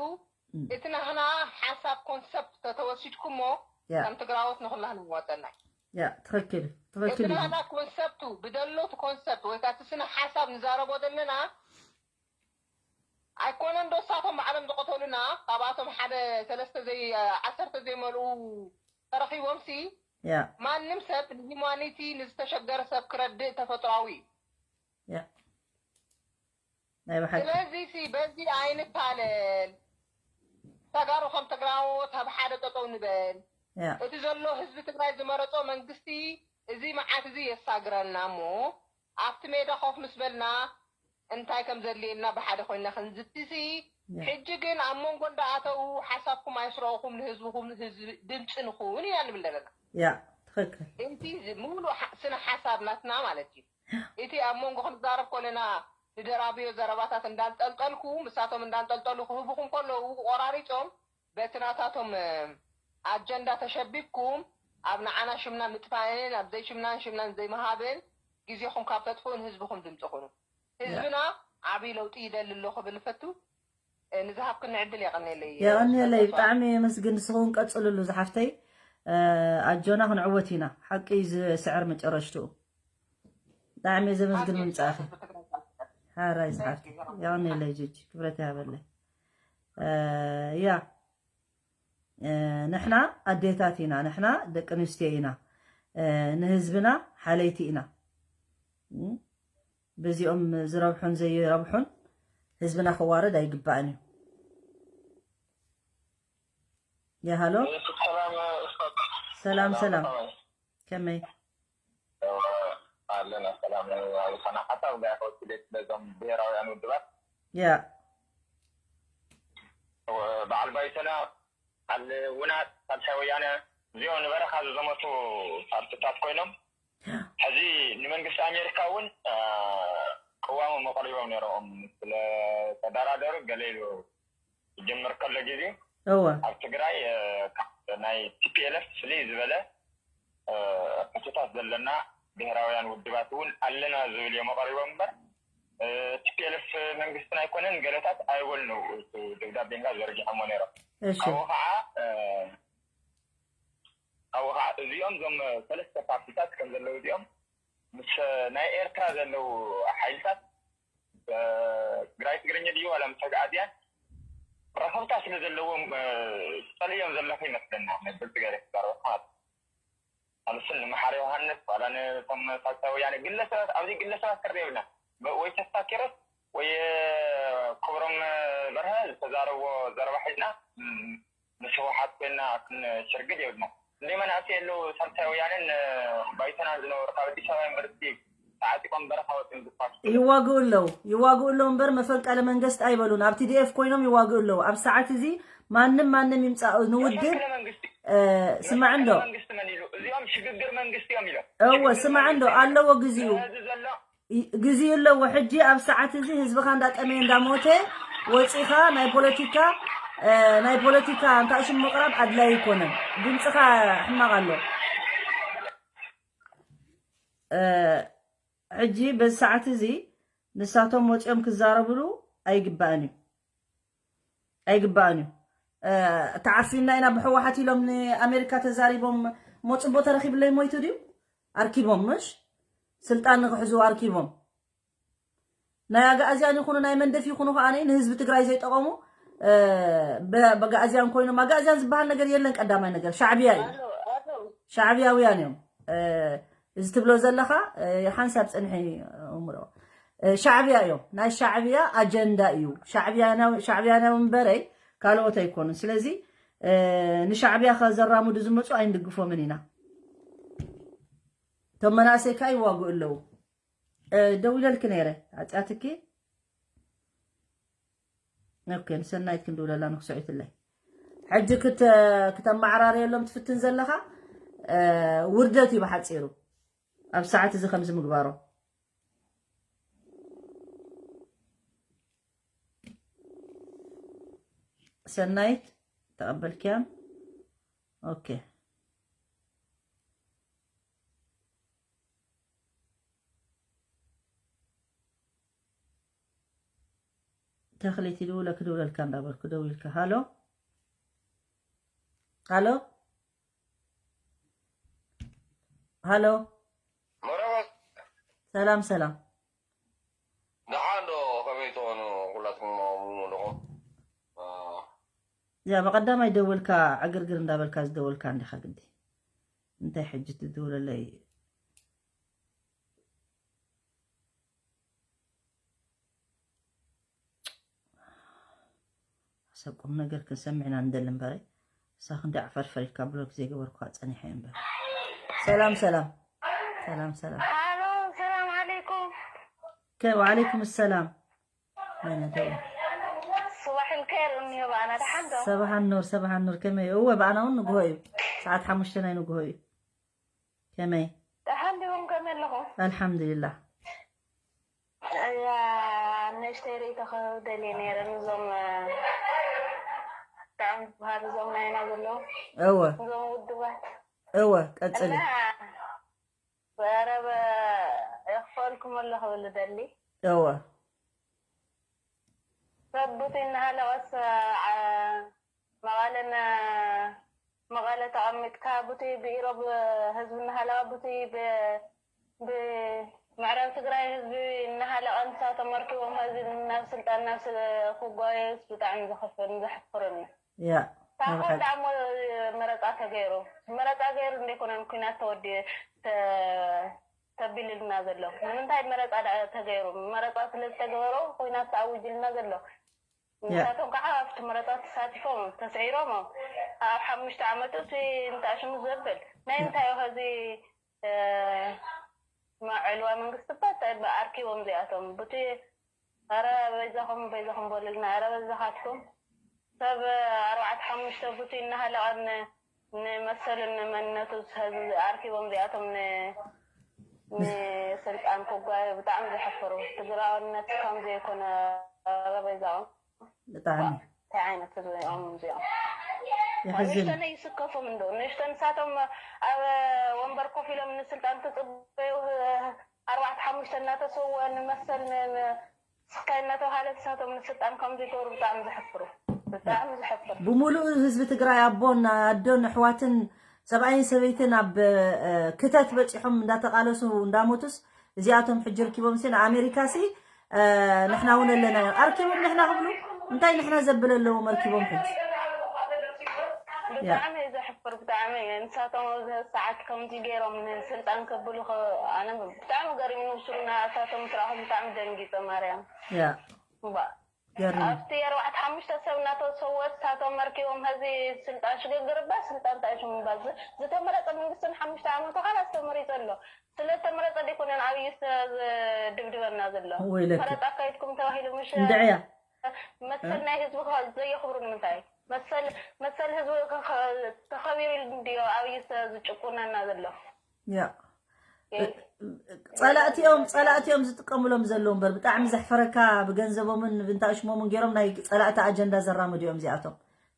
እቲ ናህና ሓሳብ ኮንሰፕት ተተወሲድኩሞ ያ ከም ትግራዎት ንኩላህና ይዋፀና እዩ። ያ ትኽክል እዩ፣ እቲ ትኽክል እዩ። ናህና ኮንሰፕቱ ብደሎት ኮንሰፕት ወይ ከዓ እቲ ስነ ሓሳብ ንዛረቦ ዘለና ኣይኮነን ዶ እሳቶም ባዕሎም ዝቐተሉና ካብኣቶም ሓደ ሰለስተ ዘይ ዓሰርተ ዘይመልኡ ተረኺቦም ሲ ያ ማንም ሰብ ንሂማኒቲ ንዝተሸገረ ሰብ ክረድእ ተፈጥሯዊ እዩ። ያ ናይ ብሓቂ ስለዚ ሲ በዚ ኣይንታለል። ተጋሩ ከም ተግራዎት ኣብ ሓደ ጠጠው ንበል። ያ እቲ ዘሎ ህዝቢ ትግራይ ዝመረፆ መንግስቲ እዚ መዓት እዚ የሳግረና እሞ ኣብቲ ሜዳ ኮፍ ምስ በልና እንታይ ከም ዘድልየና ብሓደ ኮይና ክንዝትሲ። ያ ሕጂ ግን ኣብ መንጎ እንዳኣተው ሓሳብኩም ኣይስረቑኹም፣ ንህዝብኹም ህዝቢ ድምፂ ንኹን ኢና ንብል ዘለና። ያ ትኽክል እቲ ሙሉእ ሓ- ስነ ሓሳብ ናትና ማለት እዩ። እቲ ኣብ መንጎ ክንዛረብ ከለና ንደራብዮ ዘረባታት እንዳንጠልጠልኩ ምሳቶም እንዳንጠልጠሉ ክህቡኹም ከለዉ ቆራሪፆም በቲ ናታቶም ኣጀንዳ ተሸቢብኩም ኣብ ንዓና ሽምና ምጥፋእን ኣብ ዘይሽምናን ሽምናን ዘይምሃብን ግዜኹም ካብ ተጥፍኡን ህዝብኹም ድምፂ ኩኑ። ህዝብና ዓብዪ ለውጢ ይደሊ ኣሎ ክብል ፈቱ። ንዝሃብክኒ ዕድል የቐንየለይ። የቐንየለይ። ብጣዕሚ የመስግን። ንስኹን ቀፅልሉ ዝሓፍተይ። ኣጆና ክንዕወት ኢና። ሓቂ እዩ ዝስዕር መጨረሽትኡ። ብጣዕሚ ዘመስግን ምምፃእኺ። ሓራይ ዝሓፍተይ የቐንየለይ። ጅጅ ክብረት ይሃበለይ። ያ ንሕና ኣዴታት ኢና፣ ንሕና ደቂ ኣንስትዮ ኢና፣ ንህዝብና ሓለይቲ ኢና። በዚኦም ዝረብሑን ዘይረብሑን ህዝብና ክዋረድ ኣይግባእን እዩ። የሃሎ ሰላም ኡስታዝ። ሰላም ሰላም፣ ከመይ ኣለና ሰላም። ኣብ ዝኾነ ሓሳብ ጋር ወኪለት በዞም ብሔራውያን ውድባት ያ በዓል ባይቶና፣ በዓል ውናት፣ ሳልሳይ ወያነ እዚኦም ንበረኻ ዝዘመቱ ፓርትታት ኮይኖም ሕዚ ንመንግስቲ ኣሜሪካ እውን ቅዋሞም ኣቕሪቦም ነይሮም። ስለ ተደራደሩ ገለ ኢሉ ክጅምር ከሎ ግዜ እወ ኣብ ትግራይ ካብ ናይ ቲ ፒ ኤል ኤፍ ፍልይ ዝበለ ሕቶታት ዘለና ብሄራውያን ውድባት እውን ኣለና ዝብል እዮም ኣቐሪቦም እምበር ቲ ፒ ኤል ኤፍ መንግስትና ኣይኮነን ገለታት ኣይበልኑ። እቲ ደብዳቤ እንጋ ዘርጊሖሞ ነይሮም። እሺ ካብኡ ከዓ ካብኡ ከዓ እዚኦም እዞም ሰለስተ ፓርቲታት ከም ዘለዉ እዚኦም ምስ ናይ ኤርትራ ዘለዉ ሓይልታት ትግራይ ትግርኛ ድዩ ዋላ ምስ ኣግኣዝያን ረኸብታ ስለ ዘለዎም ዝፀልዮም ዘለኹ ይመስለና። ናይ ብልፅገ ሬስቶራንት ማለት ኣምስል ንመሓሪ ዮሃንስ ዋላ ንቶም ሳልሳይ ወያነ ግለሰባት ኣብዚ ግለሰባት ክርኢ የብልና። ወይ ተስፋ ኪሮስ ወይ ክብሮም በርሀ ዝተዛረብዎ ዘረባ ሒዝና ምስ ህወሓት ኮይና ክንሽርግድ የብልና። እንደ መናእሰይ የለው ሳልሳይ ወያነን ባይቶናን ዝነበሩ ካብ ኣዲስ ኣበባ ዩኒቨርሲቲ ተዓጢቆም በረኻ ወፅም ዝፋስ ይዋግኡ ኣለዉ ይዋግኡ ኣለዉ እምበር መፈንቀለ መንግስቲ ኣይበሉን። ኣብ ቲ ዲ ኤፍ ኮይኖም ይዋግኡ ኣለዉ። ኣብ ሰዓት እዚ ማንም ማንም ይምፃእ ንውድብ መፈንቅለ መንግስቲ እ፣ ስማዕ እንዶ መንግስቲ መን ኢሉ እዚኦም ሽግግር መንግስቲ እዮም ኢሎም። እወ ስማዕ እንዶ ኣለዎ ግዚኡ እዚ ዘሎ ይ- ግዚኡ ኣለዎ። ሕጂ ኣብ ሰዓት እዚ ህዝብኻ እንዳጠመየ እንዳሞተ ወፂኻ ናይ ፖለቲካ እ፣ ናይ ፖለቲካ እንታይ ሽም ምቕራብ ኣድላይ ኣይኮነን። ድምፅኻ ሕማቕ ኣሎ። እ፣ ሕጂ በዚ ሰዓት እዚ ንሳቶም ወፂኦም ክዛረብሉ ኣይግባእን እዩ ኣይግባእን እዩ። እ፣ ተዓፊና ኢና ብህወሓት ኢሎም ንኣሜሪካ ተዛሪቦም እሞ ፅቡቅ ተረኪብለይ ሞይቱ ድዩ? ኣርኪቦም ምሽ ስልጣን ንክሕዙ ኣርኪቦም ናይ ኣጋእዝያን ይኹኑ ናይ መንደፍ ይኹኑ ከዓ ንህዝቢ ትግራይ ዘይጠቐሙ እ፣ በ- በጋእዝያን ኮይኖም ኣጋእዝያን ዝበሃል ነገር የለን። ቀዳማይ ነገር ሻዕብያ እዩ። ሻዕብያውያን እዮም። እ፣ እዚ ትብሎ ዘለኻ እ፣ ሓንሳብ ፅንሒ እምሮ እ፣ ሻዕብያ እዮም። ናይ ሻዕብያ ኣጀንዳ እዩ። ሻዕብያናዊ ሻዕብያናዊ እምበረይ ካልኦት ኣይኮኑን። ስለዚ እ፣ ንሻዕብያ ከዘራምዱ ዝመፁ ኣይንድግፎምን ኢና። እቶም መናእሰይ ከዓ ይዋግኡ ኣለዉ። እ፣ ደው ኢለልኪ ነይረ ኣፅያትኪ። ኦኬ ንሰናይት ክንድውለላ ንክስዒትለይ ሕጂ ክተ- ክተመዓራርየሎም ትፍትን ዘለኻ እ፣ ውርደት እዩ ብሓፂሩ ኣብ ሰዓት እዚ ከምዚ ምግባሮ። ሰናይት ተቐበልክያም? ኦኬ ተኽሊት ይድውለ ክድውለልካ እንዳበልኩ ደው ኢልካ ሃሎ ሃሎ፣ ሃሎ። መረበት ሰላም ሰላም። ደሓን ዶ? ከመይ ትኾኑ ኩላትኩም? ሙሉ ኣለኹም። ያ ብቐዳማይ ደወልካ ዕግርግር እንዳበልካ ዝደወልካ እንዲኻ ግዲ። እንታይ ሕጂ ትድውለለይ? ሰብ ቁም ነገር ክንሰምዕና እንደሊ እምበረ እሳ ክንዲ ዓፈርፈር ኢልካ ብሎክ ዘይገበርኳ ጸኒሐ እምበር። ሰላም ሰላም ሰላም ሰላም። ሃሎ፣ ሰላም ዓለይኩም። ከ ወዓለይኩም ሰላም። ወይነ ደው ስባሕ ልከር እኒዮ ባና ደሓን ዶ? ሰብሓን ኑር ሰብሓን ኑር ከመይ? እወ ብኣና እውን ንግሆ እዩ። ሰዓት ሓሙሽተ ናይ ንግሆ እዩ። ከመይ? ደሓን ዲኹም? ከመይ ኣለኹም? ኣልሓምዱሊላህ። እያ፣ ንእሽተይ ርእይቶ ክህብ ደልየ ነይረ። ንዞም ብጣዕሚ ዝበሃሉ እዞም ናይና ዘለዉ እወ እዞም ውድባት እወ ቀጽሊ። እና በረበ የኽፈልኩም ኣሎ ክብል ደሊ እወ ሰብ ቡቲ እናሃለቐስ መቐለ መቐለ ተቐሚጥካ ቡቲ ብኢሮብ ህዝቢ እናሃለቐ ቡቲ ብምዕራብ ትግራይ ህዝቢ እናሃለቐ ንሳቶም ኣርኪቦም ዚ ናብ ስልጣን ናብ ክጓየስ ብጣዕሚ ዘኸፍን ዘሕፍርን እዩ። ያ ታኾን ደሞ መረፃ ተገይሩ መረፃ ገይሩ እንደይኮነን ኩናት ተወዲ ተቢልልና ዘሎ ንምንታይ መረፃ ተገይሩ? መረፃ ስለዝተገበረ ኩናት ተኣዊጅልና ዘሎ። ንሳቶም ከዓ ኣብቲ መረፃ ተሳቲፎም ተስዒሮም ኣብ ሓሙሽተ ዓመቱ እቲ እንታይ ሽሙ ዘብል ናይ እንታይ ኸዚ መዕልዋ መንግስቲ ባ ኣርኪቦም እዚኣቶም ቡቲ ኧረ በይዛኹም በይዛኹም በሉልና ኧረ በዛኻትኩም ሰብ ኣርባዕተ ሓሙሽተ ቡቲ እናሃለቐን ንመሰልን ንመንነቱ ኣርኪቦም እዚኣቶም ንስልጣን ክጓየ ብጣዕሚ ዘሕፍሩ ትግራውነት ከም ዘይኮነ ኧረ በይዛኹም ብጣዕሚ እንታይ ዓይነት ህዝቢ እዮም እዚኦም? የሕዝን። ንእሽተን ይስከፎም እንዶ ንእሽተን ንሳቶም ኣብ ወንበር ኮፍ ኢሎም ንስልጣን ክፅበዩ ኣርባዕተ ሓሙሽተ እናተሰወ ንመሰል ስካይ እናተባሃለ ንሳቶም ንስልጣን ከም ዘይገብሩ ብጣዕሚ ዘሕፍሩ ብጣዕሚ ዘሕፍር። ብምሉእ ህዝቢ ትግራይ ኣቦን ኣዶን ኣሕዋትን ሰብኣይን ሰበይትን ኣብ ክተት በፂሖም እንዳተቃለሱ እንዳሞቱስ እዚኣቶም ሕጂ ርኪቦም ሲ ንኣሜሪካ ሲ ንሕና እውን ኣለና እዮም ኣርኪቦም ንሕና ክብሉ እንታይ ንሕና ዘብል ኣለዎም ኣርኪቦም ሕጂ ብጣዕሚ እዩ ዘሕፍር ብጣዕሚ ንሳቶም ኣብዚ ሰዓት ከምዚ ገይሮም ንስልጣን ከብሉ ኣነ ብጣዕሚ ገሪሙ ንብስሩ ናሳቶም ስራኹም ብጣዕሚ ደንጊፀ ማርያም ያ እምበኣር ገርም ኣብቲ ኣርባዕተ ሓሙሽተ ሰብ እናተሰወት ሳቶም ኣርኪቦም ሀዚ ስልጣን ሽግግር እባ ስልጣን እንታይ ሽሙ እባ ዝ- ዝተመረፀ መንግስቲ ንሓሙሽተ ዓመቱ ካላስ ተመሪፁ ኣሎ ስለዝተመረፀ ደይኮነን ኣብይ ዝድብድበና ዘሎ ወይለኪ። መረፃ ኣካይድኩም ተባሂሉ ምሽ እንድዕያ መሰል ናይ ህዝቢ ከ- ዘየኽብሩ ንምንታይ መሰል መሰል ህዝቢ ከ- ከ- ተኸቢሩ ኢሉ እንድዮ ኣብይ ዝጭቁነና ዘሎ ያ ጸላእቲኦም ጸላእቲኦም ዝጥቀምሎም ዘለዉ እምበር ብጣዕሚ ዘሕፈረካ ብገንዘቦምን ብንታ ሽሞምን ገይሮም ናይ ጸላእቲ ኣጀንዳ ዘራምዱ እዮም እዚኣቶም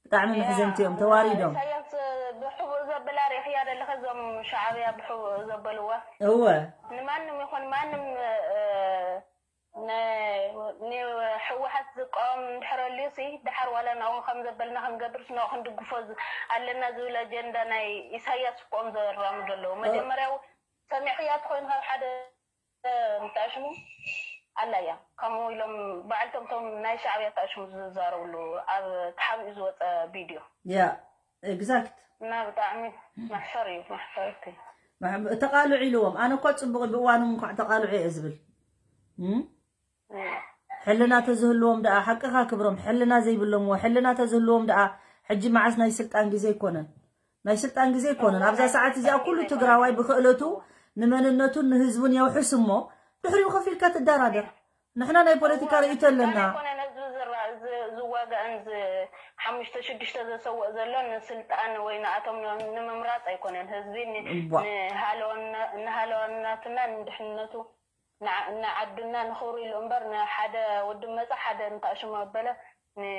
ብጣዕሚ መሕዘንቲ እዮም ተዋሪዶም ኢሳያስ ብሕቡእ ዘበላ ርኢኽያ ዘለኸ እዞም ሻዕብያ ብሕቡእ ዘበልዋ እወ ንማንም ይኹን ማንም እ፣ ነ- ንህወሓት ዝቃወም እንድሕር ኣልዩ ሲ ደሓር ዋላ ንኡ ከም ዘበልና ክንገብር ንኡ ክንድግፎ ዝ- ኣለና ዝብል ኣጀንዳ ናይ ኢሳያስ እኮኦም ዘራምዱ ኣለዉ መጀመርያው ሰሚዕኽያ ትኾይኑ ካብ ሓደ እንታይ ሽሙ ኣላ እያ ከምኡ ኢሎም ባዕልቶም ቶም ናይ ሻዕብያ እንታይ ሽሙ ዝዛረብሉ ኣብ ተሓቢኡ ዝወፀ ቪድዮ ያ ኤግዛክት እና ብጣዕሚ መሕፈር እዩ መሕፈርቲ ተቃልዑ ኢልዎም ኣነ እኳ ፅቡቅ ብእዋኑ እንኳዕ ተቃልዑ እየ ዝብል እም? ሕልና ተዝህልዎም ደኣ ሓቅኻ ክብሮም ሕልና ዘይብሎምዎ ሕልና ተዝህልዎም ደኣ ሕጂ መዓስ ናይ ስልጣን ግዜ ኣይኮነን ናይ ስልጣን ግዜ ኣይኮነን ኣብዛ ሰዓት እዚኣ ኩሉ ትግራዋይ ብክእለቱ ንመንነቱን ንህዝቡን የውሕስ እሞ ድሕሪኡ ከፊልካ ትደራደር ንሕና ናይ ፖለቲካ ርእይቶ ኣለና ኣይኮነን ህዝቢ ዝራ- ዝ- ዝዋጋእን ዝ- ሓሙሽተ ሽዱሽተ ዘሰውእ ዘሎ ንስልጣን ወይ ንኣቶም ን- ንምምራፅ ኣይኮነን ህዝቢ ን- እቧ። ንሃለዋና- ንሃለዋናትና ንድሕንነቱ ንዓ- ንዓድና ንኽብሩ ኢሉ እምበር ንሓደ ውድብ መፀ ሓደ እንታሽሙ ኣበለ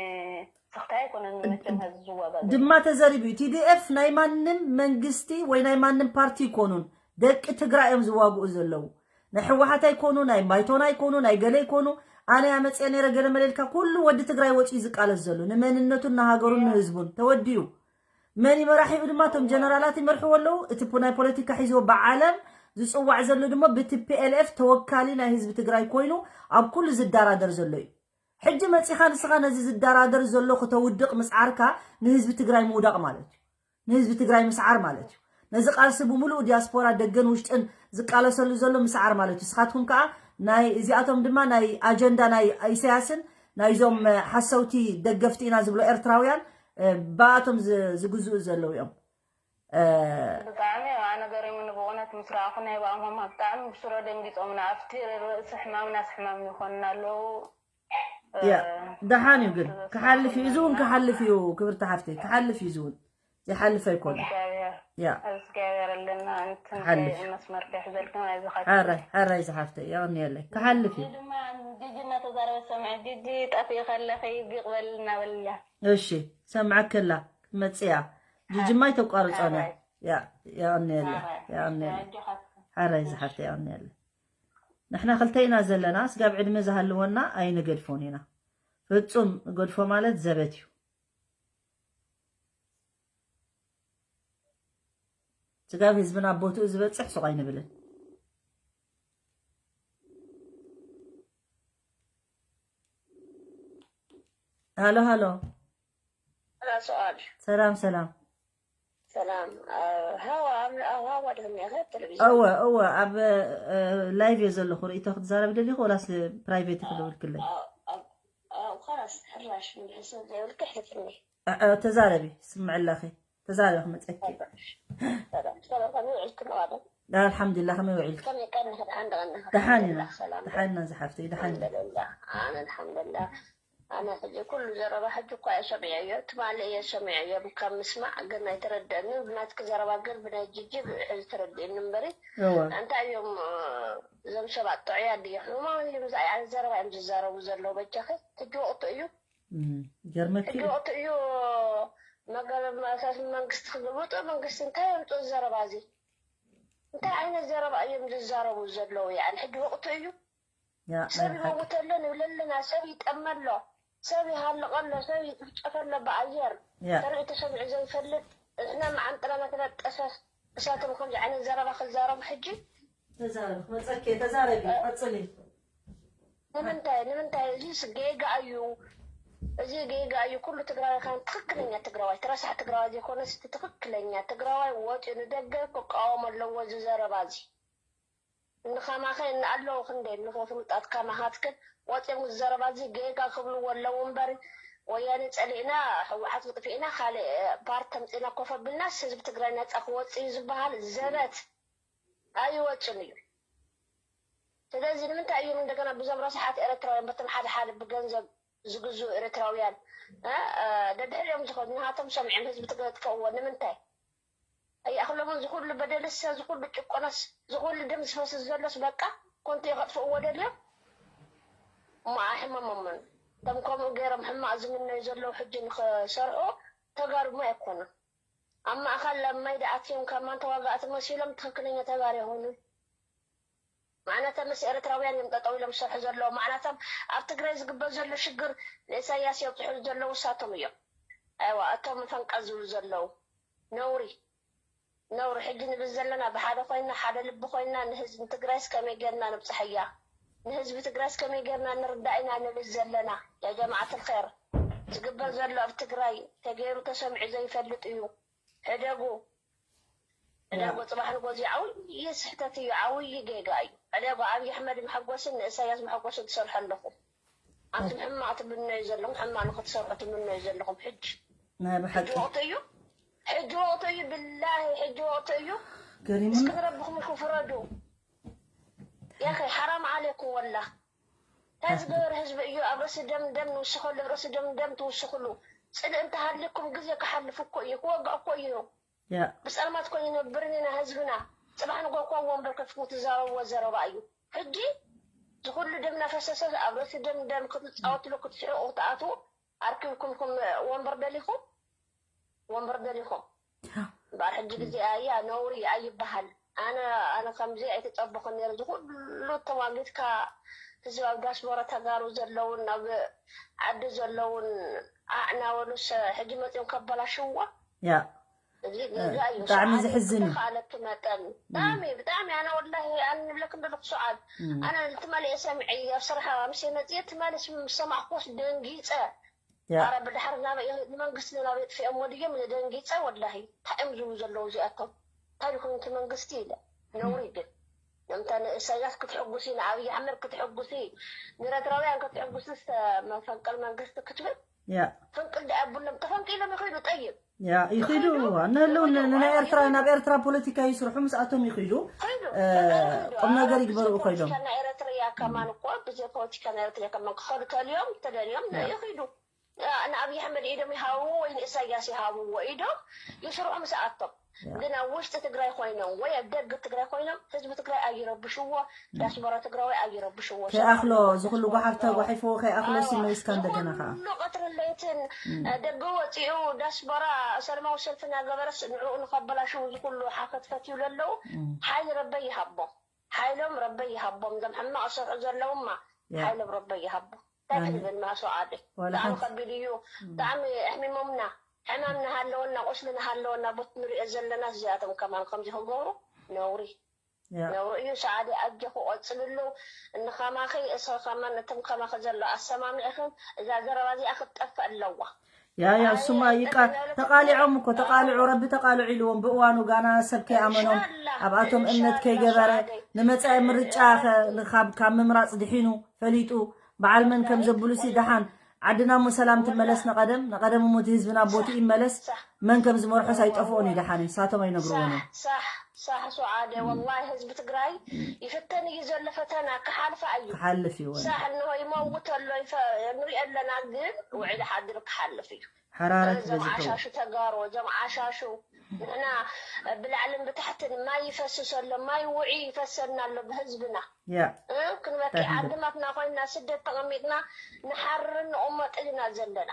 ንስኽታይ ኣይኮነን መቸም ህዝቢ ዝዋጋእ ዘሎ። ድማ ተዘሪቡ እዩ ቲዲኤፍ ናይ ማንም መንግስቲ ወይ ናይ ማንም ፓርቲ ይኮኑን ደቂ ትግራይ እዮም ዝዋግኡ ዘለዉ ናይ ህወሓት ኣይኮኑ ናይ ባይቶና ኣይኮኑ ናይ ገለ ኣይኮኑ ኣነ ኣመፅአ ነረ ገለ መለልካ ኩሉ ወዲ ትግራይ ወፂኡ ዝቃለስ ዘሎ ንመንነቱን ንሃገሩን ንህዝቡን ተወዲኡ መን ይመራሒኡ ድማ እቶም ጀነራላት ይመርሕዎ ኣለዉ። እቲ ፖ- ናይ ፖለቲካ ሒዝዎ ብዓለም ዝጽዋዕ ዘሎ ድማ ብቲ ፒ ኤል ኤፍ ተወካሊ ናይ ህዝቢ ትግራይ ኮይኑ ኣብ ኩሉ ዝደራደር ዘሎ እዩ። ሕጂ መጺኻ ንስኻ ነዚ ዝደራደር ዘሎ ክተውድቕ ምጽዓርካ ንህዝቢ ትግራይ ምውዳቕ ማለት እዩ። ንህዝቢ ትግራይ ምስዓር ማለት እዩ። ነዚ ቃልሲ ብምሉእ ዲያስፖራ ደገን ውሽጥን ዝቃለሰሉ ዘሎ ምስዓር ማለት እዩ። ንስኻትኩም ከዓ ናይ እዚኣቶም ድማ ናይ ኣጀንዳ ናይ ኢሳያስን ናይዞም ሓሰውቲ ደገፍቲ ኢና ዝብሎ ኤርትራውያን ብኣቶም ዝግዝኡ ዘለዉ እዮም። ብጣዕሚ ኣነ ገሪሙኒ ብእውነት ምስ ረኣኹ ናይ ብኣማማ ብጣዕሚ ብስሮ ደንጊፆምና ኣብቲ ርእሲ ሕማምናስ ሕማም ይኾንና ኣለዉ። ያ ደሓን እዩ ግን ክሓልፍ እዩ። እዚ እውን ክሓልፍ እዩ ክብርቲ ሓፍተይ፣ ክሓልፍ እዩ። እዚ እውን ዘይሓልፍ ኣይኮነ። ያ እግዚኣብሔር ኣለና። እንትን ክሓልፍ መስመር ከይሕዘልክን ኣይዞኻ። ሓራይ ሓራይ ዝሓፍተይ የቐንየለይ። ክሓልፍ እዩ። ድማ ጂጂ እናተዛረበት ሰምዐ። ጂጂ ጠፊእ ከለኺ ቢቕ በል እናበልያ። እሺ ሰምዐክላ መፅያ ጂጂ ማይ ተቋርፆነ። ያ የቐንየለይ የቐንየለይ። ሓራይ ዝሓፍተይ የቐንየለይ። ንሕና ክልተ ኢና ዘለና። ስጋብ ዕድመ ዝሃልወና ኣይንገድፎን ኢና። ፍጹም ገድፎ ማለት ዘበት እዩ። ስጋብ ህዝብና ኣብ ቦትኡ ዝበጽሕ ሱቕ ኣይንብልን። ሃሎ ሃሎ። ሰላም ሰላም። ሰላም ሰላም። ሰላም። ሃዋ ኣብ ሃዋ ድህም ያኸ ቴሌቪዥን። እወ እወ ኣብ ላይቭ እየ ዘለኹ። ርእይቶ ክትዛረብ ደሊኹ ወላስ ፕራይቬት ክደውልክለይ? خلاص ሕራሽ ምልሕስ ዘይብልክ ሕፍኒ። ተዛረቢ ስምዕለኺ። ተዛረቢ ክመፀኪ። ሰላም ሰላም። ከመይ ውዕልክን ዋለ? ኣልሓምዱሊላህ ከመይ ውዒልኪ? ከመይ ቀንኺ? ደሓን ደቐንኺ? ደሓን ኢና ሰላም። ደሓን ኢና ዝሓፍተይ ደሓን ኢና። ኣልሓምዱሊላህ ኣነ ኣልሓምዱሊላህ። ኣነ ሕጂ ኩሉ ዘረባ ሕጂ እኳ እየ ሰሚዐዮ። ትማሊ እየ ሰሚዐዮ ካብ ምስማዕ ግን ኣይተረደአንን። ብናትኪ ዘረባ ግን ብናይ ጂጂ ሕዚ ተረዲእኒ እምበሪ እወ እንታይ እዮም እዞም ሰባት ጥዑያት ድዮ ሕሙማት እዮም? እንታይ ዓይነት ዘረባ እዮም ዝዛረቡ ዘለዉ? በጃኺ ሕጂ ወቕቱ እዩ። እም፣ ገርመኪ ሕጂ ወቕቱ እዩ። መገ- መ- መንግስቲ ክግልብጡ መንግስቲ እንታይ የምፅኡ ዘረባ እዚ? እንታይ ዓይነት ዘረባ እዮም ዝዛረቡ ዘለዉ? ያኒ ሕጂ ወቕቱ እዩ። ያ ሰብ ናይ ብሓቂ ይመውት ኣሎ ንብል ኣለና፣ ሰብ ይጠመ ኣሎ፣ ሰብ ይሃልቕ ኣሎ፣ ሰብ ይጭፍጨፍ ኣሎ ብኣየር። ያ ተሪኡ ተሰሚዑ ዘይፈልጥ ንሕና መዓንጥራና ተበጠሰ። እሳቶም ከምዚ ዓይነት ዘረባ ክዛረቡ ሕጂ ተዛረቢ ክመፀኪ ተዛረቢ ቀፅሊ። ንምንታይ ንምንታይ እዚስ ጌጋ እዩ። እዚ ጌጋ እዩ። ኩሉ ትግራዋይ ከም ትኽክለኛ ትግራዋይ፣ ተረሳሕ ትግራዋይ ዘይኮነስ እቲ ትኽክለኛ ትግራዋይ ወፂኡ ንደገ ክቃወም ኣለዎ እዚ ዘረባ እዚ። ንኸማኸ ኣለዉ ክንደይ ንኸ ፍሉጣት ከማኻትክን ወፂኦም እዚ ዘረባ እዚ ጌጋ ክብልዎ ኣለዉ እምበር ወያነ ፀሊእና ህወሓት ክጥፊእና ካልእ ፓርቲ ተምፂእና ኮፍ ኣቢልናስ ህዝቢ ትግራይ ነፃ ክወፅእ እዩ ዝበሃል ዘበት ኣይወፅን እዩ። ስለዚ ንምንታይ እዮም እንደገና ብዞም ረሳሓት ኤረትራውያን በቶም ሓደ ሓደ ብገንዘብ ዝግዝኡ ኤረትራውያን እ፣ እ፣ ደድሕሪኦም ዝኸዱ ንሃቶም ሰሚዖም ህዝቢ ትግራይ ጥፈእዎ ንምንታይ? ኣይኣኽሎምን ዝኹሉ በደልስ ዝኹሉ ጭቆናስ ዝኹሉ ደም ዝፈስስ ዘሎስ በቃ ኮንቱ የኸጥፍእዎ ደልዮም እሞ ኣሕመሞምን እቶም ከምኡ ገይሮም ሕማቕ ዝምነዩ ዘለዉ ሕጂ ንኽሰርሑ ተጋሩ እሞ ኣይኮኑን። ኣብ ማእኸል ኣብ ማይ ደኣትዮም ከማን ተዋጋእቲ መሲሎም ትኽክለኛ ተጋሩ ኣይኾኑን። ማዕናቶም ምስ ኤርትራውያን እዮም ጠጠው ኢሎም ዝሰርሑ ዘለዉ። ማዕናቶም ኣብ ትግራይ ዝግበር ዘሎ ሽግር ንእሳያስ የብፅሑ ዘለዉ እሳቶም እዮም። ኣይዋ እቶም ፈንቀል ዝብሉ ዘለዉ ነውሪ ነውሪ። ሕጂ ንብል ዘለና ብሓደ ኮይና ሓደ ልቢ ኮይና ንህዝቢ ትግራይስ ከመይ ጌርና ንብፅሐያ ንህዝቢ ትግራይስ ከመይ ጌርና ንርዳእ ኢና ንብል ዘለና። ያ ጀማዓት ልኸር ዝግበር ዘሎ ኣብ ትግራይ ተገይሩ ተሰሚዑ ዘይፈልጥ እዩ። ሕደጉ ሕደጎ ፅባሕ ንጎ እዚ ዓብዪ ስሕተት እዩ፣ ዓብዪ ጌጋ እዩ። ሕደጎ ኣብዪ ኣሕመድ መሐጎስን ንእሳያስ መሐጎስን ትሰርሑ ኣለኹም። ኣንቱም ሕማቕ ትምነዩ ዘለኹም፣ ሕማቕ ንኽትሰርሑ ትምነዩ ዘለኹም። ሕጂ ናይ ሕጂ ብሓቂ ወቕቲ እዩ፣ ሕጂ ወቕቲ እዩ፣ ብላሂ ሕጂ ወቕቲ እዩ። ገሪሙና እስኪ ንረብኹም ኢልኩም ፍረዱ። ያኸ ሓራም ዓለይኩም ወላ እንታይ ዝገበረ ህዝቢ እዩ ኣብ ርእሲ ደም ደም ንውስኸሉ ኣብ ርእሲ ደም ደም ትውስኽሉ። ፅልኢ እንተሃልኩም ግዜ ክሓልፍ እኮ እዩ፣ ክወግእ እኮ እዩ። ያ ብፀልማት ኮይኑ ነብርን ኢና ህዝብና። ፅባሕ ንጎ እኳ ወንበር ከፍኩም ትዛረብዎ ዘረባ እዩ። ሕጂ ዝኩሉ ደም ናፈሰሰ ኣብ ርእሲ ደም ደም ክትፃወትሉ ክትስሕቁ ክትኣትዉ ኣርኪብኩም ኢኹም ወንበር ደሊኹም ወንበር ደሊኹም እምበኣር ሕጂ ግዜ ኣያ ነውሪ ኣይበሃል። ኣነ ኣነ ከምዚ ኣይተፀበኹን ነይረ። ዝኩሉ ተዋጊድካ ህዝቢ ኣብ ዳስቦራ ተጋሩ ዘለውን ኣብ ዓዲ ዘለውን ዓዕ ናበሉስ ሕጂ መፂኦም ከበላሽውዋ ያ ብጣዕሚ ዘሕዝን እዩ። ብጣዕሚ ብጣዕሚ ኣነ ወላሂ ኣነ ንብለክ እንደለኩ ሰዓት ኣነ ትማሊ ሰምዐ ኣብ ስራሕ ምሽ መፅየ ትማሊ ሰማዕኮስ ደንጊፀ። ኣረ ብድሕር ናበይ ንመንግስቲ ናበይ ጥፊኦሞ ድዮም ንደንጊፀ ወላሂ እንታይ እዮም ዝብሉ ዘለዉ እዚኣቶም እንታይ ድኮኑ እቲ መንግስቲ ኢለ ነውሪ ግን ንምታ ንእሳያስ ክትሕጉሲ ንኣብይ ኣሕመድ ክትሕጉሲ ንኤረትራውያን ክትሕጉሲ መፈንቅል መንግስቲ ክትብል ፈንቅል ዳ ኣቡሎም ተፈንቂሎም ይኸይዱ ጠይብ ያ ይኺዱ ኣነህለው ናይ ኤርትራ ናብ ኤርትራ ፖለቲካ ይስርሑ ምስኣቶም ይኺዱ ቁም ነገር ይግበሩ ኮይዶም ናይ ኤረትርያ ከማን እኮ ብዘይ ፖለቲካ ናይ ኤረትርያ ከማን ክኸዱ ተልዮም ተደልዮም ይኺዱ ንኣብይ ኣሕመድ ኢዶም ይሃብዎ ወይ ንእሳያስ ይሃብዎ ኢዶም ይስርሑ ምስኣቶም ግን ኣብ ውሽጢ ትግራይ ኮይኖም ወይ ኣብ ደገ ትግራይ ኮይኖም ህዝቢ ትግራይ ኣይረብሽዎ ዳስቦራ ትግራዋይ ኣይረብሽዎ ከይኣኽሎ እዚ ኩሉ ጓሓፍ ተጓሒፍዎ ከይኣኽሎ ሲመሊስካ እንደገና ከዓ ኩሉ ቀትርን ለይትን ደገ ወፂኡ ዳስቦራ ሰለማዊ ሰልፊ እናገበረስ ንዕኡ ንኸበላሽው እዚ ኩሉ ሓፈትፈት ይብሉ ኣለዉ ሓይሊ ረበይ ይሃቦም ሓይሎም ረበይ ይሃቦም እዞም ሕማቕ ዝሰርሑ ዘለውማ ሓይሎም ረበይ ይሃቦም እንታይ ክንብል ማሶ ዓዲ ብጣዕሚ ከቢድ እዩ ብጣዕሚ ኣሕሚሞምና ሕማም ናሃለወና ቁስሊ ናሃለወና ቦት ንሪኦ ዘለና እዚኣቶም ከማን ከምዚ ክገብሩ ነውሪ ነውሪ እዩ ሰዓዲ ኣጆኺ ቀፅልሉ እንኸማኺ እሰ ከማን እትም ከማኺ ዘሎ ኣሰማሚዕኽን እዛ ዘረባ እዚኣ ክትጠፍእ ኣለዋ ያ ያ እሱማ ይቃ ተቃሊዖም እኮ ተቃልዑ ረቢ ተቃልዑ ኢልዎም ብእዋኑ ጋና ሰብ ከይኣመኖም ኣብኣቶም እምነት ከይገበረ ንመፃኢ ምርጫ ካብ ምምራፅ ድሒኑ ፈሊጡ በዓል መን ከም ዘብሉሲ ደሓን ዓድና እሞ ሰላም ትመለስ ነቐደም ነቐደም እሞ እቲ ህዝብና ቦቲ ይመለስ መን ከም ዝመርሖስ ኣይጠፍኦን እዩ ደሓን እዩ ሳቶም ኣይነግርዎን እዮም ሳሕ ሳሕ ሱዓደ ወላሂ ህዝቢ ትግራይ ይፍተን እዩ ዘሎ ፈተና ክሓልፋ እዩ ክሓልፍ እዩ ሳሕ እንሆ ይመውት ኣሎ ንሪኦ ኣለና ግን ውዕሊ ሓድር ክሓልፍ እዩ ሓራረት እዞም ዓሻሹ ተጋሩ እዞም ዓሻሹ ንሕና ብላዕልን ብታሕትን ማይ ይፈስስ ኣሎ ማይ ውዒ ይፈሰና ኣሎ ብህዝብና ክንበኪ ዓድማትና ኮይና ስደት ተቐሚጥና ንሓርን ንቕመጥን ኢና ዘለና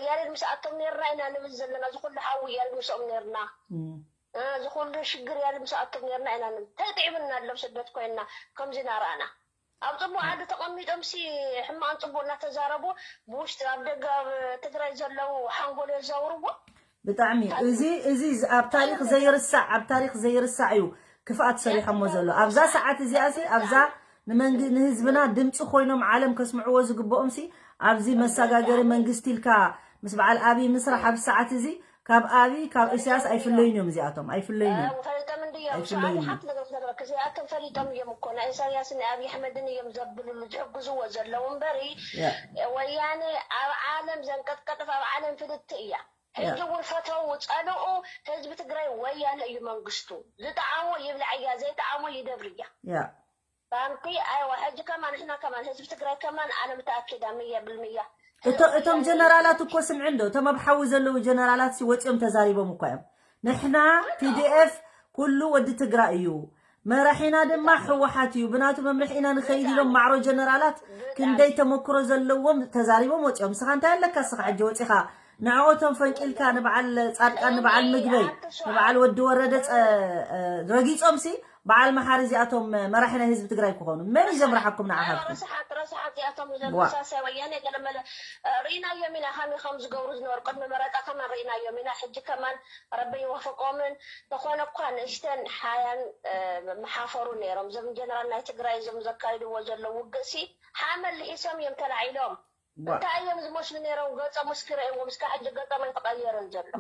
ያሬድ ምስ ኣቶም ነርና ኢና ንብል ዘለና ዝኩሉ ሓዊ ያሬድ ምስኦም ነርና ዝኩሉ ሽግር ያሬድ ምስ ኣቶም ነርና ኢና ንብል እንታይ ጥዒምና ኣሎ ስደት ኮይና ከምዚ ናርኣና ኣብ ፅቡቅ ዓዲ ተቐሚጦም ሲ ሕማቅን ፅቡቅ እናተዛረቡ ብውሽጢ ኣብ ደገ ኣብ ትግራይ ዘለዉ ሓንጎል የዛውርዎ ብጣዕሚ እዚ እዚ ኣብ ታሪክ ዘይርሳዕ ኣብ ታሪክ ዘይርሳዕ እዩ ክፍኣት ሰሪሖሞ ዘሎ ኣብዛ ሰዓት እዚኣ ሲ ኣብዛ ንመንግ ንህዝብና ድምፂ ኮይኖም ዓለም ከስምዕዎ ዝግብኦም ሲ ኣብዚ መሰጋገሪ መንግስቲ ኢልካ ምስ በዓል ኣብይ ምስራሕ ኣብ ሰዓት እዚ ካብ ኣብይ ካብ እስያስ ኣይፍለዩን እዮም እዚኣቶም ኣይፍለዩን እዮም ፈሊጦም እንድዮም ሰዓት ሓንቲ ነገር ክነግረክ እዚኣቶም ፈሊጦም እዮም እኮ ናይ ኢሳያስን ናይ ኣብይ ኣሕመድን እዮም ዘብልሉ ዝሕግዝዎ ዘለዉ እምበሪ ወያነ ኣብ ዓለም ዘንቀጥቀጥፍ ኣብ ዓለም ፍልቲ እያ ሕጂ እውን ፈተው ፀልኡ ህዝቢ ትግራይ ወያነ እዩ መንግስቱ ዝጠዓሞ ይብልዐያ ዘይጠዓሞ ይደብርያ ያ ባንኪ ኣይዋ ሕጂ ከማን ንሕና ከማን ህዝቢ ትግራይ ከማን ኣነ ምተኣኪዳ ምየ ብልምያ እቶም ጀነራላት እኮ ስምዒ እንዶ እቶም ኣብ ሓዊ ዘለዉ ጀነራላት ሲ ወፂኦም ተዛሪቦም እኳ እዮም ንሕና ቲዲኤፍ ኩሉ ወዲ ትግራይ እዩ መራሒና ድማ ህወሓት እዩ ብናቱ መምርሒ ኢና ንኸይድ ኢሎም ማዕሮ ጀነራላት ክንደይ ተመክሮ ዘለዎም ተዛሪቦም ወፂኦም ንስኻ እንታይ ኣለካ ንስኻ ሕጂ ወፂኻ ንዕኦቶም ፈንቂልካ ንበዓል ፃድቃን ንበዓል ምግበይ ንበዓል ወዲ ወረደ ረጊፆም ሲ በዓል መሓሪ እዚኣቶም መራሒ ናይ ህዝቢ ትግራይ ክኾኑ መን እዩ ዘምርሓኩም ንዓኻትኩም ረስሓት ረስሓት እዚኣቶም ዘመሳሳይ ወያነ ገለመለ ርኢናዮም ኢና ከመይ ከም ዝገብሩ ዝነበሩ ቅድሚ መረፃ ከማን ርኢናዮም ኢና ሕጂ ከማን ረቢ ይወፍቆምን ተኾነ እኳ ንእሽተን ሓያን መሓፈሩ ነይሮም እዞም ጀነራል ናይ ትግራይ እዞም ዘካይድዎ ዘሎ ውግእ ሲ ሓመድ ልሒሶም እዮም ተላዒሎም እንታይ እዮም ዝመስሉ ነይሮም ገፆም እስኪ ረእዎም እስካ ሕጂ ገፆም ኣይተቀየረን ዘሎ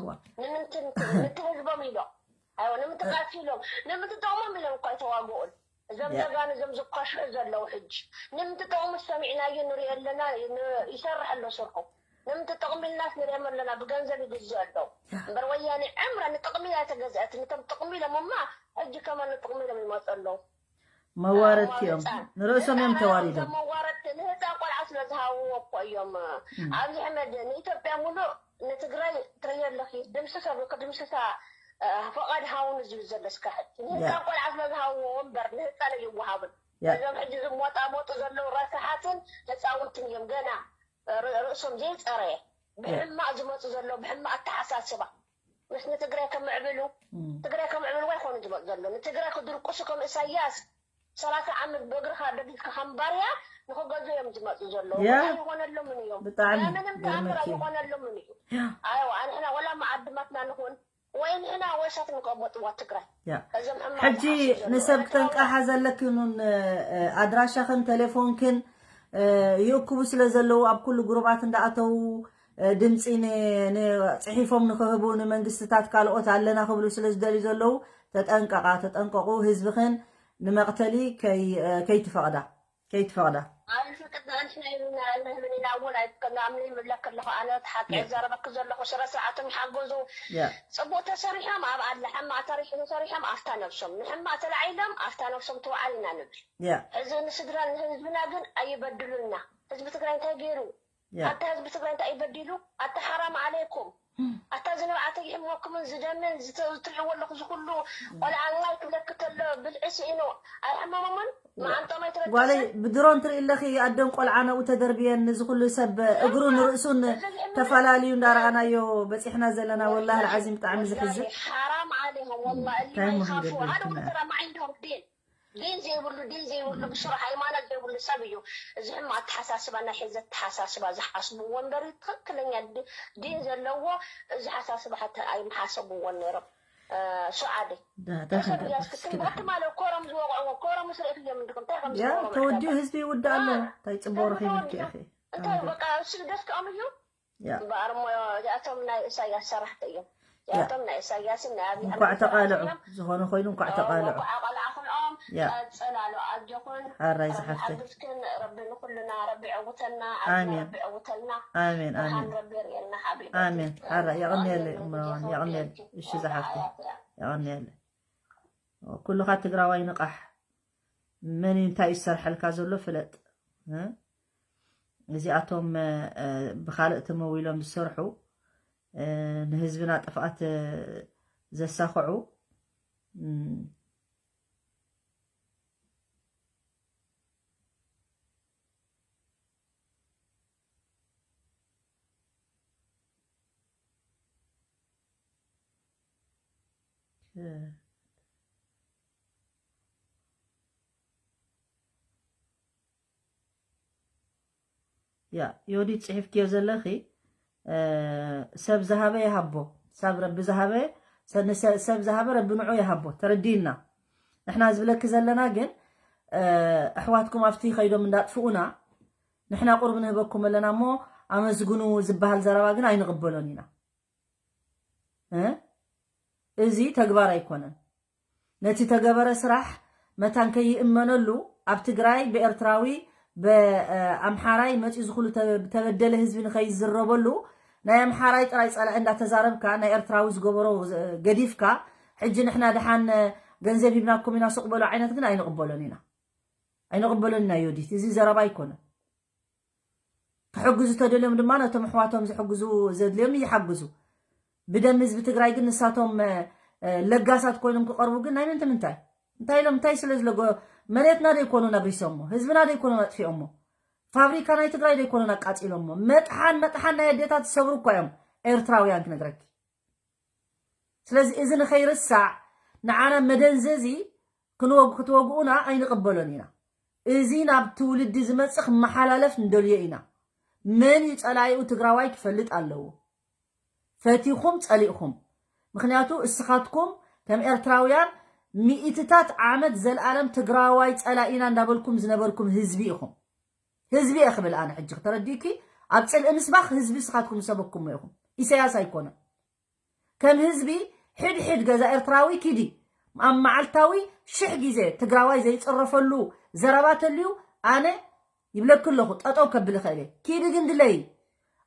ንምንቲ ህዝቦም ኢሎም ኣይዋ ንምንቲ ቃልሲ ኢሎም ንምንቲ ጥቕሞም ኢሎም እኳ ኣይተዋግኡን እዞም ጀጋኑ እዞም ዝኳሽሑ ዘለዉ ሕጂ ንምንቲ ጥቕሙ ሰሚዕናዮ ንሪኦ ኣለና ይሰርሕ ኣሎ ስርሑ ንምንቲ ጥቕሚ ኢልናስ ንሪኦም ኣለና ብገንዘብ ይግዝኡ ኣለዉ እምበር ወያኔ ዕምራ ንጥቕሚ እያ ተገዝአት ንቶም ጥቕሚ ኢሎም እማ ሕጂ ከማን ንጥቕሚ ኢሎም ይመፁ ኣለዉ መዋረድቲ እዮም ንርእሶም እዮም ተዋሪዶም መዋረድቲ ንህፃን ቆልዓ ስለ ዝሃብዎ እኮ እዮም ኣብዚ ሕመድ ንኢትዮጵያ ሙሉእ ንትግራይ ትርእዮ ኣለኺ ድምስሳ ክድምስሳ ፈቓድ ሃውኑ ዝብል ዘሎ እስካ ሕጂ ንህፃን ቆልዓ ስለ ዝሃብዎ እምበር ንህፃን ኣይወሃብን እዞም ሕጂ ዝሞጣሞጡ ዘለዉ ረስሓትን ህፃውንትን እዮም ገና ርእሶም ዘይፀረየ ብሕማቅ ዝመፁ ዘለዉ ብሕማቅ ኣተሓሳስባ ምስ ንትግራይ ከምዕብሉ ትግራይ ከምዕብልዋ ይኮኑ ዝመፁ ዘሎ ንትግራይ ክድርቁሱ ከም እሳያስ ሰላሳ ዓመት ብእግርካ ደጊፍካ ከም ባርያ ንክገዙ እዮም ዝመፁ ዘለዉ ኣይኮነሎምን እዮም ምንም ተኣምር ኣይኮነሎምን እዩ ኣዋ ንሕና ወላ መዓድማትና ንኹን ወይ ንሕና ወይ እሳት ንቀበጥዋ ትግራይ። ያ እዞም ሕማቅ ሕጂ ዝሓስቡ ዘለዉ ንሰብ ኤርትራውያን ክተንቃሓ ዘለኪ ኑን ኣድራሻኽን ቴሌፎንክን ይእክቡ ስለ ዘለዉ ኣብ ኩሉ ግሩባት እንዳኣተዉ ድምፂ ጽሒፎም ንክህቡ ንመንግስትታት ካልኦት ኣለና ክብሉ ስለ ዝደልዩ ዘለዉ ተጠንቀቃ ተጠንቀቁ። ህዝብኽን ንመቕተሊ ከይትፈቕዳ ከይትፈቕዳ። ኣይፍቅድ ንሕና ይብልና ንህብን ኢና እውን ኣይፍቀድና ኣምኒ ይብለክ ኣለኹ ኣነ እቲ ሓቂ ያ ዘረበክ ዘለኹ ስረ ስርዓቶም ይሓገዙ። ያ ፅቡቅ ተሰሪሖም ኣብ ኣለ ሕማቅ ተሪሑ ተሰሪሖም ኣፍታ ነብሶም ንሕማቅ ተላዒሎም ኣፍታ ነብሶም ትውዓል ኢና ንብል። ያ እዚ ንስድራ ንህዝብና ግን ኣይበድሉና። ህዝቢ ትግራይ እንታይ ገይሩ? ያ ኣታ ህዝቢ ትግራይ እንታይ እዩ በዲሉ? ኣታ ሓራም ዓለይኩም ኣታ እዚ ንብዓተ ይሕመኩምን ዝደምን ዝተ- ዝትልዕዎ ኣለኹ ዝኩሉ ቆልዓ ናይ ክብለክ ተሎ ብልዒ ስኢኑ ኣይሕመሞምን። መዓንጦም ጓለይ ኣይትረገሰን። ብድሮን ትርኢ ኣለኺ ኣደን ቆልዓ ነኡ ተደርብየን ንዚ ኩሉ ሰብ እግሩ ንርእሱን ተፈላለዩ እንዳረኣናዮ በፂሕና ዘለና። ወላሂ ልዓዚም ብጣዕሚ ዝሕዝን። ሓራም ዓለይኩም ወላ እሊ እንታይ ምኽንገር ይኻፉ ሓደ ደርክና? ወተራ ማዒንዶም ዴን ዴን ዘይብሉ ዴን ዘይብሉ ብስሩ ሃይማኖት ዘይብሉ ሰብ እዩ። እዚ ሕማ ኣተሓሳስባ ናይ ሕዚ ኣተሓሳስባ ዝሓስብዎ እምበሪ ትኽክለኛ ድ- ዴን ዘለዎ እዚ ሓሳስባ ሓተ ኣይምሓሰብዎን ነይሮም። እ፣ ሱዓዲ ዳታ ሰብ ክንዳ ያስክትም ስኪዳ በቲ ማለት ኮረም ዝወቕዕዎ ኮረም ስርዒት እዮም እንድኹም እንታይ ከም ያ ዝገብሮም ተወዲኡ ኣሕዋት። ህዝቢ ይውዳእ ኣሎ። እንታይ ፅቡቅ ተወዲኡ ረኺብልኪ እዮም። ኢኺ? እንታይ በቃ እሱ ደስ ከኦም እዩ ያ እምበኣር እሞ እዚኣቶም ናይ ኢሳያስ ሰራሕቲ እዮም። ያ እዚኣቶም ናይ ኢሳያስን ናይ ኣብይ እንኳዕ ኣሕመድ ተቃልዑ ሰራሕቲ እዮም። ዝኾነ ኮይኑ እንኳዕ ተቃልዑ። እንኳዕ ቆልዓ ክንኦም ያ ቀጸላሉ ኣጆኹን ሓራይ ርሓት ዝሓፍተይ ኣግዝክን ረቢ ንኩልና ረቢ ዕውተልና ኣሜን። ዓድና ረቢ ዕውተልና ኣሜን ኣሜን ብርሃን ረቢ የርእየና ሓቢቢ ኣሜን። ሓራይ የቐንየለይ እሞ የቐንየለይ። እሺ ዝሓፍተይ የቐንየለይ። ኩሉኻ ትግራዋይ ንቃሕ። መን እዩ እንታይ እዩ ዝሰርሐልካ ዘሎ ፍለጥ። እ? እዚኣቶም እ፣ ብኻልእ ተመዊሎም ዝሰርሑ እ፣ ንህዝብና ጥፍኣት እ፣ ዘሳኽዑ እም፣ ያ ዮዲት ጽሒፍክዮ ዘለኺ እ፣ ሰብ ዝሃበ ይሃቦ። ሰብ ረቢ ዝሃበ ሰ- ንሰ- ሰብ ዝሃበ ረቢ ንዑ ይሃቦ። ተረዲእና። ንሕና ዝብለኪ ዘለና ግን እ፣ ኣሕዋትኩም ኣብቲ ከይዶም እንዳጥፍኡና ንሕና ቁሩብ ንህበኩም ኣለና እሞ ኣመስግኑ ዝበሃል ዘረባ ግን ኣይንቕበሎን ኢና። እ? እዚ ተግባር ኣይኮነን። ነቲ ተገበረ ስራሕ መታን ከይእመነሉ ኣብ ትግራይ ብኤርትራዊ ብኣምሓራይ መፂኡ ዝኩሉ ተበደለ ህዝቢ ንከይዝረበሉ ናይ ኣምሓራይ ጥራይ ፀላኢ እንዳተዛረብካ ናይ ኤርትራዊ ዝገበሮ ገዲፍካ ሕጂ ንሕና ደሓን ገንዘብ ሂብናኩም ኢና ስቕ በሉ ዓይነት ግን ኣይንቕበሎን ኢና። ኣይንቕበሎን ኢና ዮዲት። እዚ ዘረባ ኣይኮነን። ክሕግዙ ተደልዮም ድማ ነቶም ኣሕዋቶም ዝሕግዙ ዘድልዮም ይሓግዙ። ብደም ህዝቢ ትግራይ ግን ንሳቶም ለጋሳት ኮይኖም ክቐርቡ ግን ናይ ምንት ምንታይ እንታይ ኢሎም እንታይ ስለ ዝለጎ መሬትና ደይኮኑን ኣብሪሶሞ ህዝብና ደይኮኑን ኣጥፊኦሞ ፋብሪካ ናይ ትግራይ ደይኮኑን ኣቃፂሎሞ መጥሓን መጥሓን ናይ ኣዴታት ዝሰብሩ እኳ እዮም ኤርትራውያን ክነግረኪ። ስለዚ እዚ ንኸይርሳዕ ንዓና መደንዘዚ ክትወግኡና ኣይንቕበሎን ኢና። እዚ ናብ ትውልዲ ዝመፅእ ክመሓላለፍ ንደልዮ ኢና። መን እዩ ፀላኢኡ ትግራዋይ ክፈልጥ ኣለዎ። ፈቲኹም ፀሊእኹም ምኽንያቱ እስኻትኩም ከም ኤርትራውያን ሚእትታት ዓመት ዘለኣለም ትግራዋይ ፀላኢና እንዳበልኩም ዝነበርኩም ህዝቢ ኢኹም። ህዝቢ እየ ክብል ኣነ ሕጂ ክተረዲእኪ ኣብ ፅልኢ ምስባኽ ህዝቢ እስኻትኩም ዝሰበኩሞ ኢኹም። ኢሳያስ ኣይኮነን። ከም ህዝቢ ሕድ ሕድ ገዛ ኤርትራዊ ኪዲ ኣብ መዓልታዊ ሽሕ ግዜ ትግራዋይ ዘይፅረፈሉ ዘረባ ተልዩ ኣነ ይብለኪ ኣለኹ ጠጠው ከብል ይኽእል እየ። ኪዲ ግን ድለይ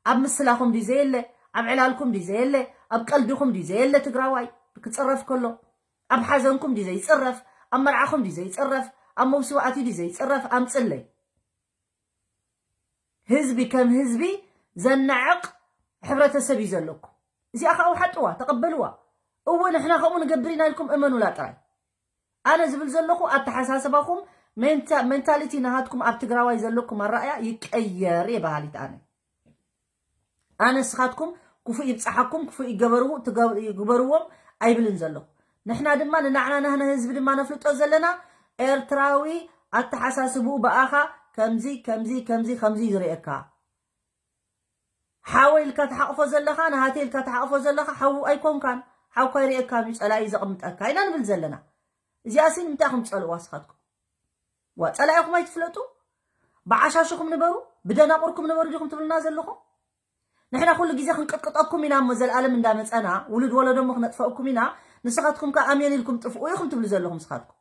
ኣብ ምስላኹም ድዩ ዘየለ ኣብ ዕላልኩም ድዩ ዘየለ ኣብ ቀልድኹም ድዩ ዘየለ ትግራዋይ ክፅረፍ ከሎ ኣብ ሓዘንኩም ድዩ ዘይፅረፍ ኣብ መርዓኹም ድዩ ዘይፅረፍ ኣብ መውስዋእቲ ድዩ ዘይፅረፍ ኣምፅለይ። ህዝቢ ከም ህዝቢ ዘናዕቕ ሕብረተሰብ እዩ ዘለኩም። እዚኣ ከዓ ውሓጥዋ ተቐበልዋ። እወ ንሕና ከምኡ ንገብር ኢና ኢልኩም እመኑላ ጥራይ። ኣነ ዝብል ዘለኹ ኣተሓሳስባኹም ሜንታሊቲ ናሃትኩም ኣብ ትግራዋይ ዘለኩም ኣረኣያ ይቀየር እየ በሃሊት ኣነ። ኣነ ንስኻትኩም ክፉእ ይብፃሓኩም ክፉእ ይገበርዎ ትገብ- ይግበርዎም ኣይብልን ዘለኹ። ንሕና ድማ ንናዕና ናህና ህዝቢ ድማ ነፍልጦ ዘለና ኤርትራዊ ኣተሓሳስብኡ ብኣኻ ከምዚ ከምዚ ከምዚ ከምዚ ዝርእየካ ሓወይ ኢልካ ትሓቕፎ ዘለኻ ናሃተይ ኢልካ ትሓቕፎ ዘለኻ ሓዉ ኣይኮንካን። ሓውካ ይርእየካ እዩ፣ ጸላኢ ዘቕምጠካ ኢና ንብል ዘለና። እዚኣሲ ንምንታይ ኢኹም ትጸልእዋ ንስኻትኩም? ዋ፣ ጸላኢኹም ኣይትፍለጡ? ብዓሻሹኹም ንበሩ፣ ብደናቑርኩም ንበሩ ዲኹም ትብሉና ዘለኹም? ንሕና ኩሉ ግዜ ክንቅጥቅጠኩም ኢና እሞ፣ ዘልኣለም እንዳመጸና፣ ውሉድ ወለዶ እሞ ክነጥፈእኩም ኢና፣ ንስኻትኩም ከኣ ኣሜን ኢልኩም ጥፍኡ ኢኹም ትብሉ ዘለኹም ንስኻትኩም።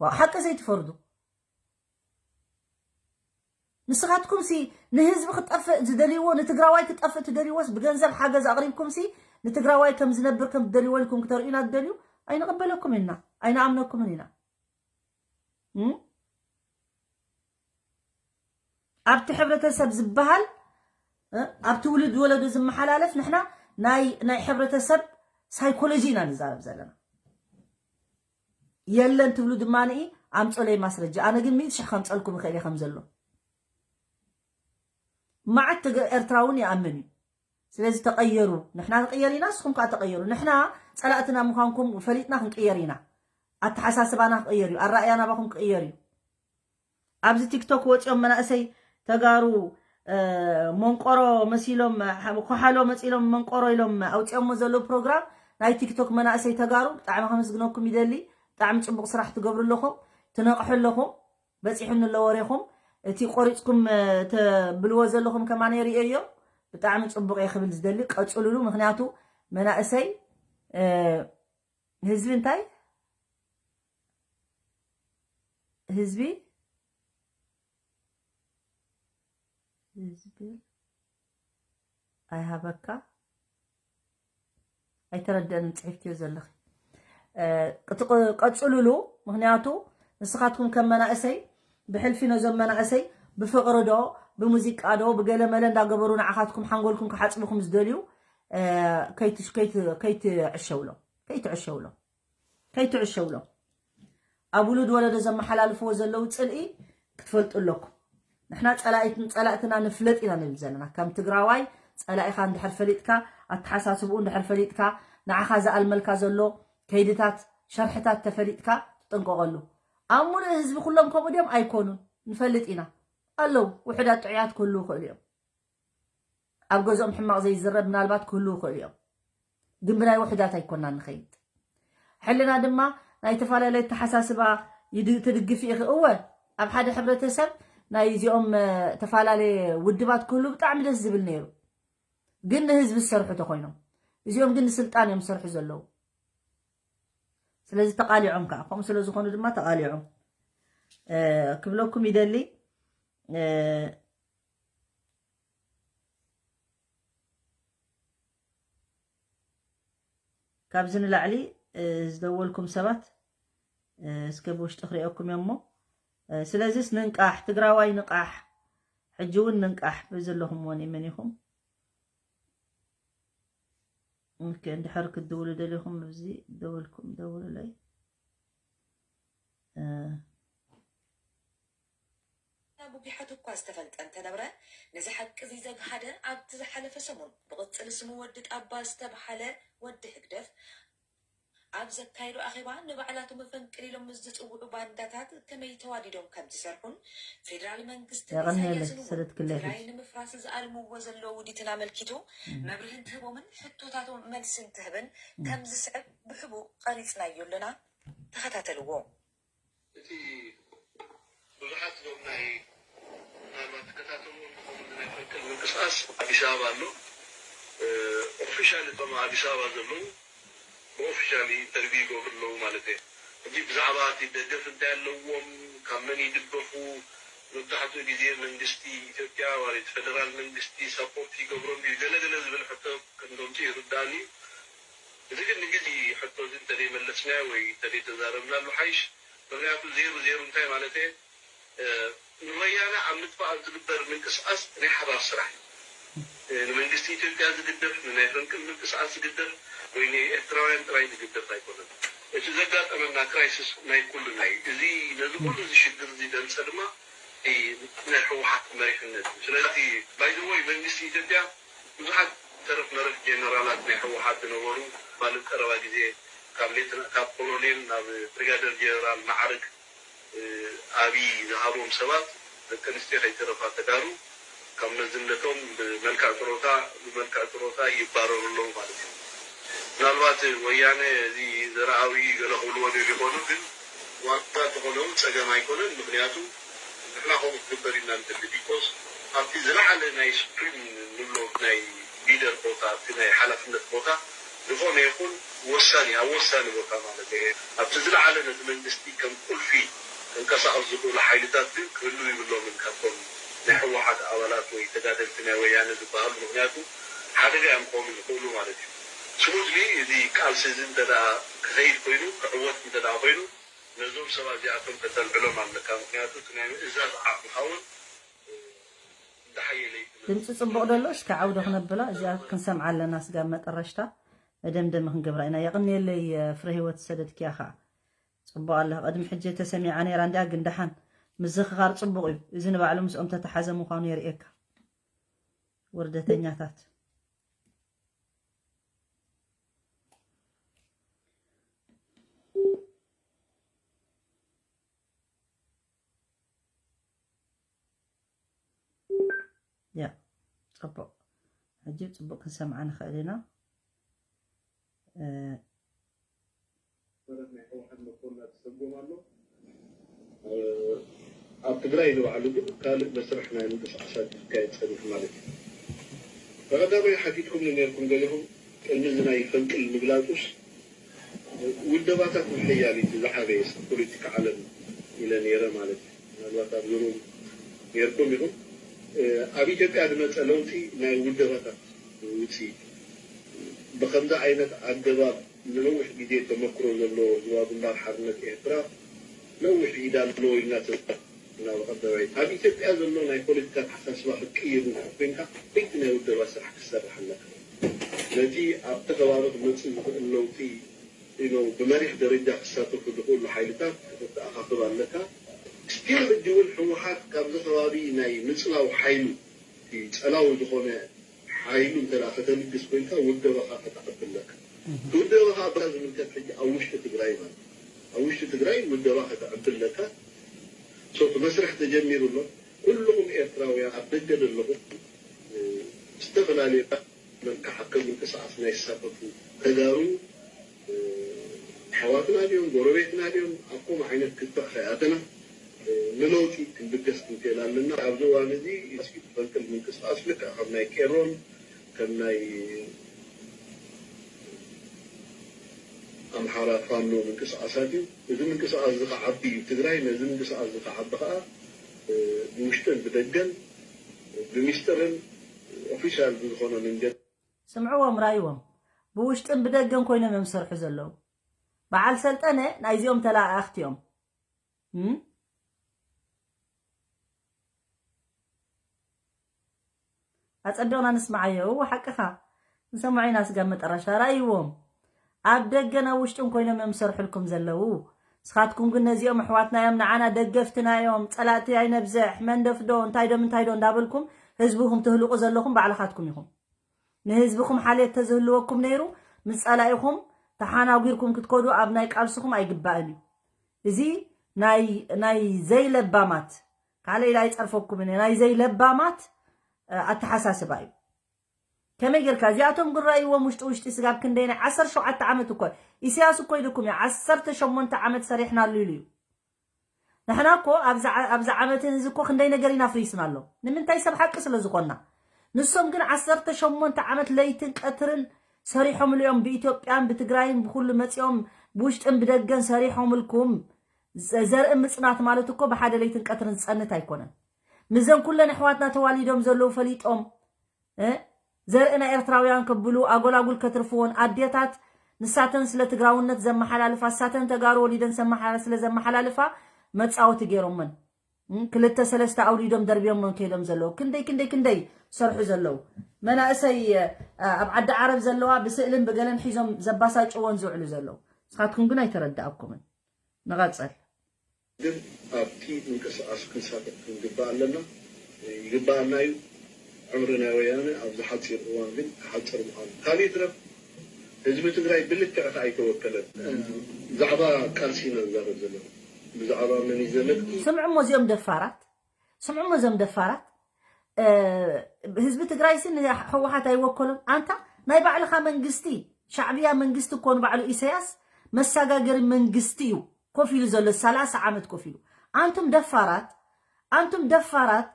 ዋ፣ ሓቂ ዘይትፈርዱ። ንስኻትኩም ሲ ንህዝቢ ክጠፍእ ዝደልይዎ፣ ንትግራዋይ ክጠፍእ ትደልይዎስ፣ ብገንዘብ ሓገዝ ኣቕሪብኩም ሲ ንትግራዋይ ከም ዝነብር ከም ትደልይዎ ኢልኩም ክተርእዩና ትደልዩ? ኣይንቕበለኩም ኢና፣ ኣይንኣምነኩምን ኢና። እም? ኣብቲ ሕብረተሰብ ዝበሃል፣ እ፣ ኣብቲ ውሉድ ወለዶ ዝመሓላለፍ፣ ንሕና ናይ፣ ናይ ሕብረተሰብ ሳይኮሎጂ ኢና ንዛረብ ዘለና። የለን ትብሉ ድማ ንኢ ኣምጾለይ ማስረጃ። ኣነ ግን ሚእቲ ሽሕ ከምጸልኩም ይኽእል እየ ከም ዘሎ። መዓት ትግ-፣ ኤርትራ እውን ይኣምን እዩ። ስለዚ ተቐየሩ። ንሕና ንቕየር ኢና፣ ንስኹም ከኣ ተቐየሩ። ንሕና ጸላእትና ምዃንኩም ፈሊጥና ክንቅየር ኢና። ኣተሓሳስባና ክቕየር እዩ። ኣረኣእያ ናባኹም ክቕየር እዩ። ኣብዚ ቲክቶክ ወጺኦም መናእሰይ ተጋሩ፣ እ፣ መንቆሮ መሲሎም፣ እ፣ ኮሓሎ መጺሎም መንቆሮ ኢሎም ኣውጺኦሞ ዘለዉ ፕሮግራም ናይ ቲክቶክ መናእሰይ ተጋሩ ብጣዕሚ ከመስግነኩም ይደሊ። ብጣዕሚ ጽቡቕ ስራሕ ትገብሩ ኣለኹም፣ ትነቕሑ ኣለኹም። በጺሑኒ ኣሎ ወሬኹም። እቲ ቆሪጽኩም፣ እ፣ ትብልዎ ዘለኹም ከማን የርእየዮ። ብጣዕሚ ጽቡቕ እየ ክብል ዝደሊ። ቀጽሉሉ፣ ምኽንያቱ መናእሰይ፣ እ፣ ህዝቢ እንታይ? ህዝቢ፣ ህዝቢ ኣይሃበካ። ኣይተረደአንን ጽሒፍክዮ ዘለኺ። እ፣ ቅትቕ-፣ ቀጽሉሉ፣ ምኽንያቱ ንስኻትኩም ከም መናእሰይ ብሕልፊ ነዞም መናእሰይ ብፍቕሪ ዶ፣ ብሙዚቃ ዶ፣ ብገለመለ እንዳገበሩ ንዓኻትኩም ሓንጎልኩም ክሓጽብኹም ዝደልዩ፣ እ፣ ከይትሽ-፣ ከይት-፣ ከይትዕሸውሎም፣ ከይትዕሸውሎም። ከይትዕሸውሎም። ኣብ ውሉድ ወለዶ ዘመሓላልፍዎ ዘለዉ ጽልኢ ክትፈልጡ ኣለኩም። ንሕና ጸላኢት-፣ ጸላእትና ንፍለጥ ኢና ንብል ዘለና። ከም ትግራዋይ ጸላኢኻ እንድሕር ፈሊጥካ፣ ኣተሓሳስብኡ እንድሕር ፈሊጥካ፣ ንዓኻ ዝኣልመልካ ዘሎ ከይድታት፣ ሸርሕታት ተፈሊጥካ ትጥንቀቐሉ። ኣብ ሙሉእ ህዝቢ ኩሎም ከምኡ ድዮም? ኣይኮኑን። ንፈልጥ ኢና። ኣለዉ፣ ውሑዳት ጥዑያት ክህልዉ ይኽእሉ እዮም። ኣብ ገዝኦም ሕማቕ ዘይዝረብ ምናልባት ክህልዉ ይኽእሉ እዮም። ግን ብናይ ውሑዳት ኣይኮናን ንኸይድ። ሕልና ድማ ናይ ተፈላለየ ኣተሓሳስባ ይድ-፣ ትድግፊ ኢኺ። እወ፣ ኣብ ሓደ ሕብረተሰብ ናይ እዚኦም፣ እ፣ ተፈላለየ ውድባት ክህሉ ብጣዕሚ ደስ ዝብል ነይሩ። ግን ንህዝቢ ዝሰርሑ ተኾይኖም፣ እዚኦም ግን ንስልጣን እዮም ዝሰርሑ ዘለዉ። ስለዚ ተቓሊዖም ከኣ፣ ከምኡ ስለ ዝኾኑ ድማ ተቓሊዖም፣ እ፣ ክብለኩም ይደሊ። እ፣ ካብዚ ንላዕሊ፣ እ፣ ዝደወልኩም ሰባት፣ እ፣ እስከ ብውሽጢ ክርእየኩም እየ እሞ፣ እ፣ ስለዚስ ንንቃሕ፣ ትግራዋይ ንቃሕ፣ ሕጂ እውን ንንቃሕ። በዚ ዘለኹምዎ መን ኢኹም? ኦኬ፣ እንድሕር ክትድውሉ ደሊኹም፣ ኣብዚ ደወልኩም፣ ደውሉለይ። እ፣ ጉጊሓት እኳ ዝተፈልጠ እንተነበረ፣ ነዚ ሓቂ እዚ ዘግሃደ ኣብቲ ዝሓለፈ ሰሙን ብቕጽል ስሙ ወዲ ጣባ ዝተብሃለ ወዲ ህግደፍ ኣብ ዘካየዶ ኣኼባ፣ ንባዕላቶም ፈንቅል ኢሎም ምስ ዝጽውዑ ባንዳታት ከመይ ተዋዲዶም ከም ዝሰርሑን ፌደራል መንግስትን የቐንየለይ ኢሳያስን እውን ሰደትክለይ ትግራይ ሕጂ። ንምፍራስ ዝኣልምዎ ዘለዉ ውዲትን ኣመልኪቱ እም። መብርሂ እንትህቦምን ሕቶታቶም መልሲ እንትህብን እም። ከም ዝስዕብ ብሕቡእ ቀሪጽናዮ ኣለና። ተኸታተልዎ። እቲ ብዙሓት ዞም ናይ ምናልባት ትከታተልዎ እንተኾኑ ናይ ፈንቅል ምንቅስቃስ ኣዲስ ኣበባ ኣሎ። እ፣ ኦፊሻሊ እቶም ኣዲስ ኣበባ ዘለዉ ብኦፊሻሊ ኢንተርቪው ይገብሩ ኣለዉ ማለት እየ። ሕጂ ብዛዕባ እቲ ደገፍ እንታይ ኣለዎም፣ ካብ መን ይድገፉ፣ መብዛሕትኡ ግዜ መንግስቲ ኢትዮጵያ ማለት ፌደራል መንግስቲ ሰፖርት ይገብሮም ድዩ፣ ገለ ገለ ዝብል ሕቶ ከም ዘምፅኡ ይርዳእኒ እዩ። እዚ ግን ንግዜ ሕቶ እዚ እንተዘይመለስናዮ ወይ እንተዘይተዛረብናሉ ሓይሽ፣ ምኽንያቱ ዜሩ ዜሩ እንታይ ማለት እየ፣ እ፣ ንወያነ ኣብ ምጥፋእ ዝግበር ምንቅስቃስ ናይ ሓባር ስራሕ እዩ። እ፣ ንመንግስቲ ኢትዮጵያ ዝግደፍ፣ ንናይ ፈንቅል ምንቅስቃስ ዝግደፍ፣ ወይ ንኤርትራውያን ጥራይ ዝግደፍ ኣይኮነን። እቲ ዘጋጠመና ክራይሲስ ናይ ኩልና እዩ። እዚ ነዚ ኩሉ እዚ ሽግር እዚ ደምፀ ድማ ናይ ህወሓት መሪሕነት እዩ። ስለዚ ባይ ዘ ወይ መንግስቲ ኢትዮጵያ ብዙሓት ተረፍ መረፍ ጀነራላት ናይ ህወሓት ዝነበሩ ማለት ቀረባ ግዜ ካብ ሌተና-፣ ካብ ኮሎኔል ናብ ብሪጋደር ጀነራል ማዕርግ፣ እ፣ ኣብይ ዝሃቦም ሰባት ደቂ ኣንስትዮ ከይተረፋ ተጋሩ ካብ መዝነቶም ብመልክዕ ጥሮታ፣ ብመልክዕ ጥሮታ ይባረሩ ኣለዉ ማለት እዩ። ምናልባት ወያነ እዚ ዘርኣዊ ገለ ክብልዎ ደልዩ ይኾኑ፣ ግን ዋላ እንተኾነ እውን ጸገም ኣይኮነን። ምኽንያቱ ንሕና ከምኡ ክግበር ኢና ንደሊ። ቢኮዝ ኣብቲ ዝለዓለ ናይ ስፕሪም ንብሎ ናይ ሊደር ቦታ፣ ኣብቲ ናይ ሓላፍነት ቦታ ዝኾነ ይኹን ወሳኒ፣ ኣብ ወሳኒ ቦታ ማለት እየ፣ ኣብቲ ዝለዓለ ነቲ መንግስቲ ከም ቁልፊ ክንቀሳቐሱ ዝኽእሉ ሓይልታት ግን ክህልው ይብሎምን ካብቶም ናይ ህወሓት ኣባላት ወይ ተጋደልቲ ናይ ወያነ ዝበሃሉ። ምኽንያቱ ሓደጋ እዮም ክኾኑ ዝኽእሉ ማለት እዩ። ስሙዝሊ እዚ ቃልሲ እዚ እንተ ደኣ ክኸይድ ኮይኑ፣ ክዕወት እንተ ደኣ ኮይኑ፣ ነዞም ሰባት እዚኣቶም ከተልዕሎም ኣለካ። ምኽንያቱ እቲ ናይ ምእዛዝ ዓቕምኻ እውን እንዳሓየለ እዩ ዝመጽእ። ድምፂ ጽቡቕ ደሎ? እስከ ዓውደ ክነብላ እዚኣ ክንሰምዓ ኣለና። ስጋብ መጠረሽታ መደምደሚ ክንገብራ ኢና። የቕንየለይ ፍረ ህይወት ዝሰደድክያ ኸዓ ጽቡቕ ኣለኻ። ቅድሚ ሕጂ ተሰሚዓ ነይራ እንድያ፣ ግን ደሓን ምዝኽኻር ጽቡቕ እዩ። እዚ ንባዕሉ ምስኦም ተተሓዘ ምዃኑ የርእየካ። ውርደተኛታት። ያ፣ ጽቡቕ። ሕጂ ጽቡቕ ክንሰምዓ ንኽእል ኢና። እ፣ ማለት ናይ ህወሓት መኮንና ተሰጎም ኣሎ። እ፣ ኣብ ትግራይ ንባዕሉ ግን ካልእ መስርሕ ናይ ምንቅስቃሳት ዝካየድ ጸኒሑ ማለት እዩ። ብቐዳማይ ሓቲትኩም ነርኩም ገሊኹም፣ ቅድሚ እዚ ናይ ፈንቅል ምግላጹስ ውደባታት ምሕያል እዩ ዝዓበየ ፖለቲካ ዓለም ኢለ ነይረ ማለት እዩ። ምናልባት ኣብዚ ሩም ነርኩም ኢኹም። እ፣ ኣብ ኢትዮጵያ ዝመጸ ለውጢ ናይ ውደባታት ውፅኢት። ብኸምዚ ዓይነት ኣገባብ ንነዊሕ ግዜ ተመክሮ ዘለዎ ህዝባዊ ግንባር ሓርነት ኤርትራ ነዊሕ ኢድ ኣለዎ ኢልና ተስፋ ኢና። ብቐዳማይ ኣብ ኢትዮጵያ ዘሎ ናይ ፖለቲካ ኣተሓሳስባ ክትቅይር እንድሕር ኮይንካ፣ ዓበይቲ ናይ ውደባ ስራሕ ክትሰርሕ ኣለካ። ነቲ ኣብቲ ከባቢ ክመጽእ ዝኽእል ለውጢ ኢሎም ብመሪሕ ደረጃ ክሳተፉ ዝኽእሉ ሓይልታት ከተተኣኻኽብ ኣለካ። ስቲል ሕጂ እውን ህወሓት ካብዚ ከባቢ ናይ ምጽላው ሓይሉ፣ እቲ ጸላዊ ዝኾነ ሓይሉ እንተ ደኣ ከተልግስ ኮይንካ ውደባኻ ከተዕቢ ኣለካ። እቲ ውደባኻ ብኻ ዝምልከት ሕጂ ኣብ ውሽጢ ትግራይ ማለት እዩ። ኣብ ውሽጢ ትግራይ ውደባ ከተዕቢ ኣለካ። ሶ እቲ መስርሕ ተጀሚሩ ኣሎ። ኩልኹም ኤርትራውያን ኣብ ደገ ዘለኹም፣ እ፣ ዝተፈላለየ መልክዕ ከም ምንቅስቃስ ናይ ዝሳተፉ ተጋሩ፣ እ፣ ኣሕዋትና ድዮም፣ ጎረቤትና ድዮም፣ ኣብ ከምኡ ዓይነት ክትዕ ከይኣተና፣ እ፣ ንለውጢ ክንብገስ ክንክእል ኣለና። ኣብዚ እዋን እዚ ፈንቅል ምንቅስቃስ ልክዕ ከም ናይ ቄሮን፣ ከም ናይ ኣምሓራ ፋኖ ምንቅስቃሳት እዩ። እዚ ምንቅስቃስ እዚ ክዓቢ እዩ። ትግራይ ነዚ ምንቅስቃስ እዚ ክዓቢ ከዓ፣ እ፣ ብውሽጥን ብደገን፣ ብሚስጥርን ኦፊሻል ብዝኾነ መንገዲ። ስምዕዎም፣ ራእይዎም። ብውሽጥን ብደገን ኮይኖም እዮም ዝሰርሑ ዘለዉ። በዓል ሰልጠነ ናይዚኦም ተላኣኣኽቲ እዮም። እም? ኣጸቢቕና ንስምዓዮ። እወ፣ ሓቅኻ። ንሰምዖ ኢና ስጋብ መጠረሽታ። ራእይዎም። ኣብ ደገን ኣብ ውሽጥን ኮይኖም እዮም ዝሰርሑልኩም ዘለዉ። ንስኻትኩም ግን ነዚኦም ኣሕዋትና እዮም፣ ንዓና ደገፍትና እዮም፣ ጸላእቲ ኣይነብዝሕ፣ መንደፍዶ፣ እንታይ ዶ፣ ምንታይ ዶ እንዳበልኩም ህዝብኹም ትህልቑ ዘለኹም ባዕልኻትኩም ኢኹም። ንህዝብኹም ሓልዮት ተዝህልወኩም ነይሩ፣ ምስ ጸላኢኹም ተሓናጒርኩም ክትከዱ ኣብ ናይ ቃልስኹም ኣይግባእን እዩ። እዚ ናይ፣ ናይ ዘይለባማት፣ ካልእ ኢለ ኣይጸርፈኩምን እየ፣ ናይ ዘይለባማት፣ እ፣ ኣተሓሳስባ እዩ። ከመይ ጌርካ? እዚኣቶም ግን ረእይዎም ውሽጢ ውሽጢ ስጋብ ክንደይ ናይ ዓሰርተ ሸውዓተ ዓመት እኮ፣ ኢሳያስ እኮ ኢሉኩም እዩ፣ ዓሰርተ ሸሞንተ ዓመት ሰሪሕናሉ ኢሉ እዩ። ንሕና እኮ ኣብዚ ዓ-፣ ኣብዚ ዓመትን እዚ እኮ ክንደይ ነገር ኢና ፍሪስና ኣሎ። ንምንታይ? ሰብ ሓቂ ስለ ዝኾንና። ንሶም ግን ዓሰርተ ሸሞንተ ዓመት ለይትን ቀትርን ሰሪሖምሉ እዮም። ብኢትዮጵያን ብትግራይን ብኩሉ መጺኦም ብውሽጥን ብደገን ሰሪሖምልኩም። ዘ-፣ ዘርኢ ምጽናት ማለት እኮ ብሓደ ለይትን ቀትርን ዝጸንት ኣይኮነን። ምዘን ኩለን ኣሕዋትና ተዋሊዶም ዘለዉ ፈሊጦም፣ እ፣ ዘርኢ ናይ ኤርትራውያን ከብሉ ኣጎላጉል ከትርፍዎን ኣዴታት ንሳተን ስለ ትግራውነት ዘመሓላልፋ፣ ንሳተን ተጋሩ ወሊደን ሰመሓላ-፣ ስለ ዘመሓላልፋ መጻወቲ ገይሮመን። እም፣ ክልተ ሰለስተ ኣውሊዶም ደርብዮመን ከይዶም ዘለዉ። ክንደይ፣ ክንደይ፣ ክንደይ ሰርሑ ዘለዉ። መናእሰይ፣ እ፣ ኣብ ዓዲ ዓረብ ዘለዋ ብስእልን ብገለን ሒዞም ዘባሳጭዎን ዝውዕሉ ዘለዉ። ንስኻትኩም ግን ኣይተረዳእኩምን። ንቐጽል። ግን ኣብቲ ምንቅስቃስ ክንሳተፍ ክንግባእ ኣለና፣ ይግባኣና እዩ። ዕምሪ ናይ ወያነ ኣብዚ ሓፂር እዋን ግን ክሓፅር ምዃኑ። ካልእ ይትረፍ፣ ህዝቢ ትግራይ ብልክዕ ከኣ ኣይተወከለን። ብዛዕባ ቃልሲ ኢና ንዛረብ ዘለና። ብዛዕባ መን እዩ ዘመልኪ? ስምዕሞ እዚኦም ደፋራት፣ ስምዕሞ እዞም ደፋራት። እ፣ ህዝቢ ትግራይሲ ንህወሓት ኣይወከሎን። ኣንታ ናይ ባዕልኻ መንግስቲ ሻዕብያ መንግስቲ እኮ ንባዕሉ ኢሳያስ መሰጋገሪ መንግስቲ እዩ ኮፍ ኢሉ ዘሎ፣ ሰላሳ ዓመት ኮፍ ኢሉ። ኣንቱም ደፋራት፣ ኣንቱም ደፋራት፣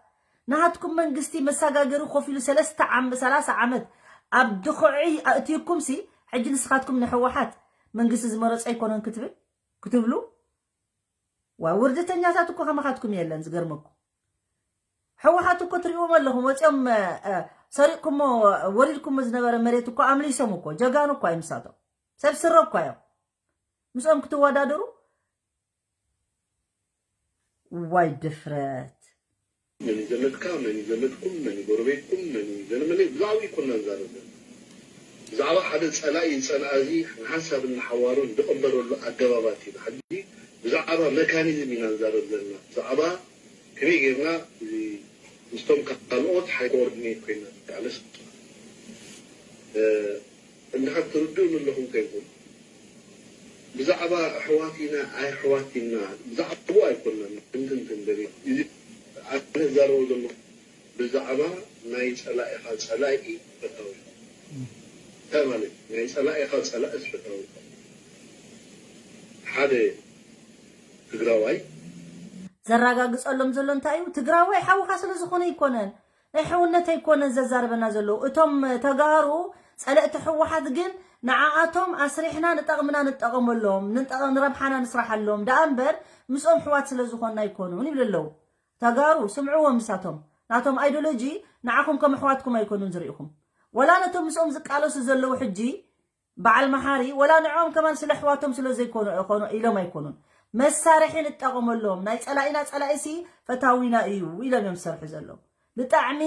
ናሃትኩም መንግስቲ መሰጋገሪ ኮፍ ኢሉ ሰለስተ ዓም-፣ ሰላሳ ዓመት ኣብ ድኹዒ ኣእትዩኩም ሲ፣ ሕጂ ንስኻትኩም ንሕወሓት መንግስቲ ዝመረጾ ኣይኮነን ክትብል፣ ክትብሉ? ዋ፣ ውርደተኛታት እኮ ከማኻትኩም የለን፣ ዝገርመኩም። ሕወሓት እኮ ትሪእዎም ኣለኹም፣ ወፂኦም፣ እ፣ እ፣ ሰሪቕኩሞ፣ ወሪድኩሞ ዝነበረ መሬት እኮ ኣምሊሶም እኮ፣ ጀጋኑ እኮ እዮም ምሳቶም። ሰብ ስረ እኮ እዮም። ምስኦም ክትወዳደሩ? ዋይ ድፍረት። መን እዩ ዘመድካ፣ መን እዩ ዘመድኩም፣ መን እዩ ጎረቤትኩም፣ መን እዩ ዘመድ፣ ብዛዕባ ኣይኮና ንዛረብ ዘለና። ብዛዕባ ሓደ ጸላኢ ዝጸልኣ እዚ ንሓንሳብን ንሓዋሩን ዝቕበለሉ ኣገባባት ኢና ሕጂ ብዛዕባ መካኒዝም ኢና ንዛረብ ዘለና። ብዛዕባ ከመይ ጌርና እዚ ምስቶም ካልኦት ሓይ ኮኦርዲኔት ኮይና ንቃለስ እንድሕር ትርድኡኒ ኣለኹም ከይኮኑ ብዛዕባ ኣሕዋት ኢና ኣሕዋት ኢና ብዛዕባኡ ኣይኮናን እንትንትን ደሊ እዚ ኣነ ዝዛረቦ ዘለኹ ብዛዕባ ናይ ጸላኢኻ ጸላኢ ፈታዊ እንታይ ማለት ናይ ጸላኢኻ ጸላእስ ፈታዊ ሓደ ትግራዋይ ዘራጋግጸሎም ዘሎ እንታይ እዩ? ትግራዋይ ሓውኻ ስለ ዝኾነ ኣይኮነን፣ ናይ ሕውነት ኣይኮነን ዘዛርበና ዘለዉ። እቶም ተጋሩ ጸለእቲ ሕወሓት ግን ንዓኣቶም ኣስሪሕና ንጠቕምና ንጠቐመሎም፣ ንጠቐ-፣ ንረብሓና ንስራሓሎም ደኣ እምበር ምስኦም ሕዋት ስለ ዝኾንና ኣይኮኑን ይብሉ ኣለዉ። ተጋሩ ስምዕዎም፣ ንሳቶም ናቶም ኣይዲዮሎጂ ንዓኹም ከም ኣሕዋትኩም ኣይኮኑን ዝርእኹም። ወላ ነቶም ምስኦም ዝቃለሱ ዘለዉ ሕጂ በዓል መሓሪ ወላ ንዕኦም ከማን ስለ ኣሕዋቶም ስለ ዘይኮኑ ኣይኮኑ ኢሎም ኣይኮኑን። መሳርሒ ንጠቐመሎም፣ ናይ ጸላኢና ጸላኢሲ ፈታዊና እዩ ኢሎም እዮም ዝሰርሑ ዘለዉ። ብጣዕሚ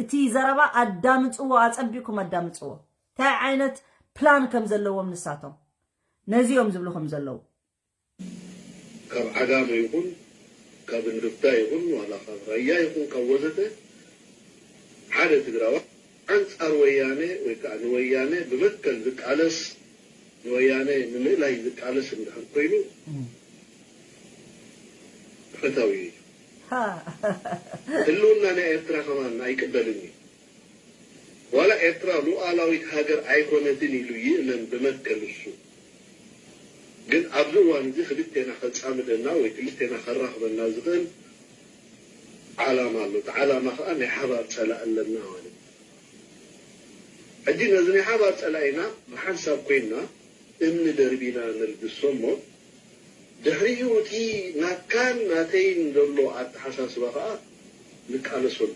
እቲ ዘረባ ኣዳምጽዎ፣ ኣጸቢቕኩም ኣዳምጽዎ። እንታይ ዓይነት ፕላን ከም ዘለዎም ንሳቶም ነዚ እዮም ዝብሉ ከም ዘለዉ። ካብ ዓጋመ ይኹን ካብ እንድርታ ይኹን ዋላ ካብ ራያ ይኹን ካብ ወዘተ ሓደ ትግራዋይ ኣንፃር ወያነ ወይ ከዓ ንወያነ ብመትከል ዝቃለስ ንወያነ ንምእላይ ዝቃለስ እንድሕር ኮይኑ ፈታዊ እዩ። ህልውና ናይ ኤርትራ ከማን ኣይቅበልን እዩ። ዋላ ኤርትራ ሉኣላዊት ሃገር ኣይኮነትን ኢሉ ይእመን ብመትከል እሱ። ግን ኣብዚ እዋን እዚ ክልቴና ከጻምደና ወይ ክልቴና ከራኽበና ዝኽእል ዓላማ ኣሎ። እቲ ዓላማ ከዓ ናይ ሓባር ጸላእ ኣለና ማለት እዩ። ሕጂ ነዚ ናይ ሓባር ጸላኢና ብሓንሳብ ኮይንና እምኒ ደርቢና ነልግሶ እሞ ድሕሪኡ እቲ ናትካን ናተይን ዘሎ ኣተሓሳስባ ከዓ ንቃለሰሉ።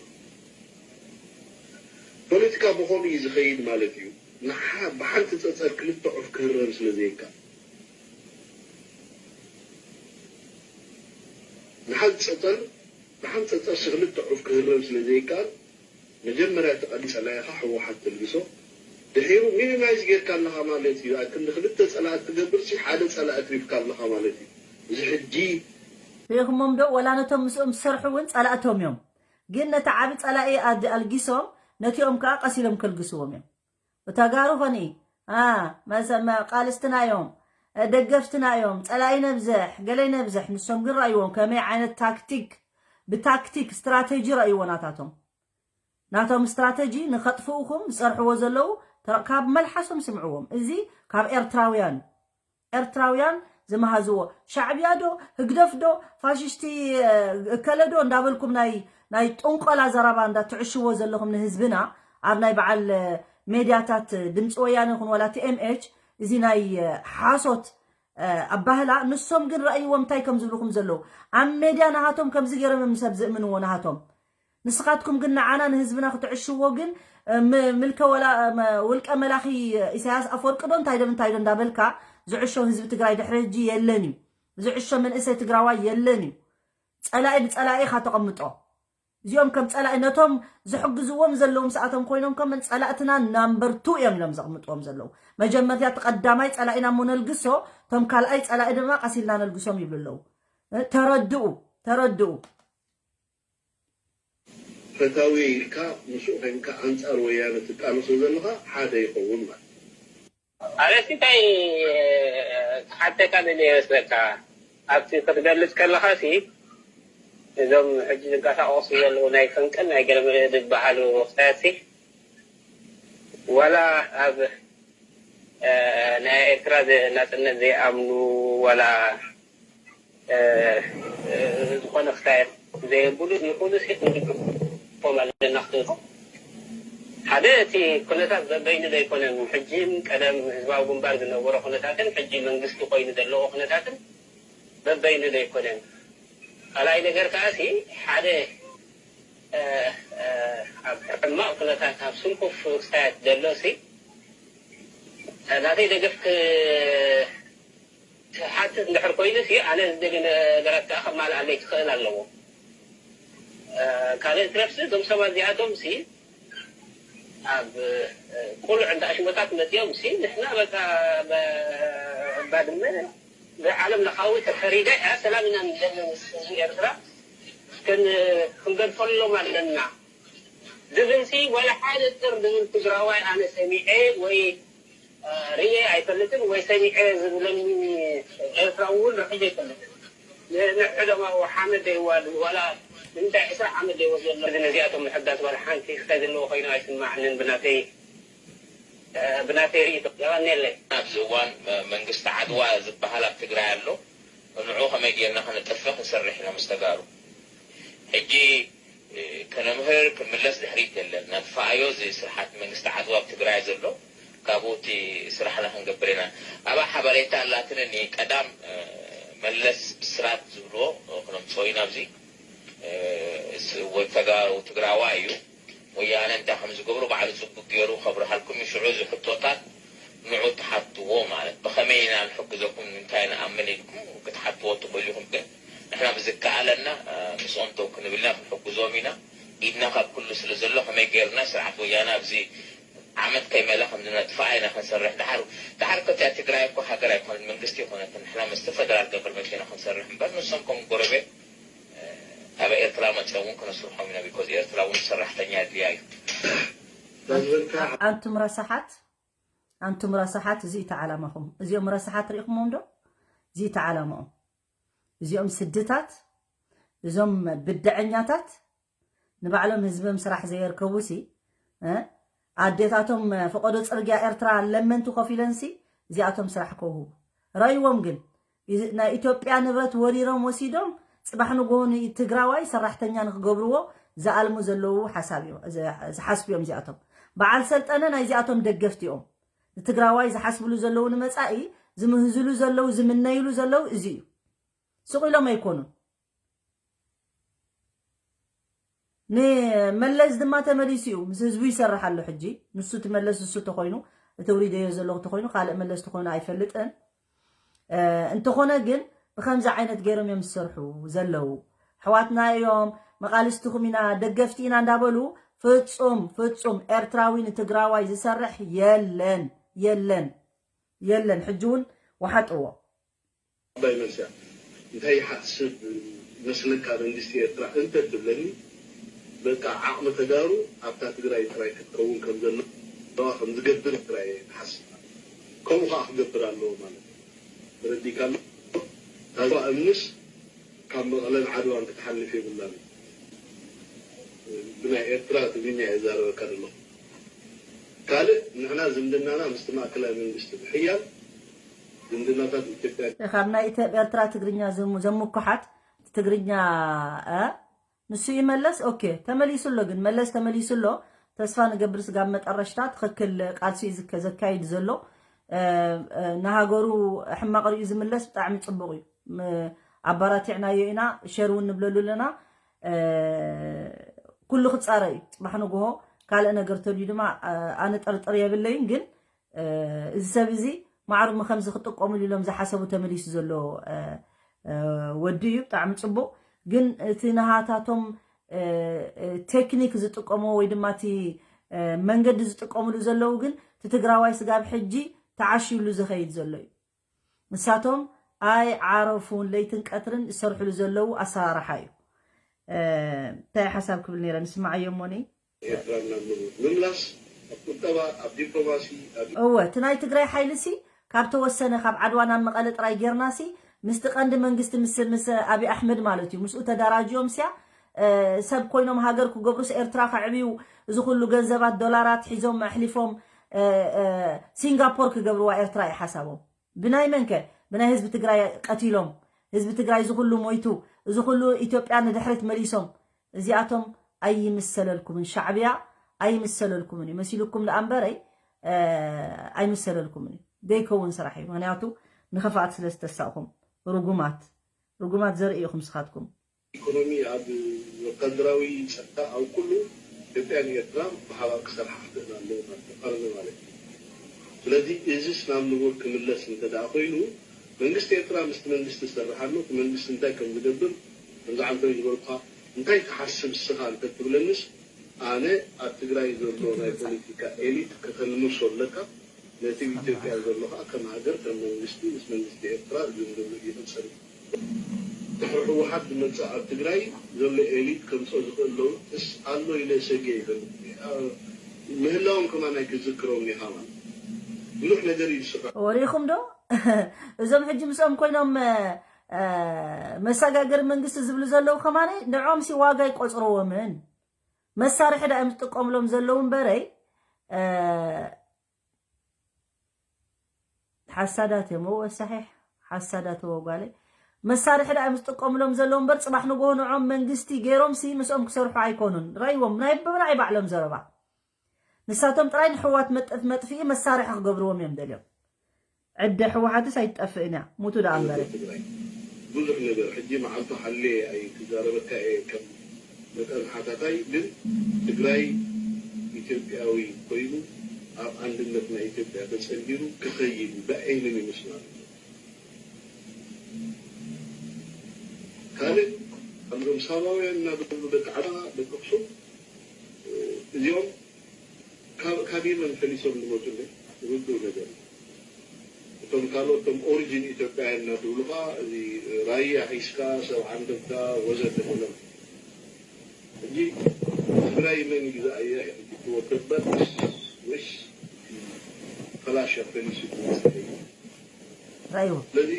ፖለቲካ ብኸምኡ እዩ ዝኸይድ ማለት እዩ። ንሓ- ብሓንቲ ፀፀር ክልተ ዑፍ ክህረም ስለ ዘይከኣል ንሓንቲ ፀፀር ንሓንቲ ፀፀር ክልተ ዑፍ ክህረም ስለ ዘይከኣል መጀመርያ እቲ ቀንዲ ፀላኢኻ ህወሓት ተልግሶ ድሒሩ ሚኒማይዝ ጌርካ ኣለኻ ማለት እዩ። ኣብ ክንዲ ክልተ ፀላእቲ ትገብር ሲ ሓደ ፀላኢ ኣትሪፍካ ኣለኻ ማለት እዩ። እዚ ሕጂ ርኢኹሞም ዶ? ወላ ነቶም ምስኦም ዝሰርሑ እውን ጸላእቶም እዮም። ግን ነቲ ዓቢ ጸላኢ ኣድ- ኣልጊሶም ነቲኦም ከኣ ቀስ ኢሎም ከልግስዎም እዮም። ተጋሩ ኾኒ ኣ መሰ- መ- ቃልስትና እዮም፣ ደገፍትና እዮም፣ ጸላኢ ነብዝሕ፣ ገለይ ነብዝሕ። ንሶም ግን ረእይዎም ከመይ ዓይነት ታክቲክ ብታክቲክ ስትራቴጂ ረእይዎ ናታቶም ናቶም ስትራተጂ ንኸጥፍኡኹም ዝጸርሕዎ ዘለዉ ተረ- ካብ መልሓሶም ስምዕዎም። እዚ ካብ ኤርትራውያን ኤርትራውያን ዝመሃዝዎ ሻዕብያ ዶ ህግደፍ ዶ ፋሽስቲ እከለ ዶ እንዳበልኩም ናይ ናይ ጥንቆላ ዘረባ እንዳትዕሽዎ ዘለኹም ንህዝብና ኣብ ናይ በዓል ሜድያታት ድምፂ ወያነ ይኹን ዋላ ቲ ኤም ኤች እዚ ናይ ሓሶት ኣባህላ ንሶም ግን ረእይዎም እንታይ ከም ዝብልኹም ዘለዉ ኣብ ሜድያ ናሃቶም ከምዚ ገይሮም እዮም ንሰብ ዝእምንዎ ናሃቶም ንስኻትኩም ግን ንዓና ንህዝብና ክትዕሽዎ ግን ምልከ ወላ ውልቀ መላኺ ኢሳያስ ኣፈወርቂ ዶ እንታይ ዶ እንታይ ዶ እንዳበልካ ዝዕሾ ህዝቢ ትግራይ ድሕሪ ሕጂ የለን እዩ ዝዕሾ መንእሰይ ትግራዋይ የለን እዩ ጸላኢ ብጸላኢ ኢኻ ተቐምጦ እዚኦም ከም ጸላኢ ነቶም ዝሕግዝዎም ዘለዎም ሰኣቶም ኮይኖም ከም ጸላእትና ናምበር ቱ እዮም ኢሎም ዘቕምጥዎም ዘለዉ መጀመርያ እቲ ቀዳማይ ጸላኢና እሞ ነልግሶ እቶም ካልኣይ ጸላኢ ድማ ቀሲልና ነልግሶም ይብሉ ኣለዉ ተረድኡ ተረድኡ ፈታዊ ኢልካ ምስኡ ኮይንካ ኣንፃር ወያነ ትቃለሶ ዘለኻ ሓደ ይኸውን ማለት ኣረስቲ እንታይ ክሓተካ ደልየ ይመስለካ ኣብቲ ክትገልፅ ከለኻ ሲ እዞም ሕጂ ዝንቀሳቀሱ ዘለዉ ናይ ፈንቅል ናይ ገለመለ ዝበሃሉ ክታያት ሲ ዋላ ኣብ ናይ ኤርትራ ናጽነት ዘይኣምኑ ዋላ ዝኾነ ክሳየት ዘየብሉ ንኹሉ ንሕጎም ኣለና ክትብል። ሓደ እቲ ኩነታት በበይኑ ዘይኮነን፣ ሕጂን ቀደም ህዝባዊ ግንባር ዝነበሮ ኩነታትን ሕጂ መንግስቲ ኮይኑ ዘለዎ ኩነታትን በበይኑ ዘይኮነን። ካልኣይ ነገር ከኣ ሲ ሓደ ኣብ ሕማቕ ኩነታት ኣብ ስንኩፍ ክሳየት ዘሎ ሲ ናተይ ደገፍ ክሓትት እንድሕር ኮይኑ ሲ ኣነ ዝደሊ ነገራት ከኣ ከማልኣለይ ክኽእል ኣለዎ። ካልእ ትረፍሲ እዞም ሰባት እዚኣቶም ሲ ኣብ ቁሉዕ እንዳ ኣሽሞታት መፂኦም ሲ ንሕና በቃ ባድመ ብዓለም ለኻዊ ተፈሪደ እያ ሰላም ኢና ንደሊ ምስ ህዝቢ ኤርትራ ክንገድፈሎም ኣለና ዝብል ሲ ዋላ ሓደ ጥር ዝብል ትግራዋይ ኣነ ሰሚዐ ወይ ርእየ ኣይፈልጥን ወይ ሰሚዐ ዝብለኒ ኤርትራዊ እውን ረኺበ ኣይፈልጥን። ንዕለማዊ ሓመድ ደይዋል ዋላ እንታይ ዕስራ ዓመት ደይወ ዘሎ ነዚኣቶም ምሕጋዝ ዋላ ሓንቲ ክታይ ዘለዎ ኮይኑ ኣይስማዕንን ብናተይ ብናተይ ርእይቶ። የቐንየለይ። ኣብዚ እዋን መንግስቲ ዓድዋ ዝበሃል ኣብ ትግራይ ኣሎ። ንዑ ከመይ ጌርና ከነጥፍእ ክንሰርሕ ኢና ምስ ተጋሩ። ሕጂ ከነምህር ክንምለስ ድሕሪት የለን። ነጥፍኣዮ እዚ ስርሓት መንግስቲ ዓድዋ ኣብ ትግራይ ዘሎ ካብኡ እቲ ስራሕና ክንገብር ኢና። ኣብኣ ሓበሬታ ኣላትንኒ ቀዳም መለስ ብስራት ዝብልዎ ክነምፅኦ ኢና ኣብዚ ወይ ተጋሩ ትግራዋ እዩ። ወያነ እንታይ ከም ዝገብሩ ባዕሉ ጽቡቅ ገይሩ ከብርሃልኩም እዩ። ሽዑ እዚ ሕቶታት ንዑ ትሓትዎ ማለት ብኸመይ ኢና ንሕግዘኩም እንታይ ንኣምን ኢልኩም ክትሓትዎ ትኽእሉ ኢኹም። ግን ንሕና ብዝከኣለና ምስኦም ተው ክንብል ኢና ክንሕግዞም ኢና። ኢድና ካብ ኩሉ ስለ ዘሎ ከመይ ገይርና ስርዓት ወያነ ኣብዚ ዓመት ከይመለ ከም ዝነጥፍኣ ኢና ክንሰርሕ። ድሓር ድሓር ከቲያ ትግራይ እኮ ሃገር ኣይኮነት መንግስቲ ኣይኮነትን። ንሕና መስተ ፈደራል ገቨርንመንት ኢና ክንሰርሕ እምበር ንሶም ከም ጎረቤት ካብ ኤርትራ መፅኦም እውን ክነስርሖም ኢና። ቢኮዝ ኤርትራ እውን ሰራሕተኛ ኣድልያ እዩ። ኣንቱም ረሳሓት ኣንቱም ረሳሓት እዚ እቲ ዓላማኹም። እዚኦም ረሳሓት ርኢኹሞም ዶ? እዚ እቲ ዓላማኦም። እዚኦም ስድታት እዞም ብድዐኛታት ንባዕሎም ህዝብም ስራሕ ዘየርከቡ ሲ ኣዴታቶም ፈቀዶ ፅርግያ ኤርትራ ለመንቲ ኮፍ ኢለን ሲ እዚኣቶም ስራሕ ከውህቡ ረይዎም ግን ናይ ኢትዮጵያ ንብረት ወሪሮም ወሲዶም ፅባሕ ንግሆ ንትግራዋይ ሰራሕተኛ ንክገብርዎ ዝኣልሙ ዘለዉ ሓሳብ እዮም ዝሓስቡ እዮም እዚኣቶም በዓል ሰልጠነ ናይዚኣቶም ደገፍቲ እዮም ንትግራዋይ ዝሓስብሉ ዘለዉ ንመፃኢ ዝምህዝሉ ዘለዉ ዝምነይሉ ዘለዉ እዚ እዩ ስቕ ኢሎም ኣይኮኑን ንመለስ ድማ ተመሊሱ እዩ ምስ ህዝቡ ይሰርሕ ኣሎ ሕጂ ንሱ ትመለስ እሱ ተኮይኑ እቲ ውሪደዮ ዘለኹ ተኮይኑ ካልእ መለስ ተኮይኑ ኣይፈልጥን እንተኾነ ግን ብከምዚ ዓይነት ገይሮም እዮም ዝሰርሑ ዘለዉ ሕዋትና እዮም መቃልስትኹም ኢና ደገፍቲ ኢና እንዳበሉ ፍጹም ፍጹም ኤርትራዊ ንትግራዋይ ዝሰርሕ የለን የለን የለን ሕጂ እውን ወሓጥዎ ዓባይ መልሲ እያ። እንታይ ይሓስብ ይመስለካ መንግስቲ ኤርትራ እንተ ትብለኒ በቃ ዓቕሚ ተጋሩ ኣብታ ትግራይ ጥራይ ክትከውን ከም ዘለዋ ከም ዝገብር ጥራይ እየ ዝሓስብ። ከምኡ ከዓ ክገብር ኣለዎ ማለት እዩ። ተረዲእካ ኣሎ? ታዝባ እምንስ ካብ መቐለን ዓድዋን ክትሓልፍ የብላን። ብናይ ኤርትራ ትግርኛ እየ ዝዛረበካ ዘለኹ። ካልእ ንሕና ዝምድናና ምስቲ ማእከላይ መንግስቲ ብሕያል ዝምድናታት ኢትዮጵያ ካብ ናይ ኢትዮጵያ ኤርትራ ትግርኛ ዘምኩሓት ትግርኛ ንሱ ይመለስ ኦኬ ተመሊሱ ኣሎ ግን መለስ ተመሊሱ ኣሎ ተስፋ ንገብር ስጋብ መጠረሽታ ትኽክል ቃልሲ እዩ ዘካይድ ዘሎ ንሃገሩ ሕማቕ ሪኡ ዝምለስ ብጣዕሚ ፅቡቕ እዩ ኣባራቲዕናዮ ኢና ሸር እውን ንብለሉ ኣለና ኩሉ ክፃረ እዩ ፅባሕ ንግሆ ካልእ ነገር ተልዩ ድማ ኣነ ጥርጥር የብለይን ግን እዚ ሰብ እዚ ማዕሩሚ ከምዚ ክጥቀሙሉ ኢሎም ዝሓሰቡ ተመሊሱ ዘሎ ወዲ እዩ ብጣዕሚ ፅቡቅ ግን እቲ ናሃታቶም ቴክኒክ ዝጥቀምዎ ወይ ድማ እቲ መንገዲ ዝጥቀምሉ ዘለዉ ግን እቲ ትግራዋይ ስጋብ ሕጂ ተዓሽዩሉ ዝኸይድ ዘሎ እዩ ንሳቶም ኣይ ዓረፉን ለይትን ቀትርን ዝሰርሕሉ ዘለዉ ኣሰራርሓ እዩ እንታይ ሓሳብ ክብል ነረ ንስማዓዮ እሞኒ ኤርትራ ናብ ንቡር ምምላስ ኣብ ቁጠባ ኣብ ዲፕሎማሲ ኣብ እወ እቲ ናይ ትግራይ ሓይሊ ሲ ካብ ተወሰነ ካብ ዓድዋ ናብ መቐለ ጥራይ ጌርና ሲ ምስቲ ቀንዲ መንግስቲ ምስ ምስ ኣብይ ኣሕመድ ማለት እዩ ምስኡ ተዳራጅዮም ሲያ ሰብ ኮይኖም ሃገር ክገብሩስ ኤርትራ ከዕብዩ እዚ ኩሉ ገንዘባት ዶላራት ሒዞም ኣሕሊፎም ሲንጋፖር ክገብርዋ ኤርትራ እዩ ሓሳቦም። ብናይ መንከ? ብናይ ህዝቢ ትግራይ ቀቲሎም፣ ህዝቢ ትግራይ እዚ ኩሉ ሞይቱ፣ እዚ ኩሉ ኢትዮጵያ ንድሕሪት መሊሶም። እዚኣቶም ኣይምሰለልኩምን፣ ሻዕብያ ኣይምሰለልኩምን እዩ። መሲልኩም ደኣ እምበረይ ኣይምሰለልኩምን እዩ። ዘይከውን ስራሕ እዩ። ምክንያቱ ንኸፍኣት ስለ ዝተሳእኹም፣ ርጉማት ርጉማት ዘርኢ ኢኹም ስኻትኩም። ኢኮኖሚ ኣብ ወታደራዊ ጸጥታ ኣብ ኩሉ ኢትዮጵያን ኤርትራ ብሓባር ክሰርሓ ክኽእላ ኣለዎ ማለት እዩ። ቀርኒ ማለት እዩ። ስለዚ እዚስ ናብ ንቡር ክምለስ እንተ ደኣ ኮይኑ መንግስቲ ኤርትራ ምስቲ መንግስቲ ዝሰርሕ ኣሎ። እቲ መንግስቲ እንታይ ከም ዝገብር ከምዚ ዓንተው ዝበልኩኻ እንታይ ትሓስብ እስኻ እንተ ትብለንስ ኣነ ኣብ ትግራይ ዘሎ ናይ ፖለቲካ ኤሊት ከተልምሶ ኣለካ። ነቲ ኣብ ኢትዮጵያ ዘሎ ከዓ ከም ሃገር ከም መንግስቲ ምስ መንግስቲ ኤርትራ ዝምድር ይቕፅል። ድሕሪ ህወሓት ዝመፅእ ኣብ ትግራይ ዘሎ ኤሊት ከምፅኦ ዝኽእል ለውጥስ ኣሎ ኢለ ሰጊአ ይፈልጥ እየ። ምህላዎም ከማን ኣይክዝክሮም ኢኻ ማለት ብዙሕ ነገር እዩ ዝስራሕ። ወሪኹም ዶ? እዞም ሕጂ ምስኦም ኮይኖም መሰጋገሪ መንግስቲ ዝብሉ ዘለዉ ከማን ንዖም ሲ ዋጋ ይቆፅርዎምን መሳርሒ ዳ እዮም ዝጥቀምሎም ዘለዉ እምበረይ ሓሳዳት እዮም። እወ ሳሒሕ ሓሳዳት እወ ጓለይ መሳርሒ ዳ እዮም ዝጥቀምሎም ዘለዉ እምበር ፅባሕ ንጎሆ ንዖም መንግስቲ ገይሮም ሲ ምስኦም ክሰርሑ ኣይኮኑን። ረይዎም ናይ ብናይ ባዕሎም ዘረባ ንሳቶም ጥራይ ንሕዋት መጥፍ መጥፍኢ መሳርሒ ክገብርዎም እዮም ደልዮም። ዕደ ሕወሓትስ ኣይትጠፍእን እያ ሙቱ ደኣ እምበረ። ትግራይ ብዙሕ ነገር ሕጂ መዓልቱ ሓልየ ኣይክዛረበካ እየ ከም መጠን ሓታታይ ግን ትግራይ ኢትዮጵያዊ ኮይኑ ኣብ ኣንድነት ናይ ኢትዮጵያ ተፀንቢሩ ክኸይድ እዩ ብኣይንን ይመስላል። ካልእ ከምዞም ሳባውያን እናበሉ ደቂ ዓድዋ ደቂ ኣኽሱም እዚኦም ካብ የመን ፈሊሶም ዝመፁ እንደ ርዱእ ነገር እዩ። እቶም ካልኦት እቶም ኦሪጂን ኢትዮጵያውያን እናተብሉ ከዓ እዚ ራያ ሒዝካ ሰብ ዓንደብታ ወዘተ ገሎም ሕጂ ትግራይ መን ይግዛእ እያ ኢሕጂ ትወደበት ምስ ፈላሻ ፈሊሱ ዝመፀ እዩ። ራይዎ ስለዚ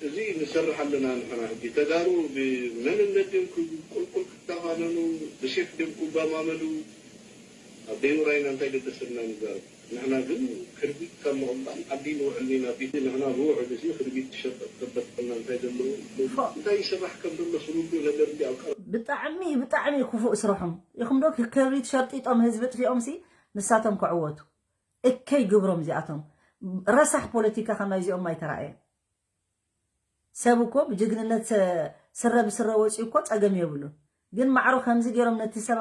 እዚ ንሰርሕ ኣለና ንሕና ሕጂ ተጋሩ ብመንነት ድዮም ቁልቁል ክተፋነኑ ብሴፍ ድዮም ክጓማመዱ ኣብ ደይውራይና እንታይ ገደሰና ንዛረብ ንሕና ግን ክርቢት ካብ ምቕባል ዓዲ ንውዕል ኢና ቢቲ ንሕና ብውዕል እዚ ክርቢት ትሸጠጥ ከበጥና እንታይ ዘለዎ እንታይ ይስራሕ ከም ዘሎ ስሩዱ ነገር እንዲ ኣብ ቀረ ብጣዕሚ ብጣዕሚ ክፉእ ስርሖም ኢኹም ዶ ክርቢት ሸርጢጦም ህዝቢ ጥፊኦም ሲ ንሳቶም ክዕወቱ እከይ ግብሮም እዚኣቶም ረሳሕ ፖለቲካ ከማይ እዚኦም ኣይተራእየን። ሰብ እኮ ብጅግንነት ስረ ብስረ ወፂኡ እኮ ፀገም የብሉን። ግን ማዕሮ ከምዚ ገይሮም ነቲ ሰብ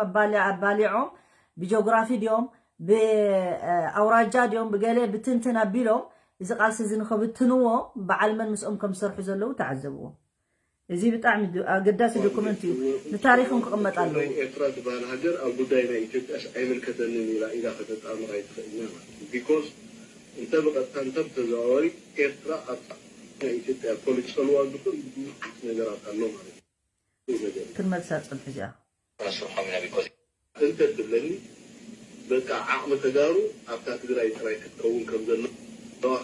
ኣባሊዖም ብጆግራፊ ድዮም ብኣውራጃ ድዮም ብገለ ብትንትን ኣቢሎም እዚ ቃልሲ እዚ ንኸብትንዎ በዓል መን ምስኦም ከም ዝሰርሑ ዘለዉ ተዓዘብዎም። እዚ ብጣዕሚ ኣገዳሲ ዶኩመንት እዩ። ንታሪኽም ክቕመጥ ኣለዎ። ኤርትራ ዝበሃል ሃገር ኣብ ጉዳይ ናይ ኢትዮጵያስ ኣይምልከተንን ኢላ ኢዳ ከተጣምር ኣይትኽእልን እያ ማለት እዩ። ቢኮዝ እንተ ብቐጥታ እንተ ብተዘዋዋሪ ኤርትራ ኣብ ናይ ኢትዮጵያ ፖለቲ ጸልዋ ዝኽእል ብዙሓት ነገራት ኣሎ ማለት እዩ። ክንመልሳ ጽንሕ እዚኣ። እንተ ትብለኒ በቃ ዓቕሚ ተጋሩ ኣብታ ትግራይ ጥራይ ክትከውን ከም ዘለዋ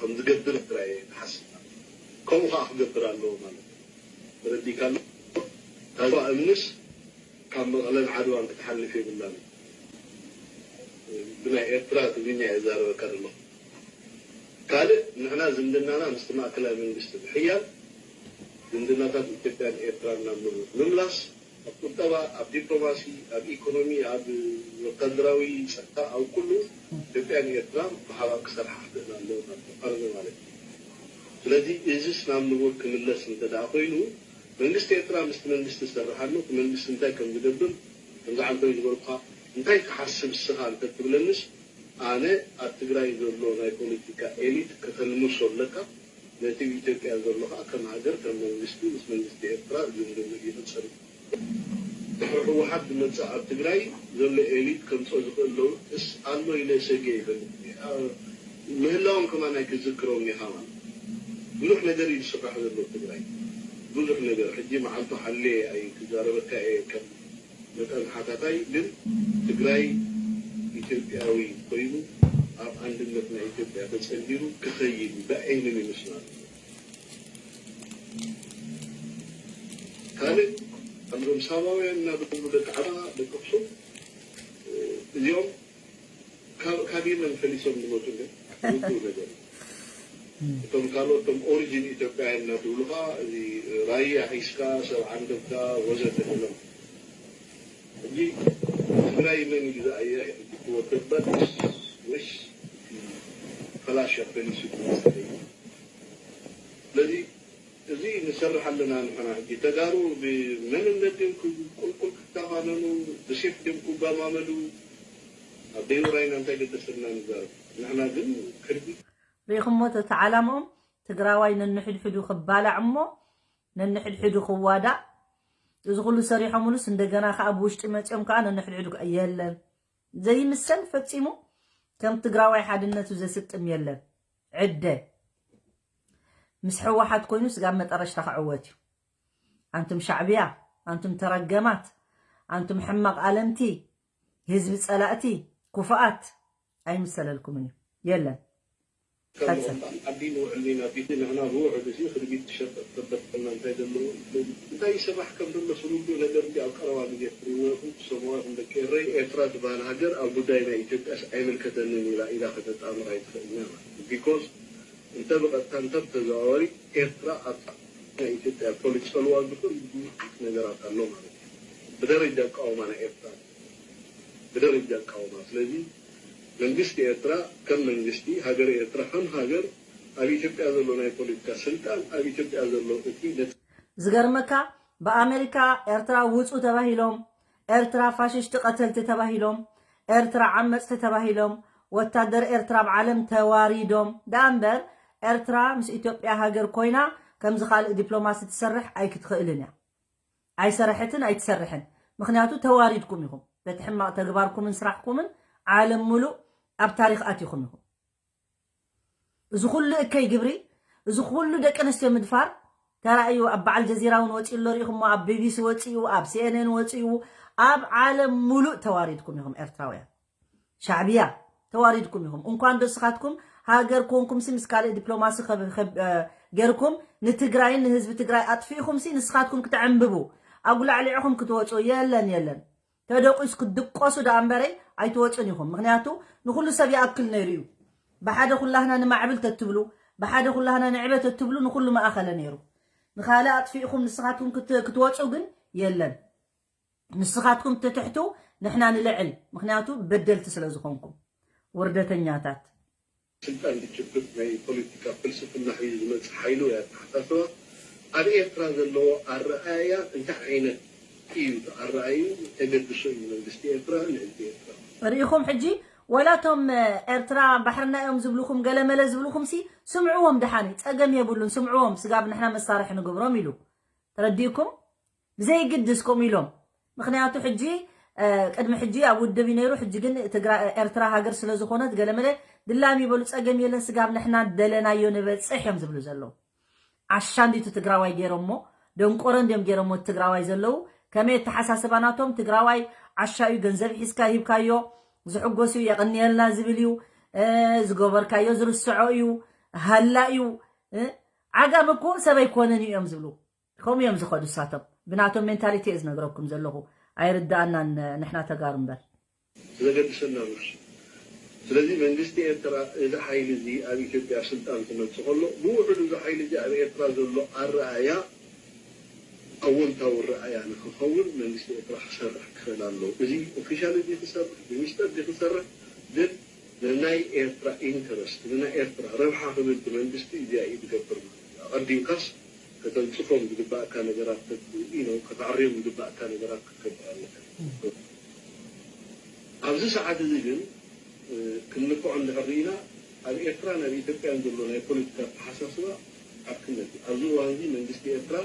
ከም ዝገብር ጥራይ እየ ዝሓስብ። ከምኡ ከዓ ክገብር ኣለዎ ማለት እዩ። ተረዲእካ ኣሎ? ታጅዋ እምንስ ካብ መቐለን ዓድዋን ክትሓልፍ የብላን። ብናይ ኤርትራ ትግርኛ እየ ዝዛረበካ ዘለኹ። ካልእ ንሕና ዝምድናና ምስቲ ማእከላይ መንግስቲ ምሕያል፣ ዝምድናታት ኢትዮጵያን ኤርትራን ናብ ንቡር ምምላስ፣ ኣብ ቁጠባ፣ ኣብ ዲፕሎማሲ፣ ኣብ ኢኮኖሚ፣ ኣብ ወታደራዊ ጸጥታ፣ ኣብ ኩሉ ኢትዮጵያን ኤርትራን ብሓባር ክሰርሓ ክኽእላ ኣለወን ኣብ ቀርኒ ማለት እዩ። ስለዚ እዚስ ናብ ንቡር ክምለስ እንተ ደኣ ኮይኑ መንግስቲ ኤርትራ ምስቲ መንግስቲ ዝሰርሕ ኣሎ፣ እቲ መንግስቲ እንታይ ከም ዝገብር ከምዚ ዓንተው ዝበልኩኻ እንታይ ትሓስብ እስኻ እንተ ትብለንስ ኣነ ኣብ ትግራይ ዘሎ ናይ ፖለቲካ ኤሊት ከተልምሶ ኣለካ፣ ነቲ ኣብ ኢትዮጵያ ዘሎ ከዓ ከም ሃገር ከም መንግስቲ ምስ መንግስቲ ኤርትራ ዝምድር ይቕፅል። ድሕሪ ህወሓት ዝመፅእ ኣብ ትግራይ ዘሎ ኤሊት ከምፅኦ ዝኽእል ለውጥስ ኣሎ ኢለ ሰጊአ ይፈልጥ እየ። ምህላዎም ከማን ኣይክዝክሮም ኢኻ ማለት ብዙሕ ነገር እዩ ዝስራሕ ዘሎ ኣብ ትግራይ ብዙሕ ነገር ሕጂ መዓልቱ ሓልየ ኣይክዛረበካ እየ ከም መጠን ሓታታይ ግን ትግራይ ኢትዮጵያዊ ኮይኑ ኣብ ኣንድነት ናይ ኢትዮጵያ ተፀንቢሩ ክኸይድ እዩ ብኣይንን ይመስላል። ካልእ ከምዞም ሳባውያን እናበሉ ደቂ ዓድዋ ደቂ ኣኽሱም እዚኦም ካብ የመን መሊሶም ዝመፁ እንደ ውዱእ ነገር እዩ። እቶም ካልኦት እቶም ኦሪጂን ኢትዮጵያውያን እናተብሉ ከዓ እዚ ራያ ሒዝካ ሰብ ዓንደብካ ወዘተ እዮም። ሕጂ ትግራይ መን ይግዛእ እየ? ሕጂ ወተበት ወይስ ፈላሻ ፈሊሱ ክመፅእ እዩ? ስለዚ እዚ ንሰርሕ ኣለና ንሕና። ሕጂ ተጋሩ ብመንነት ድዮም ቁልቁል ክተፋነኑ፣ ብሴፍ ድዮም ክጓማመዱ፣ ኣብ ደይወራይና እንታይ ገደሰና ንዛረብ። ንሕና ግን ክርዲ ርኢኹሞ እቲ ዓላምኦም ትግራዋይ ነንሕድሕዱ ክባላዕ እሞ ነንሕድሕዱ ክዋዳእ። እዚ ኩሉ ሰሪሖምሉስ እንደገና ከዓ ብውሽጢ መፂኦም ከዓ ነንሕድሕዱ ከዓ የለን። ዘይምሰል ፈፂሙ ከም ትግራዋይ ሓድነቱ ዘስጥም የለን። ዕደ ምስ ሕወሓት ኮይኑ ስጋብ መጠረሽታ ክዕወት እዩ። ኣንቱም ሻዕብያ፣ ኣንቱም ተረገማት፣ ኣንቱም ሕማቕ ኣለምቲ፣ ህዝቢ ጸላእቲ፣ ኩፉኣት፣ ኣይምሰለልኩምን እዩ። የለን። ቀጽል። ዓዲ ንውዕል ኢና ቢቲ ንሕና ብውዕል እዚ ክድቢት ትሸጠጥ ተበጥና እንታይ ዘለዎ እንታይ ይስራሕ ከም ዘሎ ስሩዱ ነገር እንዲ ኣብ ቀረባ ግዜ ትሪወኹ ሰማዋት እንደቂ ኤረይ ኤርትራ ትበሃል ሃገር ኣብ ጉዳይ ናይ ኢትዮጵያስ ኣይምልከተንን ኢላ ኢላ ከተጣምር ኣይትኽእልን እያ ማለት ቢኮዝ እንተ ብቐጥታ እንተ ብተዘዋዋሪ ኤርትራ ኣብ ናይ ኢትዮጵያ ፖሊስ ጸልዋ ዝኹን ብዙሕ ነገራት ኣሎ ማለት እዩ። ብደረጃ ኣቃውማ ናይ ኤርትራ ብደረጃ ኣቃውማ ስለዚ መንግስቲ ኤርትራ ከም መንግስቲ ሃገር ኤርትራ ከም ሃገር ኣብ ኢትዮጵያ ዘሎ ናይ ፖለቲካ ስልጣን ኣብ ኢትዮጵያ ዘሎ እቲ ነፃ ዝገርመካ ብኣሜሪካ ኤርትራ ውፁ ተባሂሎም ኤርትራ ፋሽሽቲ ቀተልቲ ተባሂሎም ኤርትራ ዓመፅቲ ተባሂሎም ወታደር ኤርትራ ኣብ ዓለም ተዋሪዶም ደኣ እምበር ኤርትራ ምስ ኢትዮጵያ ሃገር ኮይና ከምዚ ካልእ ዲፕሎማሲ ትሰርሕ ኣይክትኽእልን እያ። ኣይሰረሐትን ኣይትሰርሕን። ምኽንያቱ ተዋሪድኩም ኢኹም። በቲ ሕማቕ ተግባርኩምን ስራሕኩምን ዓለም ሙሉእ ኣብ ታሪኽ ኣቲኹም ኢኹም። እዚ ኩሉ እከይ ግብሪ፣ እዚ ኩሉ ደቂ ኣንስትዮ ምድፋር ተራእዩ ኣብ በዓል ጀዚራ እውን ወፂኡ ኣሎ ሪኢኹሞ፣ ኣብ ቢቢሲ ወፂኡ፣ ኣብ ሲኤንኤን ወፂኡ፣ ኣብ ዓለም ሙሉእ ተዋሪድኩም ኢኹም ኤርትራውያን። ሻዕብያ ተዋሪድኩም ኢኹም። እንኳን ዶ ስኻትኩም ሃገር ኮንኩም ሲ ምስ ካልእ ዲፕሎማሲ ኸብ- ኸብ- እ፣ ገርኩም ንትግራይን ንህዝቢ ትግራይ ኣጥፊእኹም ሲ ንስኻትኩም ክትዕንብቡ ኣጉላዕሊዕኹም ክትወፁ የለን የለን። ተደቂሱ ክትድቆሱ ደኣ እምበረይ ኣይትወፁን ኢኹም። ምኽንያቱ ንኹሉ ሰብ ይኣክል ነይሩ እዩ። ብሓደ ኩላህና ንማዕብል ተትብሉ፣ ብሓደ ኩላህና ንዕበ ተትብሉ ንኹሉ መኣኸለ ነይሩ። ንኻልእ ኣጥፊእኹም ንስኻትኩም ክት- ክትወፁ ግን የለን። ንስኻትኩም ትትሕቱ ንሕና ንልዕል ምኽንያቱ በደልቲ ስለ ዝኾንኩም ውርደተኛታት። ስልጣን ዝጭብጥ ናይ ፖለቲካ ፍልስፍና ሒዙ ዝመፅእ ሓይሊ ወይ ኣተሓሳስባ ኣብ ኤርትራ ዘለዎ ኣረኣእያ እንታይ ዓይነት እዩ ኣረኣዩ ተገድሶ እዩ መንግስቲ ኤርትራ ንህዝቢ ኤርትራ ርኢኹም ሕጂ ወላቶም ኤርትራ ባሕርና እዮም ዝብልኹም ገለመለ ዝብልኹም ሲ ስምዕዎም ድሓኒ ጸገም የብሉን ስምዕዎም ስጋብ ንሕና መሳርሒ ንገብሮም ኢሉ ተረዲእኩም ብዘይግድስ ከምኡ ኢሎም ምክንያቱ ሕጂ ቅድሚ ሕጂ ኣብ ውድብ እዩ ነይሩ ሕጂ ግን ኤርትራ ሃገር ስለዝኾነት ገለመለ ድላም ይበሉ ጸገም የለን ስጋብ ንሕና ደለናዮ ንበፅሕ እዮም ዝብሉ ዘለዉ ዓሻ እንዲቱ ትግራዋይ ገይሮሞ ደንቆሮ እንዲዮም ገይሮሞ ትግራዋይ ዘለዉ ከመይ ኣተሓሳስባ ናቶም ትግራዋይ ዓሻ እዩ ገንዘብ ሒዝካ ሂብካዮ ዝሕጎስ እዩ የቐንየልና ዝብል እዩ ዝገበርካዮ ዝርስዖ እዩ ሃላ እዩ ዓጋም እኮ ሰብ ኣይኮነን እዩ እዮም ዝብሉ ከምኡ እዮም ዝኸዱ እሳቶም ብናቶም ሜንታሊቲ እየ ዝነግረኩም ዘለኹ ኣይርዳኣናን ንሕና ተጋሩ እምበር ዘገድሰና ንሱ ስለዚ መንግስቲ ኤርትራ እዚ ሓይሊ እዚ ኣብ ኢትዮጵያ ስልጣን ክመፅእ ከሎ ብውዕሉ እዚ ሓይሊ እዚ ኣብ ኤርትራ ዘሎ ኣረኣያ ኣወንታዊ ረኣያ ንክኸውን መንግስቲ ኤርትራ ክሰርሕ ክኽእል ኣለዎ እዚ ኦፊሻል እዚ ክሰርሕ ብሚስጥር እዚ ክሰርሕ ግን ንናይ ኤርትራ ኢንተረስት ንናይ ኤርትራ ረብሓ ክብል እቲ መንግስቲ እዚኣ እዩ ዝገብር ማለት እዩ ኣቐዲምካስ ከተንፅፎም ዝግባእካ ነገራት you know ከተዕርዮም ዝግባእካ ነገራት ክትገብር ኣለካ ኣብዚ ሰዓት እዚ ግን ክንልክዖ እንድሕር ርኢና ኣብ ኤርትራን ኣብ ኢትዮጵያን ዘሎ ናይ ፖለቲካ ኣተሓሳስባ ዓርክነት እዩ ኣብዚ እዋን እዚ መንግስቲ ኤርትራ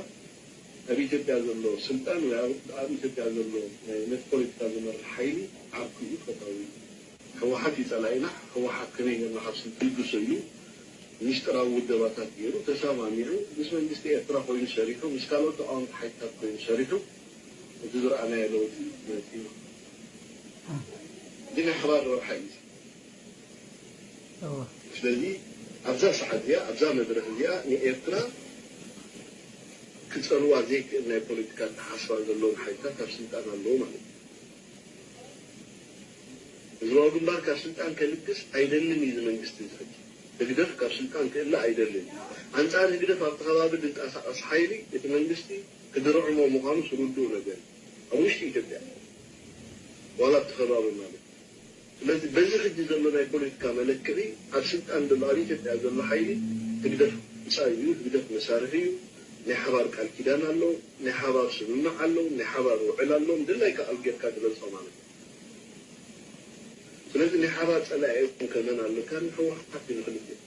ኣብ ኢትዮጵያ ዘሎ ስልጣን ወይ ኣብ ኢትዮጵያ ዘሎ ናይ ነቲ ፖለቲካ ዝመርሕ ሓይሊ ዓርኩ እዩ ፈታዊ እዩ ህወሓት እዩ ፀላኢና ህወሓት ከመይ ጌርና ካብ ስልጣን ንግሶ ኢሉ ሚስጥራዊ ውደባታት ገይሩ ተሰማሚዑ ምስ መንግስቲ ኤርትራ ኮይኑ ሰሪሑ ምስ ካልኦት ተቃወምቲ ሓይልታት ኮይኑ ሰሪሑ እቲ ዝረኣናዮ ለውጢ መፂኡ እዚ ናይ ሓባር ረብሓ እዩ ስለዚ ኣብዛ ሰዓት እዚኣ ኣብዛ መድረክ እዚኣ ንኤርትራ ክፀልዋ ዘይክእል ናይ ፖለቲካ ኣተሓስባ ዘለዎም ሓይልታት ኣብ ስልጣን ኣለዉ ማለት እዩ ግንባር ካብ ስልጣን ከልግስ ኣይደልን እዩ እዚ መንግስቲ እዚ ሕጂ። ህግደፍ ካብ ስልጣን ክእለ ኣይደልን። ኣንጻር ህግደፍ ኣብቲ ከባቢ ዝንቀሳቐስ ሓይሊ እቲ መንግስቲ ክድርዕሞ ምዃኑ ስርዱእ ነገር እዩ። ኣብ ውሽጢ ኢትዮጵያ ዋላ ኣብቲ ከባቢ ማለት እዩ። ስለዚ በዚ ሕጂ ዘሎ ናይ ፖለቲካ መለክዒ ኣብ ስልጣን ዘሎ ኣብ ኢትዮጵያ ዘሎ ሓይሊ ህግደፍ ብጻይ እዩ፣ ህግደፍ መሳርሒ እዩ። ናይ ሓባር ቃል ኪዳን ኣሎ፣ ናይ ሓባር ስምምዕ ኣሎ፣ ናይ ሓባር ውዕል ኣሎ። ድላይካ ኣብ ጌርካ ግለጾ ማለት እዩ። ስለዚ ናይ ሓባር ጸላኢ ኣይኮንከ መን ኣለካ ንሕወሓት እዩ ንክልቲኡ።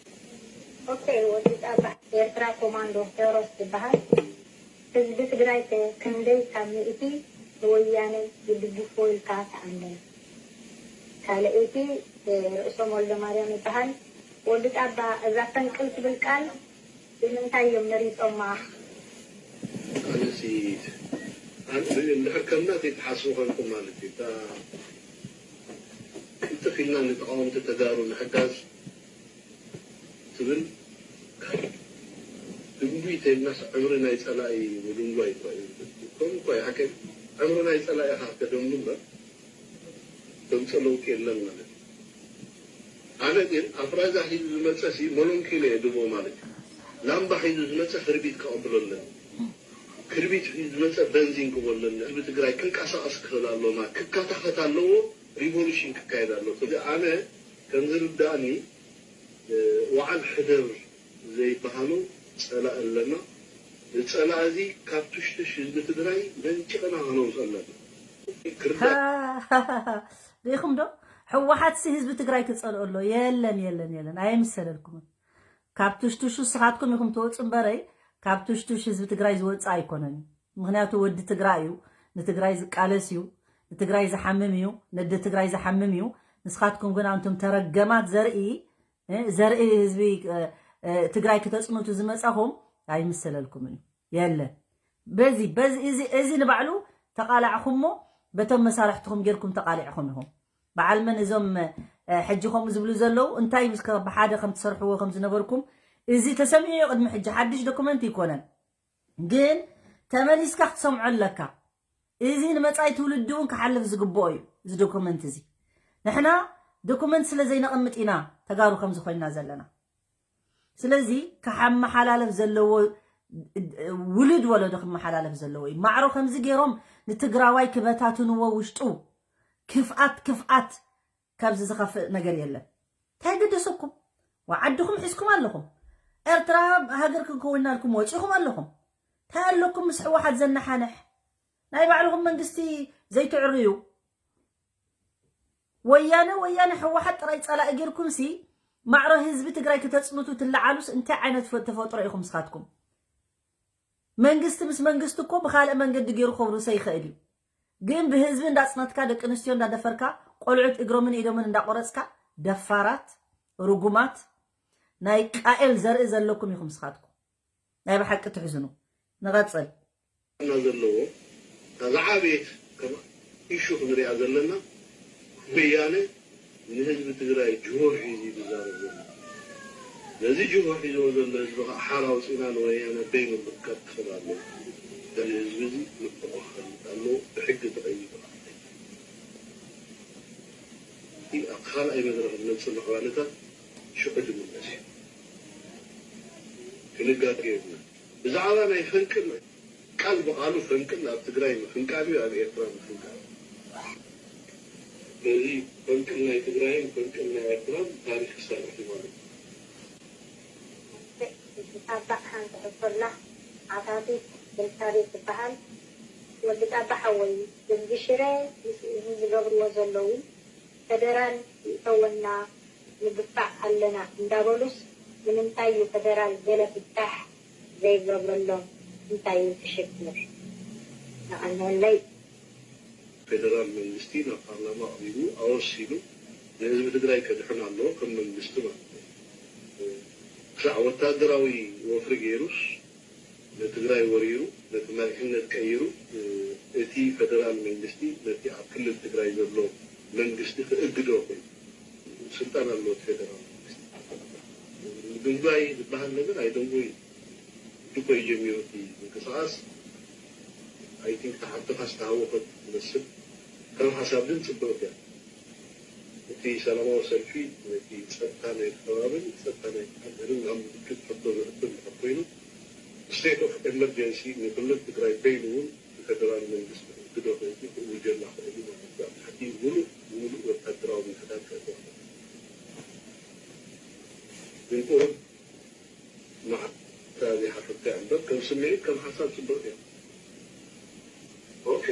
ኦኬ ወዲ ጣባ ኤርትራ ኮማንዶ ቴዎሮስ ዝበሃል ህዝቢ ትግራይ ከ ክንደይ ካብ ሚእቲ ንወያነ ይድግፍዎ ኢልካ ትኣምን? ካልኣይቲ ርእሶም ወልደማርያም ይበሃል። ወዲ ጣባ እዛ ፈንቅል ትብል ቃል ብምንታይ እዮም መሪጾማ? ኣነሲ እንድሕር ከምና ዘይትሓስቡ ኮንኩም ማለት እዩ። እታ ቅልጥፍ ኢልና ንተቃወምቲ ተጋሩ ንሕጋዝ ትብል ድንጉይ ተይልናስ ዕምሪ ናይ ጸላኢ ምድንጓይ እኳ እዩ። ከምኡ እኳ እዩ ሓቀይ ዕምሪ ናይ ጸላኢኻ ከተምኑ እምበር ተምፀ ለውጢ የለን ማለት እዩ። ኣነ ግን ኣፍራዛ ሒዙ ዝመፀ ሲ ሞሎንኪን እየ ድቦ ማለት እዩ። ላምባ ሒዙ ዝመፀ ክርቢት ከቐብሎ ኣለኒ። ክርቢት ሒዙ ዝመፀ በንዚን ክቦ ኣለኒ። ህዝቢ ትግራይ ክንቀሳቐስ ክኽእል ኣለዎ ማለት ክከታኸት ኣለዎ። ሪቮሉሽን ክካየድ ኣለዎ። እዚ ኣነ ከም ዝርዳእኒ ወዓል ሕደር ዘይበሃሉ ፀላእ ኣለና። ንፀላእ እዚ ካብ ትሽትሽ ህዝቢ ትግራይ መንጭቕና ከነውፅኦ ኣለና። ክርዳእ ሪኢኹም ዶ? ህወሓት ሲ ህዝቢ ትግራይ ክፀልኦ ኣሎ? የለን የለን የለን፣ ኣይምሰለልኩምን። ካብ ቱሽቱሽ ንስኻትኩም ኢኹም ትወፁ እምበረይ ካብ ቱሽቱሽ ህዝቢ ትግራይ ዝወፅእ ኣይኮነን እዩ። ምክንያቱ ወዲ ትግራይ እዩ፣ ንትግራይ ዝቃለስ እዩ፣ ንትግራይ ዝሓምም እዩ፣ ነደ ትግራይ ዝሓምም እዩ። ንስኻትኩም ግን ኣንቱም ተረገማት ዘርኢ ዘርኢ ህዝቢ ትግራይ ክተፅንቱ ዝመፃኹም ኣይምሰለልኩምን እዩ። የለን በዚ በዚ እዚ እዚ ንባዕሉ ተቃላዕኹሞ በቶም መሳርሕትኹም ጌርኩም ተቃሊዕኹም ኢኹም። በዓል መን እዞም ሕጂ ከምኡ ዝብሉ ዘለዉ እንታይ ምስ ብሓደ ከም ትሰርሕዎ ከም ዝነበርኩም እዚ ተሰሚዑ እዩ። ቅድሚ ሕጂ ሓድሽ ዶክመንት ይኮነን ግን ተመሊስካ ክትሰምዖ ኣለካ። እዚ ንመጻኢ ትውልዲ እውን ክሓልፍ ዝግብኦ እዩ እዚ ዶክመንት እዚ። ንሕና ዶክመንት ስለ ዘይነቐምጥ ኢና ተጋሩ ከምዚ ኮይንና ዘለና። ስለዚ ክሓመሓላለፍ ዘለዎ ውሉድ ወለዶ ክመሓላለፍ ዘለዎ እዩ። ማዕሮ ከምዚ ገይሮም ንትግራዋይ ክበታትንዎ ውሽጡ ክፍኣት ክፍኣት ካብዚ ዝኸፍእ ነገር የለን። እንታይ ገደሰኩም? ወዓድኹም ሒዝኩም ኣለኹም። ኤርትራ ሃገር ክንከውንና ኢልኩም ወፂኹም ኣለኹም። እንታይ ኣለኩም ምስ ሕወሓት ዘነሓንሕ? ናይ ባዕልኹም መንግስቲ ዘይትዕርዩ። ወያነ ወያነ ሕወሓት ጥራይ ፀላኢ ጌርኩም ሲ ማዕሮ ህዝቢ ትግራይ ክተፅንቱ ትለዓሉስ እንታይ ዓይነት ተፈጥሮ ኢኹም ስኻትኩም? መንግስቲ ምስ መንግስቲ እኮ ብኻልእ መንገዲ ገይሩ ከብርሶ ይኽእል እዩ። ግን ብህዝቢ እንዳፅነትካ ደቂ ኣንስትዮ እንዳደፈርካ ቆልዑት እግሮምን ኢዶምን እንዳቆረፅካ ደፋራት ርጉማት ናይ ቃኤል ዘርኢ ዘለኩም ኢኹም ስኻትኩም። ናይ ብሓቂ ትሕዝኑ። ንቐፅል። እና ዘለዎ እታ ዝዓበየት ከም ኢሹ ክንሪኣ ዘለና ወያነ ንህዝቢ ትግራይ ጅሆ ሒዙ እዩ ዝዛረብ ዘሎ። ነዚ ጅሆ ሒዝዎ ዘሎ ህዝቢ ከዓ ሓራ ኣውፂና ንወያነ በይኑ ምርካብ ክኽእል ኣለዎ። እዚ ህዝቢ እዚ ምጥቆ ክፈልጥ ኣለዎ። ብሕጊ ተቐይዱ እቲ ኣብ ካልኣይ መድረኽ ዝመፅእ ምዕባለታት ሽዑ ዝምለስ እዩ። ክንጋገ የብና። ብዛዕባ ናይ ፈንቅል ቃል ብቓሉ ፈንቅል ኣብ ትግራይ ምፍንቃል እዩ ኣብ ኤርትራ ምፍንቃል። ስለዚ ፈንቅል ናይ ትግራይን ፈንቅል ናይ ኤርትራን ታሪክ ክሰርሕ እዩ ማለት እዩ። ብጣባዕ ሓንቲ ሕቶላ ዓታቲት ኤልሳቤጥ ትበሃል። ወዲ ጣባ ሓወይ ህዝቢ ሽረ ምስ እዚ ዝገብርዎ ዘለዉ ፈደራል ይእተወና ንግፋዕ ኣለና እንዳበሉስ ንምንታይ እዩ ፈደራል ገለ ፍታሕ ዘይገብረሎም እንታይ እዩ እቲ ሽግር? የቐንየለይ። ፌደራል መንግስቲ ናብ ፓርላማ ኣቕሪቡ ኣወሲኑ ንህዝቢ ትግራይ ከድሕን ኣለዎ ከም መንግስቲ ማለት እዩ። ክሳዕ ወታደራዊ ወፍሪ ገይሩስ ንትግራይ ወሪሩ ነቲ መሪሕነት ቀይሩ እቲ ፈደራል መንግስቲ ነቲ ኣብ ክልል ትግራይ ዘሎ መንግስቲ ክእግዶ ኮይኑ ስልጣን ኣለዎ እቲ ፌደራል መንግስቲ። ምድንጓይ ዝበሃል ነገር ኣይደንጎይ እዩ። ሕጂ እኮ እዩ ጀሚሩ እቲ ምንቅስቃስ። I think ተሓብትኻ ዝተሃወኸት ትመስል ከም ሓሳብ ግን ፅብቕቲ እያ። እቲ እቲ ሰላማዊ ሰልፊ ነቲ ጸጥታ ናይቲ ከባብን ጸጥታ ናይቲ ሃገርን ናብ ምልክት ሕቶ ዘእቱ እንድሕር ኮይኑ፣ ስቴት ኦፍ ኤመርጀንሲ ንክልል ትግራይ በይኑ እውን ንፌደራል መንግስቲ ክእግዶ ከይክእል ውጀላ ክእሉ ማለት እዩ። ኣብ ትሕቲ ምሉእ ብምሉእ ወታደራዊ ምሕዳር ከእቶ ግን ቁሩብ መዓልታ ዘይሓፈካ እምበር ከም ስምዒት ከም ሓሳብ ጽቡቕ እዩ። ኦኬ።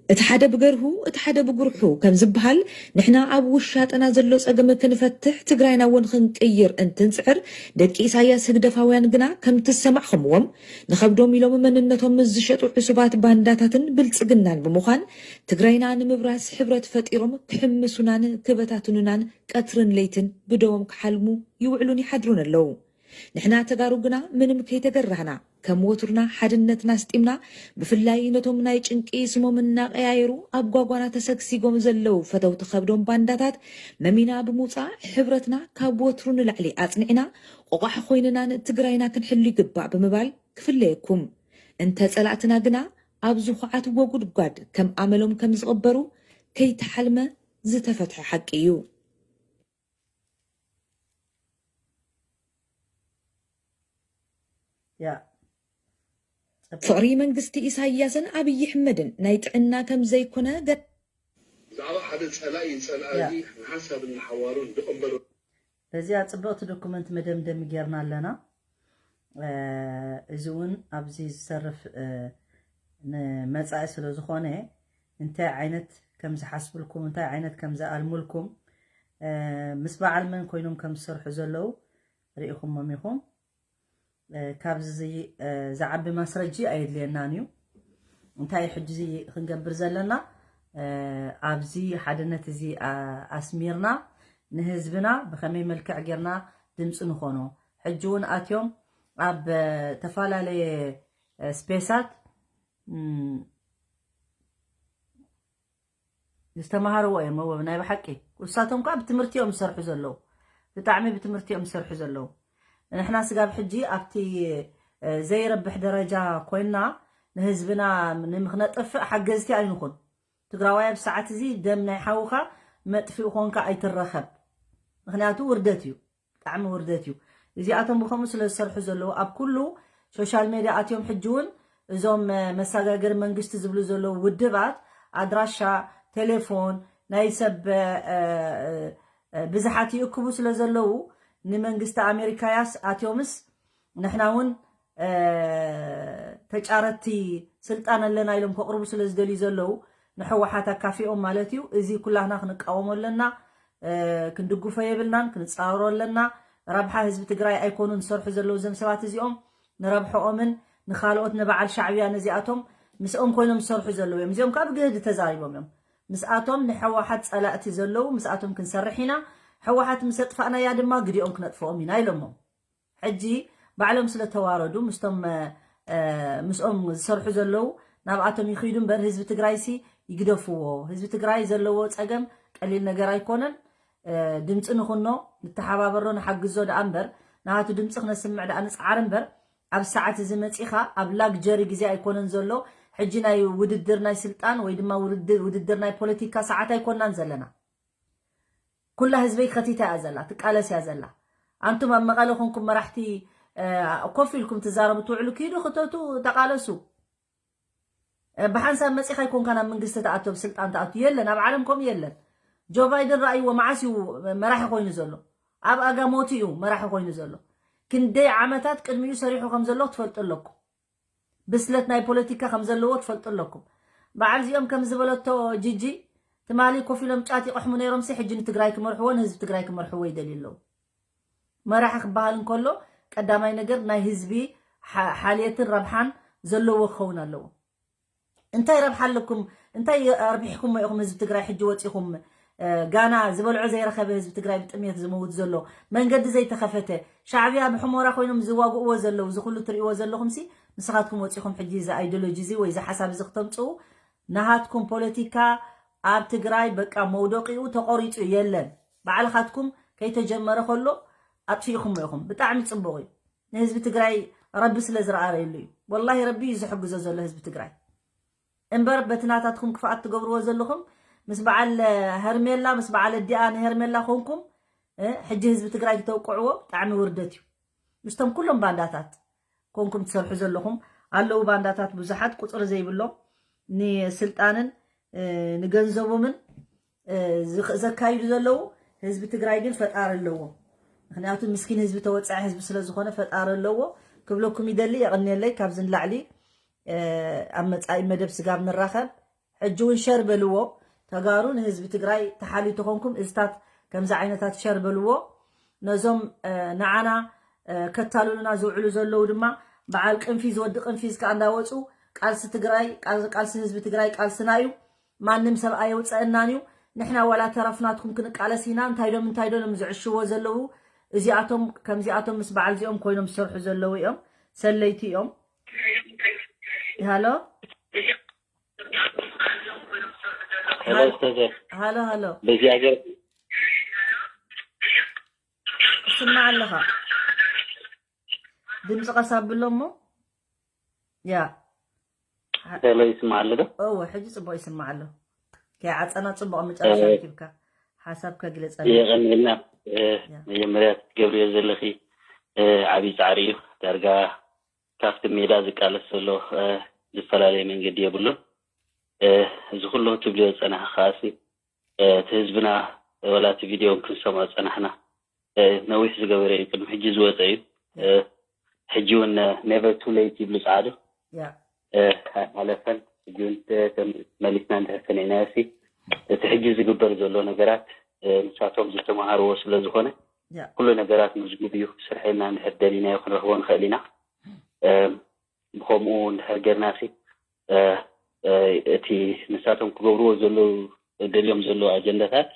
እቲ ሓደ ብገርሁ እቲ ሓደ ብጉርሑ ከም ዝበሃል፣ ንሕና ኣብ ውሻጠና ዘሎ ጸገም ክንፈትሕ፣ ትግራይና እውን ክንቅይር እንትንጽዕር፣ ደቂ ኢሳያስ ህግደፋውያን ግና ከምቲ ዝሰማዕኹምዎም ንኸብዶም ኢሎም መንነቶም ምስ ዝሸጡ ዕሱባት ባንዳታትን ብልጽግናን ብምዃን ትግራይና ንምብራስ ሕብረት ፈጢሮም ክሕምሱናን ክበታትኑናን ቀትርን ለይትን ብደዎም ክሓልሙ ይውዕሉን ይሓድሩን ኣለዉ። ንሕና ተጋሩ ግና ምንም ከይተገራህና ከም ወትሩና ሓድነትና ኣስጢምና፣ ብፍላይ ነቶም ናይ ጭንቂ ስሞም እናቐያየሩ ኣብ ጓጓና ተሰግሲጎም ዘለዉ ፈተውቲ ከብዶም ባንዳታት መሚና ብምውፃእ ሕብረትና ካብ ወትሩ ንላዕሊ ኣፅኒዕና ቆቋሕ ኮይንና ንትግራይና ክንሕሉ ይግባእ ብምባል ክፍለየኩም። እንተ ፀላእትና ግና ኣብ ዝኹዓትዎ ጉድጓድ ከም ኣመሎም ከም ዝቕበሩ ከይተሓልመ ዝተፈትሐ ሓቂ እዩ። ያ ፍቕሪ መንግስቲ ኢሳያስን ኣብይ ኣሕመድን ናይ ጥዕና ከም ዘይኮነ ገ- ብዛዕባ ሓደ ጸላኢ ዝጸልኣ ያ። እዚ ንሓሳብን ንሓዋሩን ዝቕበሎ በዚኣ ጽብቕቲ ዶኩመንት መደምደሚ ጌርና ኣለና። እ፣ እዚ እውን ኣብዚ ዝተርፍ እ፣ ንመጻኢ ስለ ዝኾነ እንታይ ዓይነት ከም ዝሓስብልኩም እንታይ ዓይነት ከም ዝኣልሙልኩም እ፣ ምስ በዓል መን ኮይኖም ከም ዝሰርሑ ዘለዉ ርኢኹሞም ኢኹም። እ፣ ካብዚ እ፣ ዝዓቢ ማስረጂ ኣየድልየናን እዩ። እንታይ እዩ ሕጂ እዚ ክንገብር ዘለና? እ፣ ኣብዚ ሓድነት እዚ ኣ- ኣስሚርና ንህዝብና ብኸመይ መልክዕ ጌርና ድምፂ ንኾኖ። ሕጂ እውን ኣትዮም ኣብ እ፣ ተፈላለየ እ፣ ስፔሳት እም፣ ዝተማሃርዎ እዮም እወ ናይ ብሓቂ። እሳቶም ከዓ ብትምህርቲ እዮም ዝሰርሑ ዘለዉ። ብጣዕሚ ብትምህርቲ እዮም ዝሰርሑ ዘለዉ። ንሕና ስጋብ ሕጂ ኣብቲ እ፣ ዘይረብሕ ደረጃ ኮይንና ንህዝብና ንምክነጥፍእ ሓገዝቲ ኣይንኹን። ትግራዋይ ኣብ ሰዓት እዚ ደም ናይ ሓውካ መጥፍኢ ኮንካ ኣይትረኸብ። ምክንያቱ ውርደት እዩ። ብጣዕሚ ውርደት እዩ። እዚኣቶም ብከምኡ ስለ ዝሰርሑ ዘለዉ ኣብ ኩሉ ሶሻል ሜድያ ኣትዮም ሕጂ እውን እዞም እ፣ መሰጋገሪ መንግስቲ ዝብሉ ዘለዉ ውድባት ኣድራሻ፣ ቴሌፎን፣ ናይ ሰብ እ፣ እ፣ እ፣ ብዝሓት ይእክቡ ስለ ዘለዉ ንመንግስቲ ኣሜሪካያስ ኣትዮምስ ንሕና እውን እ፣ ተጫረቲ ስልጣን ኣለና ኢሎም ከቕርቡ ስለ ዝደልዩ ዘለዉ ንሕወሓት ኣካፊኦም ማለት እዩ። እዚ ኩላህና ክንቃወሞ ኣለና፣ እ፣ ክንድግፎ የብልናን፣ ክንፃወሮ ኣለና። ረብሓ ህዝቢ ትግራይ ኣይኮኑን ዝሰርሑ ዘለዉ እዞም ሰባት እዚኦም። ንረብሐኦምን ንኻልኦት ንበዓል ሻዕብያ ነዚኣቶም ምስኦም ኮይኖም ዝሰርሑ ዘለዉ እዮም። እዚኦም ከዓ ብግህድ ተዛሪቦም እዮም። ምስኣቶም ንሕወሓት ፀላእቲ ዘለዉ ምስኣቶም ክንሰርሕ ኢና። ሕወሓት ምስ ኣጥፋእናያ ድማ ግዲኦም ክነጥፍኦም ኢና ኢሎሞም። ሕጂ ባዕሎም ስለ ተዋረዱ ምስቶም እ፣ ምስኦም ዝሰርሑ ዘለዉ ናብኣቶም ይኽይዱ እምበር ህዝቢ ትግራይሲ ይግደፍዎ። ህዝቢ ትግራይ ዘለዎ ፀገም ቀሊል ነገር ኣይኮነን። እ፣ ድምፂ ንኹኖ፣ ንተሓባበሮ፣ ንሓግዞ ደኣ እምበር ናቱ ድምፂ ክነስምዕ ደኣ ንፅዓር እምበር ኣብ ሰዓት እዚ መፂኻ ኣብ ላግጀሪ ግዜ ኣይኮነን ዘሎ። ሕጂ ናይ ውድድር ናይ ስልጣን ወይ ድማ ውድድር ውድድር ናይ ፖለቲካ ሰዓት ኣይኮናን ዘለና። ኩላ ህዝበይ ከቲታ እያ ዘላ፣ ትቃለስ እያ ዘላ። ኣንቱም ኣብ መቐለ ኮንኩም መራሕቲ እ፣ ኮፍ ኢልኩም ትዛረቡ ትውዕሉ ኪዱ ክተቱ ተቃለሱ። እ፣ ብሓንሳብ መፂኻ ይኮንካ ናብ መንግስቲ ተኣቶ ብስልጣን ተኣቱ የለን፣ ኣብ ዓለም ከምኡ የለን። ጆ ባይደን ረኣይዎ መዓስ እዩ መራሒ ኮይኑ ዘሎ? ኣብ ኣጋ ሞቱ እዩ መራሒ ኮይኑ ዘሎ። ክንደይ ዓመታት ቅድሚኡ ሰሪሑ ከም ዘሎ ክትፈልጡ ኣለኩም። ብስለት ናይ ፖለቲካ ከም ዘለዎ ትፈልጡ ኣለኩም። በዓል እዚኦም ከም ዝበለቶ ጂጂ ትማሊ ኮፍ ኢሎም ጫት ይቐሕሙ ነይሮምሲ ሕጂ ንትግራይ ክመርሕዎ ንህዝቢ ትግራይ ክመርሕዎ ይደልዩ ኣለዉ። መራሒ ክበሃል እንከሎ ቀዳማይ ነገር ናይ ህዝቢ ሓ- ሓልየትን ረብሓን ዘለዎ ክኸውን ኣለዎ። እንታይ ረብሓ ኣለኩም? እንታይ ኣርቢሕኩሞ ኢኹም ህዝቢ ትግራይ? ሕጂ ወፂኹም እ፣ ጋና ዝበልዖ ዘይረኸበ ህዝቢ ትግራይ ብጥሜት ዝመውት ዘሎ መንገዲ ዘይተኸፈተ ሻዕብያ ብሕሞራ ኮይኖም ዝዋግእዎ ዘለዉ እዚ ኩሉ ትርእይዎ ዘለኹም ሲ ንስኻትኩም ወፂኹም ሕጂ እዚ ኣይዲዮሎጂ እዚ ወይ እዚ ሓሳብ እዚ ክተምፅኡ ናሃትኩም ፖለቲካ ኣብ ትግራይ በቃ መውደቂኡ ተቆሪፁ የለን። ባዕልኻትኩም ከይተጀመረ ከሎ ኣጥፊእኹሞ ኢኹም። ብጣዕሚ ፅቡቕ እዩ። ንህዝቢ ትግራይ ረቢ ስለ ዝረኣረየሉ እዩ። ወላሂ ረቢ እዩ ዝሕግዞ ዘሎ ህዝቢ ትግራይ እምበር በቲ ናታትኩም ክፍኣት ትገብርዎ ዘለኹም ምስ በዓል ሀርሜላ፣ ምስ በዓል ኣዲኣ ንሄርሜላ ኮንኩም፣ እ፣ ሕጂ ህዝቢ ትግራይ ክተውቅዕዎ ብጣዕሚ ውርደት እዩ። ምስቶም ኩሎም ባንዳታት ኮንኩም ትሰርሑ ዘለኹም ኣለዉ፣ ባንዳታት ብዙሓት ቁፅሪ ዘይብሎም ንስልጣንን፣ እ፣ ንገንዘቦምን፣ እ፣ ዝኽ-፣ ዘካይዱ ዘለዉ። ህዝቢ ትግራይ ግን ፈጣሪ ኣለዎ። ምኽንያቱ ምስኪን ህዝቢ፣ ተወጻዒ ህዝቢ ስለ ዝኾነ ፈጣሪ ኣለዎ ክብለኩም ይደሊ። የቐንየለይ። ካብዚ ንላዕሊ፣ እ፣ ኣብ መጻኢ መደብ ስጋብ ንራኸብ። ሕጂ እውን ሸር በልዎ። ተጋሩ ንህዝቢ ትግራይ ተሓልዩ ተኾንኩም እዝታት ከምዚ ዓይነታት ሸር በልዎ። ነዞም፣ እ፣ ንዓና፣ እ፣ ከታልሉና ዝውዕሉ ዘለዉ ድማ በዓል ቅንፊዝ፣ ወዲ ቅንፊዝ ከኣ እንዳወፁ ቃልሲ ትግራይ፣ ቃል-፣ ቃልሲ ህዝቢ ትግራይ ቃልስና እዩ። ማንም ሰብ ኣየውፀአናን እዩ። ንሕና ዋላ ተረፍናትኩም ክንቃለስ ኢና። እንታይ ዶም፣ እንታይ ዶም ዝዕሽዎ ዘለዉ? እዚኣቶም ከምዚኣቶም ምስ በዓል እዚኦም ኮይኖም ዝሰርሑ ዘለዉ እዮም። ሰለይቲ እዮም። ሃሎ? ሄሎ፣ ኡስታዝ። ሃሎ፣ ሃሎ። በዚ ሃገር ይስማዕ ኣለኻ? ድምፂ ቀስ ኣብሎ እሞ። ያ። ሄሎ፣ ይስማዕ ኣሎ ዶ? እወ፣ ሕጂ ጽቡቕ ይስማዕ ኣሎ። ከይዓጸና ጽቡቕ መጨረሻ እ፣ ረኪብካ። ሓሳብ ከግለጸልና። የቐንየልና። እ፣ ያ። መጀመርያ ትገብርዮ ዘለኺ፣ እ፣ ዓብዪ ጻዕሪ እዩ። ዳርጋ ካብቲ ሜዳ ዝቃለስ ዘሎ፣ እ፣ ዝፈላለየ መንገዲ የብሉን። እ፣ እዚ ኩሉ ክትብልዮ ዝጸናሕኺ ከኣሲ፣ እ፣ እቲ ህዝብና፣ ወላ እቲ ቪድዮ ክንሰምዖ ዝጸናሕና፣ እ፣ ነዊሕ ዝገበረ እዩ፣ ቅድሚ ሕጂ ዝወጸ እዩ። እ፣ ሕጂ እውን፣ እ፣ never too late ይብሉ ጸዓዱ። ያ። እ፣ ኣይሓለፈን። ሕጂ እውን፣ እ፣ ከም መሊስና እንድሕር ሰሚዕናዮሲ፣ እቲ ሕጂ ዝግበር ዘሎ ነገራት፣ እ፣ ንሳቶም ዝተመሃርዎ ስለ ዝኾነ፣ ያ። ኩሉ ነገራት መዝጉብ እዩ። ስርሐና እንድሕር ደሊናዮ ክንረኽቦ ንኽእል ኢና። እ፣ ብኸምኡ እንድሕር ጌርናሲ፣ እ፣ እ፣ እቲ ንሳቶም ክገብርዎ ዘለዉ፣ ደልዮም ዘለዉ ኣጀንዳታት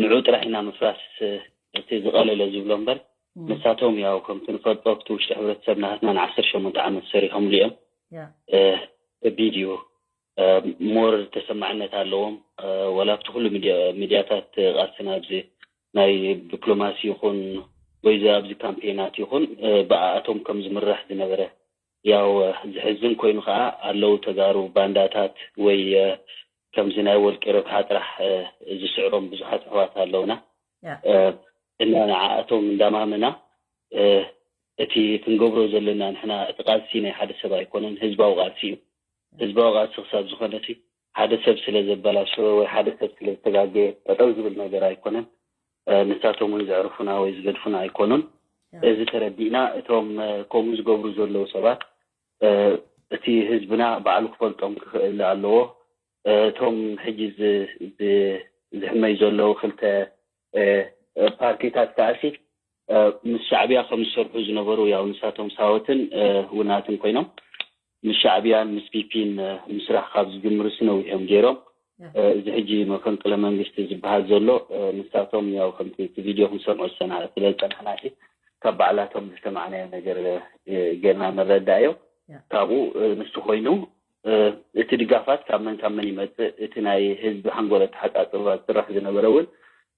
ንዑ ጥራሕ ኢና ምፍራስ፣ እ፣ እቲ ዝቐለለ ዝብሎ እምበር፣ ም። ንሳቶም ያው ከምቲ ንፈልጦ ኣብቲ ውሽጢ ሕብረተሰብ ናትና ንዓሰርተ ሸሞንተ ዓመት ሰሪሖምሉ እዮም። ያ። እ፣ ከቢድ እዩ። እ፣ ሞር ተሰማዕነት ኣለዎም። እ፣ ወላ ኣብቲ ኩሉ ሚድያ-፣ ሚድያታት ቃልስና ኣብዚ ናይ ዲፕሎማሲ ይኹን ወይ እዚ ኣብዚ ካምፔናት ይኹን፣ እ፣ ብኣኣቶም ከም ዝምራሕ ዝነበረ ያው፣ እ፣ ዝሕዝን ኮይኑ ኸዓ ኣለዉ ተጋሩ ባንዳታት ወይ፣ እ፣ ከምዚ ናይ ወልቂ ረብሓ ጥራሕ፣ እ፣ ዝስዕሮም ብዙሓት ኣሕዋት ኣለውና። ያ። እ፣ እና ንዓኣቶም እንዳማመና፣ እ፣ እቲ ክንገብሮ ዘለና ንሕና እቲ ቃልሲ ናይ ሓደ ሰብ ኣይኮነን፣ ህዝባዊ ቃልሲ እዩ። ህዝባዊ ቃልሲ ክሳብ ዝኾነ እቲ ሓደ ሰብ ስለ ዘበላሸወ ወይ ሓደ ሰብ ስለ ዝተጋገየ ጠጠው ዝብል ነገር ኣይኮነን። እ፣ ንሳቶም እውን ዘዕርፉና ወይ ዝገድፉና ኣይኮኑን። ያ። እዚ ተረዲእና እቶም፣ እ፣ ከምኡ ዝገብሩ ዘለዉ ሰባት፣ እ፣ እቲ ህዝብና ባዕሉ ክፈልጦም ክኽእል ኣለዎ። እ፣ እቶም ሕጂ ዝ-፣ ዝ-፣ ዝሕመዩ ዘለዉ ክልተ፣ እ፣ እ፣ ፓርቲታት ከኣሲ፣ እ፣ ምስ ሻዕብያ ከም ዝሰርሑ ዝነበሩ ያው ንሳቶም ሳወትን፣ እ፣ ውናትን ኮይኖም ምስ ሻዕብያን ምስ ፒፒን፣ እ፣ ምስራሕ ካብ ዝጅምሩ ሲ ነዊሕ እዮም ገይሮም። ያ። እ፣ እዚ ሕጂ መፈንቅለ መንግስቲ ዝበሃል ዘሎ፣ እ፣ ንሳቶም ያው ከምቲ እቲ ቪድዮ ክንሰምዖ ዝሰና-፣ ስለ ዝጸናሕና ሲ ካብ ባዕላቶም ዝሰማዕናዮ ነገር፣ እ፣ ጌርና ንረዳእ እዮም። ያ። ካብኡ፣ እ፣ ንሱ ኮይኑ፣ እ፣ እቲ ድጋፋት ካብ መን ካብ መን ይመጽእ? እቲ ናይ ህዝቢ ሓንጎል ኣተሓጻጽባ ዝስራሕ ዝነበረ እውን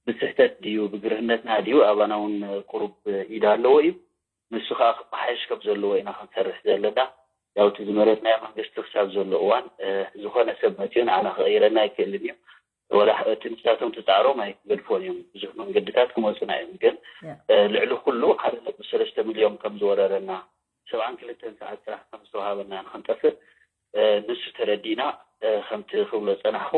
ብስሕተት ድዩ ብግርህነትና ድዩ ኣባና እውን ቁሩብ ኢድ ኣለዎ እዩ። ንሱ ከኣ ክመሓየሽ ከም ዘለዎ ኢና ክንሰርሕ ዘለና። ያው እቲ ዝመረጽናዮ መንግስቲ ክሳብ ዘሎ እዋን፣ እ፣ ዝኾነ ሰብ መጺኡ ንዓና ክቕይረና ኣይክእልን እዩ። ወላ እቲ ንሳቶም ትጻዕሮም ኣይክገድፎን እዮም። ብዙሕ መንገድታት ክመጹና እዮም። ግን፣ ያ። እ፣ ልዕሊ ኩሉ ሓደ ነጥቢ ሰለስተ ሚልዮን ከም ዝወረረና፣ ሰብዓን ክልተን ሰዓት ስራሕ ከም ዝተዋሃበና ንኽንጠፍእ፣ እ፣ ንሱ ተረዲእና፣ እ፣ ከምቲ ክብሎ ዝጸናሕኩ፣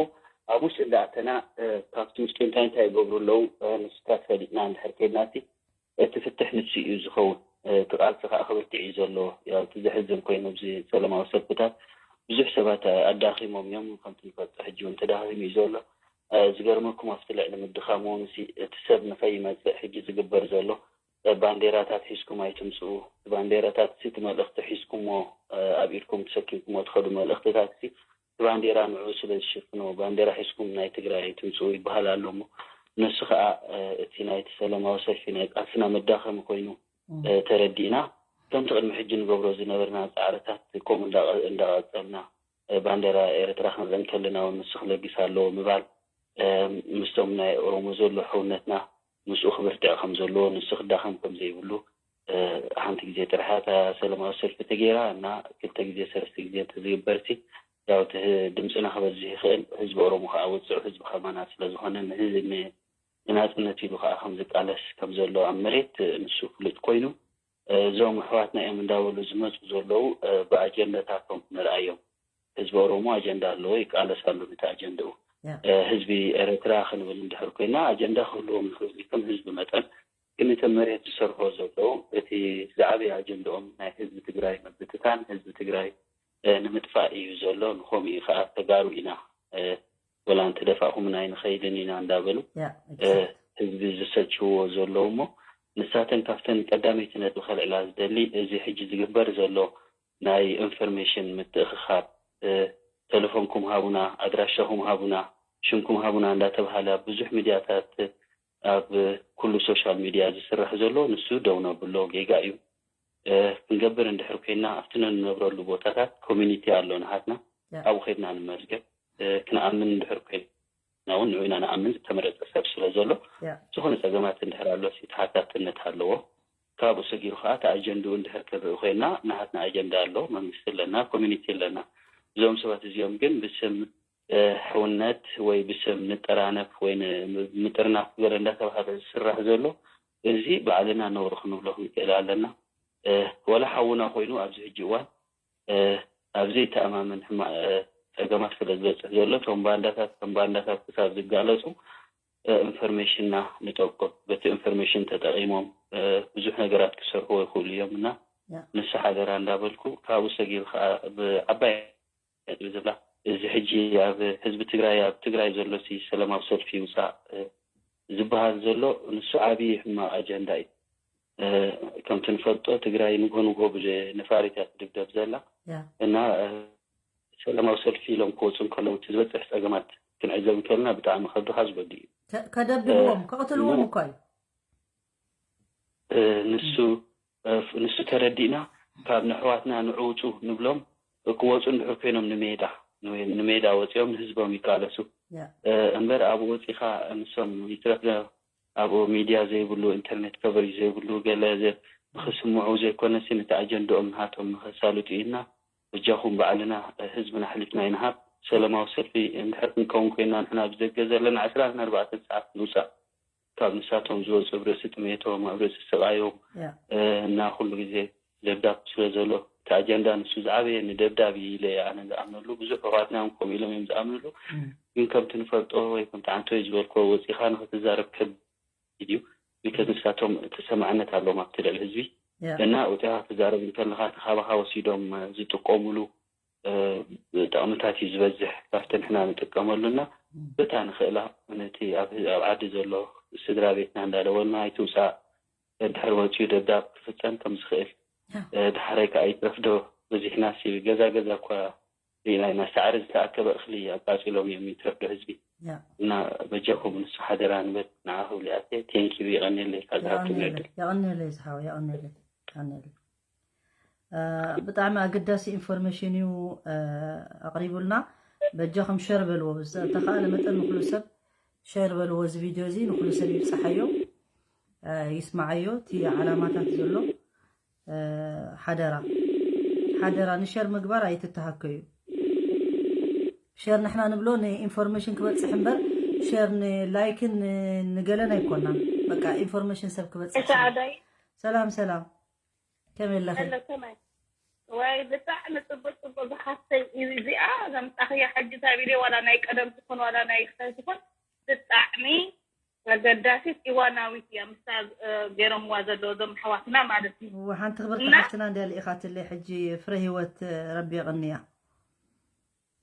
ኣብ ውሽጢ እንዳኣተና፣ እ፣ ካብቲ ውሽጢ እንታይ እንታይ ይገብሩ ኣለዉ፣ እ፣ ንሱታት ፈሊጥና እንድሕር ከይድና፣ እቲ፣ እቲ ፍትሕ ንሱ እዩ ዝኸውን። እ፣ እቲ ቃልሲ ከኣ ክብርትዕ እዩ ዘለዎ። ያው፣ እቲ ዘሕዝን ኮይኑ፣ ኣብዚ ሰላማዊ ሰልፍታት ብዙሕ ሰባት ኣዳኺሞም እዮም። ከምቲ ንፈልጦ፣ ሕጂ እውን ተዳኺሙ እዩ ዘሎ። እ፣ ዝገርመኩም፣ ኣብቲ ልዕሊ ምድኻሙ እውን፣ እቲ ሰብ ንኸይመጽእ ሕጂ ዝግበር ዘሎ፣ እ፣ ባንዴራታት ሒዝኩም ኣይትምጽኡ። እቲ ባንዴራታት ሲ፣ እቲ መልእኽቲ ሒዝኩሞ፣ እ፣ ኣብ ኢድኩም ተሰኪምኩሞ ትኸዱ መልእኽትታት ሲ፣ እቲ ባንዴራ ንዕኡ ስለ ዝሽፍኖ፣ ባንዴራ ሒዝኩም ናይ ትግራይ ኣይትምጽኡ ይበሃል ኣሎ እሞ፣ ንሱ ኸኣ፣ እ፣ እቲ ናይቲ ሰላማዊ ሰልፊ ናይ ቃልስና መዳኸሚ ኮይኑ፣ እ። እ፣ ተረዲእና፣ ከምቲ ቅድሚ ሕጂ ንገብሮ ዝነበርና ጻዕርታት ከምኡ እንዳቐ-፣ እንዳቐጸልና፣ እ፣ ባንዴራ ኤርትራ ክንርኢ እንከለና እውን ንሱ ክለግስ ኣለዎ ምባል፣ እ፣ ምስቶም ናይ ኦሮሞ ዘሎ ሕውነትና ምስኡ ክብርትዕ ከም ዘለዎ፣ ንሱ ክዳኸም ከም ዘይብሉ፣ እ፣ ሓንቲ ግዜ ጥራሕ እያ እታ ሰላማዊ ሰልፊ ተገይራ እና ክልተ ግዜ ሰለስተ ግዜ እንተዝግበር ሲ፣ ያው እቲ ድምፅና ክበዝሕ ይኽእል፣ ህዝቢ ኦሮሞ ከዓ ውፅዕ ህዝቢ ከማና ስለዝኾነ ንህዝቢ ንናፅነት ኢሉ ከዓ ከምዝቃለስ ከምዘሎ ኣብ መሬት ንሱ ፍሉጥ ኮይኑ፣ እዞም ኣሕዋትና እዮም እንዳበሉ ዝመፁ ዘለዉ ብኣጀንዳታቶም ንርኣዮም። ህዝቢ ኦሮሞ ኣጀንዳ ኣለዎ፣ ይቃለስ ኣሎ ነቲ ኣጀንዳኡ። ህዝቢ ኤርትራ ክንብል እንድሕር ኮይና ኣጀንዳ ክህልዎም ይኽእል እዩ ከም ህዝቢ መጠን። ግን እቶም መሬት ዝሰርሖ ዘለዉ እቲ ዝዓበየ ኣጀንዳኦም ናይ ህዝቢ ትግራይ ምብትታን፣ ህዝቢ ትግራይ ንምጥፋእ እዩ ዘሎ። ንኸምኡ እዩ ከዓ ተጋሩ ኢና ወላ እንተደፋእኹምና ኣይንኸይድን ኢና እንዳበሉ ህዝቢ ዝሰችውዎ ዘለዉ እሞ ንሳተን ካብተን ቀዳመይቲ ነጥቢ ከልዕላ ዝደሊ እዚ ሕጂ ዝግበር ዘሎ ናይ ኢንፎርሜሽን ምትእኽኻብ፣ ተለፎንኩም ሃቡና፣ ኣድራሻኹም ሃቡና፣ ሽምኩም ሃቡና እንዳተብሃለ ኣብ ብዙሕ ሚድያታት፣ ኣብ ኩሉ ሶሻል ሚድያ ዝስራሕ ዘሎ ንሱ ደው ነብሎ ጌጋ እዩ። ክንገብር እንድሕር ኮይና ኣብቲ ንነብረሉ ቦታታት ኮሚኒቲ ኣሎ ንሃትና፣ ኣብኡ ከድና ንመዝገብ። ክንኣምን እንድሕር ኮይና እውን ንዑ ኢና ንኣምን ዝተመረፀ ሰብ ስለ ዘሎ ዝኾነ ፀገማት እንድሕር ኣሎ ተሓታትነት ኣለዎ። ካብኡ ሰጊሩ ከዓ እቲ ኣጀንድኡ እንድሕር ክንርኢ ኮይና ንሃትና ኣጀንዳ ኣሎ፣ መንግስቲ ኣለና፣ ኮሚኒቲ ኣለና። እዞም ሰባት እዚኦም ግን ብስም ሕውነት ወይ ብስም ንጠራነፍ ወይ ምጥርናፍ ገለ እንዳተባሃለ ዝስራሕ ዘሎ እዚ ባዕልና ነውሪ ክንብሎ ክንክእል ኣለና። ወላ ሓውና ኮይኑ ኣብዚ ሕጂ እዋን ኣብ ዘይተኣማመን ሕማቕ ፀገማት ስለ ዝበፅሕ ዘሎ እቶም ባንዳታት ከም ባንዳታት ክሳብ ዝጋለፁ ኢንፎርሜሽንና ንጠብቆ። በቲ ኢንፎርሜሽን ተጠቒሞም ብዙሕ ነገራት ክሰርሕዎ ይኽእሉ እዮም እና ንሱ ሓደራ እንዳበልኩ ካብኡ ሰጊሩ ከዓ ብዓባይ ነጥቢ ዝብላ እዚ ሕጂ ኣብ ህዝቢ ትግራይ ኣብ ትግራይ ዘሎ ሲ ሰላማዊ ሰልፊ ይውፃእ ዝበሃል ዘሎ ንሱ ዓብዪ ሕማቕ ኣጀንዳ እዩ። ከምቲ ንፈልጦ ትግራይ ንግሆ ንግሆ ብነፋሪታት ትድብደብ ዘላ እና ሰላማዊ ሰልፊ ኢሎም ክወፁ እንከለዉ እቲ ዝበፅሕ ፀገማት ክንዕዘብ እንከልና ብጣዕሚ ከብድኻ ዝበዱ እዩ። ከደብድብዎም ከቕትልዎም እኳ እዩ። ንሱ ንሱ ተረዲእና ካብ ንሕዋትና ንዑ ውፁ ንብሎም ክወፁ እንድሕር ኮይኖም ንሜዳ ንሜዳ ወፂኦም ንህዝቦም ይቃለሱ እምበር ኣብ ወፂኻ ንሶም ይትረፍ ኣብኡ ሚድያ ዘይብሉ ኢንተርኔት ከቨሬጅ ዘይብሉ ገለ ንክስምዑ ዘይኮነሲ ነቲ ኣጀንድኦም ንሃቶም ንከሳልጡ ኢና በጃኹም ባዕልና ህዝብና ኣሕሊፍና ይንሃብ ሰለማዊ ሰልፊ እንድሕር ክንከውን ኮይና ንሕና ብደገ ዘለና ዕስራን ኣርባዕተን ሰዓት ንውፃእ ካብ ንሳቶም ዝወፁ ኣብ ርእሲ ጥሜቶም ኣብ ርእሲ ስቃዮም እና ኩሉ ግዜ ደብዳብ ስለ ዘሎ እቲ ኣጀንዳ ንሱ ዝዓበየ ንደብዳብ እዩ ኢለ ኣነ ዝኣምነሉ ብዙሕ ኣሕዋትና እውን ከምኡ ኢሎም እዮም ዝኣምንሉ ግን ከምቲ ንፈልጦ ወይ ከምቲ ዓንቶይ ዝበልኮ ወፂኻ ንክትዛረብ ከቢድ እዩ because ንሳቶም ተሰማዕነት ኣለዎም ኣብቲ ልዕሊ ህዝቢ እና ወፂኻ ክትዛረብ እንተለካ እቲ ካባካ ወሲዶም ዝጥቀሙሉ ጠቕምታት እዩ ዝበዝሕ ካብቲ ንሕና ንጥቀመሉ እና በታ ንኽእላ ነቲ ኣብ ዓዲ ዘሎ ስድራ ቤትና እንዳደወልና ኣይትውፃእ እንድሕር ወፂኡ ደብዳብ ክፍፀም ከም ዝኽእል ዳሕራይ ከዓ ይትረፍዶ በዚሕናሲ ገዛ ገዛ እኳ ሪኢና ኢና ሳዕሪ ዝተኣከበ እኽሊ ኣቃፂሎም እዮም ይትረፍዶ ህዝቢ እና በጃኹም ንሱ ሓደራ ንበል ንዓ ክብል ኣተ ቴንኪዩ የቐንየለይ ካብ ዝሃብኩም ዕድል የቐንየለይ ዝሓወ የቐንየለይ የቐንየለይ ብጣዕሚ ኣገዳሲ ኢንፎርሜሽን እዩ ኣቕሪቡልና በጃኹም ሸር በልዎ ብዝተኻእለ መጠን ንኩሉ ሰብ ሸር በልዎ እዚ ቪድዮ እዚ ንኩሉ ሰብ ይብፃሓዮ ይስማዓዮ እቲ ዓላማታት ዘሎ ሓደራ ሓደራ ንሸር ምግባር ኣይትተሃከዩ ሸር ንሕና ንብሎ ንኢንፎርሜሽን ክበፅሕ እምበር ሸር ንላይክን ንገለን ኣይኮናን በቃ ኢንፎርሜሽን ሰብ ክበፅሕ ሰላም ሰላም ከመይ ኣለኺ ወይ ብጣዕሚ ፅቡቅ ፅቡቅ ዝሓፍተይ እዩ እዚኣ ዘምፃኽያ ሕጂ ታቢለ ዋላ ናይ ቀደም ትኹን ዋላ ናይ ክሳይ ትኹን ብጣዕሚ ኣገዳሲት እዋናዊት እያ ምስታ ገይሮምዋ ዘለዉ እዞም ኣሕዋትና ማለት እዩ። ሓንቲ ክብርቲ ሓፍትና እንድያ ልኢኻትለይ ሕጂ ፍረ ህይወት ረቢ የቐንያ።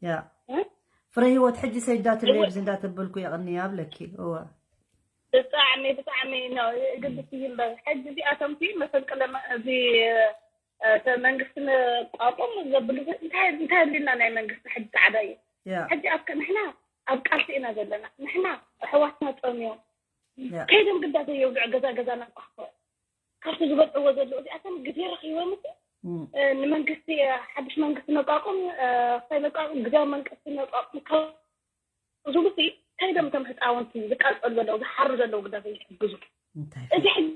ያ ፍረ ህይወት ሕጂ ሰይዳትለይ ኣብዚ እንዳተበልኩ የቐንያ ኣብለኪ። እወ ብጣዕሚ ብጣዕሚ ነው ግድስ እዩ እምበር ሕጂ እዚኣቶም ሲ መፈንቅለ እዚ መንግስቲ ነቋቁም ዘብሉ እንታይ እንታይ ኣልና ናይ መንግስቲ ሕጂ ፃዕዳ እዩ ሕጂ ኣብ ንሕና ኣብ ቃልሲ ኢና ዘለና ንሕና ኣሕዋትና ፀምዮም ከይዶም ግዳ ዘየውግዕ ገዛ ገዛ ናቋሕኮ ካብቲ ዝበልዕዎ ዘለዉ እዚኣቶም ግዜ ረኪቦም እ ንመንግስቲ ሓድሽ መንግስቲ ነቋቁም ክሳይ ነቋቁም ግዜያዊ መንግስቲ ነቋቁም ዝብሉሲ ከይዶም እቶም ህፃውንቲ ዝቃፀሉ ዘለዉ ዝሓሩ ዘለዉ ግዳ ዘይሕግዙ እዚ ሕጂ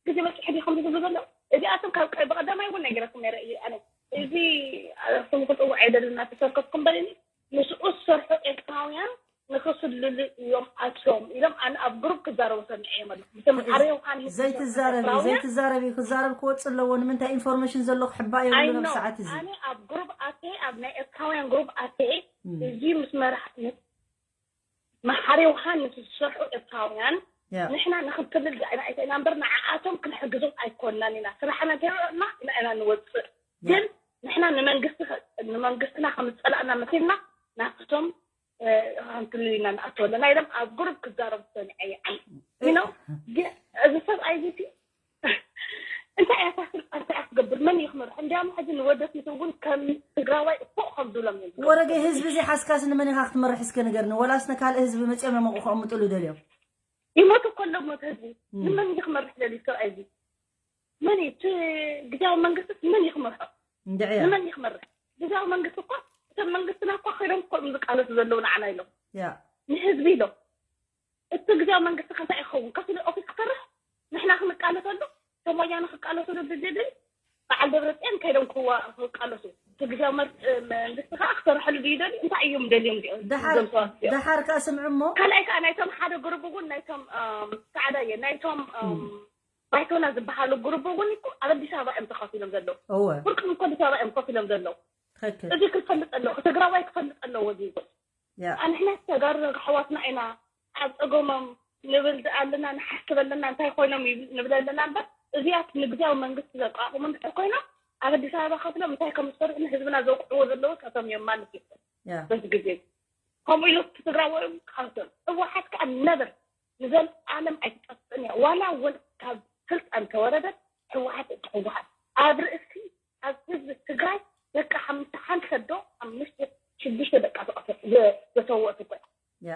ግዜ በፂሑ ድዩ ከምዚ ዝብሉ ዘለዉ እዚኣቶም ካብ ብቀዳማይ እውን ነጊረኩም ነይረ እዩ ኣነ እዚ ስም ክፅውዕ ኣይደልና ተሰከፍኩም በልኒ። ምስኡ ዝሰርሑ ኤርትራውያን ንክስልሉ እዮም ኣትዮም ኢሎም ኣነ ኣብ ግሩፕ ክዛረቡ ሰሚዐ እዮም ኣለኹ። ብተምሓረ ዮሃንስ ዘይትዛረቢ ዘይትዛረቢ ክዛረብ ክወፅእ ኣለዎ። ንምንታይ ኢንፎርሜሽን ዘሎ ክሕባእ የብሉ ናብ ሰዓት እዚ። ኣነ ኣብ ግሩፕ ኣተ ኣብ ናይ ኤርትራውያን ግሩፕ ኣተ እዚ ምስ መራሕ መሓሪ ዮሃንስ ዝሰርሑ ኤርትራውያን ንሕና ንክንክልል ዳኢና ኣይተኢና እምበር ንዓኣቶም ክንሕግዞም ኣይኮንናን ኢና። ስራሕና እንተይረኣና ኢና ኢና ንወፅእ። ግን ንሕና ንመንግስቲ ንመንግስትና ከም ዝፀላእና መሲልና ናብቶም ክንክልል ኢና ንኣቱ ኣለና ኢሎም ኣብ ግሩፕ ክዛረቡ ሰሚዐ ይዓል ኢኖ። ግን እዚ ሰብ ኣይዚቲ እንታይ እያ እታ ስልጣን እንታይ እያ ክትገብር? መን እዩ ክመርሕ? እንዲያውም ሕጂ ንወደፊት እውን ከም ትግራዋይ እኮ ከም ዝብሎም እዮም ዝገብሩ። ወረገ ህዝቢ ዘይሓዝካስ ንመን ኢኻ ክትመርሕ እስከ ንገርኒ? ወላስ ንካልእ ህዝቢ መፅኦም እዮም ኣብኡ ከቕምጥሉ ደልዮም? ይሞቱ እኮ ኣለዉ ሞት ህዝቢ። እም። ንመን እዩ ክመርሕ ደልዩ ሰብኣይ እዚ? መን እዩ? እቲ ግዝያዊ መንግስቲስ መን እዩ ክመርሖ? እንድዒ እያ። ንመን እዩ ክመርሕ? ግዝያዊ መንግስቲ እኮ እቶም መንግስትና እኮ ከይዶም እኮ እዮም ዝቃለሱ ዘለዉ ንዓና ኢሎም። ያ። ንህዝቢ ኢሎም። እቲ ግዝያዊ መንግስቲ ከ እንታይ ይኸውን? ከፊሉ ኦፊስ ክሰርሕ? ንሕና ክንቃለሰሉ? ከም ወያነ ክቃለሱ ዶ ዝደሊ? በዓል ደብረፅዮን ከይዶም ክዋ- ክቃለሱ። እቲ ግዝያዊ መር- መንግስቲ ከዓ ክሰርሐሉ ድዩ ደልዩ? እንታይ እዮም ደልዮም እዚኦም? ደሓር እዞም ሰባት እዚኦም? ደሓር ከዓ ስምዑ እሞ ካልኣይ ከዓ ናይቶም ሓደ ግሩብ እውን ናይቶም እም፣ ፃዕዳ እየ ናይቶም እም፣ ባይቶና ዝበሃሉ ግሩብ እውን እኮ ኣብ ኣዲስ ኣበባ እዮም ተኸፊሎም ዘለዉ። እወ ፍርቅም እኮ ኣዲስ ኣበባ እዮም ከፊሎም ዘለዉ። ትክክል እዚ ክፈልጥ ኣለዎ ትግራዋይ ክፈልጥ ኣለዎ እዚ ይብል ያ ኣንሕና ተጋሩ ኣሕዋትና ኢና ኣብ ፀገሞም ንብል ኣለና ንሓስብ ኣለና እንታይ ኮይኖም ይብል- ንብል ኣለና እምበር እዚኣት ንግዝያዊ መንግስቲ ዘቋቁሙ እንድሕር ኮይኖም ኣብ ኣዲስ ኣበባ ከፍሎም እንታይ ከም ዝሰርሑ ንህዝብና ዘውቅዕዎ ዘለዉ እሳቶም እዮም ማለት እዩ ያ በዚ ግዜ ከምኡ ኢሉ ትግራዋይ ካንሰል ህወሓት ከዓ ነበር ንዘለኣለም ኣይትጠፍእን እያ ዋላ እውን ካብ ስልጣን ተወረደት ህወሓት እቲ ህወሓት ኣብ ርእሲ ኣብ ህዝቢ ትግራይ ደቂ ሓምሳ ሓንተ ዶ ኣምስተ ሽዱሽተ ደቃ ተቐተ- ዘ- ዘሰወት እኮ እያ ያ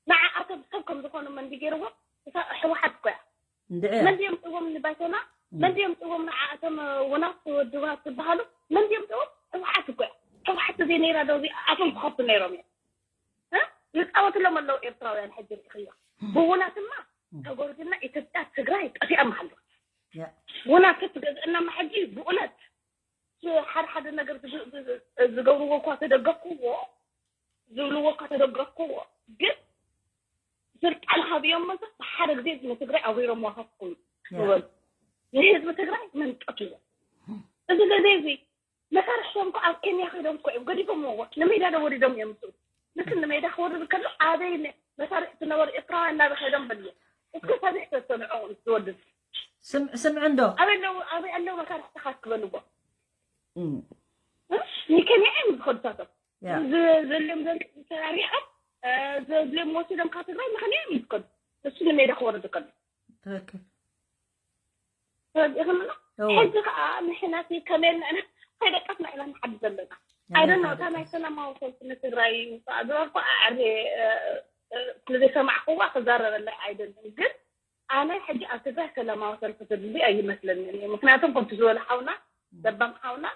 ንዓኣቶም ሰብ ከም ዝኾኑ መንዲ ገይርዎ እታ ህወሓት እኮ እያ እንድዒ እያ መንዲ የምፅዎም ንባይቶና መንዲ የምፅዎም ንዓኣቶም ውናት ወድባት ዝበሃሉ መንዲ የምፅዎም ህወሓት እኮ እያ ህወሓት ተዘይ ነይራ ዶ እዚኣቶም ክኸፍቱ ነይሮም እዮም እ? ይፃወትሎም ኣለዉ ኤርትራውያን ሕጂ ርኢኽዮ ብውናትማ ተጎርጅና ኢትዮጵያ ትግራይ ጠፊኣማ ኣለዋ ያ ውናት ትገዝእናማ ሕጂ ብእውነት ሓደ ሓደ ነገር ዝግ- ዝግ- ዝገብርዎ እኳ ተደገፍኩዎ ዝብልዎ እኳ ተደገፍኩዎ ግን ስልጣን ሃብዮም መሰ ብሓደ ግዜ ንትግራይ ኣውሪሮም ዋፈፍኩም ያ ዝበሉ ንህዝቢ ትግራይ መንጠቱ እዚ ግዜ እዚ መሳርሕቶም እኮ ኣብ ኬንያ ከይዶም እኮ እዮም ገዲፎምዎ ንሜዳ ዶ ወሪዶም እዮም ምስኡ ልክ ንሜዳ ክወርድ ከሎ ኣበይ ነ- መሳርሒ ዝነበሩ ኤርትራውያን ናበይ ከይዶም በልዎ እስከ ሰሚዕ ተሰምዖ ዝወድድ ስም- ስምዒ እንዶ ኣበይ ኣለዉ ኣበይ ኣለዉ መሳርሕትኻ ክበልዎ እም፣ እ? ንኬንያ እዮም ዝኸዱ እሳቶም ያ ዝ- ዘድልዮም ዘ- ተራሪሖም እ፣ ዘድልዮም ወሲዶም ካብ ትግራይ ንኸንያ እዮም ዝኸዱ እሱ ንሜዳ ክወርድ ከሎ ትክክል ተረዲእኽንና እወ ሕጂ ከዓ ንሕና ሲ ከመይ ንዕና ከይደቀስና ኢና ንሓድር ዘለና ኣይደና እታ ናይ ሰላማዊ ሰልፊ ንትግራይ ይውፃእ ዝበልኩ ኣዕርየ ስለዘይሰማዕክዋ ክዛረበለይ ኣይደልን ግን ኣነ ሕጂ ኣብ ትግራይ ሰላማዊ ሰልፊ ተድሊ ኣይመስለንን እዩ ምክንያቱም ከምቲ ዝበሉ ሓውና ለባም ሓውና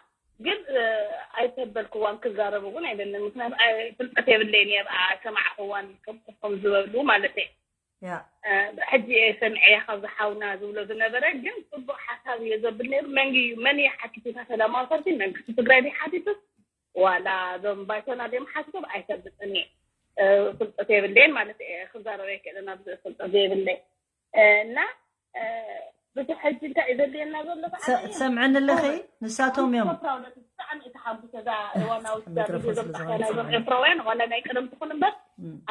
ግን ኣይተበልክዋን ክዛረብ እውን ኣይደልን ምክንያቱ ፍልጠት የብለይን እየ ብኣ ሰማዕክዋን ከም ዝበሉ ማለት እየ ያ ሕጂ እየ ሰሚዐያ ካብዚ ሓውና ዝብሎ ዝነበረ ግን ፅቡቅ ሓሳብ እየ ዘብል ነይሩ መንግ እዩ መን እየ ሓቲቱ እታ ሰላማዊ ሰልፊ መንግስቲ ትግራይ ድዩ ሓቲቱ ዋላ እዞም ባይቶና ድዮም ሓቲቶም ኣይፈልጥን እየ ፍልጠት የብለይን ማለት እየ ክዛረብ ኣይክእልን ኣብዚ ፍልጠት ዘይብለይ እና ብዙ ሕጂ እንታይ እዩ ዘድልየና ዘሎ ሰ- ሰምዕኒ ኣለኺ ንሳቶም እዮም ፕራውደት ብጣዕሚ እተሓጉሰ እዛ እዋናዊ ቪድዮ ዘምፃእካ ናይዞም ኤርትራውያን ዋላ ናይ ቀደም ትኹን እምበር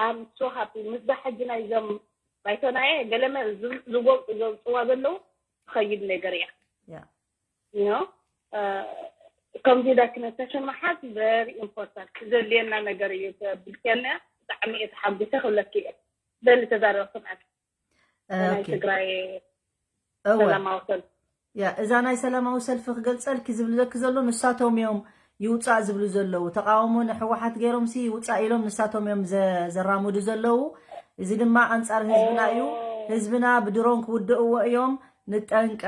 ኣም ሶ ሃፒ ምስዛ ሕጂ ናይዞም ባይቶናየ ገለመ ዘውፅዋ ዘለዉ ትኸይድ ነገር እያ ያ you know ከምዚ ዳክመንቴሽን ምሓዝ very important ዘድልየና ነገር እዩ ተብልክየና ብጣዕሚ እየ ተሓጒሰ ክብለኪ እየ በሊ ተዛረበ ስምዐት ናይ ኦኬ። ትግራይ እወ ሰላማዊ ሰልፊ ያ እዛ ናይ ሰላማዊ ሰልፊ ክገልፀልኪ ዝብለኪ ዘሎ ንሳቶም እዮም ይውፃእ ዝብሉ ዘለዉ ተቃውሞ ንሕወሓት ገይሮም ሲ ይውፃእ ኢሎም ንሳቶም እዮም ዘ- ዘራምዱ ዘለዉ እዚ ድማ ኣንፃር ህዝብና እዩ ህዝብና ብድሮን ክውድእዎ እዮም ንጠንቀቅ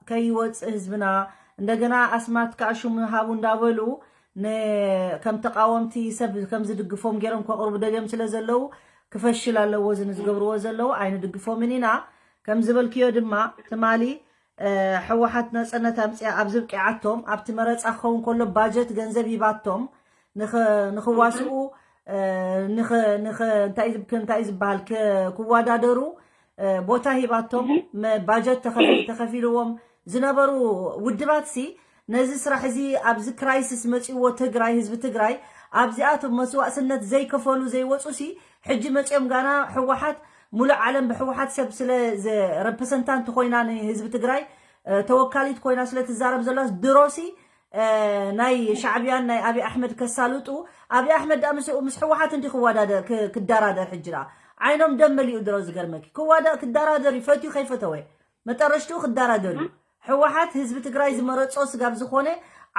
ከይወፅእ ህዝብና እንደገና ኣስማት ከዓ ሽሙ ሃቡ እንዳበሉ ን- ከም ተቃወምቲ ሰብ ከም ዝድግፎም ገይሮም ከቅርቡ ደልዮም ስለ ዘለዉ ክፈሽል ኣለዎ እዚ ንዝገብርዎ ዘለዉ ኣይንድግፎምን ኢና ከም ዝበልክዮ ድማ ትማሊ ሕወሓት ነፀነት ኣምፅያ ኣብ ዝብቅዓቶም ኣብቲ መረፃ ክኸውን ከሎ ባጀት ገንዘብ ሂባቶም ንኽዋስኡ እንታይ ዝበሃል ክዋዳደሩ ቦታ ሂባቶም ባጀት ተኸፊልዎም ዝነበሩ ውድባት ሲ ነዚ ስራሕ እዚ ኣብዚ ክራይሲስ መፅእዎ ትግራይ ህዝቢ ትግራይ ኣብዚኣቶም መስዋእስነት ዘይከፈሉ ዘይወፁ ሲ ሕጂ መፅኦም ጋና ሕወሓት ሙሉእ ዓለም ብሕወሓት ሰብ ስለ ረፕሰንታንት ኮይና ንህዝቢ ትግራይ ተወካሊት ኮይና ስለ ትዛረብ ዘላ ድሮሲ ናይ ሻዕብያን ናይ ኣብይ ኣሕመድ ከሳልጡ ኣብይ ኣሕመድ ዳ ምስ ምስ ሕወሓት እንዲ ክወዳደር ክዳራደር ሕጂ ዳ ዓይኖም ደም መሊኡ ድሮ ዝገርመኪ ክዋዳ ክዳራደር እዩ ፈትዩ ከይፈተወ መጠረሽትኡ ክዳራደር እዩ ሕወሓት ህዝቢ ትግራይ ዝመረፆ ስጋብ ዝኾነ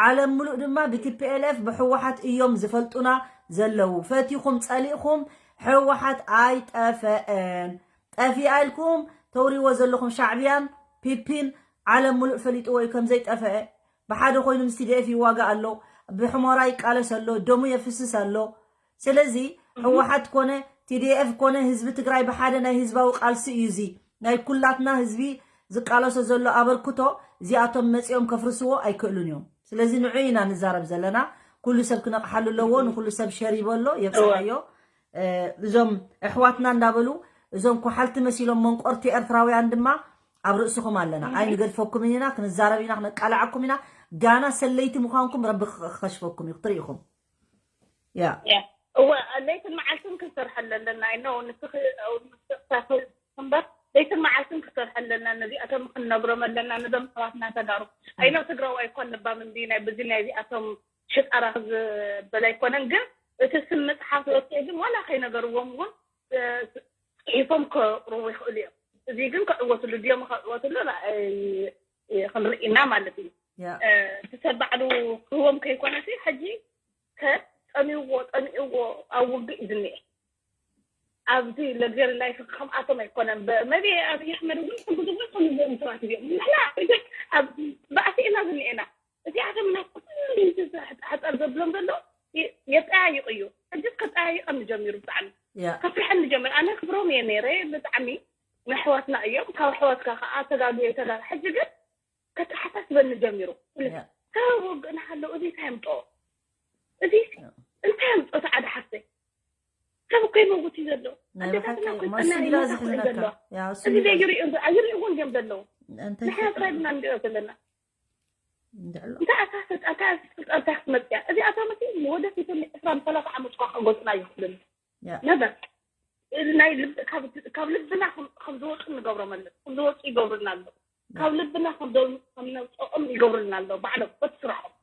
ዓለም ሙሉእ ድማ ብቲፒኤልኤፍ ብሕወሓት እዮም ዝፈልጡና ዘለዉ ፈቲኹም ፀሊእኹም ሕወሓት ኣይጠፈአን ጠፊኣ ኢልኩም ተውሪዎ ዘለኹም ሻዕብያን ፒፒን ዓለም ሙሉእ ፈሊጥዎ እዩ ከም ዘይጠፈአ ብሓደ ኮይኑ ምስ ቲዲኤፍ ይዋጋእ ኣሎ ብሕሞራ ይቃለስ ኣሎ ደሙ የፍስስ ኣሎ ስለዚ ህወሓት ኮነ ቲዲኤፍ ኮነ ህዝቢ ትግራይ ብሓደ ናይ ህዝባዊ ቃልሲ እዩ እዚ ናይ ኩላትና ህዝቢ ዝቃለሶ ዘሎ ኣበርክቶ እዚኣቶም መፂኦም ከፍርስዎ ኣይክእሉን እዮም ስለዚ ንዑ ኢና ንዛረብ ዘለና ኩሉ ሰብ ክነቕሓሉ ኣለዎ ንኩሉ ሰብ ሸር ይበሎ የብፅሓዮ እዞም ኣሕዋትና እንዳበሉ እዞም ኮሓልቲ መሲሎም መንቆርቲ ኤርትራውያን ድማ ኣብ ርእስኹም ኣለና ኣይንገድፈኩም ኢና ክንዛረብ ኢና ክነቃልዓኩም ኢና ጋና ሰለይቲ ምዃንኩም ረቢ ክኸሽፈኩም እዩ ክትርኢኹም ያ እወ ለይትን መዓልትን ክንሰርሐለ ኣለና ይኖ ንስኺ ምበር ለይትን መዓልትን ክሰርሐ ኣለና ነዚኣቶም ክንነግሮም ኣለና ነዞም ኣሕዋትና ተጋሩ ኣይኖ ትግራዋይ እኳ ለባም እንዲ ናይ በዚ ናይ እዚኣቶም ሽጣራ ዝበል ኣይኮነን ግን እቲ ስም መፅሓፍ ወፅኡ ግን ዋላ ከይነገርዎም እውን ፅሒፎም ከቕርቡ ይኽእሉ እዮም እዚ ግን ክዕወትሉ ድዮም ከዕወትሉ ክንርኢና ማለት እዩ እቲ ሰብ ባዕሉ ክህቦም ከይኮነ ሕጂ ከ ጠሚዎ ጠሚእዎ ኣብ ውግእ እዩ ዝኒኤ ኣብዚ ለግሪ ላይፍ ከምኣቶም ኣይኮነን መቢ ኣብይ ኣሕመድ እውን ብዙ ብዙ ሰባት እዮም ንሕና ኣብ ባእሲ ኢና ዝኒኤና እዚኣቶም ኢና ሕፀር ዘብሎም ዘሎ የጠያይቕ እዩ ሕጅስ ከጠያይቐኒ ጀሚሩ ብጣዕሚ ከፍርሐኒ ጀሚሩ ኣነ ክብሮም እየ ነይረ ብጣዕሚ ንኣሕዋትና እዮም ካብ ኣሕዋትካ ከዓ ተጋግየ ተጋ ሕጂ ግን ከተሓሳስበኒ ጀሚሩ ካብ ወግእና ከለዉ እዚ እንታይ ኣምፅኦ እዚ እንታይ ኣምፅኦ ሰዓዳ ሓፍተይ ሰብ እኮ ይመውት እዩ ዘሎ ኣዴታትና እኮ ይፀና ይመሳሕር እዩ ዘሎ እዚ ዘይሪኡ ኣይሪእዎን እዮም ዘለዉ ንሕና ጥራይ ድና ንሪኦ ዘለና እንታይ ኣሳሰጣ እንታይ ኣሳሰጣ እንታይ ክትመፅያ እዚኣቶም እቲ ንወደፊት ዕስራን ሰላሳ ዓመት እኳ ከጎፅና ይኽእልን ነበር ናይ ካብ ልብና ከም ዝወፁ ንገብሮም ኣለ ከም ዝወፁ ይገብሩና ኣሎ ካብ ልብና ከም ነውፅኦም ይገብሩልና ኣሎ ባዕሎም በቲ ስራሖም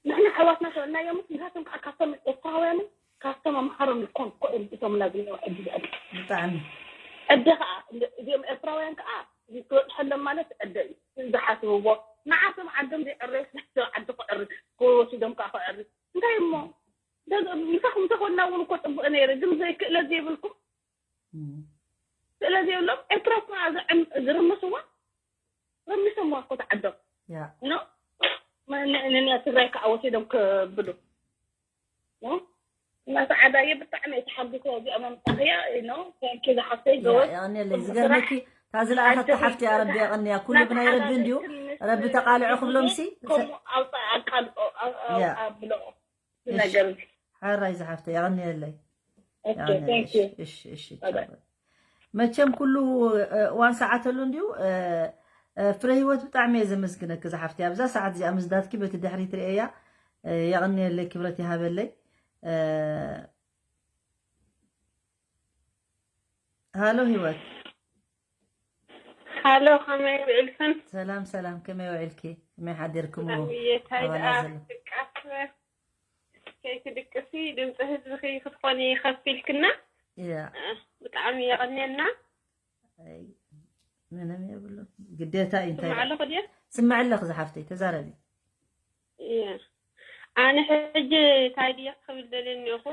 ንሕና ኣሕዋትና ሰበናዮምስ ንሳቶም ከዓ ካብቶም ኤርትራውያንን ካብቶም ኣምሃሮም ይኮን ኮእም እቶም ናዝኒኦ ዕዲ ዝዕዲ ብጣዕሚ ዕዲ ከዓ እዚኦም ኤርትራውያን ከዓ ክበፅሐሎም ማለት ዕደ እዩ ዝሓስብዎ ንዓቶም ዓዶም ዘይዕረዩ ስለ ዓዲ ክዕሪ ክወሲዶም ከዓ ክዕሪ እንታይ እሞ ምሳኹም ተኾንና እውን እኮ ፅቡቅ ነይረ ግን ዘይክእለት ዘይብልኩም ክእለት ዘይብሎም ኤርትራ እኮ ዝርምስዋ ረሚሶምዋ እኮ ተዓዶም ኖ ንንያ ትግራይ ከዓ ወሲዶም ክብሉ እና ሰዓዳየ ብጣዕሚ እየ ተሓጒሰ እዚኣ ምምፃኽያ ኖ ታንኪ ዝሓፍተይ ገወዝ የቐንየለይ ዝገርመኪ እታ ዝለኣኸት ሓፍቲ እያ ረቢ የቐንያ ኩሉ ብናይ ረቢ እንድዩ ረቢ ተቃልዖ ክብሎም ሲ ከምኡ ኣውፃ ኣቃልጦ ኣብልኦ ዝነገር ሕራይ ዝሓፍተ የቐንየለይ Okay, thank you. እሺ እሺ መቸም ኩሉ እዋን ሰዓተሉ እንድዩ ፍረ ህይወት ብጣዕሚ እየ ዘመስግነኪ ዝሓፍቲ ኣብዛ ሰዓት እዚኣ ምስዳትኪ በቲ ድሕሪት ርእያ የቐንየለይ ክብረት ይሃበለይ ሃሎ ህይወት ሃሎ ከመይ ውዕልክን? ሰላም ሰላም ከመይ ውዕልኪ? ከመይ ሓዲርክምዎ? የታይ ደኣ ድቃስ ከይትድቅሲ ድምፂ ህዝብኺ ክትኾኒ ከፊልክና ያ ብጣዕሚ የቐንየልና። ምንም የብሉ ግዴታ እዩ እንታይ ስምዕ ኣለኹ ድየ? ስምዕ ኣለኺ ዝሓፍተይ ተዛረቢ። እየ ኣነ ሕጂ እንታይ ድየ ክብል ደልየ እኒኹ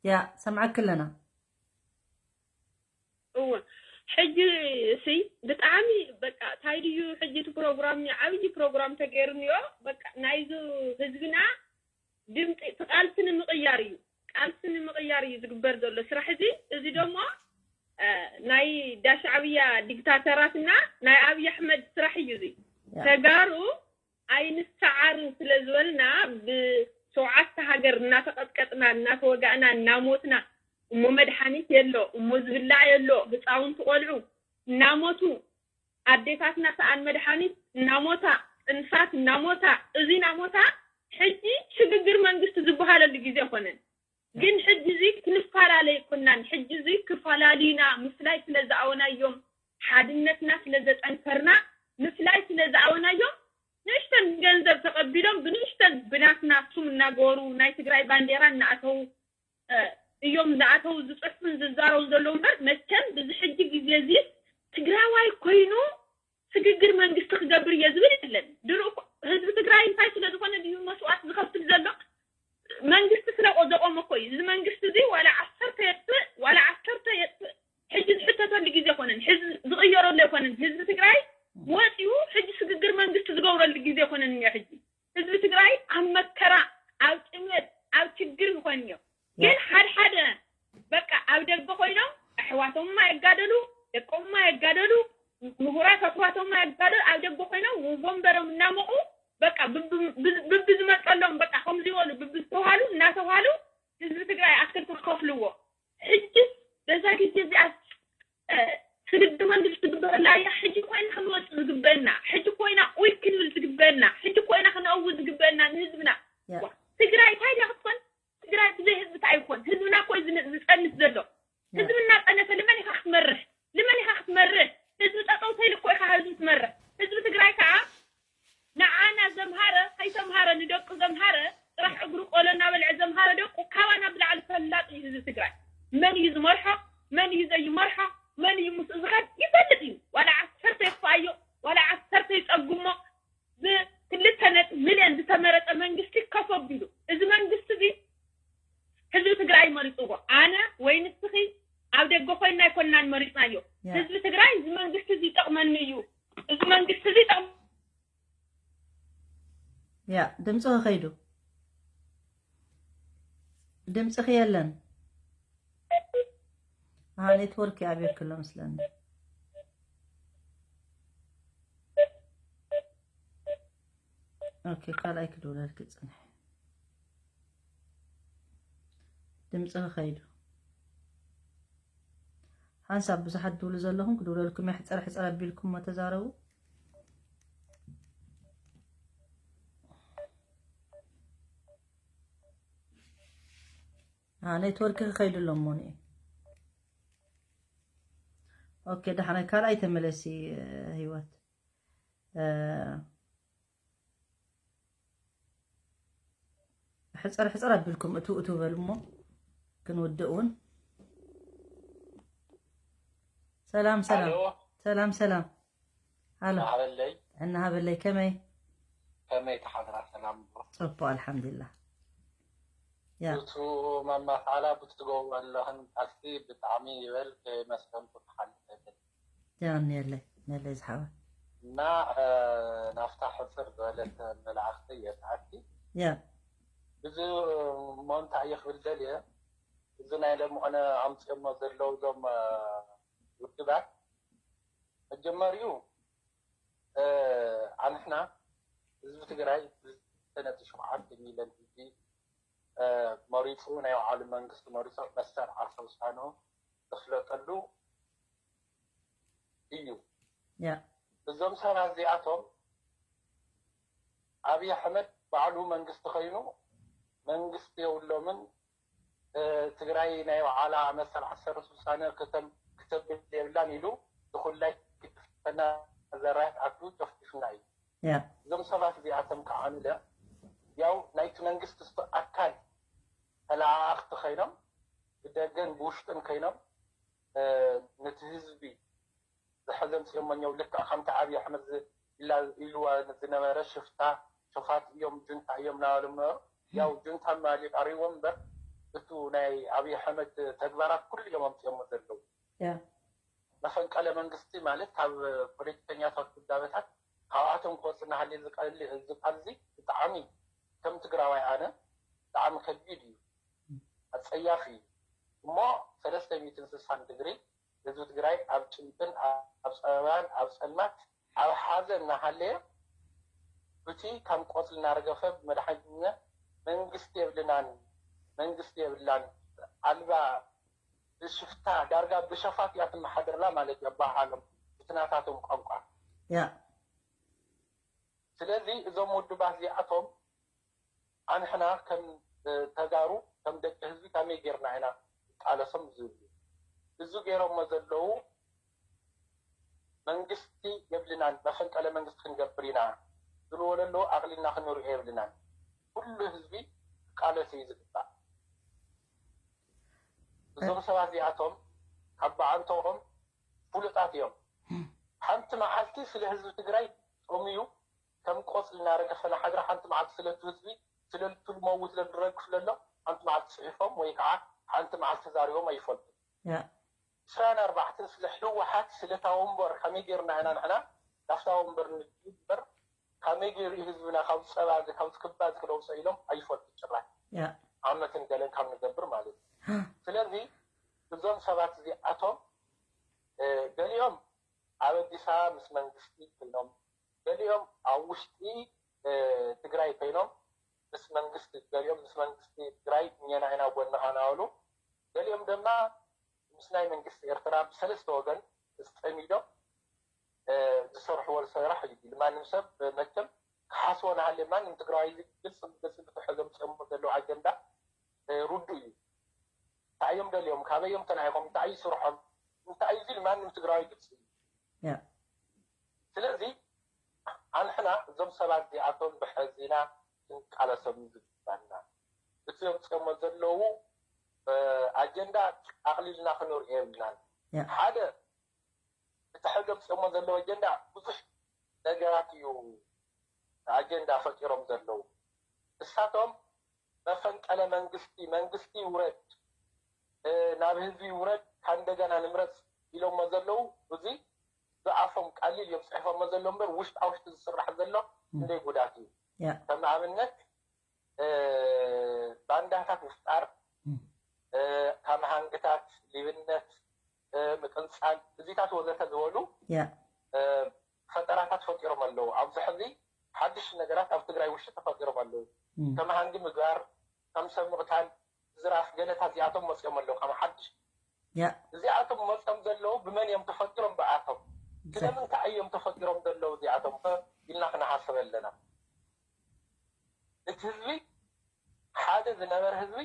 ያ ሰምዓኪ ኣለና እወ ሕጂ እሲ ብጣዕሚ በቃ ታይ ድዩ ሕጂ እቲ ፕሮግራም ዓብይ ፕሮግራም ተገይሩ እኒኦ በቃ ናይዚ ህዝብና ድምፂ እቲ ቃልሲ ንምቕያር እዩ ቃልሲ ንምቕያር እዩ ዝግበር ዘሎ ስራሕ እዚ እዚ ደሞ እ፣ ናይ ዳሻዕብያ ዲክታተራትና ናይ ኣብይ ኣሕመድ ስራሕ እዩ እዚ። ያ። ተጋሩ ኣይንሰዓርን ስለ ዝበልና ብሸውዓተ ሃገር እናተቐጥቀጥና እናተወጋእና እናሞትና፣ እሞ መድሓኒት የሎ፣ እሞ ዝብላዕ የሎ፣ ህፃውንቲ ቆልዑ እናሞቱ፣ ኣዴታትና ሰኣን መድሓኒት እናሞታ፣ ጥንሳት እናሞታ፣ እዚ እናሞታ፣ ሕጂ ሽግግር መንግስቲ ዝበሃለሉ ግዜ ኮነን። ግን ሕጂ እዚ ክንፈላለ ኣይኮናን። ሕጂ እዚ ክፈላልዩና ምፍላይ ስለ ዝኣወናዮም፣ ሓድነትና ስለ ዘጠንከርና ምፍላይ ስለ ዝኣወናዮም፣ ንእሽተን ገንዘብ ተቐቢሎም ብንእሽተን ብናትና ሱም እናገበሩ ናይ ትግራይ ባንዴራ እናኣተዉ እ፣ እዮም ዝኣተዉ ዝፅሕፉን ዝዛረቡ ዘለዉ እምበር፣ መቸም ብዚ ሕጂ ግዜ እዚ ትግራዋይ ኮይኑ ስግግር መንግስቲ ክገብር እየ ዝብል የለን። ድሮ እኮ ህዝቢ ትግራይ እንታይ ስለ ዝኾነ ድዩ መስዋእቲ ዝኸፍል ዘሎ? መንግስቲ ስለ ዘቆመ እኮ እዩ። እዚ መንግስቲ እዚ ዋላ ዓሰርተ የጥፍእ ዋላ ዓሰርተ የጥፍእ ሕጂ ዝሕተተሉ ግዜ ኣይኮነን። ሕዚ ዝቕየረሉ ኣይኮነን። ህዝቢ ትግራይ ወፂኡ ሕጂ ስግግር መንግስቲ ዝገብረሉ ግዜ ኣይኮነን እኒኦ። ሕጂ ህዝቢ ትግራይ ኣብ መከራ፣ ኣብ ጥሜት፣ ኣብ ችግር ይኾን እኒኦ። ግን ሓደ ሓደ በቃ ኣብ ደገ ኮይኖም ኣሕዋቶምማ የጋደሉ፣ ደቆምማ የጋደሉ፣ ምሁራት ኣሕዋቶምማ የጋደሉ፣ ኣብ ደገ ኮይኖም ወንበሮም እናሞቑ በቃ ብቢ- ብቢ ዝመፀሎም በቃ ከምዚ ይበሉ ብቢ ዝተባሃሉ እናተባሃሉ ህዝቢ ትግራይ ኣክልቲ ክኸፍልዎ። ሕጂ በዛ ግዜ እዚኣ እ፣ ስግግር መንግስቲ ዝግበረላ እያ። ሕጂ ኮይና ክንወፅእ ዝግበአና፣ ሕጂ ኮይና ኡይ ክንብል ዝግበአና፣ ሕጂ ኮይና ክነእዊ ዝግበአና ንህዝብና። ያ። ዋ፣ ትግራይ እንታይ ድያ ክትኮን? ትግራይ ብዘይ ህዝቢ እንታይ ይኮን? ህዝብና እኮ እዩ ዝነ- ዝፀንት ዘሎ። ያ። ህዝቢ እናፀነተ ልመን ኢኻ ክትመርሕ? ልመን ኢኻ ክትመርሕ? ህዝቢ ጠጠው ተይሉ እኮ ኢኻ ህዝቢ ትመርሕ። ህዝቢ ትግራይ ከዓ ንዓና ዘምሃረ ከይተምሃረ ንደቁ ዘምሃረ ጥራሕ እግሩ ቆሎ እናበልዐ ዘምሃረ ደቁ ካባና ብላዕሊ ፈላጥ እዩ ህዝቢ ትግራይ። መን እዩ ዝመርሖ መን እዩ ዘይመርሖ መን እዩ ምስኡ ዝኸድ ይፈልጥ እዩ። ዋላ ዓሰርተ ይኽፍኣዮ ዋላ ዓሰርተ ይፀጉሞ ብክልተ ነጥቢ ሚልዮን ዝተመረፀ መንግስቲ ከፍ ኣቢሉ እዚ መንግስቲ እዚ ህዝቢ ትግራይ መሪፅዎ። ኣነ ወይ ንስኺ ኣብ ደገ ኮይና ኣይኮንናን መሪፅናዮ። ያ። ህዝቢ ትግራይ እዚ መንግስቲ እዚ ይጠቕመኒ እዩ እዚ መንግስቲ እዚ ይጠቕመ ያ ድምፅኺ ከይዱ ድምፅኺ የለን። ኣሃ ኔትወርክ ኣብየክሎ መስለኒ። ኦኬ ካልኣይ ክድውለልኪ ፅንሒ። ድምፅኺ ከይዱ ሓንሳብ ብዙሓት ትብሉ ዘለኹም ክድውለልኩም እየ። ሕፀር ሕፀር ኣቢልኩም እሞ ተዛረቡ። አ፣ ኔትወርክ ክኸይዱ ኣሎ እሞ ንኤ። ኦኬ፣ ዳሕራይ ካልኣይ ተመለሲ፣ እ፣ ህይወት። እ፣ ሕፅር ሕፅር ኣቢልኩም እቱ እቱ በሉ እሞ ክንውድእ እውን። ሰላም፣ ሰላም። ኣሎ፣ ሰላም፣ ሰላም። ኣሎ፣ ናሃበለይ፣ እናሃበለይ፣ ከመይ? ከመይ ተሓድራ? ሰላም ዶ? ፅቡቅ፣ ኣልሓምዱሊላህ። ያ፣ ብቱ መማሳላ ብትገብሩ ኣለኽን ቃልሲ ብጣዕሚ ይበል ከይመስለንኩ ክሓልፍ የብል። ያ፣ እኒአለይ፣ እኒአለይ ዝሓወ። እና፣ እ፣ ናብታ ሕፅር ዝበለት መልእኽቲ የብዓቲ። ያ፣ ብዙ እሞ እንታይ እየ ክብል ደልየ፣ እዚ ናይ ለምዖነ ኣምፅኦሞ ዘለዉ እዞም፣ እ፣ ውድባት መጀመሪኡ፣ እ፣ ኣንሕና ህዝቢ ትግራይ ክልተ ነጥቢ ሸውዓተ ሚልዮን ህዝቢ፣ እ፣ መሪፁ ናይ ባዕሉ መንግስቲ መሪፁ መሰል ዓርሰ ውሳንኡ ዘፍለጠሉ እዩ። ያ፣ እዞም ሰባት እዚኣቶም ኣብይ ኣሕመድ ባዕሉ መንግስቲ ኮይኑ መንግስቲ የብሎምን፣ እ፣ ትግራይ ናይ ባዕላ መሰል ዓርሰ ውሳነ ክተም- ክተብል የብላን ኢሉ ንኩላይ ክድፈና ዘራያት ኣትዩ ጨፍጭፍና እዩ። ያ፣ እዞም ሰባት እዚኣቶም ከዓ ንለ ያው ናይቲ መንግስቲ ዝተ- ኣካል ተለኣኣኽቲ ኮይኖም ብደገን ብውሽጥን ኮይኖም፣ እ፣ ነቲ ህዝቢ ዝሐዘም ፅዮሞኛው ልክዕ ከምቲ ኣብይ ኣሕመድ ዝ- ኢላ- ኢልዋ ዝነበረ ሽፍታ ሸፋት እዮም ጁንታ እዮም እናበሎም ነበሩ። ያው ጁንታ ማሊ ቀሪዎም እምበር እቱ ናይ ኣብይ ኣሕመድ ተግባራት ኩሉ እዮም ኣምፅኦሞ ዘለዉ። ያ፣ መፈንቀለ መንግስቲ ማለት ካብ ፖለቲከኛታት ውዳበታት ካብኣቶም ክወፅእ እናሃልየ ዝቃል እዚ ቃል እዚ ብጣዕሚ ከም ትግራዋይ ኣነ ብጣዕሚ ከቢድ እዩ፣ ኣፀያፊ እዩ። እሞ ሰለስተ ሚእትን ስሳን ድግሪ ህዝቢ ትግራይ ኣብ ጭንቅን ኣብ ፀበባን ኣብ ፀልማት ኣብ ሓዘን እናሃለየ፣ እቲ ከም ቆፅሊ እናረገፈ ብመድሓኒትነት መንግስቲ የብልናን፣ መንግስቲ የብላን፣ ኣልባ ብሽፍታ ዳርጋ ብሸፋት እያ ትመሓደርላ ማለት እዩ ኣበሃሃሎም ብትናታቶም ቋንቋ። ያ ስለዚ እዞም ውድባት እዚኣቶም ኣንሕና ከም ተጋሩ ከም ደቂ ህዝቢ ከመይ ጌርና ኢና ንቃለሶም ዝብል እዩ። እዚ ገይሮሞ ዘለዉ መንግስቲ የብልናን መፈንቀለ መንግስቲ ክንገብር ኢና ዝብልዎ ዘለዉ ኣቕሊልና ክንርእዮ የብልናን። ኩሉ ህዝቢ ክቃለስ እዩ ዝግባእ። እዞም ሰባት እዚኣቶም ካብ ብዓንተኦም ፍሉጣት እዮም። ሓንቲ መዓልቲ ስለ ህዝቢ ትግራይ ጠምዩ ከም ቆፅሊ እናረገፈ ንሓድሪ ሓንቲ መዓልቲ ስለቱ ህዝቢ ስለቱ ዝመውት ለድረግፍ ለሎ ሓንቲ መዓልቲ ፅሒፎም ወይ ከዓ ሓንቲ መዓልቲ ተዛሪቦም ኣይፈልጡ። ያ ዕስራን ኣርባዕተን ስለ ህወሓት ስለታ ወንበር ከመይ ጌርና ኢና ንሕና ናብታ ወንበር ንድበር ከመይ ገይሩ እዩ ህዝብና ካብ ፀባ እዚ ካብ ክባ እዚ ክለውፀ ኢሎም ኣይፈልጡ ጭራሽ። ያ ዓመትን ገለን ካብ ንገብር ማለት እዩ። ስለዚ እዞም ሰባት እዚኣቶም እ፣ ገሊኦም ኣብ ኣዲስ ኣበባ ምስ መንግስቲ ኮይኖም፣ ገሊኦም ኣብ ውሽጢ እ፣ ትግራይ ኮይኖም ምስ መንግስቲ፣ ገሊኦም ምስ መንግስቲ ትግራይ እኛና ኢና ጎንኻ እናበሉ፣ ገሊኦም ድማ ምስ ናይ መንግስቲ ኤርትራ ብሰለስተ ወገን ተፀሚዶም እ፣ ዝሰርሕዎ ስራሕ እዩ። ማንም ሰብ መቸም ክሓስቦ ናሃለ ማንም ትግራዋይ እዚ ግልፂ ብግልፂ ብትሕዞም ፀሙ ዘለዉ ኣጀንዳ እ፣ ርዱእ እዩ። እንታይ እዮም ደልዮም? ካበይ እዮም ተናዒቖም? እንታይ እዩ ስርሖም? እንታይ እዩ ዝብል ማንም ትግራዋይ ግልፂ እዩ። ያ ስለዚ ኣንሕና እዞም ሰባት እዚኣቶም ብሕዚና ክንቃለሶም እዩ ዝግባና። እቲ ዘምፅኦሞ ዘለዉ እ፣ ኣጀንዳ ኣቕሊልና ክንርእዮ የብልናን። ያ ሓደ እቲ ሕዚ ዘምፅኦሞ ዘለዉ ኣጀንዳ ብዙሕ ነገራት እዩ ኣጀንዳ ፈጢሮም ዘለዉ። እሳቶም መፈንቀለ መንግስቲ፣ መንግስቲ ይውረድ፣ እ፣ ናብ ህዝቢ ይውረድ፣ ካብ እንደገና ንምረፅ ኢሎሞ ዘለዉ። እዚ ብኣፎም ቀሊል እዮም ፅሒፎሞ ዘለዉ እምበር ውሽጣ ውሽጢ ዝስራሕ ዘሎ ክንደይ ጉዳት እዩ። ያ ከም ኣብነት እ፣ ባንዳታት ምፍጣር፣ እም። እ፣ ካብ ሃንግታት፣ ሊብነት፣ እ፣ ምቅንፃል፣ እዚታት ወዘተ ዝበሉ ያ እ፣ ፈጠራታት ፈጢሮም ኣለዉ። ኣብዚ ሕዚ ሓድሽ ነገራት ኣብ ትግራይ ውሽጢ ተፈጢሮም ኣለዉ። እም። ከም ሃንጊ ምግባር፣ ከም ሰብ ምቕታል፣ ዝራፍ ገለታት እዚኣቶም መፅኦም ኣለዉ ካብ ሓድሽ። ያ እዚኣቶም መፅኦም ዘለዉ ብመን እዮም ተፈጢሮም? ብኣቶም። ብዘ- ስለምንታይ እዮም ተፈጢሮም ዘለዉ እዚኣቶም ከ ኢልና ክንሓስብ ኣለና። እቲ ህዝቢ ሓደ ዝነበረ ህዝቢ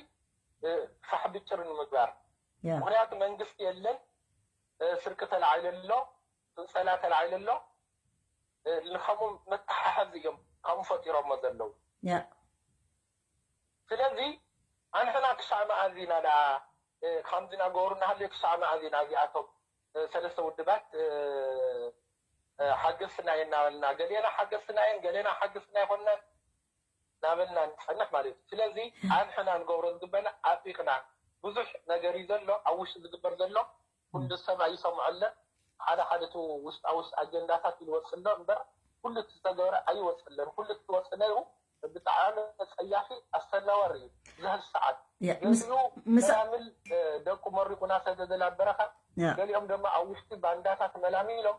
እ፣ ፋሕ ብጭር ንምግባር ያ ምክንያቱ መንግስቲ የለን፣ እ፣ ስርቂ ተላዒሉ ኣሎ፣ ፅንፀላ ተላዒሉ ኣሎ። እ፣ ንከምኡ መተሓሓዚ እዮም ከምኡ ፈጢሮሞ ዘለዉ። ያ ስለዚ ኣንሕና ክሻዕ መኣዝ ኢና ደኣ እ፣ ከምዚ እናገበሩ እናሃለዩ ክሻዕ መኣዝ ኢና እዚኣቶም እ፣ ሰለስተ ውድባት እ፣ እ፣ ሓገዝትና እየ እናበልና ገሌና ሓገዝትና እየን ገሌና ሓገዝትና ኣይኮንናን እናበልና ንፀንሕ ማለት እዩ። ስለዚ ኣንሕና ንገብሮ ዝግበና ኣጥቢቕና ብዙሕ ነገር እዩ ዘሎ ኣብ ውሽጢ ዝግበር ዘሎ ኩሉ ሰብ ኣይሰምዖለን። ሓደ ሓደ እቲ ውስጣ ውስጥ ኣጀንዳታት ይወፅእ ኣሎ እምበር ኩሉ እቲ ዝተገበረ ኣይወፅለን። ኩሉ እቲ ዝወፅእ ነይሩ ብጣዕሚ ፀያፊ ኣሰናዋሪ እዩ። ዝህል ሰዓት ያ ምስ ገሊኡ ምስ መላምል እ፣ ደቁ መሪቑና ሰደደ ናብ በረኻ ያ ገሊኦም ድማ ኣብ ውሽጢ ባንዳታት መላሚሎም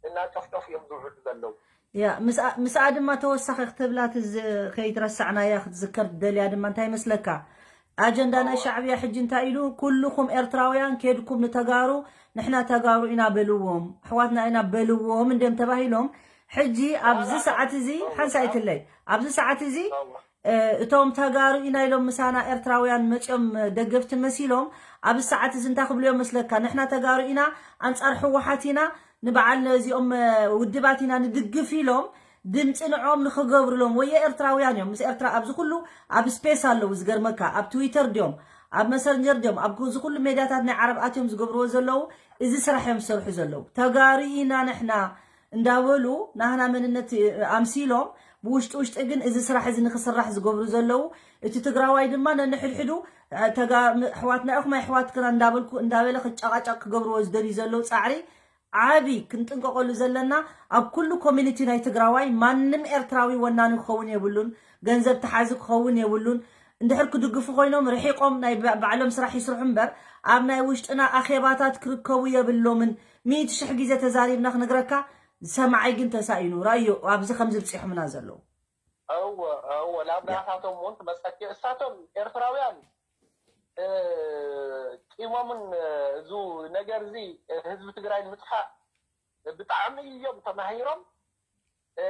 እናጨፍጨፉ እዮም ዝውዕሉ ዘለዉ። ያ ምስኣ ምስኣ ድማ ተወሳኺ ክትብላ ትዝ- ከይትረሳዕናያ ክትዝከር ትደልያ ድማ እንታይ መስለካ? ኣጀንዳ ናይ እወ። ሻዕብያ ሕጂ እንታይ ኢሉ? ኩልኹም ኤርትራውያን ኬድኩም ንተጋሩ ንሕና ተጋሩ ኢና በልዎም፣ ኣሕዋትና ኢና በልዎም እንድዮም ተባሂሎም። ሕጂ ኣብዚ ዋላ ሰዓት እዚ እወ። ሓንሳእ ኣይትለይ፣ ኣብዚ ሰዓት እዚ እወ። እ፣ እቶም ተጋሩ ኢና ኢሎም ምሳና ኤርትራውያን መፂኦም ደገፍቲ መሲሎም ኣብዚ ሰዓት እዚ እንታይ ክብልዮም መስለካ? ንሕና ተጋሩ ኢና፣ ኣንፃር ህወሓት ኢና፣ ንበዓል እዚኦም እ፣ ውድባት ኢና ንድግፍ ኢሎም ድምፂ ንዕኦም ንክገብርሎም ወየ ኤርትራውያን እዮም። ምስ ኤርትራ ኣብዚ ኩሉ ኣብ ስፔስ ኣለዉ ዝገርመካ ኣብ ትዊተር ድዮም ኣብ መሰንጀር ድዮም ኣብ እዚ ኩሉ ሜድያታት ናይ ዓረብ ኣትዮም ዝገብርዎ ዘለዉ እዚ ስራሕ እዮም ዝሰርሑ ዘለዉ። ተጋሩ ኢና ንሕና እንዳበሉ ናህና መንነት ኣምሲሎም ብውሽጢ ውሽጢ ግን እዚ ስራሕ እዚ ንክስራሕ ዝገብሩ ዘለዉ እቲ ትግራዋይ ድማ ነንሕድሕዱ ተጋ- ኣሕዋትና ኢኹም ኣሕዋትክና እንዳበልኩ እንዳበለ ክጫቃጫቅ ክገብርዎ ዝደልዩ ዘለዉ ፃዕሪ ዓቢ ክንጥንቀቀሉ ዘለና ኣብ ኩሉ ኮሚኒቲ ናይ ትግራዋይ ማንም ኤርትራዊ ወናኒ ክኸውን የብሉን። ገንዘብ ተሓዚ ክኸውን የብሉን። እንድሕር ክድግፉ ኮይኖም ርሒቆም ናይ ባ- ባዕሎም ስራሕ ይስርሑ እምበር ኣብ ናይ ውሽጥና ኣኼባታት ክርከቡ የብሎምን። ሚእቲ ሽሕ ግዜ ተዛሪብና ክነግረካ ሰማዓይ ግን ተሳኢኑ ራእዮ ኣብዚ ከምዚ ብፂሖምና ዘለዉ እወ እወ ናብ ናታቶም እውን ትመፀኪ እሳቶም ኤርትራውያን እ፣ ቂሞምን እ፣ እዙ ነገር እዚ እ፣ ህዝቢ ትግራይ ንምጥፋእ ብጣዕሚ እዮም ተማሂሮም እ፣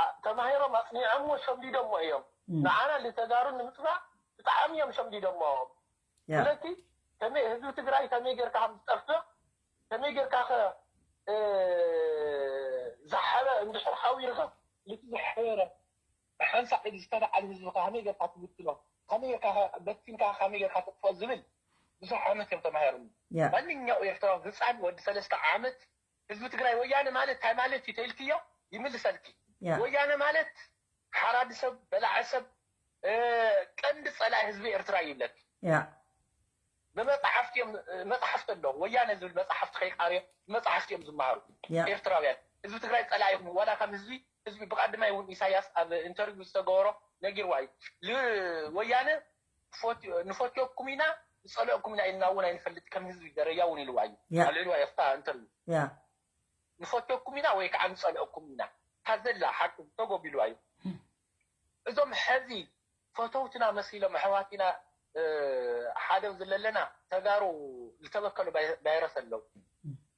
ኣ- ተማሂሮም ኣፅኒዖሞ ሸምዲዶሞ እዮም ንዓና ንተጋሩ ንምጥፋእ ብጣዕሚ እዮም ሸምዲዶሞ ያ ስለዚ ከመይ ህዝቢ ትግራይ ከመይ ጌርካ ከም ዝጠፍእ ከመይ ጌርካ ከ እ፣ ዝሓበ እንድሕር ሓዊርካ ልቲ ዝሓበረ ሓንሳእ ዝተባዓል ህዝቢ ከመይ ጌርካ ትብትኖ ከመይ ጌርካ በቲንካ ከመይ ጌርካ ትጥፍኦ ዝብል ብዙሕ ዓመት እዮም ተማሂሮም ያ ማንኛው ኤርትራዊ ህፃን ወዲ ሰለስተ ዓመት ህዝቢ ትግራይ ወያነ ማለት እንታይ ማለት እዩ ተይልክዮ ይምልሰልኪ ያ ወያነ ማለት ሓራዲ ሰብ በላዐ ሰብ እ፣ ቀንዲ ፀላኢ ህዝቢ ኤርትራ ይብለኪ ያ ብመፅሓፍቲ እዮም መፅሓፍቲ ኣሎ ወያነ ዝብል መፅሓፍቲ ከይቃርዮ ብመፅሓፍቲ እዮም ዝመሃሩ ያ ኤርትራውያን ህዝቢ ትግራይ ፀላኢኹም ዋላ ከም ህዝቢ ህዝቢ ብቀዳማይ እውን ኢሳያስ ኣብ ኢንተርቪው ዝተገበሮ ነጊርዋ እዩ ል- ወያነ ንፈትዮ- ንፈትዮኩም ኢና ንፀልኦኩም ኢና ኢልና እውን ኣይንፈልጥ ከም ህዝቢ ደረጃ እውን ኢልዋ እዩ ያ ኣልዕልዋ እዩ ኣብታ ኢንተርቪው ያ ንፈትየኩም ኢና ወይ ከዓ ንፀልአኩም ኢና ታዘላ ሓቂ ተጎቢልዋ እዩ እዞም ሕዚ ፈተውትና መሲሎም ኣሕዋት ኢና እ፣ ሓደ ዝለለና ተጋሩ ዝተበከሉ ባይ- ቫይረስ ኣለዉ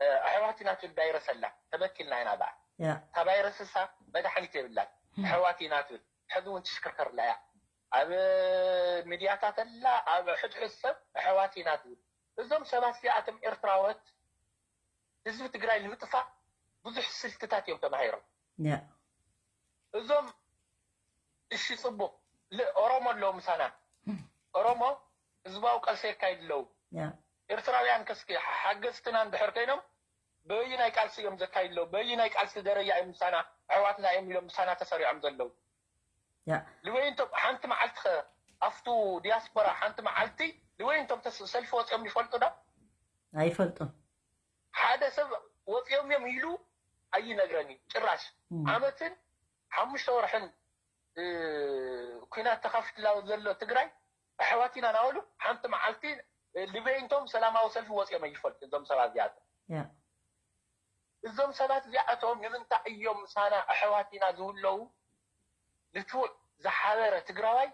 እ፣ ኣሕዋት ኢና ትብል ቫይረስ ኣላ ተበኪልና ኢና በዓ ያ እታ ቫይረስ እሳ መድሓኒት የብላን ኣሕዋት ኢና ትብል ሕዚ እውን ትሽክርከርላ እያ ኣብ ሚድያታት ኣላ ኣብ ሕድሕድ ሰብ ኣሕዋት ኢና ትብል እዞም ሰባት እዚኣቶም ኤርትራዎት ህዝቢ ትግራይ ንምጥፋእ ብዙሕ ስልትታት እዮም ተማሂሮም ያ እዞም እሺ ፅቡቅ ል- ኦሮሞ ኣለዉ ምሳና ኦሮሞ ህዝባዊ ቃልሲ የካይድ ኣለዉ ያ ኤርትራውያን ከስኪ ሓገዝትና እንድሕር ኮይኖም በይናይ ቃልሲ እዮም ዘካይድ ኣለዉ በይናይ ቃልሲ ደረጃ እዮም ምሳና ኣሕዋትና እዮም ኢሎም ምሳና ተሰሪዖም ዘለዉ ያ ልወይንቶም ሓንቲ መዓልቲ ከ ኣብቱ ዲያስፖራ ሓንቲ መዓልቲ ልወይንቶም ተስ- ሰልፊ ወፂኦም ይፈልጡ ዶ ኣይፈልጡን ሓደ ሰብ ወፂኦም እዮም ኢሉ ኣይነግረን እዩ ጭራሽ እም። ዓመትን ሓሙሽተ ወርሕን እ፣ ኩናት ተኸፍትላ ዘሎ ትግራይ ኣሕዋት ኢና ናበሉ ሓንቲ መዓልቲ እ፣ ልበይንቶም ሰላማዊ ሰልፊ ወፂኦም ኣይፈልጡ እዞም ሰባት እዚኣቶም ያ እዞም ሰባት እዚኣቶም ንምንታይ እዮም ምሳና ኣሕዋት ኢና ዝብለዉ ንትውዕ ዝሓበረ ትግራዋይ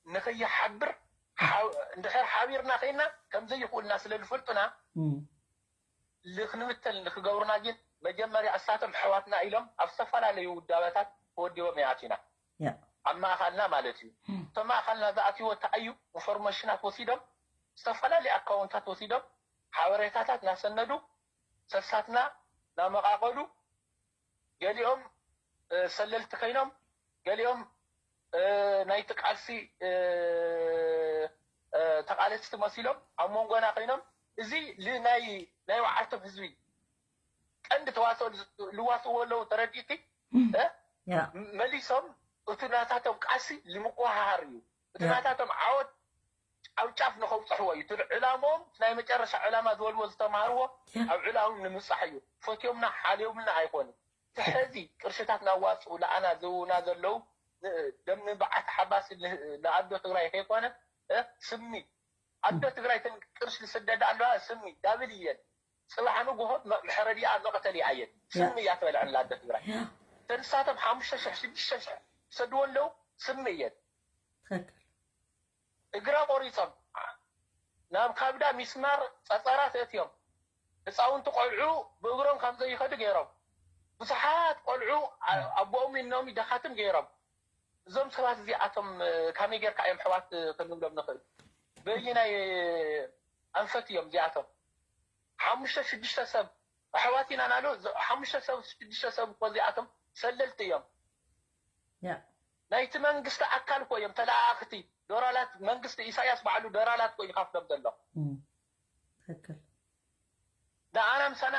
ንኸይሓብር ሓው- እንድሕር ሓቢርና ከይና ከምዘይኽእልና ስለ ዝፈልጡና እም። ልክንምተል ንክገብሩና ግን መጀመርያ እሳቶም ኣሕዋትና ኢሎም ኣብ ዝተፈላለዩ ውዳበታት ተወዲቦም ይኣቲና ያ ኣብ ማእኻልና ማለት እዩ እቶም ማእኻልና ዝኣትዎ ተኣዩ ኢንፎርሜሽናት ወሲዶም ዝተፈላለዩ ኣካውንታት ወሲዶም ሓበሬታታት ናሰነዱ ሰሳትና ናመቓቐሉ ገሊኦም እ፣ ሰለልቲ ኮይኖም ገሊኦም እ፣ ናይቲ ቃልሲ እ፣ እ፣ ተቃለስቲ መሲሎም ኣብ መንጎና ኮይኖም እዚ ል- ናይ ናይ ባዓልቶም ህዝቢ ቀንዲ ተዋስኦ ዝ- ልዋስዎ ኣለዉ ተረዲእቲ እ? ያ መሊሶም እቲ ናታቶም ቃልሲ ልምቁሃሃር እዩ እቲ ያ። ናታቶም ዓወት ኣብ ጫፍ ንኸውፅሕዎ እዩ እቲ ዕላምኦም እቲ ናይ መጨረሻ ዕላማ ዝበልዎ ዝተማሃርዎ ያ። ኣብ ዕላምኦም ንምብፃሕ እዩ ፈትዮምና ሓልዮምና ኣይኮኑ እቲ ሕዚ ቅርሽታት ናዋፅኡ ለኣና ዝህቡና ዘለዉ ን- ደም ንበዓት ሓባሲ ን- ንኣዶ ትግራይ ከይኮነ እ? ስሚ ኣዶ ትግራይ ተን ቅርሺ ዝስደዳ ኣለዋ ስሚ ዳብል እየን ፅባሕ ንግሆ መ- መሕረዲኣ መቐተሊኣ እየን ስሚ እያ ትበልዐን ኣዶ ትግራይ ተንሳቶም ሓሙሽተ ሽሕ ሽዱሽተ ሽሕ ዝሰድዎ ኣለዉ ስሚ እየን ትክክል እግራ ቆሪፆም ናብ ካብዳ ሚስማር ፀፀራ ተእትዮም ህፃውንቲ ቆልዑ ብእግሮም ከም ዘይኸዱ ገይሮም ብዙሓት ቆልዑ ኣ- ኣቦኦም ኢኖም ይደኻትም ገይሮም እዞም ሰባት እዚኣቶም እ፣ ካመይ ጌርካ እዮም ሕዋት እ፣ ክንብሎም ንኽእል በይናይ ኣንፈት እዮም እዚኣቶም ሓሙሽተ ሽዱሽተ ሰብ ኣሕዋት ኢና ናሉ ዝ- ሓሙሽተ ሰብ ሽዱሽተ ሰብ እኮ እዚኣቶም ሰለልቲ እዮም ያ ናይቲ መንግስቲ ኣካል እኮ እዮም ተለኣኣኽቲ ዶራላት መንግስቲ ኢሳያስ ባዕሉ ዶራላት እኮ ይካፍሎም ዘሎ እም። ትክክል ንኣና ምሳና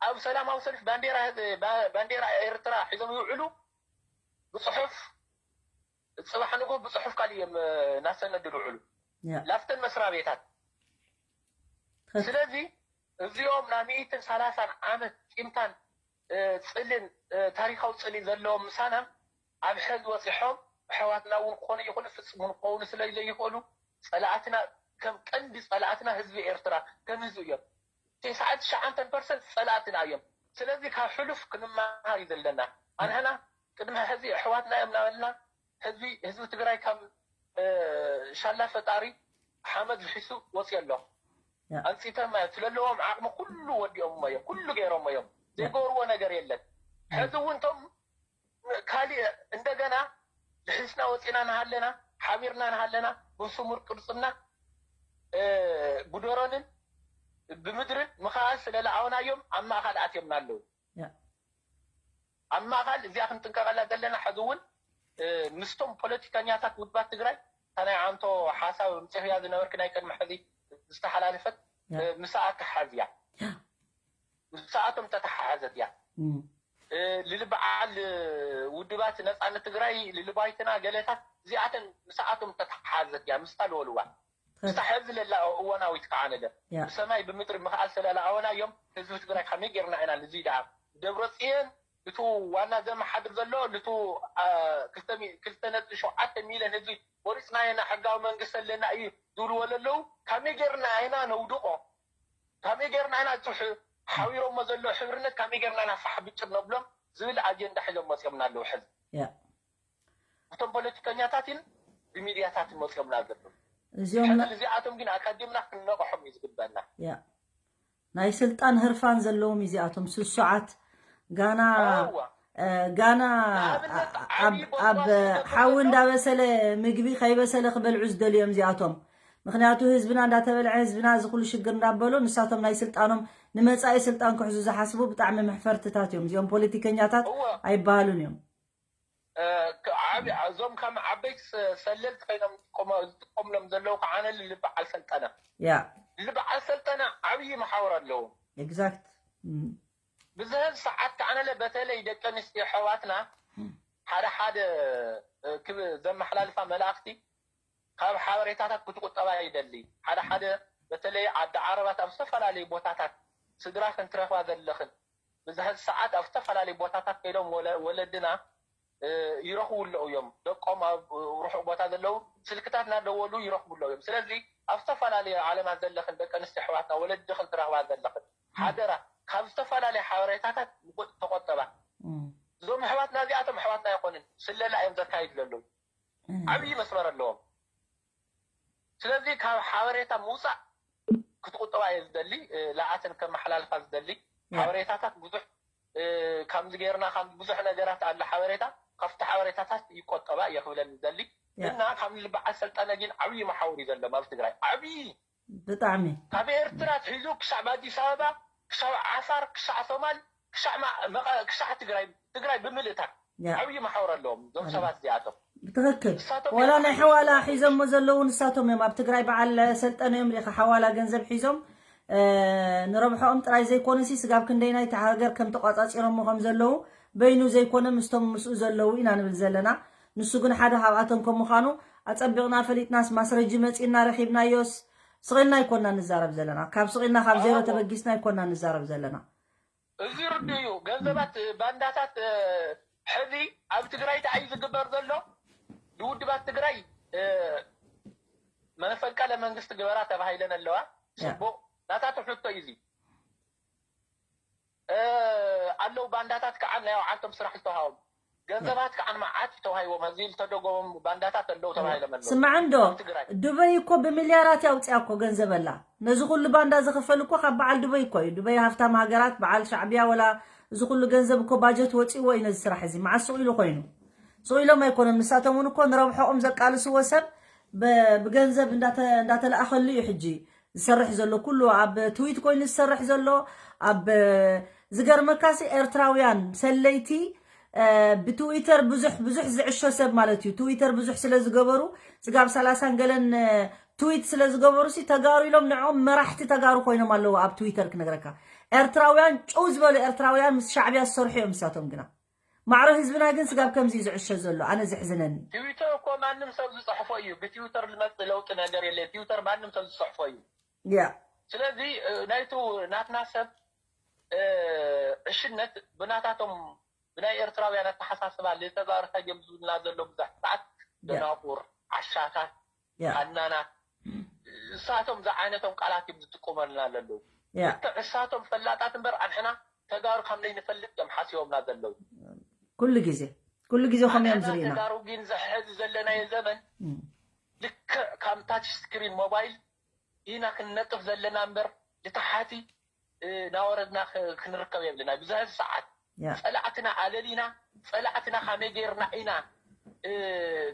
ኣብ ሰላማዊ ሰልፍ ባንዴራ ህዝ- ባ- ባንዴራ ኤርትራ ሒዞም ይውዕሉ ብፅሑፍ ፅባሕ ንጎ ብፅሑፍ ካል እዮም እ፣ እናሰነዱ ዝውዕሉ ያ ላፍተን መስሪያ ቤታት ትክክል ስለዚ እዚኦም ናይ ሚእትን ሰላሳን ዓመት ቂምታን እ፣ ፅልን እ፣ ታሪካዊ ፅሊ ዘለዎም ምሳና ኣብ ሕዚ ወፂሖም ኣሕዋትና እውን ክኾኑ ይኽእሉ፣ ፍጹም እውን ክኾኑ ስለ ዘይኽእሉ፣ ጸላእትና፣ ከም ቀንዲ ጸላእትና ህዝቢ ኤርትራ ከም ህዝቢ እዮም። ተስዓን ትሽዓተን ፐርሰንት ጸላእትና እዮም። ስለዚ ካብ ሕሉፍ ክንመሃር እዩ ዘለና። ኣንሕና ቅድሚ ሕዚ ኣሕዋትና እዮም እናበልና፣ ህዝቢ፣ ህዝቢ ትግራይ ካብ፣ እ፣ ሻላ ፈጣሪ ሓመድ ልሒሱ ወፅዮ ኣሎ። ያ። ኣንፂተማ እዮም። ስለለዎም ዓቕሚ ኩሉ ወዲኦምዎ እዮም። ኩሉ ገይሮምዎ እዮም። ዘይገብርዎ ነገር የለን። ሕዚ እውን እቶም ካሊእ እንደገና ልሒስና ወፂና እናሃለና፣ ሓቢርና እናሃለና፣ ብስሙር ቅርፅና፣ እ፣ ብድሮንን ብምድርን ምኽኣል ስለ ለኣወናዮም ኣብ ማእኸል ኣትዮምና ኣለዉ። ያ። ኣብ ማእኸል እዚኣ ክንጥንቀቐላ ዘለና። ሕዚ እውን፣ እ፣ ምስቶም ፖለቲከኛታት ውድባት ትግራይ፣ እታ ናይ ዓንቶ ሓሳብ ኣምፂኽያ ዝነበርክ ናይ ቅድሚ ሕዚ ዝተሓላለፈት፣ ያ። እ፣ ምስኣ ተሓዝ እያ። ያ። ምስኣቶም ተተሓሓዘት እያ። እም። እ፣ ልልበዓል፣ እ፣ ውድባት ነፃነት ትግራይ፣ ልልባይትና ገለታት፣ እዚኣተን ምስኣቶም ተተሓሓዘት እያ። ምስታ ልበልዋ። ምስታ ሕዚ ለላ እዋናዊት ከዓነለ። ያ። ብሰማይ ብምድሪ ምኽኣል ስለ ለኣወናዮም ህዝቢ ትግራይ ከመይ ጌርና ኢና ንዚ ደኣ ደብረፅዮን፣ እቱ ዋና ዘመሓድር ዘሎ፣ ንቱ፣ አ፣ ክልተ ሚ-፣ ክልተ ነጥቢ ሸውዓተ ሚልዮን ህዝቢ ወሪፅና ኢና፣ ሕጋዊ መንግስቲ ኣለና እዩ ዝብልዎ ዘለዉ፣ ከመይ ጌርና ኢና ነውድቖ? ከመይ ጌርና ኢና እቲ ሕ-፣ ሓቢሮሞ ዘለዉ ሕብርነት ከመይ ጌርና ኢና ፋሕ ብጭር ነብሎም ዝብል ኣጀንዳ ሒዞም መፂኦምና ኣለዉ። ሕዚ ያ። እቶም ፖለቲከኛታትን ብሚድያታትን መፂኦምና ዘለዉ። እዚኦም ሕዚ እዚኣቶም ግን ኣቀዲምና ክንነቕሖም እዩ ዝግበና። ያ። ናይ ስልጣን ህርፋን ዘለዎም እዚኣቶም ስሱዓት ጋና፣ እዋ። እ፣ ጋና ንኣብነት ኣ-፣ ዓብዪ ኣብ፣ ቦታዋ ኣብ ዝነብር ሓዊ ዘሎ እንዳበሰለ ምግቢ ከይበሰለ ክበልዑ ዝደልዩ እዮም እዚኣቶም። ምኽንያቱ ህዝብና እንዳተበልዐ፣ ህዝብና እዚ ኩሉ ሽግር እንዳበሉ፣ ንሳቶም ናይ ስልጣኖም፣ ንመጻኢ ስልጣን ክሕዙ ዝሓስቡ ብጣዕሚ መሕፈርትታት እዮም። እዚኦም ፖለቲከኛታት እዋ። ኣይበሃሉን እዮም። እ፣ ክ-፣ ዓብ-፣ እዞም ከም ዓበይቲ ሰ-፣ ሰለልቲ ኮይኖም ዝጥቀሙ-፣ ዝጥቀምሎም ዘለዉ ከዓነ ልበዓል ሰልጠነ። ያ። ልበዓል ሰልጠነ ዓብዪ መሓውር ኣለዉ። ኤግዛክት። እም። ብዝህብ ሰዓት ከዓነለ በተለይ ደቂ ኣንስትዮ ኣሕዋትና ሓደ ሓደ፣ እ፣ ክብ-፣ ዘመሓላልፋ መላእኽቲ ካብ ሓበሬታታት ክትቁጠባ ይደሊ። ሓደ ሓደ በተለይ ዓዲ ዓረባት ኣብ ዝተፈላለዩ ቦታታት ስድራ ክንትረኽባ ዘለኽን ብዝህብ ሰዓት ኣብ ዝተፈላለዩ ቦታታት ከይዶም ወለ-፣ ወለድና፣ እ፣ ይረኽቡ ኣለዉ እዮም። ደቆም ኣብ ርሑቕ ቦታ ዘለዉ ስልክታት እናደወሉ ይረኽቡ ኣለዉ እዮም። ስለዚ ኣብ ዝተፈላለዩ ዓለማት ዘለኽን ደቂ ኣንስትዮ ኣሕዋትና ወለድኽን ትረኽባ ዘለኽን ሓደራ ካብ ዝተፈላለዩ ሓበሬታታት ምቁ-፣ ተቆጠባ። እም። እዞም ኣሕዋትና እዚኣቶም ኣሕዋትና ኣይኮኑን፣ ስለላ እዮም ዘካይዱ ዘለዉ። እም። ዓብዪ መስመር ኣለዎም። ስለዚ ካብ ሓበሬታ ምውፃእ ክትቁጠባ እየ ዝደሊ፣ እ፣ ለኣትን ከመሓላልፋ ዝደሊ ያ። ሓበሬታታት ብዙሕ፣ እ፣ ከምዚ ጌርና፣ ከም ብዙሕ ነገራት ኣሎ ሓበሬታ፣ ካብቲ ሓበሬታታት ይቆጠባ እየ ክብለኒ ዝደሊ። ያ። እና ካብ ልበዓል ሰልጠነ ግን ዓብዪ መሓውር እዩ ዘሎም ኣብ ትግራይ። ዓብዪ ብጣዕሚ። ካብ ኤርትራ ኣትሒዙ ክሳብ ኣዲስ ኣበባ፣ ክሳብ ዓፋር፣ ክሳብ ሶማል፣ ክሳብ ማ-፣ መቐ-፣ ክሳብ ትግራይ፣ ትግራይ ብምልእታ ያ። ዓብዪ መሓውር ኣለዎም እዞም ኣለ። ሰባት እዚኣቶም። ብትኽክል። ንሳቶም ወላ እዮም ናይ ዓብዪ ሓዋላ መሓውር። ሒዞሞ ዘለዉ ንሳቶም እዮም። ኣብ ትግራይ በዓል ሰልጠነ እዮም ሪኢኻ ሓዋላ ገንዘብ ሒዞም፣ እ፣ ንረብሖኦም ጥራይ ዘይኮነሲ ስጋብ ክንደይናይ እታ ሃገር ከም ተቋጻጺሮሞ ከም ዘለዉ በይኑ ዘይኮነ ምስቶም ምስኡ ዘለዉ ኢና ንብል ዘለና። ንሱ ግን ሓደ ካብኣቶም ከም ምዃኑ ኣጸቢቕና ፈሊጥናስ ማስረጂ መጺእና ረኺብናዮስ ስቕ ኢልና ኣይኮና ንዛረብ ዘለና። ካብ ስቕ ኢልና ካብ ዜሮ ኣዎ። ተበጊስና ኣይኮና ንዛረብ ዘለና። እዚ ርዱእ እዩ። ገንዘባት ባንዳታት፣ እ፣ ሕዚ ኣብ ትግራይ እንታይ እዩ ዝግበር ዘሎ? ንውድባት ትግራይ፣ እ፣ መፈንቀለ መንግስቲ ግበራ ተባሂለን ኣለዋ። ያ። ጽቡቕ። ናታቱ ሕቶ እዩ እዚ። እ፣ ኣለዉ ባንዳታት ከዓ ናይ ባዕልቶም ስራሕ ዝተውሃቦም። ገንዘባት ከዓ መዓት ተዋሂቦም። እዚ ዝተደጎቦም ባንዳታት ኣለዉ ተባሂሎም ኣለዉ። ስማዕ እንዶ፣ ኣብ ትግራይ። ዱበይ እኮ ብሚልያራት ያውፅያ እኮ ገንዘብ ኣላ። ነዚ ኩሉ ባንዳ ዝኽፈል እኮ ካብ በዓል ዱበይ እኮ እዩ። ዱበይ ሃፍታም ሃገራት፣ በዓል ሻዕብያ ወላ እዚ ኩሉ ገንዘብ እኮ ባጀት ወፂዎ እዩ ነዚ ስራሕ እዚ። መዓስ ስቕ ኢሉ ኮይኑ? ስቕ ኢሎም ኣይኮነን። ንሳቶም እውን እኮ ንረብሖኦም ዘቃልስዎ ሰብ ብ-፣ ብገንዘብ እንዳተ-፣ እንዳተለኣኸሉ እዩ ሕጂ ዝሰርሕ ዘሎ። ኩሉ ኣብ ትዊት ኮይኑ ዝሰርሕ ዘሎ። ኣብ፣ ዝገርመካሲ ኤርትራውያን ሰለይቲ፣ እ፣ ብትዊተር ብዙሕ፣ ብዙሕ ዝዕሾ ሰብ ማለት እዩ። ትዊተር ብዙሕ ስለ ዝገበሩ፣ ስጋብ ሰላሳን ገለን፣ እ፣ ትዊት ስለ ዝገበሩ ሲ ተጋሩ ኢሎም ንዕኦም መራሕቲ ተጋሩ ኮይኖም ኣለዉ ኣብ ትዊተር ክነግረካ። ኤርትራውያን፣ ጭው ዝበሉ ኤርትራውያን ምስ ሻዕብያ ዝሰርሑ እዮም ንሳቶም ግና። ማዕረ ህዝብና ግን ስጋብ ከምዚ እዩ ዝዕሾ ዘሎ። ኣነ ዘሕዝነኒ። ትዊተር እኮ ማንም ሰብ ዝፅሕፎ እዩ። ብትዊተር ዝመፅእ ለውጢ ነገር የለ። ትዊተር ማንም ሰብ ዝፅሕፎ እዩ። ያ። ስለዚ፣ እ፣ ናይቱ ናትና ሰብ፣ እ፣ ዕሽነት ብናታቶም ብናይ ኤርትራውያን ኣተሓሳስባ ልተዛርካ እዮም ዝብልና ዘለዉ ብዙሕ ሰዓት። ደናቁር፣ ዓሻታት፣ ያ ሃናናት፣ እሳቶም ዝዓይነቶም ቃላት እዮም ዝጥቀመልና ዘለዉ። ያ ልክዕ እሳቶም ፈላጣት እምበር ኣንሕና ተጋሩ ከም ዘይንፈልጥ እዮም ሓሲቦምና ዘለዉ። ኩሉ ግዜ ኩሉ ግዜ ከም እዮም ኣንሕና ዝርእና። ተጋሩ ግን ዝሕዚ ዘለናዮ ዘመን እም፣ ልክዕ ካብ ታች ስክሪን ሞባይል ኢና ክንነጥፍ ዘለና እምበር ልታሓቲ እናወረድና ክ- ክንርከብ የብልና። ብዙሕ ሰዓት ያ ጸላእትና ኣለሊና ጸላእትና ከመይ ጌርና ኢና እ፣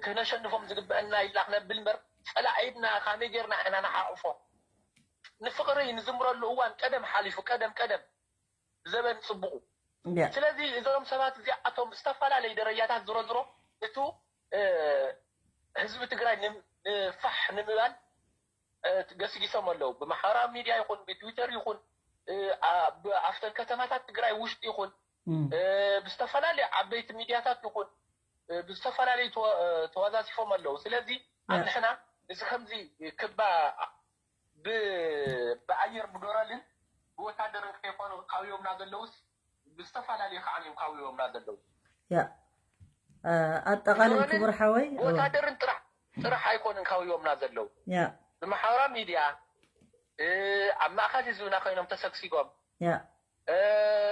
ከነሸንፎም ዝግበአና ኢልና ክነብል እምበር ጸላኢና ከመይ ጌርና ኢና ንዓቕፎ። ንፍቕሪ ንዝምረሉ እዋን ቀደም ሓሊፉ፣ ቀደም ቀደም ዘበን ጽቡቑ። ያ ስለዚ እዞም ሰባት እዚኣቶም ዝተፈላለዩ ደረጃታት ዝሮ ዝሮ እቱ እ፣ ህዝቢ ትግራይ ንም- ንፋሕ ንምባል እ፣ ገስጊሶም ኣለዉ። ብማሕበራዊ ሚድያ ይኹን ብትዊተር ይኹን እ፣ ኣ- ብ- ኣብተን ከተማታት ትግራይ ውሽጢ ይኹን እም፣ እ፣ ብዝተፈላለዩ ዓበይቲ ሚድያታት ይኹን እ፣ ብዝተፈላለዩ ተዋ- እ፣ ተዋዛዚፎም ኣለዉ። ስለዚ ኣብ ያ ንሕና እዚ ከምዚ ክባ ብ- ብኣየር ብዶረልን ብወታደርን ከይኮኑ ካውዮምና ዘለውስ ብዝተፈላለዩ ከዓ እዮም ካውዮምና ዘለዉ። ያ እ፣ ኣጠቓልል ብድሮንን ክቡር ሓወይ። እወ ብወታደርን ጥራሕ ጥራሕ ኣይኮኑን ካውዮምና ዘለዉ። ያ ብማሕበራዊ ሚድያ እ፣ ኣብ ማእኸል ህዝብና ኮይኖም ተሰግሲጎም ያ እ፣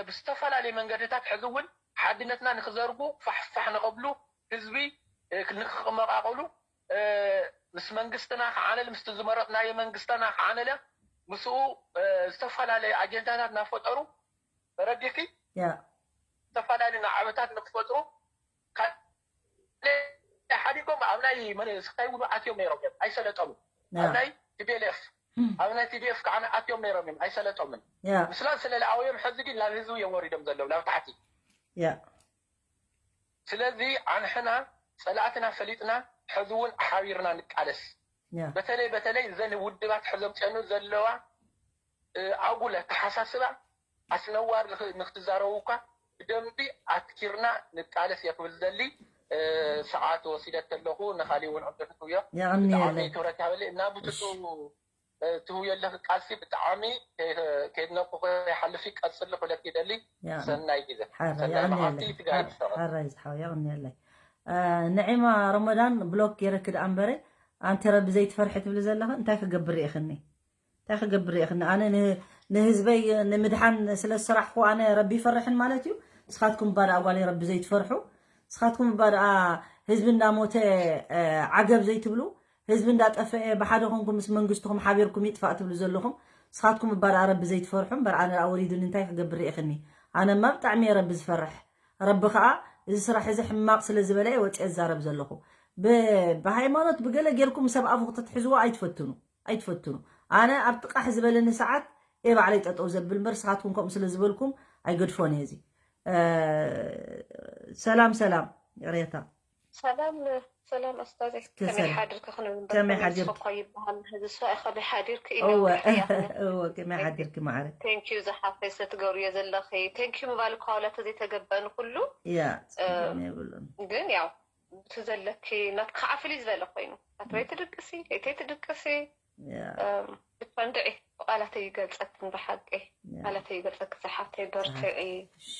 ብዝተፈላለዩ መንገድታት ሕዚ እውን ሓድነትና ንክዘርጉ ፋሕፋሕ ንኸብሉ ህዝቢ እ፣ ንክመቃቀሉ እ፣ ምስ መንግስትና ክዓነለ ምስቲ ዝመረጥናዮ መንግስትና ክዓነለ ምስኡ እ፣ ዝተፈላለዩ ኣጀንዳታት እናፈጠሩ ተረዲእኪ ያ ዝተፈላለዩ ናዕበታት ንክፈጥሩ ካልእ ሓዲጎም ኣብ ናይ መን- ስካይ እውን ኣትዮም ነይሮም እዮም ኣይሰለጠሙን። ኣብ ያ ናይ ቲቢኤልኤፍ ኣብ ናይ ቲዲኤፍ ከዓ ኣትዮም ነይሮም እዮም ኣይሰለጠሙን። ያ ምስላ ስለለኣውዮም ሕዚ ግን ናብ ህዝቢ እዮም ወሪዶም ዘለዉ ናብ ታሕቲ። ያ ስለዚ ኣንሕና ጸላእትና ፈሊጥና ሕዚ እውን ሓቢርና ንቃለስ። ያ በተለይ በተለይ እዘን ውድባት ሕዘምፅአኑ ዘለዋ እ፣ ኣጉል ኣተሓሳስባ ኣስነዋር ንክ- ንክትዛረቡ እኳ ብደንቢ ኣትኪርና ንቃለስ እየ ክብል ዝደሊ። እ፣ ሰዓት ወሲደ ከለኹ ንኻሊእ እውን ዕድል ክትውዮ ብጣዕሚ የቐንየለይ። ክብረት ይሃበለይ እና ብትቱ እሺ እ፣ ትህውዮ ኣለኺ ቃልሲ ብጣዕሚ ከይ- ከይድነቁ ከይሓልፍ ቀፅሊ ክብለኪ ይደሊ። ያ ሰናይ ግዜ ሓራ ሰናይ መዓልቲ የቐንየለይ። ትግራይ ሓራ ይሰቐል። ሓራ ይዝሓው የቐንየለይ። እ፣ ንዒማ ረመዳን ብሎክ ገይረኪ ደኣ እምበረ ኣንቲ ረቢ ዘይትፈርሒ ትብሊ ዘለኺ እንታይ ክገብር ርኢኽኒ? እንታይ ክገብር ርኢኽኒ? ኣነ ን- ንህዝበይ ንምድሓን ስለ ዝሰራሕኩ ኣነ ረቢ ይፈርሕን ማለት እዩ? ንስኻትኩም እባ ደኣ ጓለይ ረቢ ዘይትፈርሑ? ንስኻትኩም እባ ደኣ ህዝቢ እንዳሞተ እ፣ ዓገብ ዘይትብሉ? ህዝቢ እንዳጠፈኤ ብሓደ ኮንኩም ምስ መንግስትኹም ሓቢርኩም ይጥፋእ ትብሉ ዘለኹም ንስኻትኩም እባ ደኣ ረቢ ዘይትፈርሑ? እምበር ኣነ ደኣ ወሪዱኒ እንታይ ክገብር ርኢኽኒ? ኣነማ ብጣዕሚ እየ ረቢ ዝፈርሕ። ረቢ ከዓ እዚ ስራሕ እዚ ሕማቕ ስለ ዝበለ እየ ወፅየ ዝዛረብ ዘለኹ። ብ- ብሃይማኖት ብገለ ጌርኩም ሰብ ኣፉ ክትትሕዝዎ ኣይትፈትኑ ኣይትፈትኑ። ኣነ ኣብ ጥቃሕ ዝበለኒ ሰዓት እየ ባዕለይ ጠጠው ዘብል እምበር ንስኻትኩም ከምኡ ስለ ዝበልኩም ኣይገድፎን እየ። እዚ እ፣ ሰላም ሰላም። ይቕሬታ። ሰላም ሰላም ኣስታዘ እስከ ከመይ ሰላም። ሓድርክ ክንብል ከመይ ከመይ ሓድርክ? ስኮ ይበሃል እዚ ሰ ከመይ ሓድርክ ኢለ እወ ብሕያኽነ እወ ከመይ ሓድርክ ማዕረ። ቴንኪዩ ዝሓፈይ ስለትገብርዮ ዘለኺ ቴንኪዩ ምባል እኳ ዋላ ተዘይተገበአኒ ኩሉ ያ እ፣ ጸገም የብሉን። ግን ያው እቲ ዘለኪ ናትካ ከዓ ፍልይ ዝበለ ኮይኑ ኣትበይ ትድቅሲ እተይ ትድቅሲ ያ እም፣ ብቻ እንድዒ ብቃላተይ ይገልፀክን ብሓቂ ያ ቃላተይ ይገልፀክ ዝሓፍተይ በርትዒ እሺ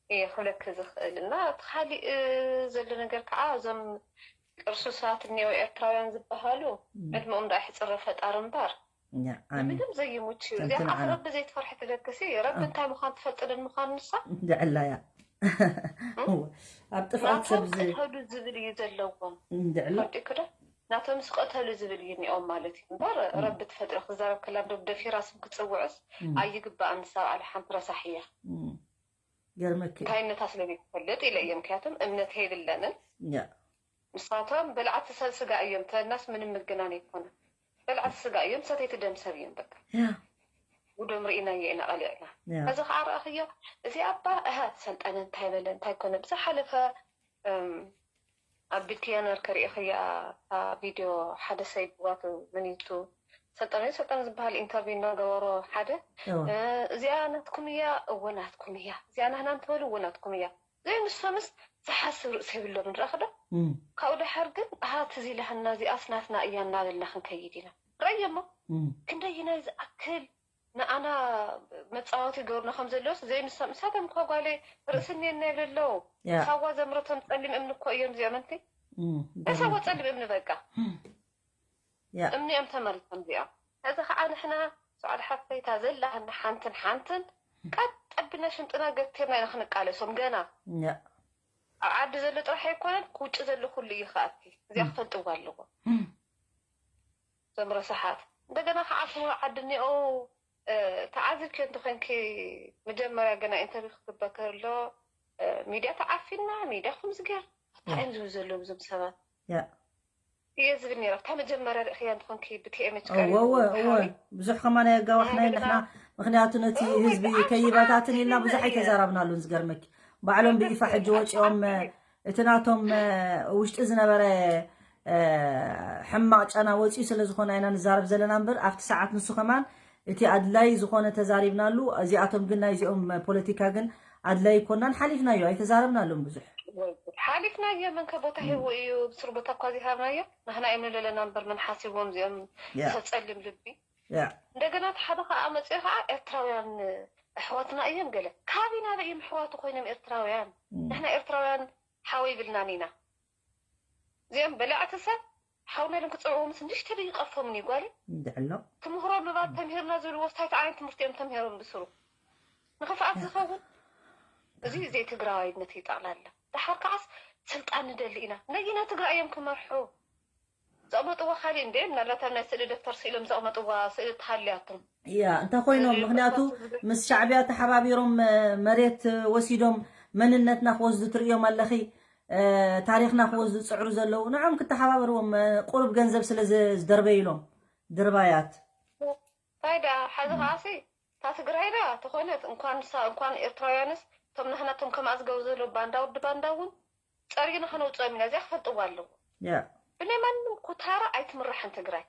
እየ ክብለኪ ዝኽእል እና እቲ ካሊእ ዘሎ ነገር ከዓ እዞም ቅርሱሳት እኒኦ ኤርትራውያን ዝበሃሉ እም፣ ዕድመኦም ዳ ይሕፅረ ፈጣሪ እምበር ያ ኣሜን። ንምንም ዘይሙት እዩ ከምቲ እዚኣ ከዓ ንዓና ረቢ ዘይትፈርሒ ትለክሲ ረቢ እ፣ እንታይ ምዃን ትፈልጥልን ምዃን ንሳ እንድዕላ ያ እም? እወ ኣብ ጥፍኣት ሰብ ናቶም ዝ- ቅተሉ ዝብል እዩ ዘለዎም እንድዕላ ፈርዲክዶ ናቶምስ ቅተሉ ዝብል እዩ እኒኦም ማለት እዩ እምበር እም፣ ረቢ ትፈጥሮ ክዛረብ ከላ ዶ ደፊራ ስም ክፅውዕስ እም፣ ኣይግባኣን ንሳ ባዕላ ሓንቲ ረሳሕ እያ እም። ገርመኪ እዩ። እንታይነታ ስለ ዘይትፈልጥ ኢለ እየ ምክንያቱም እምነት የብለንን ያ ንሳቶም በልዓቲ ሰብ ስጋ እዮም ተናስ ምንም ምግናን ኣይኮነ በልዓቲ ስጋ እዮም ሰተይቲ ደም ሰብ እዮም በቃ ያ ጉዶም ርኢናዮ ኢና ቀሊዕና ያ ከዚ ከዓ ረእኽዮ እዚ ኣባ እሀ ሰልጠነ እንታይ በለ እንታይ ኮነ ብዝሓለፈ እም፣ ኣብ ቢትክያ ነርከ ርኢኽያ እታ ቪድዮ ሓደ ሰይብዋቱ ምኒቱ ሰልጠነ ሰልጠነ ዝበሃል ኢንተርቪው እናገበሮ ሓደ እወ እ፣ እዚኣ ናትኩም እያ እወ ናትኩም እያ እዚኣ ናህና እንትበሉ እወ ናትኩም እያ ዘይንሶምስ ዝሓስብ ርእሲ የብሎምን ረእኽዶ እም፣ ካብኡ ደሓር ግን ኣሃ ትዝ ኢላሃና እዚኣስ ናትና እያ እናበልና ክንከይድ ኢና ረእየሞ እም፣ ክንደይናይ ዝኣክል ንኣና መፃወቲ ይገብሩና ከም ዘለውስ ዘይንሶም እሳቶም እኳ ጓለይ ርእሲ እኒአና ይብሉ ኣለዉ ያ ሳዋ ዘምረቶም ፀሊም እምኒ እኮ እዮም እዚኦም እንቲ እም፣ ተሰወ ጸልም እምኒ በቃ። እም። ያ። እምኒ እዮም ተመሪጾም እዚኦም። ሕዚ ከዓ ንሕና ሰዓድ ሓፍተይ እታ ዘላትና ሓንትን ሓንትን ቀጥ ኣቢልና ሽንጥና ገቲርና ኢና ክንቃለሶም ገና። ያ። ኣብ ዓዲ ዘሎ ጥራሕ ኣይኮነን፣ ውጭ ዘሎ ኩሉ እዩ ክኣቲ። እዚኣ እም። ክፈልጥዋ ኣለዎ። እም። እዞም ረሳሓት። እንደገና ከዓ ፍኑው ዓዲ እኒኦ፣ እ፣ ተዓዚብኪ እንተኾይንኪ መጀመርያ ገና ኢንተርቪው ክግበር ከሎ፣ እ፣ ሚድያ ተዓፊና፣ ሚድያ ከምዚ ገይር። እንታይ እዮም ዝብሉ ዘለዉ እዞም ሰባት? ያ። እየ ዝብል ነይረ። ኣብታ መጀመርያ ርኢኽያ እንተኾንኪ ብቲኤምኤች እወ፣ ቀሪቡ እወ፣ እወ። ሓበሬ። ብዙሕ ከማን ኣየጋዋሕናዮ ናይ ንሕና፣ ምኽንያቱ ነቲ እወ፣ ህዝቢ ብኣብ ከይበታትን ኢልና ሽዓ ብዙሕ ኣቢለ እየ። ኣይተዛረብናሉን ዝገርመኪ። ባዕሎም ብይፋ ሕጂ ወፂኦም፣ ኣቢለ። እቲ ናቶም፣ እ፣ ውሽጢ ዝነበረ፣ እ፣ ሕማቕ ጨና ወፂኡ ስለ ዝኾነ ኢና ንዛረብ ዘለና እምበር፣ ኣብቲ ሰዓት ንሱ ከማን እቲ ኣድላይ ዝኾነ ተዛሪብናሉ። እዚኣቶም ግን ናይዚኦም ፖለቲካ ግን ኣድላይ ኣይኮናን፣ ሓሊፍናዮ፣ ኣይተዛረብናሉን ብዙሕ። ሓሊፍናዮ፣ መን ከ ቦታ ሂቡ እዩ፣ ብስሩ ቦታ እኳ ዘይሃብናዮ፣ ንሕና እዮም ንለለና እምበር መን ሓሲቦም እዚኦም ያ። ሰብ ጸሊም ልቢ። ያ። እንደገና እቲ ሓደ ከዓ መፅኡ ከዓ ኤርትራውያን ኣሕዋትና እዮም ገለ። ካበይ ናበይ እዮም ኣሕዋቱ ኮይኖም ኤርትራውያን? እም። ንሕና ኤርትራውያን ሓወይ ይብልናን ኢና። እዚኦም በላዕቲ ሰብ ሓውና ኢሎም ክፅውዕዎምስ ንእሽተይ ይቀርፎምን እዩ ጓለይ። እንድሕሎ። ትምህሮ ምባል ተምሂርና ዝብልዎ እንታይ ዓይነት ትምህርቲ እዮም ተምሂሮም ብስሩ? ንኽፍኣት ዝኸውን? እዚ ዘይትግራዋይነት እዩ ጠቕላላ። ደሓር ከዓስ ስልጣን ንደሊ ኢና። ነጊና ትግራይ እዮም ክመርሑ። ዘቕመጥዋ ካሊእ እንዴ? ምናልባት ኣብ ናይ ስእሊ ደፍተር ስኢሎም ዘቕመጥዋ ስእሊ ትሃልያቶም። ያ፣ እንተ ኮይኖም፣ እ፣ ምኽንያቱ ክፈቱ ዝብል ምስ ሻዕብያ ተሓባቢሮም፣ እ፣ መሬት ወሲዶም መንነትና ክወስዱ ትርእዮም ኣለኺ፣ እ፣ ታሪኽና ክወስዱ ዝጽዕሩ ዘለዉ፣ ንዖም ክተሓባበርዎም፣ እ፣ ቁሩብ ገንዘብ ስለ ዝ-፣ ዝደርበዩ ኢሎም። ድርባያት። እንታይ ደኣ፣ ሓዚ እም። ከዓሲ፣ እታ ትግራይ ደኣ ተኾነት፣ እንኳን ሳ-፣ እንኳን ኤርትራውያንስ፣ እቶም ናህና፣ እቶም ከም ኣዝገቡ ዘለዉ ባንዳ ወዲ ባንዳ እውን፣ ጸሪግና ከነውጽኦም ኢና፣ እዚኣ ክፈልጥዋ ኣለዎ። ያ። ብናይ ማንም ኩታራ ኣይትምራሕን ትግራይ።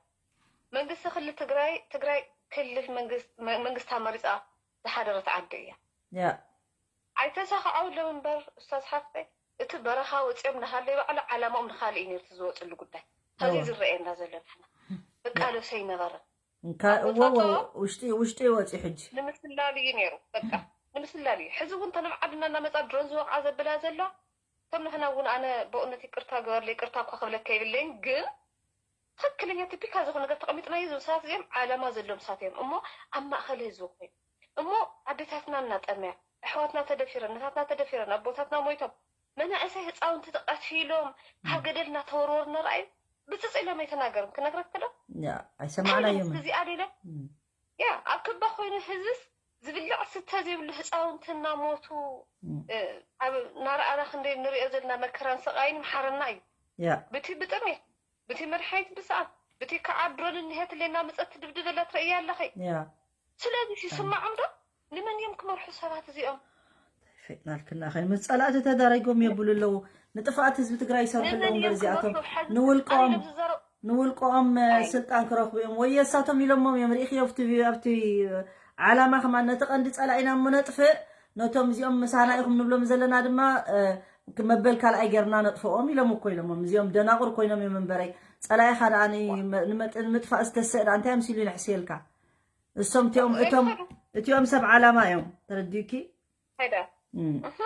መንግስቲ ክልል ትግራይ፣ ትግራይ ክልል መንግስ-፣ መ-፣ መንግስታ መሪጻ ዝሓደረት ዓዲ እያ። ያ። ኣይተሳኽዐውሎም እምበር፣ ኡስታዝ ሓፍተይ፣ እቲ በረኻ ወጺኦም ንሃለይ ባዕሉ ዓላማኦም ንኻልእ እዩ ነይሩ እቲ ዝወጽሉ ጉዳይ። ከዚ እወ። ዝረኣየና ዘሎ ንሕና። ያ። ክቃለሶ ኣይነበረን። እንካ-፣ እወ፣ እወ፣ ኣወጻጽኦም ውሽጢ፣ ውሽጢ ወጺ ሕጂ። ንምስላል እዩ ነይሩ፣ በቃ፣ ንምስላል እዩ። ሕዚ እውን እተን ኣብ ዓድና እናመጻ ድሮን ዝወቕዓ ዘብላ ዘሎ፣ ከም ንሕና እውን ኣነ በእውነት ይቅርታ ግበርለይ፣ ይቅርታ እኳ ክብለካ የብለይን፣ ግን ትኽክለኛ ቲፒካል ዝኾነ ነገር ተቐሚጥናዮ፣ እዞም ሰባት እዚኦም ዓላማ ዘለዎም ሰባት እዮም። እሞ ኣብ ማእከል ህዝቢ ኮይኑ፣ እሞ ኣዴታትና እናጠምያ፣ ኣሕዋትና ተደፊረን፣ እናታትና ተደፊረን፣ ኣቦታትና ሞይቶም፣ መናእሰይ ህፃውንቲ ተቐቲሎም፣ ካብ እም። ገደል እናተወርወሩ እናረኣዩ፣ ብፅፅ ኢሎም ኣይተናገሩን። ክነግረክ ዶ? ያ፣ ኣይሰማዕናዮምን። እንታይ ኢሎም? እዚኣ ዶ ኢሎም? እም። ያ፣ ኣብ ክባ ኮይኑ ህዝብስ ዝብላዕ ዝስተ ዘይብሉ ህፃውንቲ እናሞቱ፣ እም። እ፣ ኣብ እናረኣና ክንደይ ንሪኦ ዘለና መከራን ስቓይን ምሓረና እዩ። ያ። ብቲ ብጥሜት፣ ብቲ መድሓኒት ብሰኣን፣ ብቲ ከዓ ድሮን እኒሀትለይ እናመፀት ትድብድበላ ትርእያ ኣለኺ። ያ። ስለዚ ይስማዖም ዶ? ንመን እዮም ክመርሑ ሰባት እዚኦም? ፈጥናልክና ኸይኑ ምስ ጸላእቲ ተዳሪጎም የብሉ ኣለዉ። ንጥፍኣት ህዝቢ ትግራይ ይሰርሑ ኣለዉ ንመን እምበር እዮም እዚኣቶም ክመርሑ? ሕዚ ንውልቆም፣ ኣነ ዝዘረብ-፣ ንውልቆም፣ እ፣ ኣይ። ስልጣን ክረኽቡ እዮም። ወይ የሳቶም ኢሎሞም እዮም። ርኢኽዮ ኣብቲ ቪ-፣ ኣብቲ ዓላማ ከማን ነቲ ቀንዲ ጸላኢና እሞ ነጥፍእ፣ ነቶም እዚኦም ምሳና ኢኹም ንብሎም ዘለና ድማ፣ እ፣ መበል ካልኣይ ጌርና ነጥፍኦም ኢሎም እኮ ኢሎሞም። እዚኦም ደናቑር ኮይኖም እዮም እምበረይ። ጸላኢኻ ደኣ ን-፣ ዋ። ንመጥ-፣ ንምጥፋእ ዝተስእ ደኣ እንታይ ኣምሲሉ ይንሕስየልካ? እሶም እቲኦም፣ እቶም፣ ዘይኮኑ። እቲኦም ሰብ ዓላማ እዮም። ተረዲእኪ? ሄዳ። እም። እህ።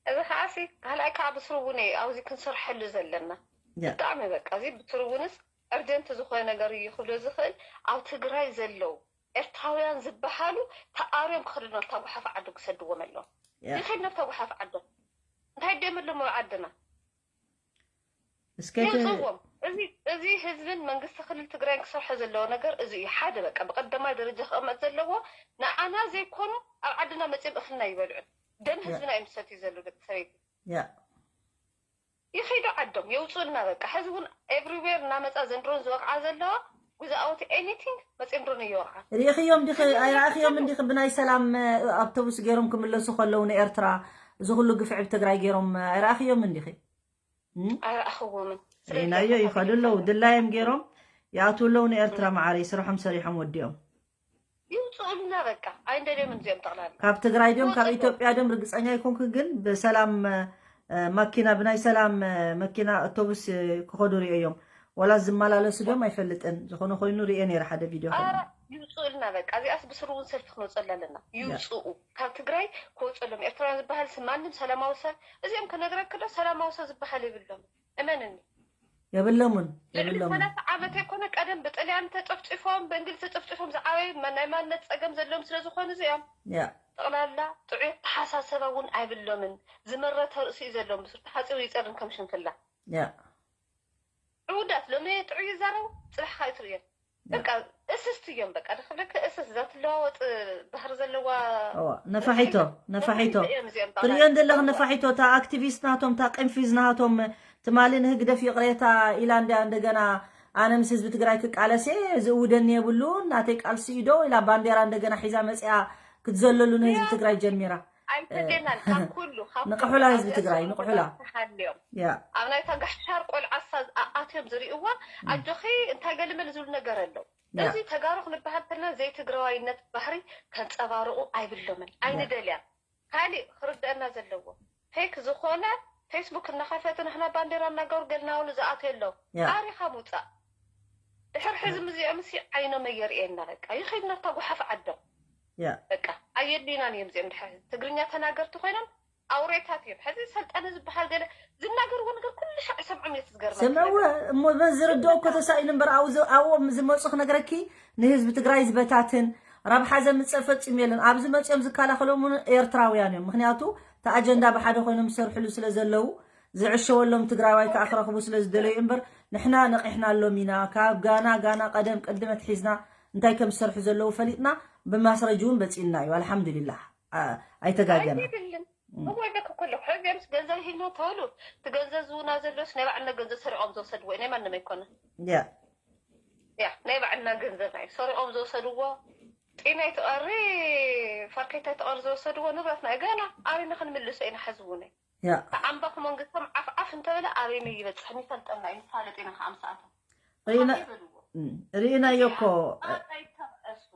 እዚ ከዓሲ፣ ካልኣይ ከዓ ብስሩ እውን እዩ ኣብዚ ክንሰርሐሉ ዘለና። ያ። ብጣዕሚ በቃ፣ እዚ ብስሩ እውንስ እርጀንት ዝኾነ ነገር እዩ ክብሎ ዝኽእል። ኣብ ትግራይ ዘለዉ ኤርትራውያን ዝበሃሉ ተኣርዮም ክኸዱ ናብታ ጓሓፍ ዓዶም ክሰድዎም ኣለዎም። ያ። ይኸድ ናብታ ጓሓፍ ዓዶም። እንታይ ደም ኣለዎም ኣብ ዓድና? እስከ እቲ የውፅዎም። እዚ፣ እዚ ህዝብን መንግስቲ ክልል ትግራይን ክሰርሖ ዘለዎ ነገር እዚ እዩ። ሓደ በቃ ብቀዳማይ ደረጃ ክቕመጥ ዘለዎ፣ ንዓና ዘይኮኑ ኣብ ዓድና መፅዮም እኽልና ይበልዑን። ደም ያ። ህዝብና እዮም ዝሰትዩ ዘለዉ ደቂ ሰበይቲ። ያ። ይኸይዱ ዓዶም፣ የውፅኡልና በቃ። ሕዚ እውን ኤቭሪዌር እናመፃ ዘንድሮን ዝወቕዓ ዘለዋ፣ without anything መፅዮም ድሮን እየወቕዓ። ርኢኽዮም ዲኺ? ሕዚ እውን ኣይረኣኽዮም ሕዚ እንዲኺ? ብናይ ሰላም፣ እ፣ ኣውቶቡስ ገይሮም ክምለሱ ከለዉ ንኤርትራ፣ እዚ ኩሉ ግፍዒ ብትግራይ ገይሮም፣ እ፣ ኣይረኣኽዮም እንዲኺ? እም? ኣይረኣኽዎምን። ስለዚ ርኢናዮ፣ ኣይተኻፍለን ይኸዱ ኣለዉ። ይኸዱ። ድላዮም ገይሮም ይኣትዉ ኣለዉ ንኤርትራ እም። መዓረይ፣ ስርሖም ሰሪሖም ወዲኦም። ይውፅኡልና በቃ። ኣይንደልዮምን እዚኦም ጠቕላላ። ካብ ትግራይ ድዮም፣ ካብ ይውፅኡ። ኢትዮጵያ ድዮም ርግፀኛ ኣይኮንኩ፣ ግን ብሰላም፣ እ፣ ማኪና፣ ብናይ ሰላም፣ እ፣ መኪና፣ ኣውቶቡስ፣ እ፣ ክኸዱ ሪኤዮም። ዋላ ዝመላለሱ ድዮም ኣይፈልጥን። ዝኾነ ኮይኑ ሪኤ ነይረ ሓደ ቪድዮ ኸይኑ። ኧረ፣ ይውፅኡልና። በቃ እዚኣስ ብስሩ እውን ሰልፊ ክነውፀላ ኣለና። ይውፅኡ፣ ካብ ትግራይ ክወፀሎም። ኤርትራውያን ዝበሃል ስ ማንም ሰላማዊ ሰብ፣ እዚኦም ክነግረክ ዶ፣ ሰላማዊ ሰብ ዝበሃል የብሎም። እመንኒ። የብለሙን ልዕሊ የብለሙን ሰላሳ ዓመት ኣይኮነ ቀደም ብጥልያን ተጨፍጭፎም ብእንግሊዝ ተጨፍጭፎም ዝዓበዩ መ- ናይ ማንነት ፀገም ዘለዎም ስለ ዝኾኑ እዚኦም ያ ጠቕላላ ጥዑይ ኣተሓሳሰባ እውን ኣይብሎምን። ዝመረተ ርእሲ እዩ ዘለዎም። ብስሩ ተሓፂሩ ይፀርን ከም ሽንፍላ ያ ዕውዳት ሎሚ ጥዑይ ይዛረቡ፣ ፅባሕ ከዓ ይትርእዮም። በቃ እስስቲ እዮም። በቃ ድክብለክ እስስ እዛ ትለዋወጥ ባህሪ ዘለዋ እዋ ነፋሒቶ ነፋሒቶ እዮም እዚኦም ትርእዮ እንደለኽ ነፋሒቶ እታ ኣክቲቪስት ናቶም እታ ቅንፊዝ ናቶም ትማሊ ንህግደፍ ይቕሬታ ኢላ እንድያ እንደገና ኣነ ምስ ህዝቢ ትግራይ ክቃለስ እየ ዝእውደኒ የብሉን ናተይ ቃልሲ እዩ ዶ ኢላ ባንዴራ እንደገና ሒዛ መፅያ ክትዘለሉ ንህዝቢ ትግራይ ጀሚራ ኣይተደናል ካብ ኩሉ ካብ ንቕሑላ ህዝቢ ትግራይ ንቕሑላ ተሃልዮም ያ ኣብ ናይታ ጋሕሻር ቆልዓ ኣትዮም ዝርእዋ ኣጆኺ እንታይ ገልመል ዝብሉ ነገር ኣለዉ ያ እዚ ተጋሩ ክንበሃል ከለና ዘይትግራዋይነት ባህሪ ከንፀባርቑ ኣይብሎምን ኣይንደልያን ካሊእ ክርደአና ዘለዎ ፌክ ዝኾነ ፌስቡክ እናኸፈቱ ንሕና ባንዴራ እናገሩ ገልና ውሉ ዝኣትዮ ኣለዉ ያ ኣሪኻ ምውፃእ ድሕር ሕዚ ምዚኦም ሲ ዓይኖም የርእየና በቃ ይኸይድ ናብታ ጉሓፍ ዓዶም ያ በቃ ኣየድልዩናን እዮም እዚኦም ድሕር ትግርኛ ተናገርቲ ኮይኖም ኣውሬታት እዮም ሕዚ ሰልጠነ ዝበሃል ገለ ዝናገርዎ ነገር ኩሉ ሻዕ ይሰምዖም እየ ትዝገርመ ስምዕወ እሞ መን ዝርድኦ እኮ ተሳኢሉ እምበር ኣብኡ ዝ- ኣብኦም ዝመፁ ክነግረኪ ንህዝቢ ትግራይ ዝበታትን ረብሓ ዘምፅእ ፈፂሙ የለን ኣብዚ መፂኦም ዝከላኸሎም እውን ኤርትራውያን እዮም ምክንያቱ እቲ ኣጀንዳ ብሓደ ኮይኖም ዝሰርሕሉ ስለ ዘለዉ ዝዕሸወሎም ትግራዋይ ከዓ ክረኽቡ ስለ ዝደለዩ እምበር ንሕና ነቒሕናሎም ኢና ካብ ጋና ጋና ቀደም ቅድም ኣትሒዝና እንታይ ከም ዝሰርሑ ዘለዉ ፈሊጥና ብማስረጅ እውን በፂና እዩ ኣልሓምዱሊላህ ኣ- ኣይተጋገና ኣይብልን እሞ ይበክ ኩሉ ሕዚ ምስ ገንዘብ ሂብና ተበሉ እቲ ገንዘብ ዝውና ዘሎስ ናይ ባዕልና ገንዘብ ሰሪቆም ዝወሰድዎ እዩ ናይ ማንም ኣይኮነ ያ ያ ናይ ባዕልና ገንዘብ ናይ ሰሪቆም ዝወሰድዎ ጢናይ ትቐሪ ፈርከይታይ ትቐሪ ዝወሰድዎ ንብረትና እዩ ገና ኣበይና ክንምልሶ ኢና ሕዚ እውን ያ ተዓምባኽ መንግስቶም ዓፍ ዓፍ እንተበለ ኣበይና ይበፅሕ ንፈልጠና እዩ ንፋለጥ ኢና ከዓ ምስኣቶም ርኢና ይበልዎ እም፣ ርኢናዮ እኮ ኣበይ ተብዕሱ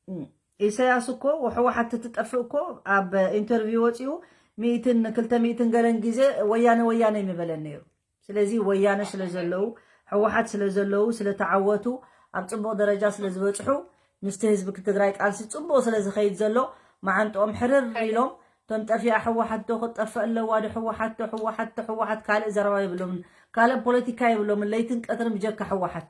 እም፣ ኢሳያስ እኮ ህወሓት ትጠፍእ እኮ ኣብ ኢንተርቪው ወፂኡ ሚእትን ክልተ ሚእትን ገለን ግዜ ወያነ ወያነ ይምበለን ነይሩ ስለዚ ወያነ ስለ ዘለዉ ህወሓት ስለ ዘለዉ ስለተዓወቱ ኣብ ፅቡቕ ደረጃ ስለ ዝበፅሑ ምስቲ ህዝቢ ትግራይ ቃልሲ ፅቡቕ ስለ ዝኸይድ ዘሎ መዓንጥኦም ሕርር ኢሎም እቶም ጠፊኣ ህወሓት ዶ ክትጠፍእ ኣለዋ ዶ ህወሓት ዶ ህወሓት ዶ ህወሓት ካልእ ዘረባ የብሎምን ካልእ ፖለቲካ የብሎምን ለይትን ቀትርን ብጀካ ህወሓት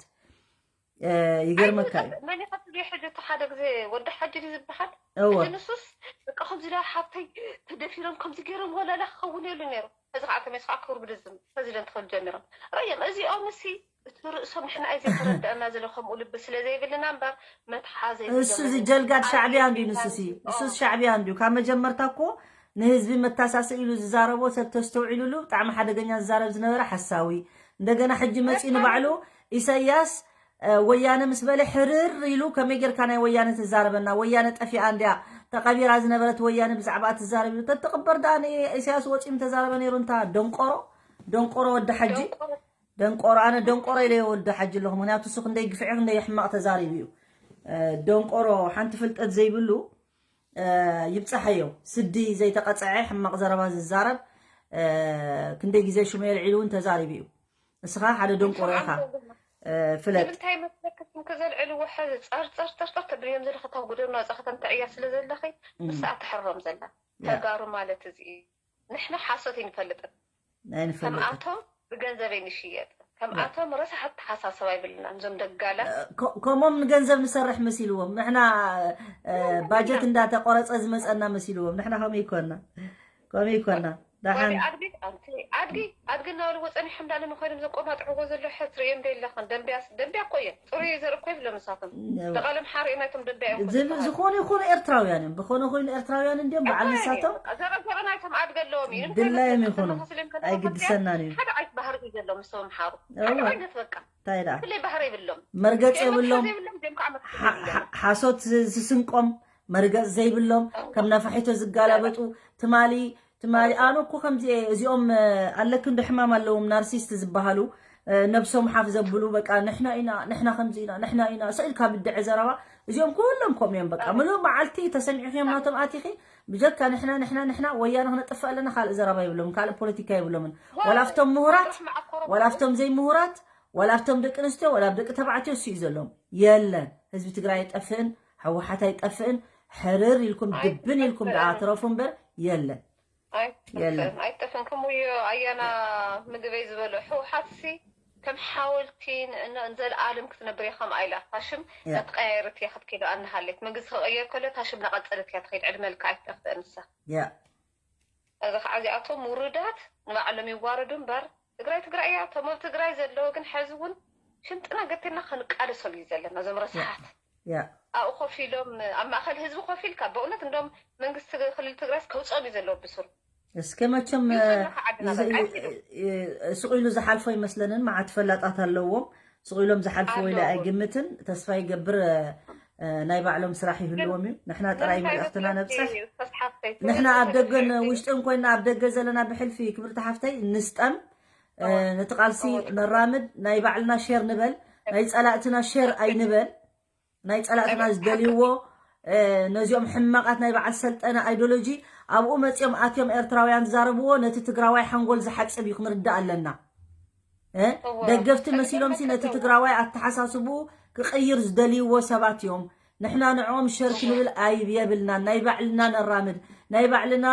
እ፣ ይገርመካ እዩ መን ይኸፍል እዩ ሕጂ እቲ ሓደ ግዜ ወዲ ሓጂ ድዩ ዝበሃል እወ ሕጂ ንሱስ በቃ ከምዚ ዳ ሓብተይ ተደፊሮም ከምዚ ገይሮም ወለላ ክኸውን የሉ ነይሩ እዚ ከዓ ተመስ ከዓ ክብሩ ብድዝም ፕረዚደንት ክብል ጀሚሮም ረዮም እዚኦም እሲ እቲ ርእሶም ንሕና እዩ ዘይተረድአና ዘሎ ከምኡ ልቢ ስለ ዘይብልና እምበር መትሓዘ እሱ እዚ ጀልጋድ ሻዕብያ እንድዩ ንሱሲ ንሱስ ሻዕብያ እንድዩ ካብ መጀመርታ እኮ ንህዝቢ መታሳሰ ኢሉ ዝዛረቦ ሰብ ተስተውዒሉሉ ብጣዕሚ ሓደገኛ ዝዛረብ ዝነበረ ሓሳዊ እንደገና ሕጂ መፂኡ ንባዕሉ ኢሳያስ እ፣ ወያነ ምስ በለ ሕርር ኢሉ ከመይ ጌርካ ናይ ወያነ ትዛረበና ወያነ ጠፊኣ እንድያ ተቐቢራ ዝነበረት ወያነ ብዛዕባ ትዛረብ ኢሉ ተትቕበር ደኣ ንኢሳያስ ወፂኡ ምተዛረበ ነይሩ እንታ ደንቆሮ ደንቆሮ ወዲ ሓጂ ደንቆሮ ኣነ ደንቆሮ ኢለ ወዲ ሓጂ ኣለኹ ምክንያቱ እሱ ክንደይ ግፍዒ ክንደይ ሕማቕ ተዛሪቡ እዩ እ፣ ደንቆሮ ሓንቲ ፍልጠት ዘይብሉ እ፣ ይብፃሓዮ ስዲ ዘይተቐፀዐ ሕማቕ ዘረባ ዝዛረብ እ፣ ክንደይ ግዜ ሽሙ የልዒሉ እውን ተዛሪቡ እዩ ንስኻ ሓደ ደንቆሮ ኢኻ እ፣ ፍለጥ ንምንታይ መስለክስ እንከዘልዕልዎ ሕዚ ጸርጸር ጸርጸር ተብልዮም ዘለኺ ካብ ጎደና ወጻኺ ተንትዕያ ስለ ዘለኺ ንስኣ ትሕረም ዘላ ተጋሩ ማለት እዚ እዩ ንሕና ሓሶት ኣይንፈልጥን ኣይንፈልጥን ከምኣቶም ብገንዘብ ኣይንሽየጥ ከምኣቶም ረሳሕ ኣተሓሳሰባ ይብልናን እዞም ደጋላ ከምኦም ንገንዘብ ንሰርሕ መሲልዎም ንሕና ባጀት እንዳተቆረፀ ዝመፀና መሲልዎም ንሕና ከምኡ ይኮና ከምኡ ይኮና ዳሓን ኣድጊ ኣድጊ ኣድጊ እናበልዎ ፀኒሖም ዳለ መኮይኖም ዘቆማጥዕዎ ዘሎ ሕዚ ትርእዮም ዶ የለኽን ደንቢያ ደንቢያ እኮ እዮም ፅሩይ ዘርኢ እኮ ይብሎም ንሳቶም ደቓሎም ሓሪእ ናይቶም ደንቢያ እዮም ዝብል ዝኾነ ይኹን ኤርትራውያን እዮም ብኾነ ኮይኑ ኤርትራውያን እንዲዮም በዓል ንሳቶም ዘረዘረ ናይቶም ኣድገ ኣለዎም እዩ ድላዮም ይኹኑ ኣይግድሰናን እዩ ሓደ ዓይነት ባህሪ እዩ ዘለዎም ንሶም ሓሩ ሓደ ዓይነት በቃ እንታይ ደኣ ፍለይ ባህሪ የብሎም መርገፅ የብሎም ሓሶት ዝስንቆም መርገፅ ዘይብሎም ከም ነፋሒቶ ዝጋላበጡ ትማሊ ትማሊ ኣነ እኮ ከምዚ እየ እዚኦም ኣለክንዶ ሕማም ኣለዎም ናርሲስት ዝበሃሉ ነብሶም ሓፍ ዘብሉ በቃ ንሕና ኢና ንሕና ከምዚ ኢና ንሕና ኢና ስኢልካ ብድዐ ዘረባ እዚኦም ኩሎም ከምኡ እዮም በቃ ምሉእ መዓልቲ ተሰሚዕክዮም ናቶም ኣቲኺ ብጀካ ንሕና ንሕና ንሕና ወያነ ክነጥፍእ ኣለና ካልእ ዘረባ የብሎምን ካልእ ፖለቲካ የብሎምን ዋላ ኣብቶም ምሁራት ዋላ ኣብቶም ዘይምሁራት ዋላ ኣብቶም ደቂ ኣንስትዮ ዋላ ኣብ ደቂ ተባዕትዮ እሱ እዩ ዘሎም የለን ህዝቢ ትግራይ ኣይጠፍእን፣ ህወሓት ኣይጠፍእን። ሕርር ኢልኩም ድብን ኢልኩም ደኣ ትረፉ እምበር የለን። የለን። ኣይጠፍእን ኣይጠፍእን። ከምኡ እዩ ኣያና ምግበይ ዝበሎ። ህወሓት ሲ ከም ሓወልቲ ንዘለኣለም ክትነብር እያ ከምኣ ኢላ። ታሽም ያ። ናተቐያየረት እያ ክትከይድ ኣናሃለየት። መንግስቲ ክቕየር ከሎ ታሽም ናቐፀለት እያ ትኸይድ። ዕድመ ልካ ኣይትጠፍእን ንሳ። ያ እዚ ከዓ እዚኣቶም ውሩዳት ንባዕሎም ይዋረዱ እምበር ትግራይ ትግራይ እያ። እቶም ኣብ ትግራይ ዘለዉ ግን ሕዚ እውን ሽምጥና ገቲርና ክንቃለሰሉ እዩ ዘለና። እዞም ረስሓት ያ ኣብኡ ኮፍ ኢሎም ኣብ ማእኸል ህዝቢ ኮፍ ኢልካ በእውነት እንደም መንግስቲ ክልል ትግራይስ ከውፅኦም እዩ ዘለዎ ብስሩ። እስከ መቸም ይውሰድ ናካ ዓድና በቃ ኣይትሂዱ። ስቕ ኢሉ ዝሓልፎ ይመስለንን። መዓት ፈላጣት ኣለዎም። ስቕ ኢሎም ዝሓልፍዎ ኢለ ኣለዎም። ኣይግምትን። ተስፋ ይገብር እ፣ ናይ ባዕሎም ስራሕ ይህልዎም እዩ። ንሕና ጥራይ ንምንታይ መልእኽትና መሰለኪ ነብፅሕ። ተስሓፍተይ ንሕና ኣብ ትምህርቲ ደገን ትምህርቲ ውሽጥን ኮይና ኣብ ደገ ዘለና ብሕልፊ ክብርቲ ሓፍተይ ንስጠም እ፣ እወ። ነቲ ቃልሲ እወ። ነራምድ። ናይ ባዕልና ሼር ንበል። ናይ ፀላእትና ሼር ኣይንበል። ናይ ፀላእትና እወ። ዝደልይዎ እ፣ ነዚኦም ሕማቃት ናይ በዓል ሰልጠነ ኣይዶሎጂ ኣብኡ መፂኦም ኣትዮም ኤርትራውያን ዝዛረብዎ ነቲ ትግራዋይ ሓንጎል ዝሓፅብ እዩ ክንርዳእ ኣለና። እ? እወ። ደገፍቲ ሕዚ መሲሎም ሲ ድማ ነቲ ተሰው- ትግራዋይ ኣተሓሳስቡ ክቕይር ዝደልይዎ ሰባት እዮም። ንሕና ንዕኦም ሸርክ ንብል ኣይብየብልናን። ናይ ባዕልና ነራምድ፣ ናይ ባዕልና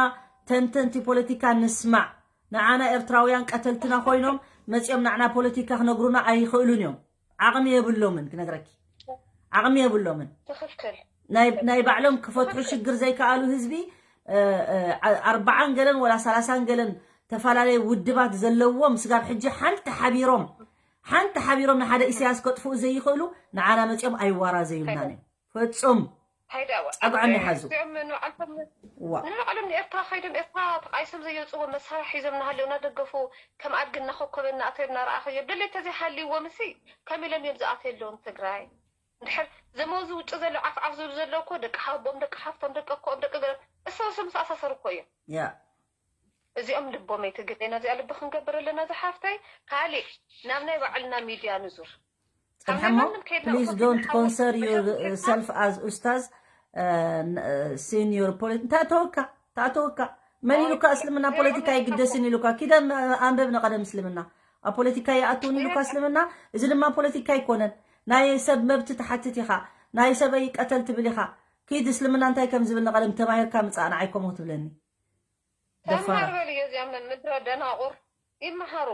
ተንተንቲ ፖለቲካ ንስማዕ። ንዓና ኤርትራውያን ቀተልትና ኮይኖም መፂኦም ንዓና ፖለቲካ ክነግሩና ኣይኽእሉን እዮም። ዓቕሚ የብሎምን ክነግረኪ። ዓቕሚ የብሎምን። ትኽክል። ናይ ናይ ባዕሎም ክፈትሑ ሽግር ዘይከኣሉ ህዝቢ እ፣ እ፣ ዓ- ኣርባዓን ገለን ወላ ሰላሳን ገለን ተፈላለየ ውድባት ዘለዎም ስጋብ ሕጂ ሓንቲ ሓቢሮም ሓንቲ ሓቢሮም ንሓደ ኢሳያስ ከጥፍኡ ዘይኽእሉ ንዓና መፂኦም ኣይዋራዘዩልናን እዮም። ፍጹም ሃይዳዋ ጸግዖም ይሓዙ። እዚኦም ንባዕልቶም ዋ ንባዕሎም ንኤርትራ ከይዶም ኤርትራ ተቃይሶም ዘየውፅዎ መሳርሒ ሒዞም እናሃለዉ እናደገፉ ከም ኣድጊ እናኸኮበ እናኣተዩ እናረኣኸዮ ድሌት ተዘይሃልይዎም እሲ ከም ኢሎም እዮም ዝኣተዩ ኣለዎም ትግራይ። እንድሕር ዘመዚ ውጭ ዘሎ ዓፍ ዓፍ ዝብሉ ዘለዉ እኮ ደቂ ሓቦም ደቂ ሓፍቶም ደቂ ኣኮኦም ደቂ ገለ እሰብስብ ምስ ኣሳሰሩ እኮ እዮም። ያ እዚኦም ልቦም ኣይትግደና እዚኣ ልቢ ክንገብር ኣለና ዝሓፍተይ። ካሊእ ናብ ናይ ባዕልና ሚድያ ንዙር። ካብ ናይ ጸንሐሞ ማንም ከይድና please እኮ don't ፊት concern ንሓውስ yourself as ኡስታዝ senior ፖለቲ እንታይ ተወካ እንታይ ተወካ መን ኢሉካ እስልምና ፖለቲካ ይግደስን ኢሉካ ኪደ ኣንበብ ንቀደም እስልምና ኣብ ፖለቲካ ይኣትውን ኢሉካ እስልምና እዚ ድማ ፖለቲካ ኣይኮነን ናይ ሰብ መብት ትሓትት ኢኻ ናይ ሰበይ ቀተል ትብል ኢኻ ኪድ እስልምና እንታይ ከም ዝብል ንቀደም ተማሂርካ ምጻእ ንዓይ ከምኡ ትብለኒ ተምሃር በልዮ እዚኣ ምድረ ደናቁር ይመሃሩ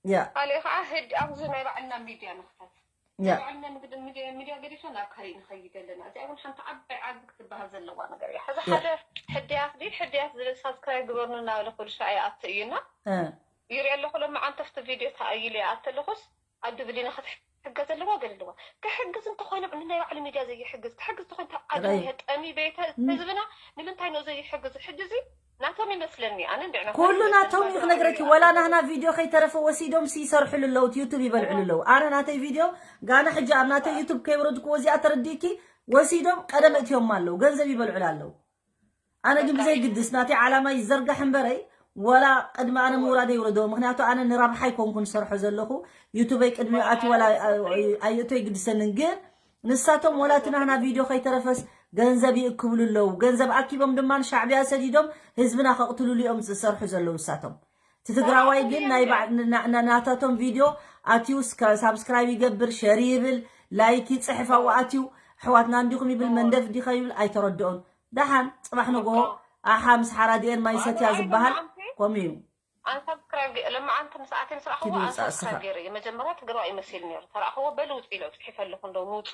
ያ ካልእ ከዓ ህድ ኣብዚ ናይ ባዕልና ሚድያ ንክፈት ያ ባዕልና ንግድ ሚድያ ሚድያ ገዲፍና ናብ ካሊእ ንኸይድ ኣለና እዚኣ እውን ሓንቲ ዓባይ ዓቢ ክትበሃል ዘለዋ ነገር እያ ሕዚ ሓደ ሕድያት ድዩ ሕድያት ዝብል ሳብስክራይብ ግበርኑ እናበለ ኩሉ ሻዕ ይኣቱ እዩና እ ይርኢ ኣለኹ ሎማዓንቲ ኣብቲ ቪድዮ ተኣይሉ ይኣቲ ኣለኹስ ኣዱ ብሊና ክትሕገዝ ኣለዋ ገለ ኣለዋ ክሕግዝ እንተኾይኖም ንናይ ባዕሉ ሚድያ ዘይሕግዝ ክሕግዝ እንተኾይኑ ካብ ዓዲ ራይ- መሄድ ጠሚ ቤተ ህዝብና ንምንታይ ነው ዘይሕግዙ ሕጂ እዚ ናቶም ይመስለኒ ኣነ እንድዕና ኩሉ ናቶም እዩ ክነግረኪ ወላ ናህና ቪድዮ ከይተረፈ ወሲዶም ይሰርሕሉ ኣለዉ ዩቱብ ይበልዕሉ ኣለዉ ኣነ ናተይ ቪድዮ ጋና ሕጂ ኣብ ናተይ ዩቱብ ከይወረድክዎ እዚኣ ተረዲእኪ ወሲዶም ቀደም እትዮም ኣለዉ ገንዘብ ይበልዕሉ ኣለዉ ኣነ ግን ብዘይግድስ ናተይ ዓላማ ይዘርጋሕ እምበረይ ወላ ቅድሚ ኣነ ምውራደ ይውረዶ ምክንያቱ ኣነ ንራብሓ ይኮንኩ ንሰርሖ ዘለኹ ዩቱበይ ቅድሚ ኣቲ ወላ ኣየእቶ ይግድሰንን ግን ንሳቶም ወላ እቲ ናህና ቪድዮ ከይተረፈስ ገንዘብ ይእክብሉ ኣለዉ ገንዘብ ኣኪቦም ድማ ንሻዕብያ ሰዲዶም ህዝብና ከቕትሉሉ እዮም ዝሰርሑ ዘለዉ ንሳቶም እቲ ትግራዋይ ግን ናይ ባዕ- ና- ና- ናታቶም ቪድዮ ኣትዩ ስካ- ሳብስክራይብ ይገብር ሸር ይብል ላይክ ይፅሕፍ ኣብኡ ኣትዩ ኣሕዋትና እንዲኹም ይብል መንደፍ እንዲኸ ይብል ኣይተረድኦን ደሓን ፅባሕ ንግሆ ኣሓ ምስ ሓራዲኤን ማይ ሰትያ ዝበሃል ከምኡ እዩ ኣንሳብስክራይብ ገ- ለማዓንቲ ምስ ኣትየ ምስ ረኣኽዎ ኪዱ ውፃእ ኣንሳብስክራይብ እስኻ። ገይረ እየ መጀመርያ ትግራዋይ መሲልኒ ነሩ ተረኣኽዎ በሉ ውፅእ ኢለ ፅሒፈ ኣለኹ እንዶ ውፁ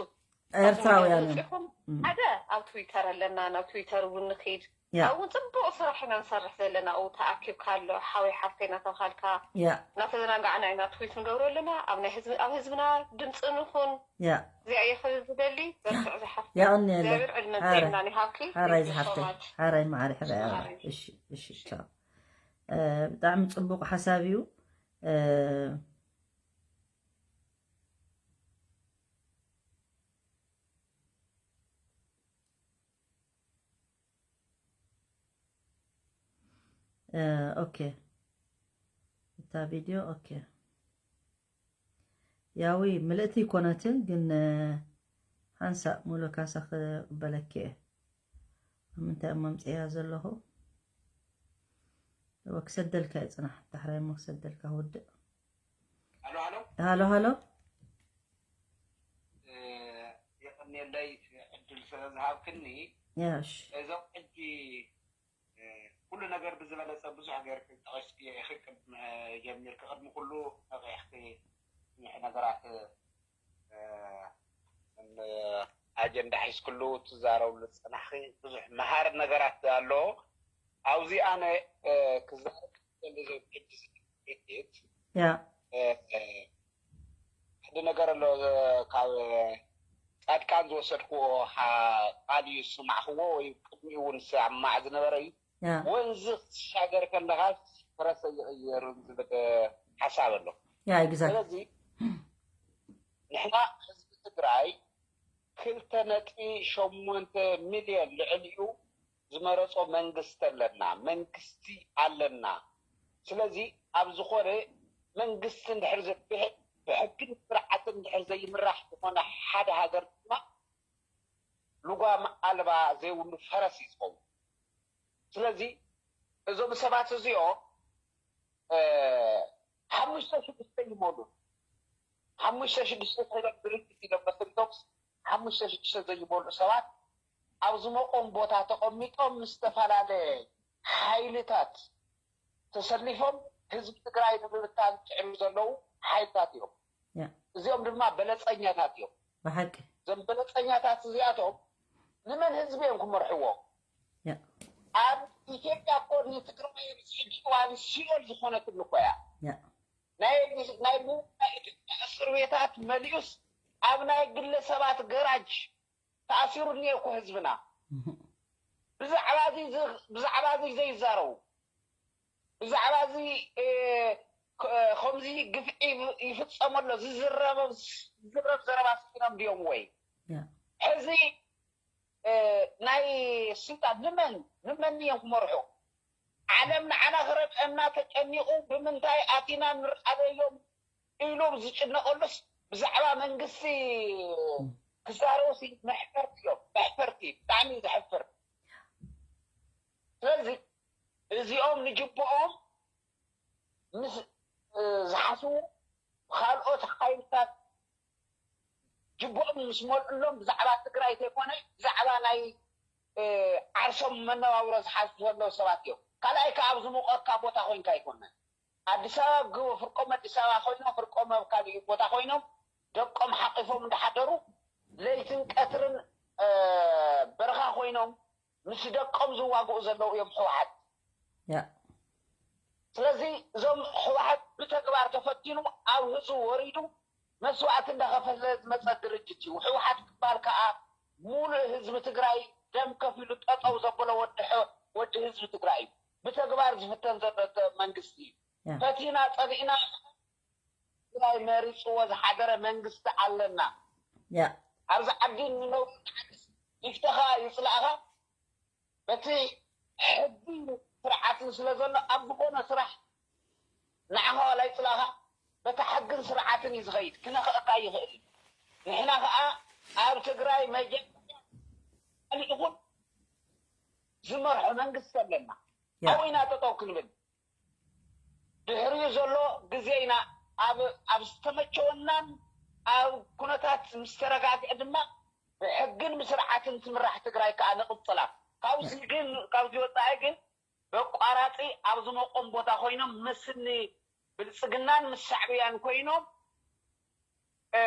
ኤርትራውያን እዮም ውፅኹም ሓደ ኣብ ትዊተር ኣለና ናብ ትዊተር እውን ንኺድ ያ ኣብኡ እውን ፅቡቅ ስራሕ ኢና ንሰርሕ ዘለና ኣብኡ ተኣኪብካ ኣሎ ሓወይ ሓፍተይ እናተባሃልካ ያ እናተዘናጋዕና ኢና ትዊት ንገብሮ ኣለና ኣብ ናይ ህዝቢ ኣብ ህዝብና ድምፂ ንኹን ያ እዚኣ እየ ክብል ዝደሊ በርትዕ ዝሓፍተ የቐንየለ እግዚኣብሔር ዕድመን ሓረ ጥዕናን ይሃብኪ ሓራይ Thank you so ዝሓፍተይ much. ሓራይ ማዕሪ ሕራይ ኣበባ ማዕሪ። እሺ እሺ ቻው እ፣ ብጣዕሚ ፅቡቅ ሓሳብ እዩ እ፣ እ፣ ኦኬ እታ ቪድዮ ኦኬ ያዊ ምልእቲ ይኮነትን ግን እ፣ ሓንሳእ ሙሉ ካሳ ክቕበለኪ እየ ኣብ ምንታይ እሞ ኣምፅእያ ዘለኹ እወ ክሰደልካ እየ ፅናሕ ዳሕራይ እሞ ክሰደልካ ክውድእ ኣሎ ኣሎ ሃሎ ሃሎ እ፣ የቐንየልና ለይ ዕድል ስለ ዝሃብክኒ እሺ እዞም ሕጂ እ፣ ኩሉ ነገር ብዝበለፀ ብዙሕ ገይርኪ ጠቐስክዮ ኢኺ። ቅድሚ ጀሚርኪ ቅድሚ ኩሉ ነቒሕኪ ብዙሕ ነገራት እ፣ ን ኣጀንዳ ሒዝክሉ ትዛረብሉ ዝፀናሕኪ ብዙሕ መሃሪ ነገራት ኣለዎ። ኣብዚ ኣነ እ፣ ክዛረብ ዝደሊ ዞም ሕጂ ዝት ያ ሓደ ነገር ኣሎ። ካብ ፃድቃን ዝወሰድክዎ ሓ- ቃል እዩ ዝሰማዕክዎ ወይ ቅድሚኡ እውን ዝሰማዕ ዝነበረ እዩ። ያ ወንዝ ክትሻገር ከለኻ ፈረሰ ይቕየርን ዝብል ሓሳብ ኣሎ። ያ exactly ስለዚ ንሕና ህዝቢ ትግራይ ክልተ ነጥቢ ሸሞንተ ሚልዮን ልዕሊኡ ዝመረፆ መንግስቲ ኣለና፣ መንግስቲ ኣለና። ስለዚ ኣብ ዝኾነ መንግስቲ እንድሕር ዘ- ብሕ- ብሕግን ስርዓትን እንድሕር ዘይምራሕ ዝኾነ ሓደ ሃገር ድማ ልጓም ኣልባ ዘይብሉ ፈረስ እዩ ዝኸውን። ስለዚ እዞም ሰባት እዚኦም እ፣ ሓሙሽተ ሽዱሽተ ይሞሉ ሓሙሽተ ሽዱሽተ ሰይሎም ድርጅት ኢሎም መሰሪቶም ሓሙሽተ ሽዱሽተ ዘይሞሉ ሰባት ኣብ ዝመቆም ቦታ ተቐሚጦም ምስ ዝተፈላለየ ሓይልታት ተሰሊፎም ህዝቢ ትግራይ ንምብታን ዝጥዕሙ ዘለዉ ሓይልታት እዮም። ያ እዚኦም ድማ በለፀኛታት እዮም። ብሓቂ እዞም በለፀኛታት እዚኣቶም ንመን ህዝቢ እዮም ክመርሕዎ? ያ ኣብ ኢትዮጵያ እኮ ንትግራይ ኣብዚ ሕጂ እዋን ሲኦል ዝኾነትሉ እኮ እያ። ያ ናይ ናይ ናይ ኢትዮጵያ እስር ቤታት መሊኡስ ኣብ ናይ ግለሰባት ገራጅ ተኣሲሩ እኒኦ እኮ ህዝብና። ብዛዕባ እዚ ዝ- ብዛዕባ እዚ ዘይዛረቡ ብዛዕባ እዚ እ፣ ከ- ከምዚ ግፍዒ ይፍፀመሎ ዝዝረብ ዝዝረብ ዘረባ ስኢኖም ድዮም ወይ? ያ ሕዚ እ፣ ናይ ስልጣን ንመን ንመን እዮም ክመርሑ? ዓለም ንዓና ክረድአና ተጨኒቑ ብምንታይ ኣቲና ንርኣለዮም ኢሉ ዝጭነቐሉስ ብዛዕባ መንግስቲ ክዛረቡሲ መሕፈርቲ እዮም። መሕፈርቲ ብጣዕሚ እዩ ዘሕፍር። ስለዚ እዚኦም ንጅብኦም ምስ እ፣ ዝሓስቡ ካልኦት ሓይልታት ጅብኦም ምስ መልእሎም ብዛዕባ ትግራይ ዘይኮነ ብዛዕባ ናይ እ፣ ዓርሶም መነባብሮ ዝሓስቡ ዘለዉ ሰባት እዮም። ካልኣይ ከዓ ኣብ ዝሞቐካ ቦታ ኮይንካ ኣይኮነን። ኣዲስ ኣበባ ግ- ፍርቆም ኣዲስ ኣበባ ኮይኖም ፍርቆም ኣብ ካሊእ ቦታ ኮይኖም ደቆም ሓቂፎም እንዳሓደሩ ለይትን ቀትርን እ፣ በረኻ ኮይኖም ምስ ደቆም ዝዋግኡ ዘለዉ እዮም ህወሓት። ያ ስለዚ እዞም ህወሓት ብተግባር ተፈቲኑ ኣብ ህዝቢ ወሪዱ መስዋእቲ እንዳኸፈለ ዝመፀ ድርጅት እዩ። ህወሓት ክባል ከዓ ሙሉእ ህዝቢ ትግራይ ደም ከፊሉ ጠጠው ዘበሎ ወዲ ሕ- ወዲ ህዝቢ ትግራይ እዩ። ብተግባር ዝፍተን ዘሎ ተ- መንግስቲ እዩ። ያ ፈቲና ፀሊእና ትግራይ መሪፅዎ ዝሓደረ መንግስቲ ኣለና። ያ ኣብዚ ዓዲ ንነብሩ ይፍተኻ ይፅላእኻ በቲ ሕጊ ስርዓትን ስለ ዘሎ ኣብ ዝኾነ ስራሕ ንዓኻ ዋላ ይፅላእኻ በቲ ሕግን ስርዓትን እዩ ዝኸይድ። ክነኽእካ ይኽእል እዩ። ንሕና ከዓ ኣብ ትግራይ መጀመርያ ሊእኹን ዝመርሖ መንግስቲ ኣለና። ያ ኣብኡ ኢና ጠጠው ክንብል። ድሕሪኡ ዘሎ ግዜ ኢና ኣብ ኣብ ዝተመቸወናን ኣብ ኩነታት ምስ ተረጋግዐ ድማ ብሕግን ብስርዓትን ትምራሕ ትግራይ ከዓ ንቕፅላ። ካብዚ ግን ካብዚ ወፃኢ ግን በቋራፂ ኣብ ዝመቆም ቦታ ኮይኖም ምስኒ ብልፅግናን ምስ ሻዕብያን ኮይኖም እ፣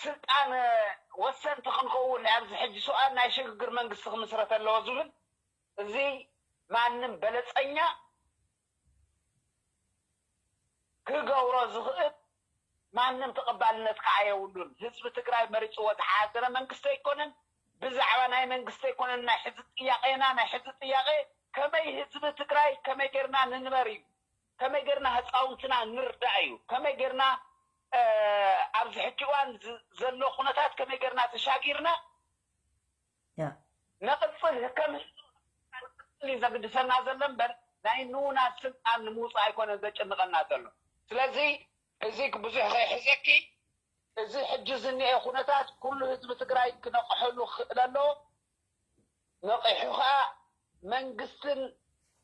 ስልጣን እ፣ ወሰንቲ ክንከውን ኣብዚ ሕጂ ሰብኣን ናይ ሽግግር መንግስቲ ክምስረት ኣለዎ ዝብል እዚ ማንም በለፀኛ ክገብሮ ዝኽእል ማንም ተቐባልነት ከዓ የብሉን። ህዝቢ ትግራይ መሪፅዎ ዝሓደረ መንግስቲ ኣይኮነን። ብዛዕባ ናይ መንግስቲ ኣይኮነን ናይ ሕዚ ጥያቄና ናይ ሕዚ ጥያቄ ከመይ ህዝቢ ትግራይ ከመይ ጌርና ንንበር እዩ። ከመይ ጌርና ህፃውንትና ንርዳእ እዩ። ከመይ ጌርና እ፣ ኣብዚ ሕጂ እዋን ዝ- ዘሎ ኩነታት ከመይ ጌርና ተሻጊርና ያ ነቕፅል ከም ህዝቢ እዩ ዘግድሰና ዘሎ እምበር ናይ ንውና ስልጣን ንምውፃእ ኣይኮነን ዘጨንቐና ዘሎ። ስለዚ እዚ ብዙሕ ከይሕዘኪ እዚ ሕጂ ዝኒአ ኩነታት ኩሉ ህዝቢ ትግራይ ክነቕሐሉ ክኽእል ኣለዎ። ነቒሑ ከዓ መንግስትን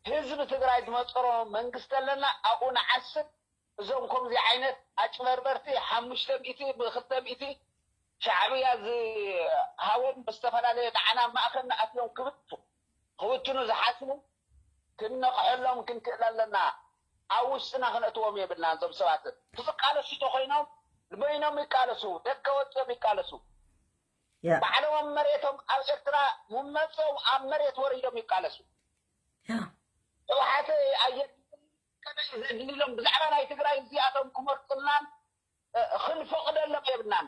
ህዝቢ ትግራይ ዝመፀሮ መንግስቲ ኣለና ኣብኡ ንዓስብ እዞም ከምዚ ዓይነት ኣጭበርበርቲ ሓሙሽተ ሚእቲ ብክልተ ሚእቲ ሻዕብያ ዝ- ሃቦም ብዝተፈላለየ ዳዕና ማእኸል ንኣትዮም ክብቱ ክብትኑ ዝሓስቡ ክንነቕሐሎም ክንክእል ኣለና። ኣብ ውሽጥና ክነእትዎም የብልና። እዞም ሰባት ክቃለሱ ተኮይኖም በይኖም ይቃለሱ፣ ደገ ወፅኦም ይቃለሱ። ባዕሎም ኣብ መሬቶም ኣብ ኤርትራ መፅኦም ኣብ መሬት ወሪዶም ይቃለሱ። ህወሓት ኣየድልዮም ብዛዕባ ናይ ትግራይ እዚኣቶም ክመርፁልናን ክንፈቕደሎም የብልናን።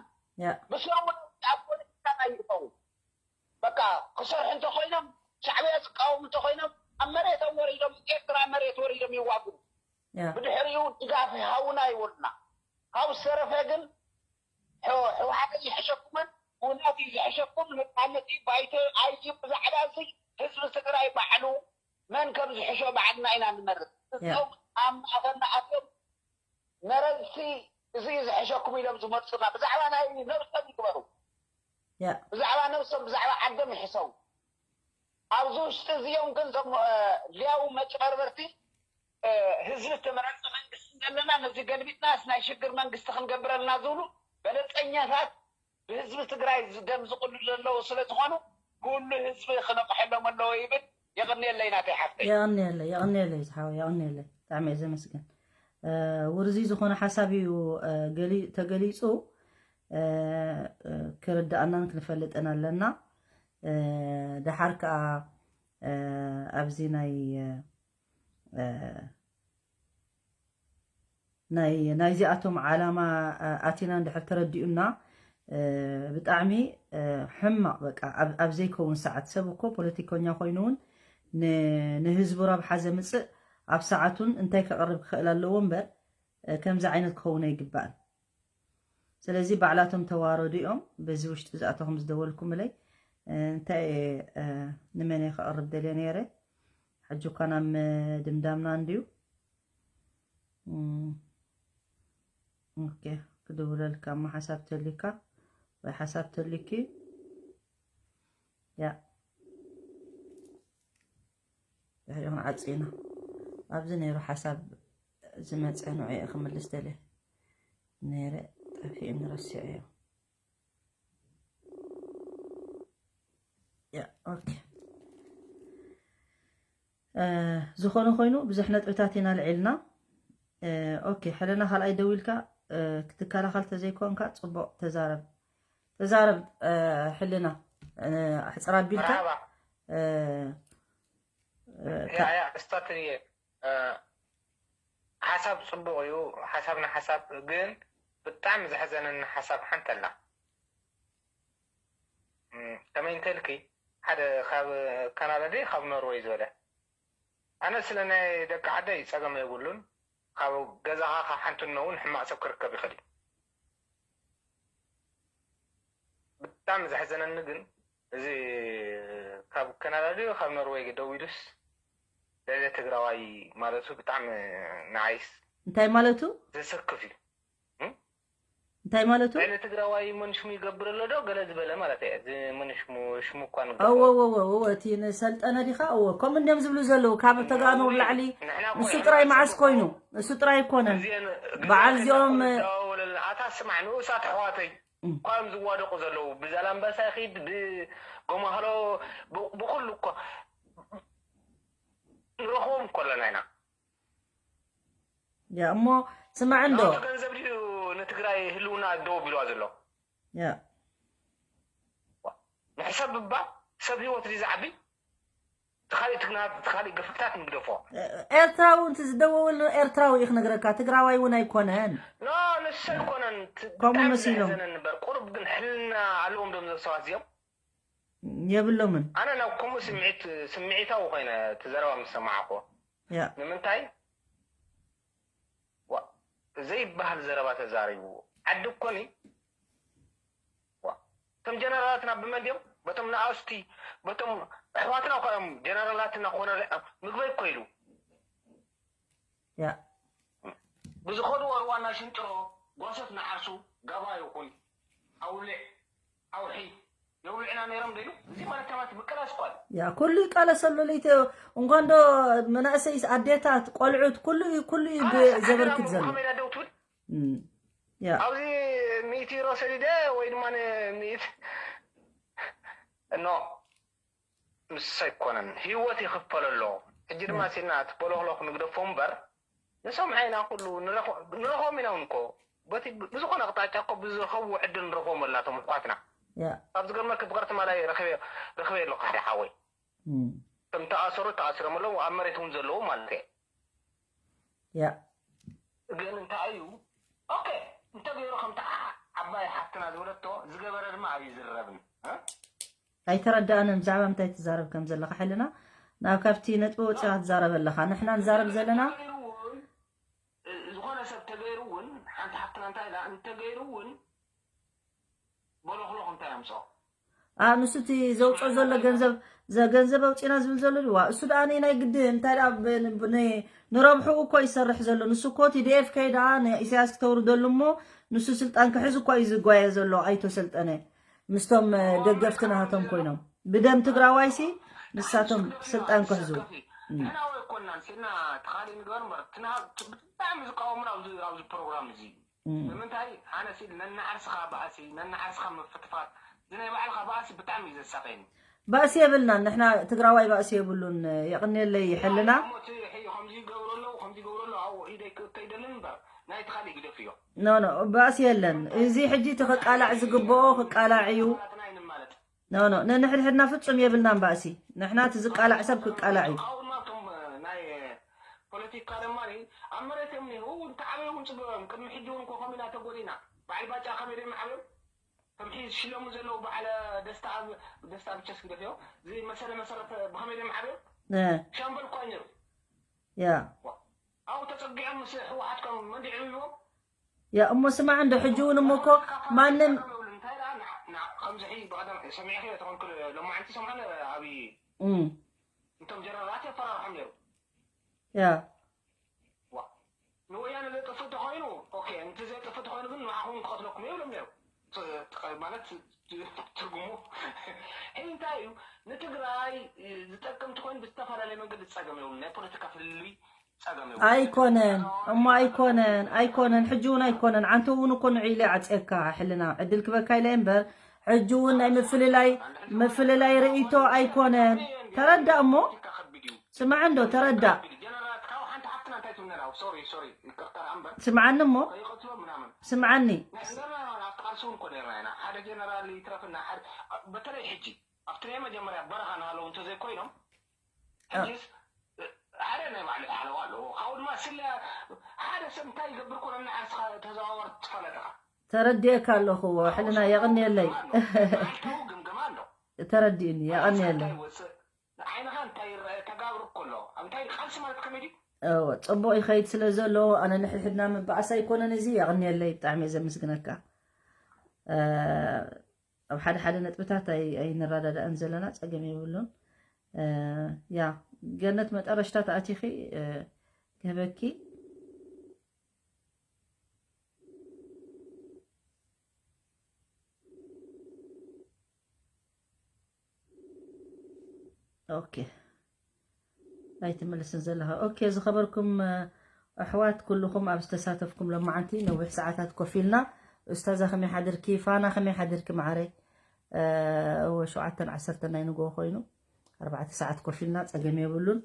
ብስሩ እውን ኣብ ፖለቲካ ኣይእተዉ። በቃ ክሰርሑ እንተኮይኖም ሻዕብያ ዝቃወሙ እንተኮይኖም ኣብ መሬቶም ወሪዶም ኤርትራ መሬት ወሪዶም ይዋግኡ። ብድሕሪኡ ድጋፍ ሃውና ይበሉና። ካብ ዝተረፈ ግን ህወሓት ዝሕሸኩምን ኩናት እዩ ዝሕሸኩም። ነፃነት እዩ ባይቶ ኣይዩ። ብዛዕባ እዚ ህዝቢ ትግራይ ባዕሉ መን ከም ዝሕሾ ባዕልና ኢና ንመርፅ። እዞም ኣብ ማእኸልና ኣትዮም መረፅቲ እዚ እዩ ዝሕሸኩም ኢሎም ዝመርፁና ብዛዕባ ናይ ነብሶም ይግበሩ። ብዛዕባ ነብሶም ብዛዕባ ዓዶም ይሕሰቡ። ኣብዚ ውሽጢ እዚኦም ግን ዞም ሊያው መጭበርበርቲ ህዝቢ ተመረፀ መንግስቲ ዘለና ነዚ ገልቢጥናስ ናይ ሽግር መንግስቲ ክንገብረልና ዝብሉ በለፀኛታት ብህዝቢ ትግራይ ዝደምዝቕሉ ዘለዉ ስለ ዝኾኑ ኩሉ ህዝቢ ክነቕሐሎም ኣለዎ ይብል። የቕንየለይ ናተይ ሓፍተይ። የቐንየለይ፣ የቐንየለይ ዝሓወይ፣ የቐንየለይ። ብጣዕሚ እየ ዘመስግን። ውርዙይ ዝኾነ ሓሳብ እዩ ተገሊፁ። ክርድኣናን ክንፈልጥን ኣለና። ደሓር ከዓ ኣብዚ ናይ ናይ ናይዚኣቶም ዓላማ ኣቲና እንድሕር ተረዲኡና ብጣዕሚ ሕማቕ በቃ ኣብ ዘይከውን ሰዓት ሰብ እኮ ፖለቲከኛ ኮይኑ እውን ንህዝቡ ረብሓ ዘምፅእ ኣብ ሰዓቱን እንታይ ከቕርብ ክኽእል ኣለዎ እምበር ከምዚ ዓይነት ክኸውን ኣይግባእን። ስለዚ ባዕላቶም ተዋረዱ እዮም። በዚ ውሽጢ ዝኣተኹም ዝደወልኩምለይ እንታይ እየ ንመን እየ ከቕርብ ደልየ ነይረ። ሕጂ እኳ ናብ ምድምዳምና እንድዩ። ኦኬ ክድውለልካ እሞ ሓሳብ ተልካ ወይ ሓሳብ ተልኪ ያ ድሕሪኡ ክንዓጽ ኢና። ኣብዚ ነይሩ ሓሳብ ዝመጸ ንዑ እየ ክምልስ ደልየ ነይረ ጠፊኡኒ ረሲዐዮ። ያ ኦኬ ዝኾነ ኮይኑ ብዙሕ ነጥብታት ኢና ልዒልና። ኦኬ ሕልና ካልኣይ ደዊልካ ክትከላኸል ተዘይኮንካ ጽቡቕ ተዛረብ ተዛረብ ሕልና ኣሕፅር ኣቢልካ ስታትንየ ሓሳብ ፅቡቕ እዩ። ሓሳብ ንሓሳብ ግን ብጣዕሚ ዘሕዘነኒ ሓሳብ ሓንቲ ኣላ። ከመይ እንተልኪ ሓደ ካብ ካናዳ ድየ ካብ ኖርወይ ዝበለ ኣነ ስለ ናይ ደቂ ዓደይ ፀገም የብሉን። ካብ ገዛኻ ካብ ሓንቲ እኖ እውን ሕማቕ ሰብ ክርከብ ይኽእል እዩ። ብጣዕሚ ዘሕዘነኒ ግን እዚ ካብ ካናዳ ድዩ ካብ ኖርወይ ደዊሉስ ልዕሊ ትግራዋይ ማለቱ ብጣዕሚ ንዓይስ እንታይ ማለቱ ዘሰክፍ እዩ። እንታይ ማለቱ ልዕሊ ትግራዋይ መንሽሙ ይገብር ኣሎ ዶ ገለ ዝበለ ማለት እየ። እዚ መንሽሙ ሽሙ እኳ ንገ እወ እወ እወ እቲ ንሰልጠነ ዲኻ እወ ከምኡ እንዲም ዝብሉ ዘለዉ ካብ ተጋኑ ላዕሊ ንሱ ጥራይ መዓስ ኮይኑ እሱ ጥራይ ኣይኮነን በዓል እዚኦም ኣታ ስማዕ ንኡሳት ኣሕዋተይ እኳ እዮም ዝዋደቁ ዘለዉ። ብዛላምበሳ ይኺድ ብጎማህሎ ብኩሉ እኳ ንረኽቦም እኮ ኣለና ኢና። ያ እሞ ስማዕ እንዶ ናቱ ገንዘብ ድዩ ንትግራይ ህልውና ደው ቢልዋ ዘሎ? ያ ንሕሰብ እባ ሰብ ህይወት ድዩ ዝዓቢ? ትኻሊእ ትግና ትኻሊእ ግፍዕታት ንግደፎ። ኤርትራዊ እንት ዝደወወል ኤርትራዊ እዩ ክነግረካ ትግራዋይ እውን ኣይኮነን። ኖ ንሱ ኣይኮነን። ከምኡ መሲሎም። ዘነን እምበር ቁሩብ ግን ሕልና ኣለዎም ዶም ዘሰባት እዚኦም የብሎምን። ኣነ ናብ ከምኡ ስምዒት ስምዒታዊ ኮይነ እቲ ዘረባ ምስ ሰማዕኩዎ ያ ንምንታይ ዋ ዘይበሃል ዘረባ ተዛሪቡ ዓዲ እኮኒ ዋ እቶም ጀነራላትና ብመን ድዮም በቶም ንኣስቲ በቶም ኣሕዋትና እኮ እዮም ጀነራላትና ኮነ ምግበይ እኮ ኢሉ ያ ብዝኸድዎ ርዋና ሽንጥሮ ጓሶት ንዓርሱ ጋባ ይኹን ኣውልዕ ኣውሒ የውልዕና ነይሮም ዶ ኢሉ እዚ ማለት ተማት ምቅላስ እኳ እዩ። ያ ኩሉ ይቃለሰሉ ለይቲ እንኳን ዶ መናእሰይ ኣዴታት ቆልዑት ኩሉ እዩ ኩሉ እዩ ኣነ ብ- ኣደ ዘበርክት ኣብ ዘሎ። ካሜራ ደው ትብል እም፣ ያ ኣብዚ ሚእቲ ዩሮ ሰዲደ ወይ ድማ ንሚእቲ እኖ ምስ ኣይኮነን ህይወት ይኽፈል ኣሎ። ሕጂ ድማ ሲና እቲ ፖለኽሎኽ ንግደፎ እምበር ንሰምዖ ኢና፣ ኩሉ ንረኽቦም ኢና እውን እኮ። በቲ ብዝኾነ ኣቕጣጫ እኮ ብዝረኸብዎ ዕድል ንረኽቦም ኣላቶም ኣሕዋትና። ካብ ዝገርመኪ ፍቕርቲ ማላይ ረኽበ ኣለኹ ሓደ ሓወይ። ከም ተኣሰሩ ተኣሲሮም ኣለዉ፣ ኣብ መሬት እውን ዘለዉ ማለት እየ። ያ ግን እንታይ እዩ? ኦኬ፣ እንተገይሩ ከምቲ ዓባይ ሓፍትና ዝበለቶ ዝገበረ ድማ ኣብዩ ዝረብን ኣይተረዳእንን ብዛዕባ ምንታይ ትዛረብ ከም ዘለኻ ሕልና። ናብ ካብቲ ነጥቢ ወፂኻ ትዛረብ ኣለኻ። ንሕና ንዛረብ ዘለና ዝኾነ ሰብ ተገይሩ እውን ሓንቲ ሓፍትና እንታይ ኢላ እንተገይሩ እውን በሎኽሎኽ እንታይ ኣምፅኦ ንሱ እቲ ዘውፅኦ ዘሎ ገንዘብ ገንዘብ ኣውፂና ዝብል ዘሎ ድዋ እሱ ደኣ ናይ ግዲ እንታይ ንረብሑ እኮ ይሰርሕ ዘሎ። ንሱ እኮ ቲ ዲ ኤፍ ከይ ደኣ ንኢሳያስ ክተውርደሉ እሞ ንሱ ስልጣን ክሕዝ እኳ እዩ ዝጓየ ዘሎ። ኣይቶ ሰልጠነ ምስቶም ደገፍቲ ናሃቶም ኮይኖም ብደም ትግራዋይሲ ንሳቶም ስልጣን ክሕዙ ንሕና ወይ ኮናን ሲና ተኻሊ ንገር እምበር ብጣዕሚ ዝቃወሙና ኣብዚ ፕሮግራም እዚ ንምንታይ ኣነ ሲል ነናዓርስኻ ባእሲ ነናዓርስኻ ምፍትፋት እዚ ናይ ባዕልኻ ባእሲ ብጣዕሚ እዩ ዘሳቀኒ። ባእሲ የብልናን ንሕና ትግራዋይ ባእሲ የብሉን። የቕንየለይ ሕልና። ከምዚ ይገብሩ ኣለዉ ከምዚ ይገብሩ ኣለዉ ኣብኡ ኢደይ ክእቶ ይደልን እምበር ናይቲ ካሊእ ግደፍዮ። ኖ ኖ ባእሲ የለን። እዚ ሕጂ እቲ ክቃላዕ ዝግብኦ ክቃላዕ እዩ። ኖ ኖ ነንሕድሕድና ፍጹም የብልናን ባእሲ። ንሕና እቲ ዝቃላዕ ሰብ ክቃላዕ እዩ። ፖለቲካ ድማ ኣብ መሬት እዮም እኒሄው እንተዓበዩ እውን ፅቡቅ እዮም። ቅድሚ ሕጂ እውን ኮኸም ኢና ተጎዲና። በዓል ባጫ ከመይ ደም ዓብዮም ከም ሕዚ ዝሽለሙ ዘለዉ በዓል ደስታ ኣብ ደስታ ብቸስ ግደፍዮ እዚ መሰለ መሰረት ብኸመይ ደም ዓብዮም ሻምበል እኳ ነይሩ ያ ኣብኡ ተፀጊዖም ምስ ህወሓት ከም መንዲዕ ይብልዎም ያ እሞ ስማዕ እንዶ ሕጂ እውን እሞ እኮ ማንም ከምዚ ብቀደም ሰሚዕኪ ተኾንክ ሎማዓንቲ ሰምዓነ ኣብይ እም፣ እንቶም ጀነራላት የፈራርሖም ነይሩ ያ ንወያነ ዘጥፍ ተኾይኑ ኦኬ፣ እንት ዘጥፍ ተኾይኑ ግን ንዓኹም ክቐትለኩም ይብሎም ነይሩ። ማለት ትርጉሙ ሕዚ እንታይ እዩ? ንትግራይ ዝጠቅም ትኾይኑ ብዝተፈላለየ መንገዲ ዝፀገም የብሉ። ናይ ፖለቲካ ፍልልይ ፀገም የብሉ። ኣይኮነን እሞ ኣይኮነን ኣይኮነን ሕጂ እውን ኣይኮነን። ዓንተ እውን እኮ ንዒለ ዓፅየካ ሕልና ዕድል ክበካ ኢለ እምበር ሕጂ እውን ናይ ምፍልላይ ምፍልላይ ርእይቶ ኣይኮነን። ተረዳእ እሞ ስማዕ እንዶ ተረዳእ። ስምዓኒ እሞ ስምዓኒ። በተለይ ሕጂ ኣብቲ ናይ መጀመርያ በረኻ ናሃለዉ እንተዘይኮይኖም ሕጂስ ሓደ ናይ ባዕሉ ሓለዋ ኣለዎ። ካብኡ ድማ ስለ ሓደ ሰብ እንታይ ይገብር ኮነ እናዓርስኻ ተዘዋወር ትፈለጥኻ ተረዲኤካ ኣለኹ ሕልና የቕንየለይ። መዓልታዊ ግምገማ ኣሎ። ተረዲእኒ የቐንየለይ። እንታይ ይወፅእ ንዓይንኻ እንታይ ይረአ ተጋብር እኮ ኣሎ። እንታይ ቃልሲ ማለት ከመይ ድዩ? እወ፣ ፅቡቕ ይኸይድ ስለ ዘሎ ኣነ ንሕድሕድና ምበኣስ ኣይኮነን። እዚ የቕንየለይ ብጣዕሚ እየ ዘመስግነካ። ኣብ ሓደ ሓደ ነጥብታት ኣይንረዳዳእን ዘለና ፀገም የብሉን። ያ ገነት መጠረሽታ ተኣቲኺ ክህበኪ። ኦኬ ኣይትምልስን ዘለኻ። ኦኬ ዝኸበርኩም ኣሕዋት ኩልኹም ኣብ ዝተሳተፍኩም ሎማዓንቲ ነዊሕ ሰዓታት ኮፍ ኢልና። ኡስታዛ ከመይ ሓድርኪ? ፋና ከመይ ሓድርኪ መዓረይ? እወ ሸውዓተን ዓሰርተን ናይ ንግሆ ኮይኑ ኣርባዕተ ሰዓት ኮፍ ኢልና ፀገም የብሉን።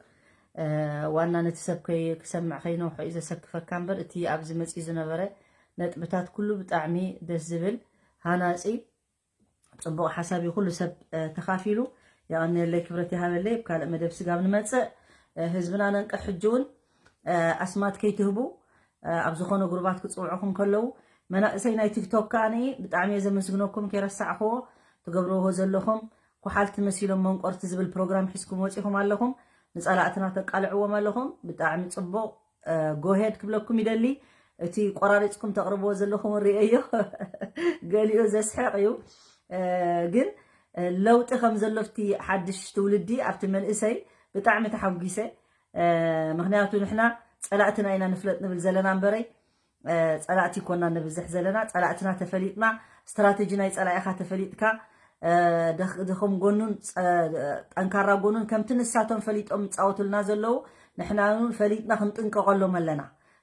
ዋና ነቲ ሰብ ክሰምዕ ከይነውሖ እዩ ዘሰክፈካ እምበር እቲ ኣብዚ መፅኡ ዝነበረ ነጥብታት ኩሉ ብጣዕሚ ደስ ዝብል ሃናፂ ፅቡቕ ሓሳብ እዩ ኩሉ ሰብ ተኻፊሉ። የቐንየለይ ክብረት ይሃበለይ። ኣብ ካልእ መደብ ስጋብ ንመፅእ ህዝብና ነንቅሕ። ሕጂ እውን ኣስማት ከይትህቡ ኣብ ዝኾነ ግሩባት ክፅውዑኹም ከለዉ መናእሰይ ናይ ቲክቶክ ከኣ ብጣዕሚ እየ ዘመስግነኩም። ከይረሳዕኽዎ ትገብርዎ ዘለኹም ኩሓልቲ መሲሎም መንቆርቲ ዝብል ፕሮግራም ሒዝኩም ወፂኹም ኣለኹም። ንፀላእትና ተቃልዕዎም ኣለኹም። ብጣዕሚ ፅቡቕ ጎሄድ ክብለኩም ይደሊ። እቲ ቆራሪፅኩም ተቕርብዎ ዘለኹም ርእየዮ ገሊኡ ዘስሕቕ እዩ። ግን ለውጢ ከም ዘሎ ኣብቲ ሓድሽ ትውልዲ ኣብቲ መንእሰይ ብጣዕሚ ተሓጒሰ። ምክንያቱ ንሕና ፀላእትና ኢና ንፍለጥ ንብል ዘለና እምበረይ ፀላእቲ ይኮና ንብዝሕ ዘለና ፀላእትና ተፈሊጥና ስትራተጂ ናይ ፀላኢኻ ተፈሊጥካ ድኹም ጎኑን ጠንካራ ጎኑን ከምቲ ንሳቶም ፈሊጦም ይፃወቱልና ዘለዉ ንሕና እውን ፈሊጥና ክንጥንቀቀሎም ኣለና።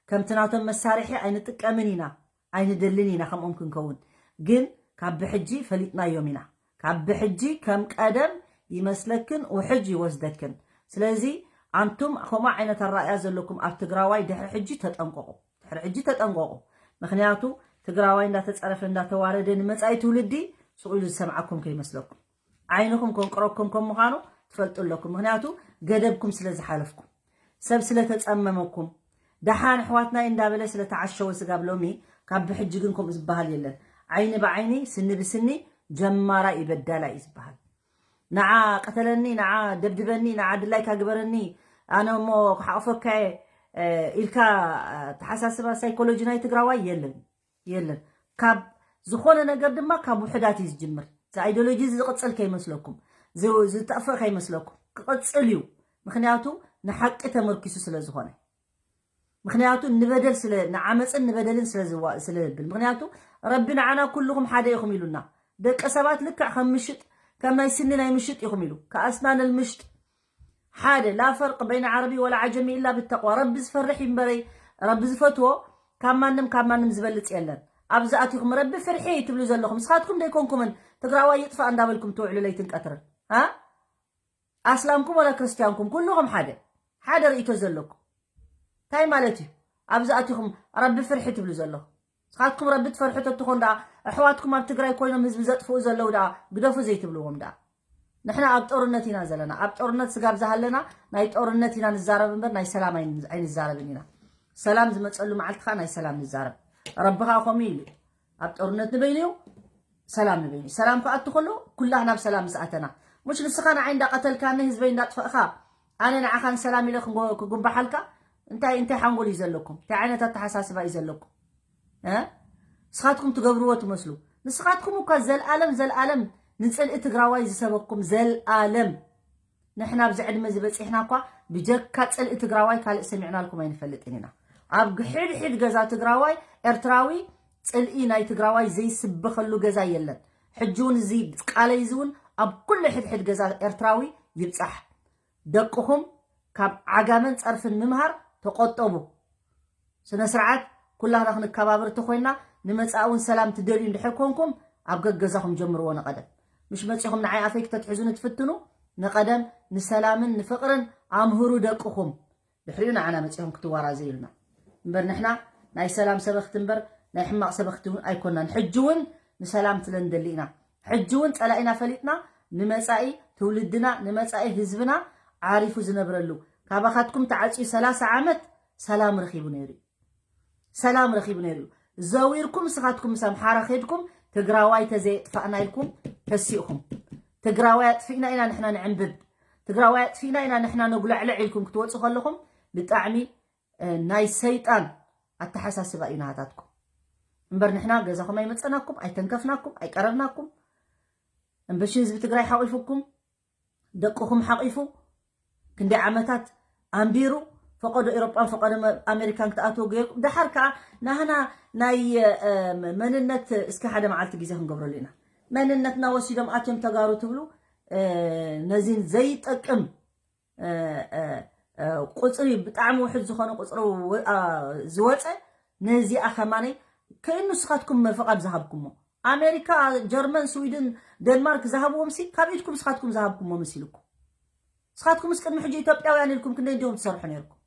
ከምቲ ናቶም መሳርሒ ኣይንጥቀምን ኢና ኣይንደልን ኢና ከምኦም ክንከውን ግን ካብ ብሕጂ ፈሊጥናዮም ኢና። ካብ ብሕጂ ከም ቀደም ይመስለክን ውሕጅ ይወስደክን። ስለዚ ኣንቱም ከምኡ ዓይነት ኣረኣእያ ዘለኩም ኣብ ትግራዋይ ድሕሪ ሕጂ ተጠንቀቑ፣ ድሕሪ ሕጂ ተጠንቀቑ። ምክንያቱ ትግራዋይ እንዳተፀረፈ እንዳተዋረደ ንመፃኢ ትውልዲ ስቕ ኢሉ ዝሰምዓኩም ከይመስለኩም። ዓይንኹም ከንቅረኩም ከም ምዃኑ ትፈልጡ ኣለኩም። ምክንያቱ ገደብኩም ስለ ዝሓለፍኩም፣ ሰብ ስለ ተፀመመኩም፣ ደሓን ኣሕዋትናይ እንዳበለ ስለ ተዓሸወ ስጋብ ሎሚ፣ ካብ ብሕጂ ግን ከምኡ ዝበሃል የለን። ዓይኒ ብዓይኒ ስኒ ብስኒ ጀማራይ እዩ በዳላይ እዩ ዝበሃል። ንዓ ቅተለኒ፣ ንዓ ደብድበኒ፣ ንዓ ድላይካ ግበረኒ፣ ኣነ እሞ ክሓቕፈካየ ኢልካ ተሓሳስባ ሳይኮሎጂ ናይ ትግራዋይ የለን። የለን። ካብ ዝኾነ ነገር ድማ ካብ ውሕዳት እዩ ዝጅምር። እዚ ኣይዲዮሎጂ እዚ ዝቕፅል ከይመስለኩም፣ ዝ- ዝጠፍእ ከይመስለኩም፣ ክቕፅል እዩ። ምክንያቱ ንሓቂ ተመርኪሱ ስለ ዝኾነ፣ ምክንያቱ ንበደል ስለ ንዓመፅን ንበደልን ስለ ዝዋ- ስለ ዝብል። ምክንያቱ ረቢ ንዓና ኩልኹም ሓደ ኢኹም ኢሉና። ደቂ ሰባት ልክዕ ከም ምሽጥ፣ ከም ናይ ስኒ ናይ ምሽጥ ኢኹም ኢሉ። ከኣስናን ልምሽጥ ሓደ ላ ፈርቅ በይነ ዓረቢ ወላ ዓጀሚ ኢላ ብተቅዋ። ረቢ ዝፈርሕ ይንበረይ፣ ረቢ ዝፈትዎ ካብ ማንም ካብ ማንም ዝበልፅ የለን። ኣብዚ ኣቲኹም ረቢ ፍርሒ ትብሉ ዘለኹም ንስኻትኩም ደይኮንኩምን ትግራዋይ ይጥፋእ እንዳበልኩም ትውዕሉ ለይትን ቀትርን ኣ ኣስላምኩም ወላ ክርስትያንኩም ኩልኹም ሓደ ሓደ ርእቶ ዘለኩም እንታይ ማለት እዩ? ኣብዚ ኣቲኹም ረቢ ፍርሒ ትብሉ ዘለኹም ንስኻትኩም ረቢ ትፈርሑ ተትኾን ደኣ ኣሕዋትኩም ኣብ ትግራይ ኮይኖም ህዝቢ ዘጥፍኡ ዘለዉ ደኣ ግደፉ ዘይትብልዎም ደኣ። ንሕና ኣብ ጦርነት ኢና ዘለና። ኣብ ጦርነት ስጋብ ዝሃለና ናይ ጦርነት ኢና ንዛረብ እምበር ናይ ሰላም ኣይን- ኣይንዛረብን ኢና። ሰላም ዝመፀሉ መዓልቲ ከዓ ናይ ሰላም ንዛረብ። ረቢ ከዓ ከምኡ ኢሉ ኣብ ጦርነት ንበይኑ እዩ፣ ሰላም ንበይኑ እዩ። ሰላም ክኣቱ ከሎ ኩላህና ኣብ ሰላም ምስ ኣተና፣ ሙሽ ንስኻ ንዓይ እንዳቐተልካኒ ህዝበይ እንዳጥፈእኻ ኣነ ንዓኻ ንሰላም ኢለ ክንጎ- ክጉንባሓልካ እንታይ እንታይ ሓንጎል እዩ ዘለኩም? እንታይ ዓይነት ኣተሓሳስባ እዩ ዘለኩም? እ? ንስኻትኩም ትገብርዎ ትመስሉ። ንስኻትኩም እኳ ዘልኣለም ዘልኣለም ንፅልኢ ትግራዋይ ዝሰበኩም ዘልኣለም። ንሕና ኣብዚ ዕድመ ዝበፂሕና እኳ ብጀካ ፅልኢ ትግራዋይ ካልእ ሰሚዕናልኩም ኣይንፈልጥን ኢና። ኣብ ሕድሕድ ገዛ ትግራዋይ ኤርትራዊ ፅልኢ ናይ ትግራዋይ ዘይስበኸሉ ገዛ የለን። ሕጂ እውን እዚ ቃለይ እዚ እውን ኣብ ኩሉ ሕድሕድ ገዛ ኤርትራዊ ይብፃሕ። ደቅኹም ካብ ዓጋመን ፀርፍን ምምሃር ተቆጠቡ። ስነ ስርዓት ኩላህና ክንከባበር ተኮይና ንመፃኢ እውን ሰላም ትደልዩ እንድሕር ኮንኩም ኣብ ገገዛኹም ጀምርዎ ንቐደም። ምሽ መፂኹም ንዓይ ኣፈይ ክተትሕዙ ንትፍትኑ ንቐደም ንሰላምን ንፍቕርን ኣምህሩ ደቅኹም። ድሕሪኡ ንዓና መፂኹም ክትዋራዘዩልና እምበር ንሕና ናይ ሰላም ሰበኽቲ እምበር ናይ ሕማቕ ሰበኽቲ እውን ኣይኮናን። ሕጂ እውን ንሰላም ስለ ንደሊ ኢና። ሕጂ እውን ፀላኢና ፈሊጥና ንመፃኢ ትውልድና ንመፃኢ ህዝብና ዓሪፉ ዝነብረሉ ካባኻትኩም ተዓፅዩ ሰላሳ ዓመት ሰላም ረኺቡ ነይሩ እዩ። ሰላም ረኺቡ ነይሩ እዩ። ዘዊርኩም ንስኻትኩም ምስ ኣምሓራ ከይድኩም ትግራዋይ ተዘየጥፋእና ኢልኩም ተሲእኹም። ትግራዋይ ኣጥፊእና ኢና ንሕና ንዕንብብ፣ ትግራዋይ ኣጥፊእና ኢና ንሕና ነጉላዕልዕ ኢልኩም ክትወፁ ከለኹም ብጣዕሚ ናይ ሰይጣን ኣተሓሳስባ እዩ ናሃታትኩም እምበር ንሕና ገዛኹም ኣይመፀናኩም ኣይተንከፍናኩም ኣይቀረብናኩም። እምበሺ ህዝቢ ትግራይ ሓቂፉኩም ደቅኹም ሓቂፉ ክንደይ ዓመታት ኣንቢሩ ፈቀዶ ኤሮጳን ፈቀዶ ኣሜሪካን ክትኣትዎ ገይርኩም ደሓር ከዓ ናህና ናይ መንነት እስከ ሓደ መዓልቲ ግዜ ክንገብረሉ ኢና። መንነትና ወሲዶም ኣትዮም ተጋሩ ትብሉ ነዚን ዘይጠቅም ቁፅሪ ብጣዕሚ ውሕድ ዝኾነ ቁፅሪ ዝወፀ ነዚኣ ከማነይ ከእኑ ንስኻትኩም ፍቓድ ዝሃብኩሞ ኣሜሪካ ጀርመን ስዊድን ደንማርክ ዝሃብዎም ሲ ካብ ኢድኩም ንስኻትኩም ዝሃብኩሞ መሲልኩም ንስኻትኩም ምስ ቅድሚ ሕጂ ኢትዮጵያውያን ኢልኩም ክንደይ እንዲኹም ትሰርሑ ነይርኩም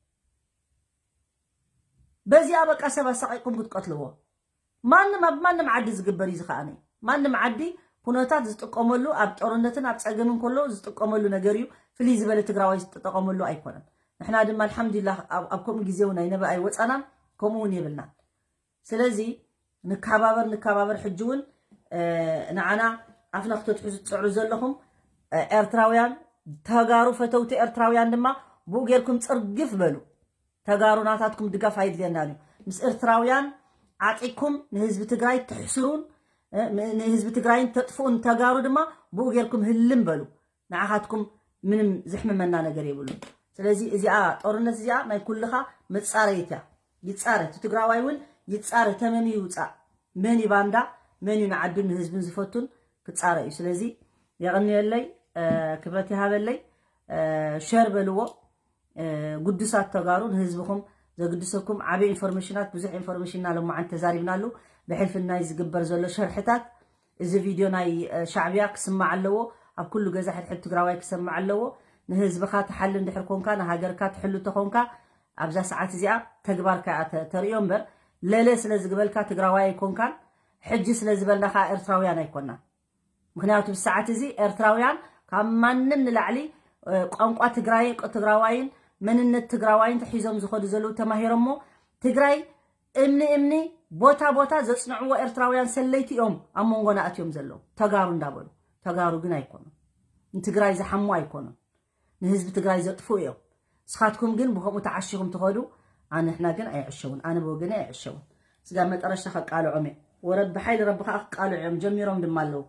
በዚኣ በቃ ሰብ ኣሳቂቕኩም ክትቀትልዎ ማንም ኣብ ማንም ዓዲ ዝግበር እዩ ዝኸኣነ ማንም ዓዲ ኩነታት ዝጥቀመሉ ኣብ ጦርነትን ኣብ ፀገምን ከሎ ዝጥቀመሉ ነገር እዩ ፍልይ ዝበለ ትግራዋይ ዝጠቀመሉ ኣይኮነን ንሕና ድማ ኣልሓምዱላ ኣብ ከምኡ ግዜ እውን ኣይነበ ኣይወፃናን ከምኡ እውን የብልናን ስለዚ ንከባበር ንከባበር ሕጂ እውን ንዓና ኣፍና ክተትሕዙ ትፅዕሩ ዘለኹም ኤርትራውያን ተጋሩ ፈተውቲ ኤርትራውያን ድማ ብኡ ጌርኩም ፅርግፍ በሉ ተጋሩ ናታትኩም ድጋፍ ኣይድልየናን እዩ ምስ ኤርትራውያን ዓጢኩም ንህዝቢ ትግራይ ትሕስሩን ንህዝቢ ትግራይን ተጥፍኡን ተጋሩ ድማ ብኡ ጌርኩም ህልም በሉ ንዓኻትኩም ምንም ዝሕምመና ነገር የብሉ ስለዚ እዚኣ ጦርነት እዚኣ ናይ ኩልኻ መፃረይት እያ ይፃረ እቲ ትግራዋይ እውን ይፃረ ተመን ይውፃእ መን እዩ ባንዳ መን እዩ ንዓዱን ንህዝብን ዝፈቱን ክፃረ እዩ ስለዚ የቐንየለይ ክብረት ይሃበለይ ሸር በልዎ ግዱሳት ተጋሩ ንህዝብኹም ዘግድሰኩም ዓበይ ኢንፎርሜሽናት ብዙሕ ኢንፎርሜሽን ኢና ሎማዓንቲ ተዛሪብናሉ ብሕልፊ ናይ ዝግበር ዘሎ ሸርሕታት እዚ ቪድዮ ናይ ሻዕብያ ክስማዕ ኣለዎ። ኣብ ኩሉ ገዛ ሕድሕድ ትግራዋይ ክሰማዕ ኣለዎ። ንህዝብኻ ትሓሊ እንድሕር ኮንካ፣ ንሃገርካ ትሕሉ ተኾንካ፣ ኣብዛ ሰዓት እዚኣ ተግባርካ ተርእዮ እምበር፣ ለለ ስለ ዝግበልካ ትግራዋይ ኣይኮንካን፣ ሕጂ ስለ ዝበልና ከዓ ኤርትራውያን ኣይኮናን። ምክንያቱ ብሰዓት እዚ ኤርትራውያን ካብ ማንም ንላዕሊ ቋንቋ ትግራይ ትግራዋይን መንነት ትግራዋይን ተሒዞም ዝኸዱ ዘለዉ ተማሂሮሞ ትግራይ እምኒ እምኒ ቦታ ቦታ ዘፅንዕዎ ኤርትራውያን ሰለይቲ እዮም ኣብ መንጎና ኣትዮም ዘለዉ። ተጋሩ እንዳበሉ፣ ተጋሩ ግን ኣይኮኑን። ንትግራይ ዝሓሙ ኣይኮኑን። ንህዝቢ ትግራይ ዘጥፉ እዮም። ንስኻትኩም ግን ብከምኡ ተዓሺኹም ትኸዱ። ኣንሕና ግን ኣይዕሸውን። ኣነ ብወገነ ኣይዕሸውን። ስጋ መጠረሽታ ከቃልዖም እየ። ወረብ ብሓይሊ ረቢ ከዓ ክቃልዑ እዮም። ጀሚሮም ድማ ኣለዉ።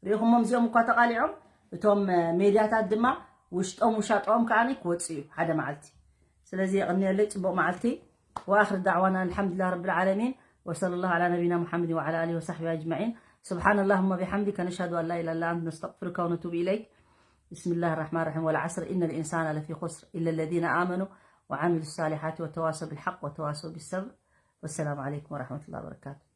ሪኢኹሞም እዚኦም እኳ ተቃሊዖም፣ እቶም ሜድያታት ድማ ውሽጦም ውሻጦም ከዓ ክወፅ እዩ ሓደ መዓልቲ። ስለዚ የቐንየለይ፣ ፅቡቕ መዓልቲ። ወኣኽር ዳዕዋና ኣልሓምዱሊላህ ረብል ዓለሚን ወሰለ ላሁ ዓላ ነቢና ሙሓመድን ወዓላ ኣሊሂ ወሳሕቢ ኣጅማዒን። ስብሓን ላሁመ ቢሓምዲከ ነሽሃዱ ኣን ላ ኢላሃ ኢላ ኣንተ ነስተግፊሩከ ወነቱቡ ኢለይክ። ብስሚላህ ራሕማን ራሒም። ወልዓስር ኢነ ልኢንሳነ ለፊ ኹስር ኢለ ለዚነ ኣመኑ ወዓሚሉ ሳሊሓት ወተዋሰው ብልሓቅ ወተዋሰው ብሰብር። ወሰላሙ ዓለይኩም ወራሕመቱላህ ወበረካቱ።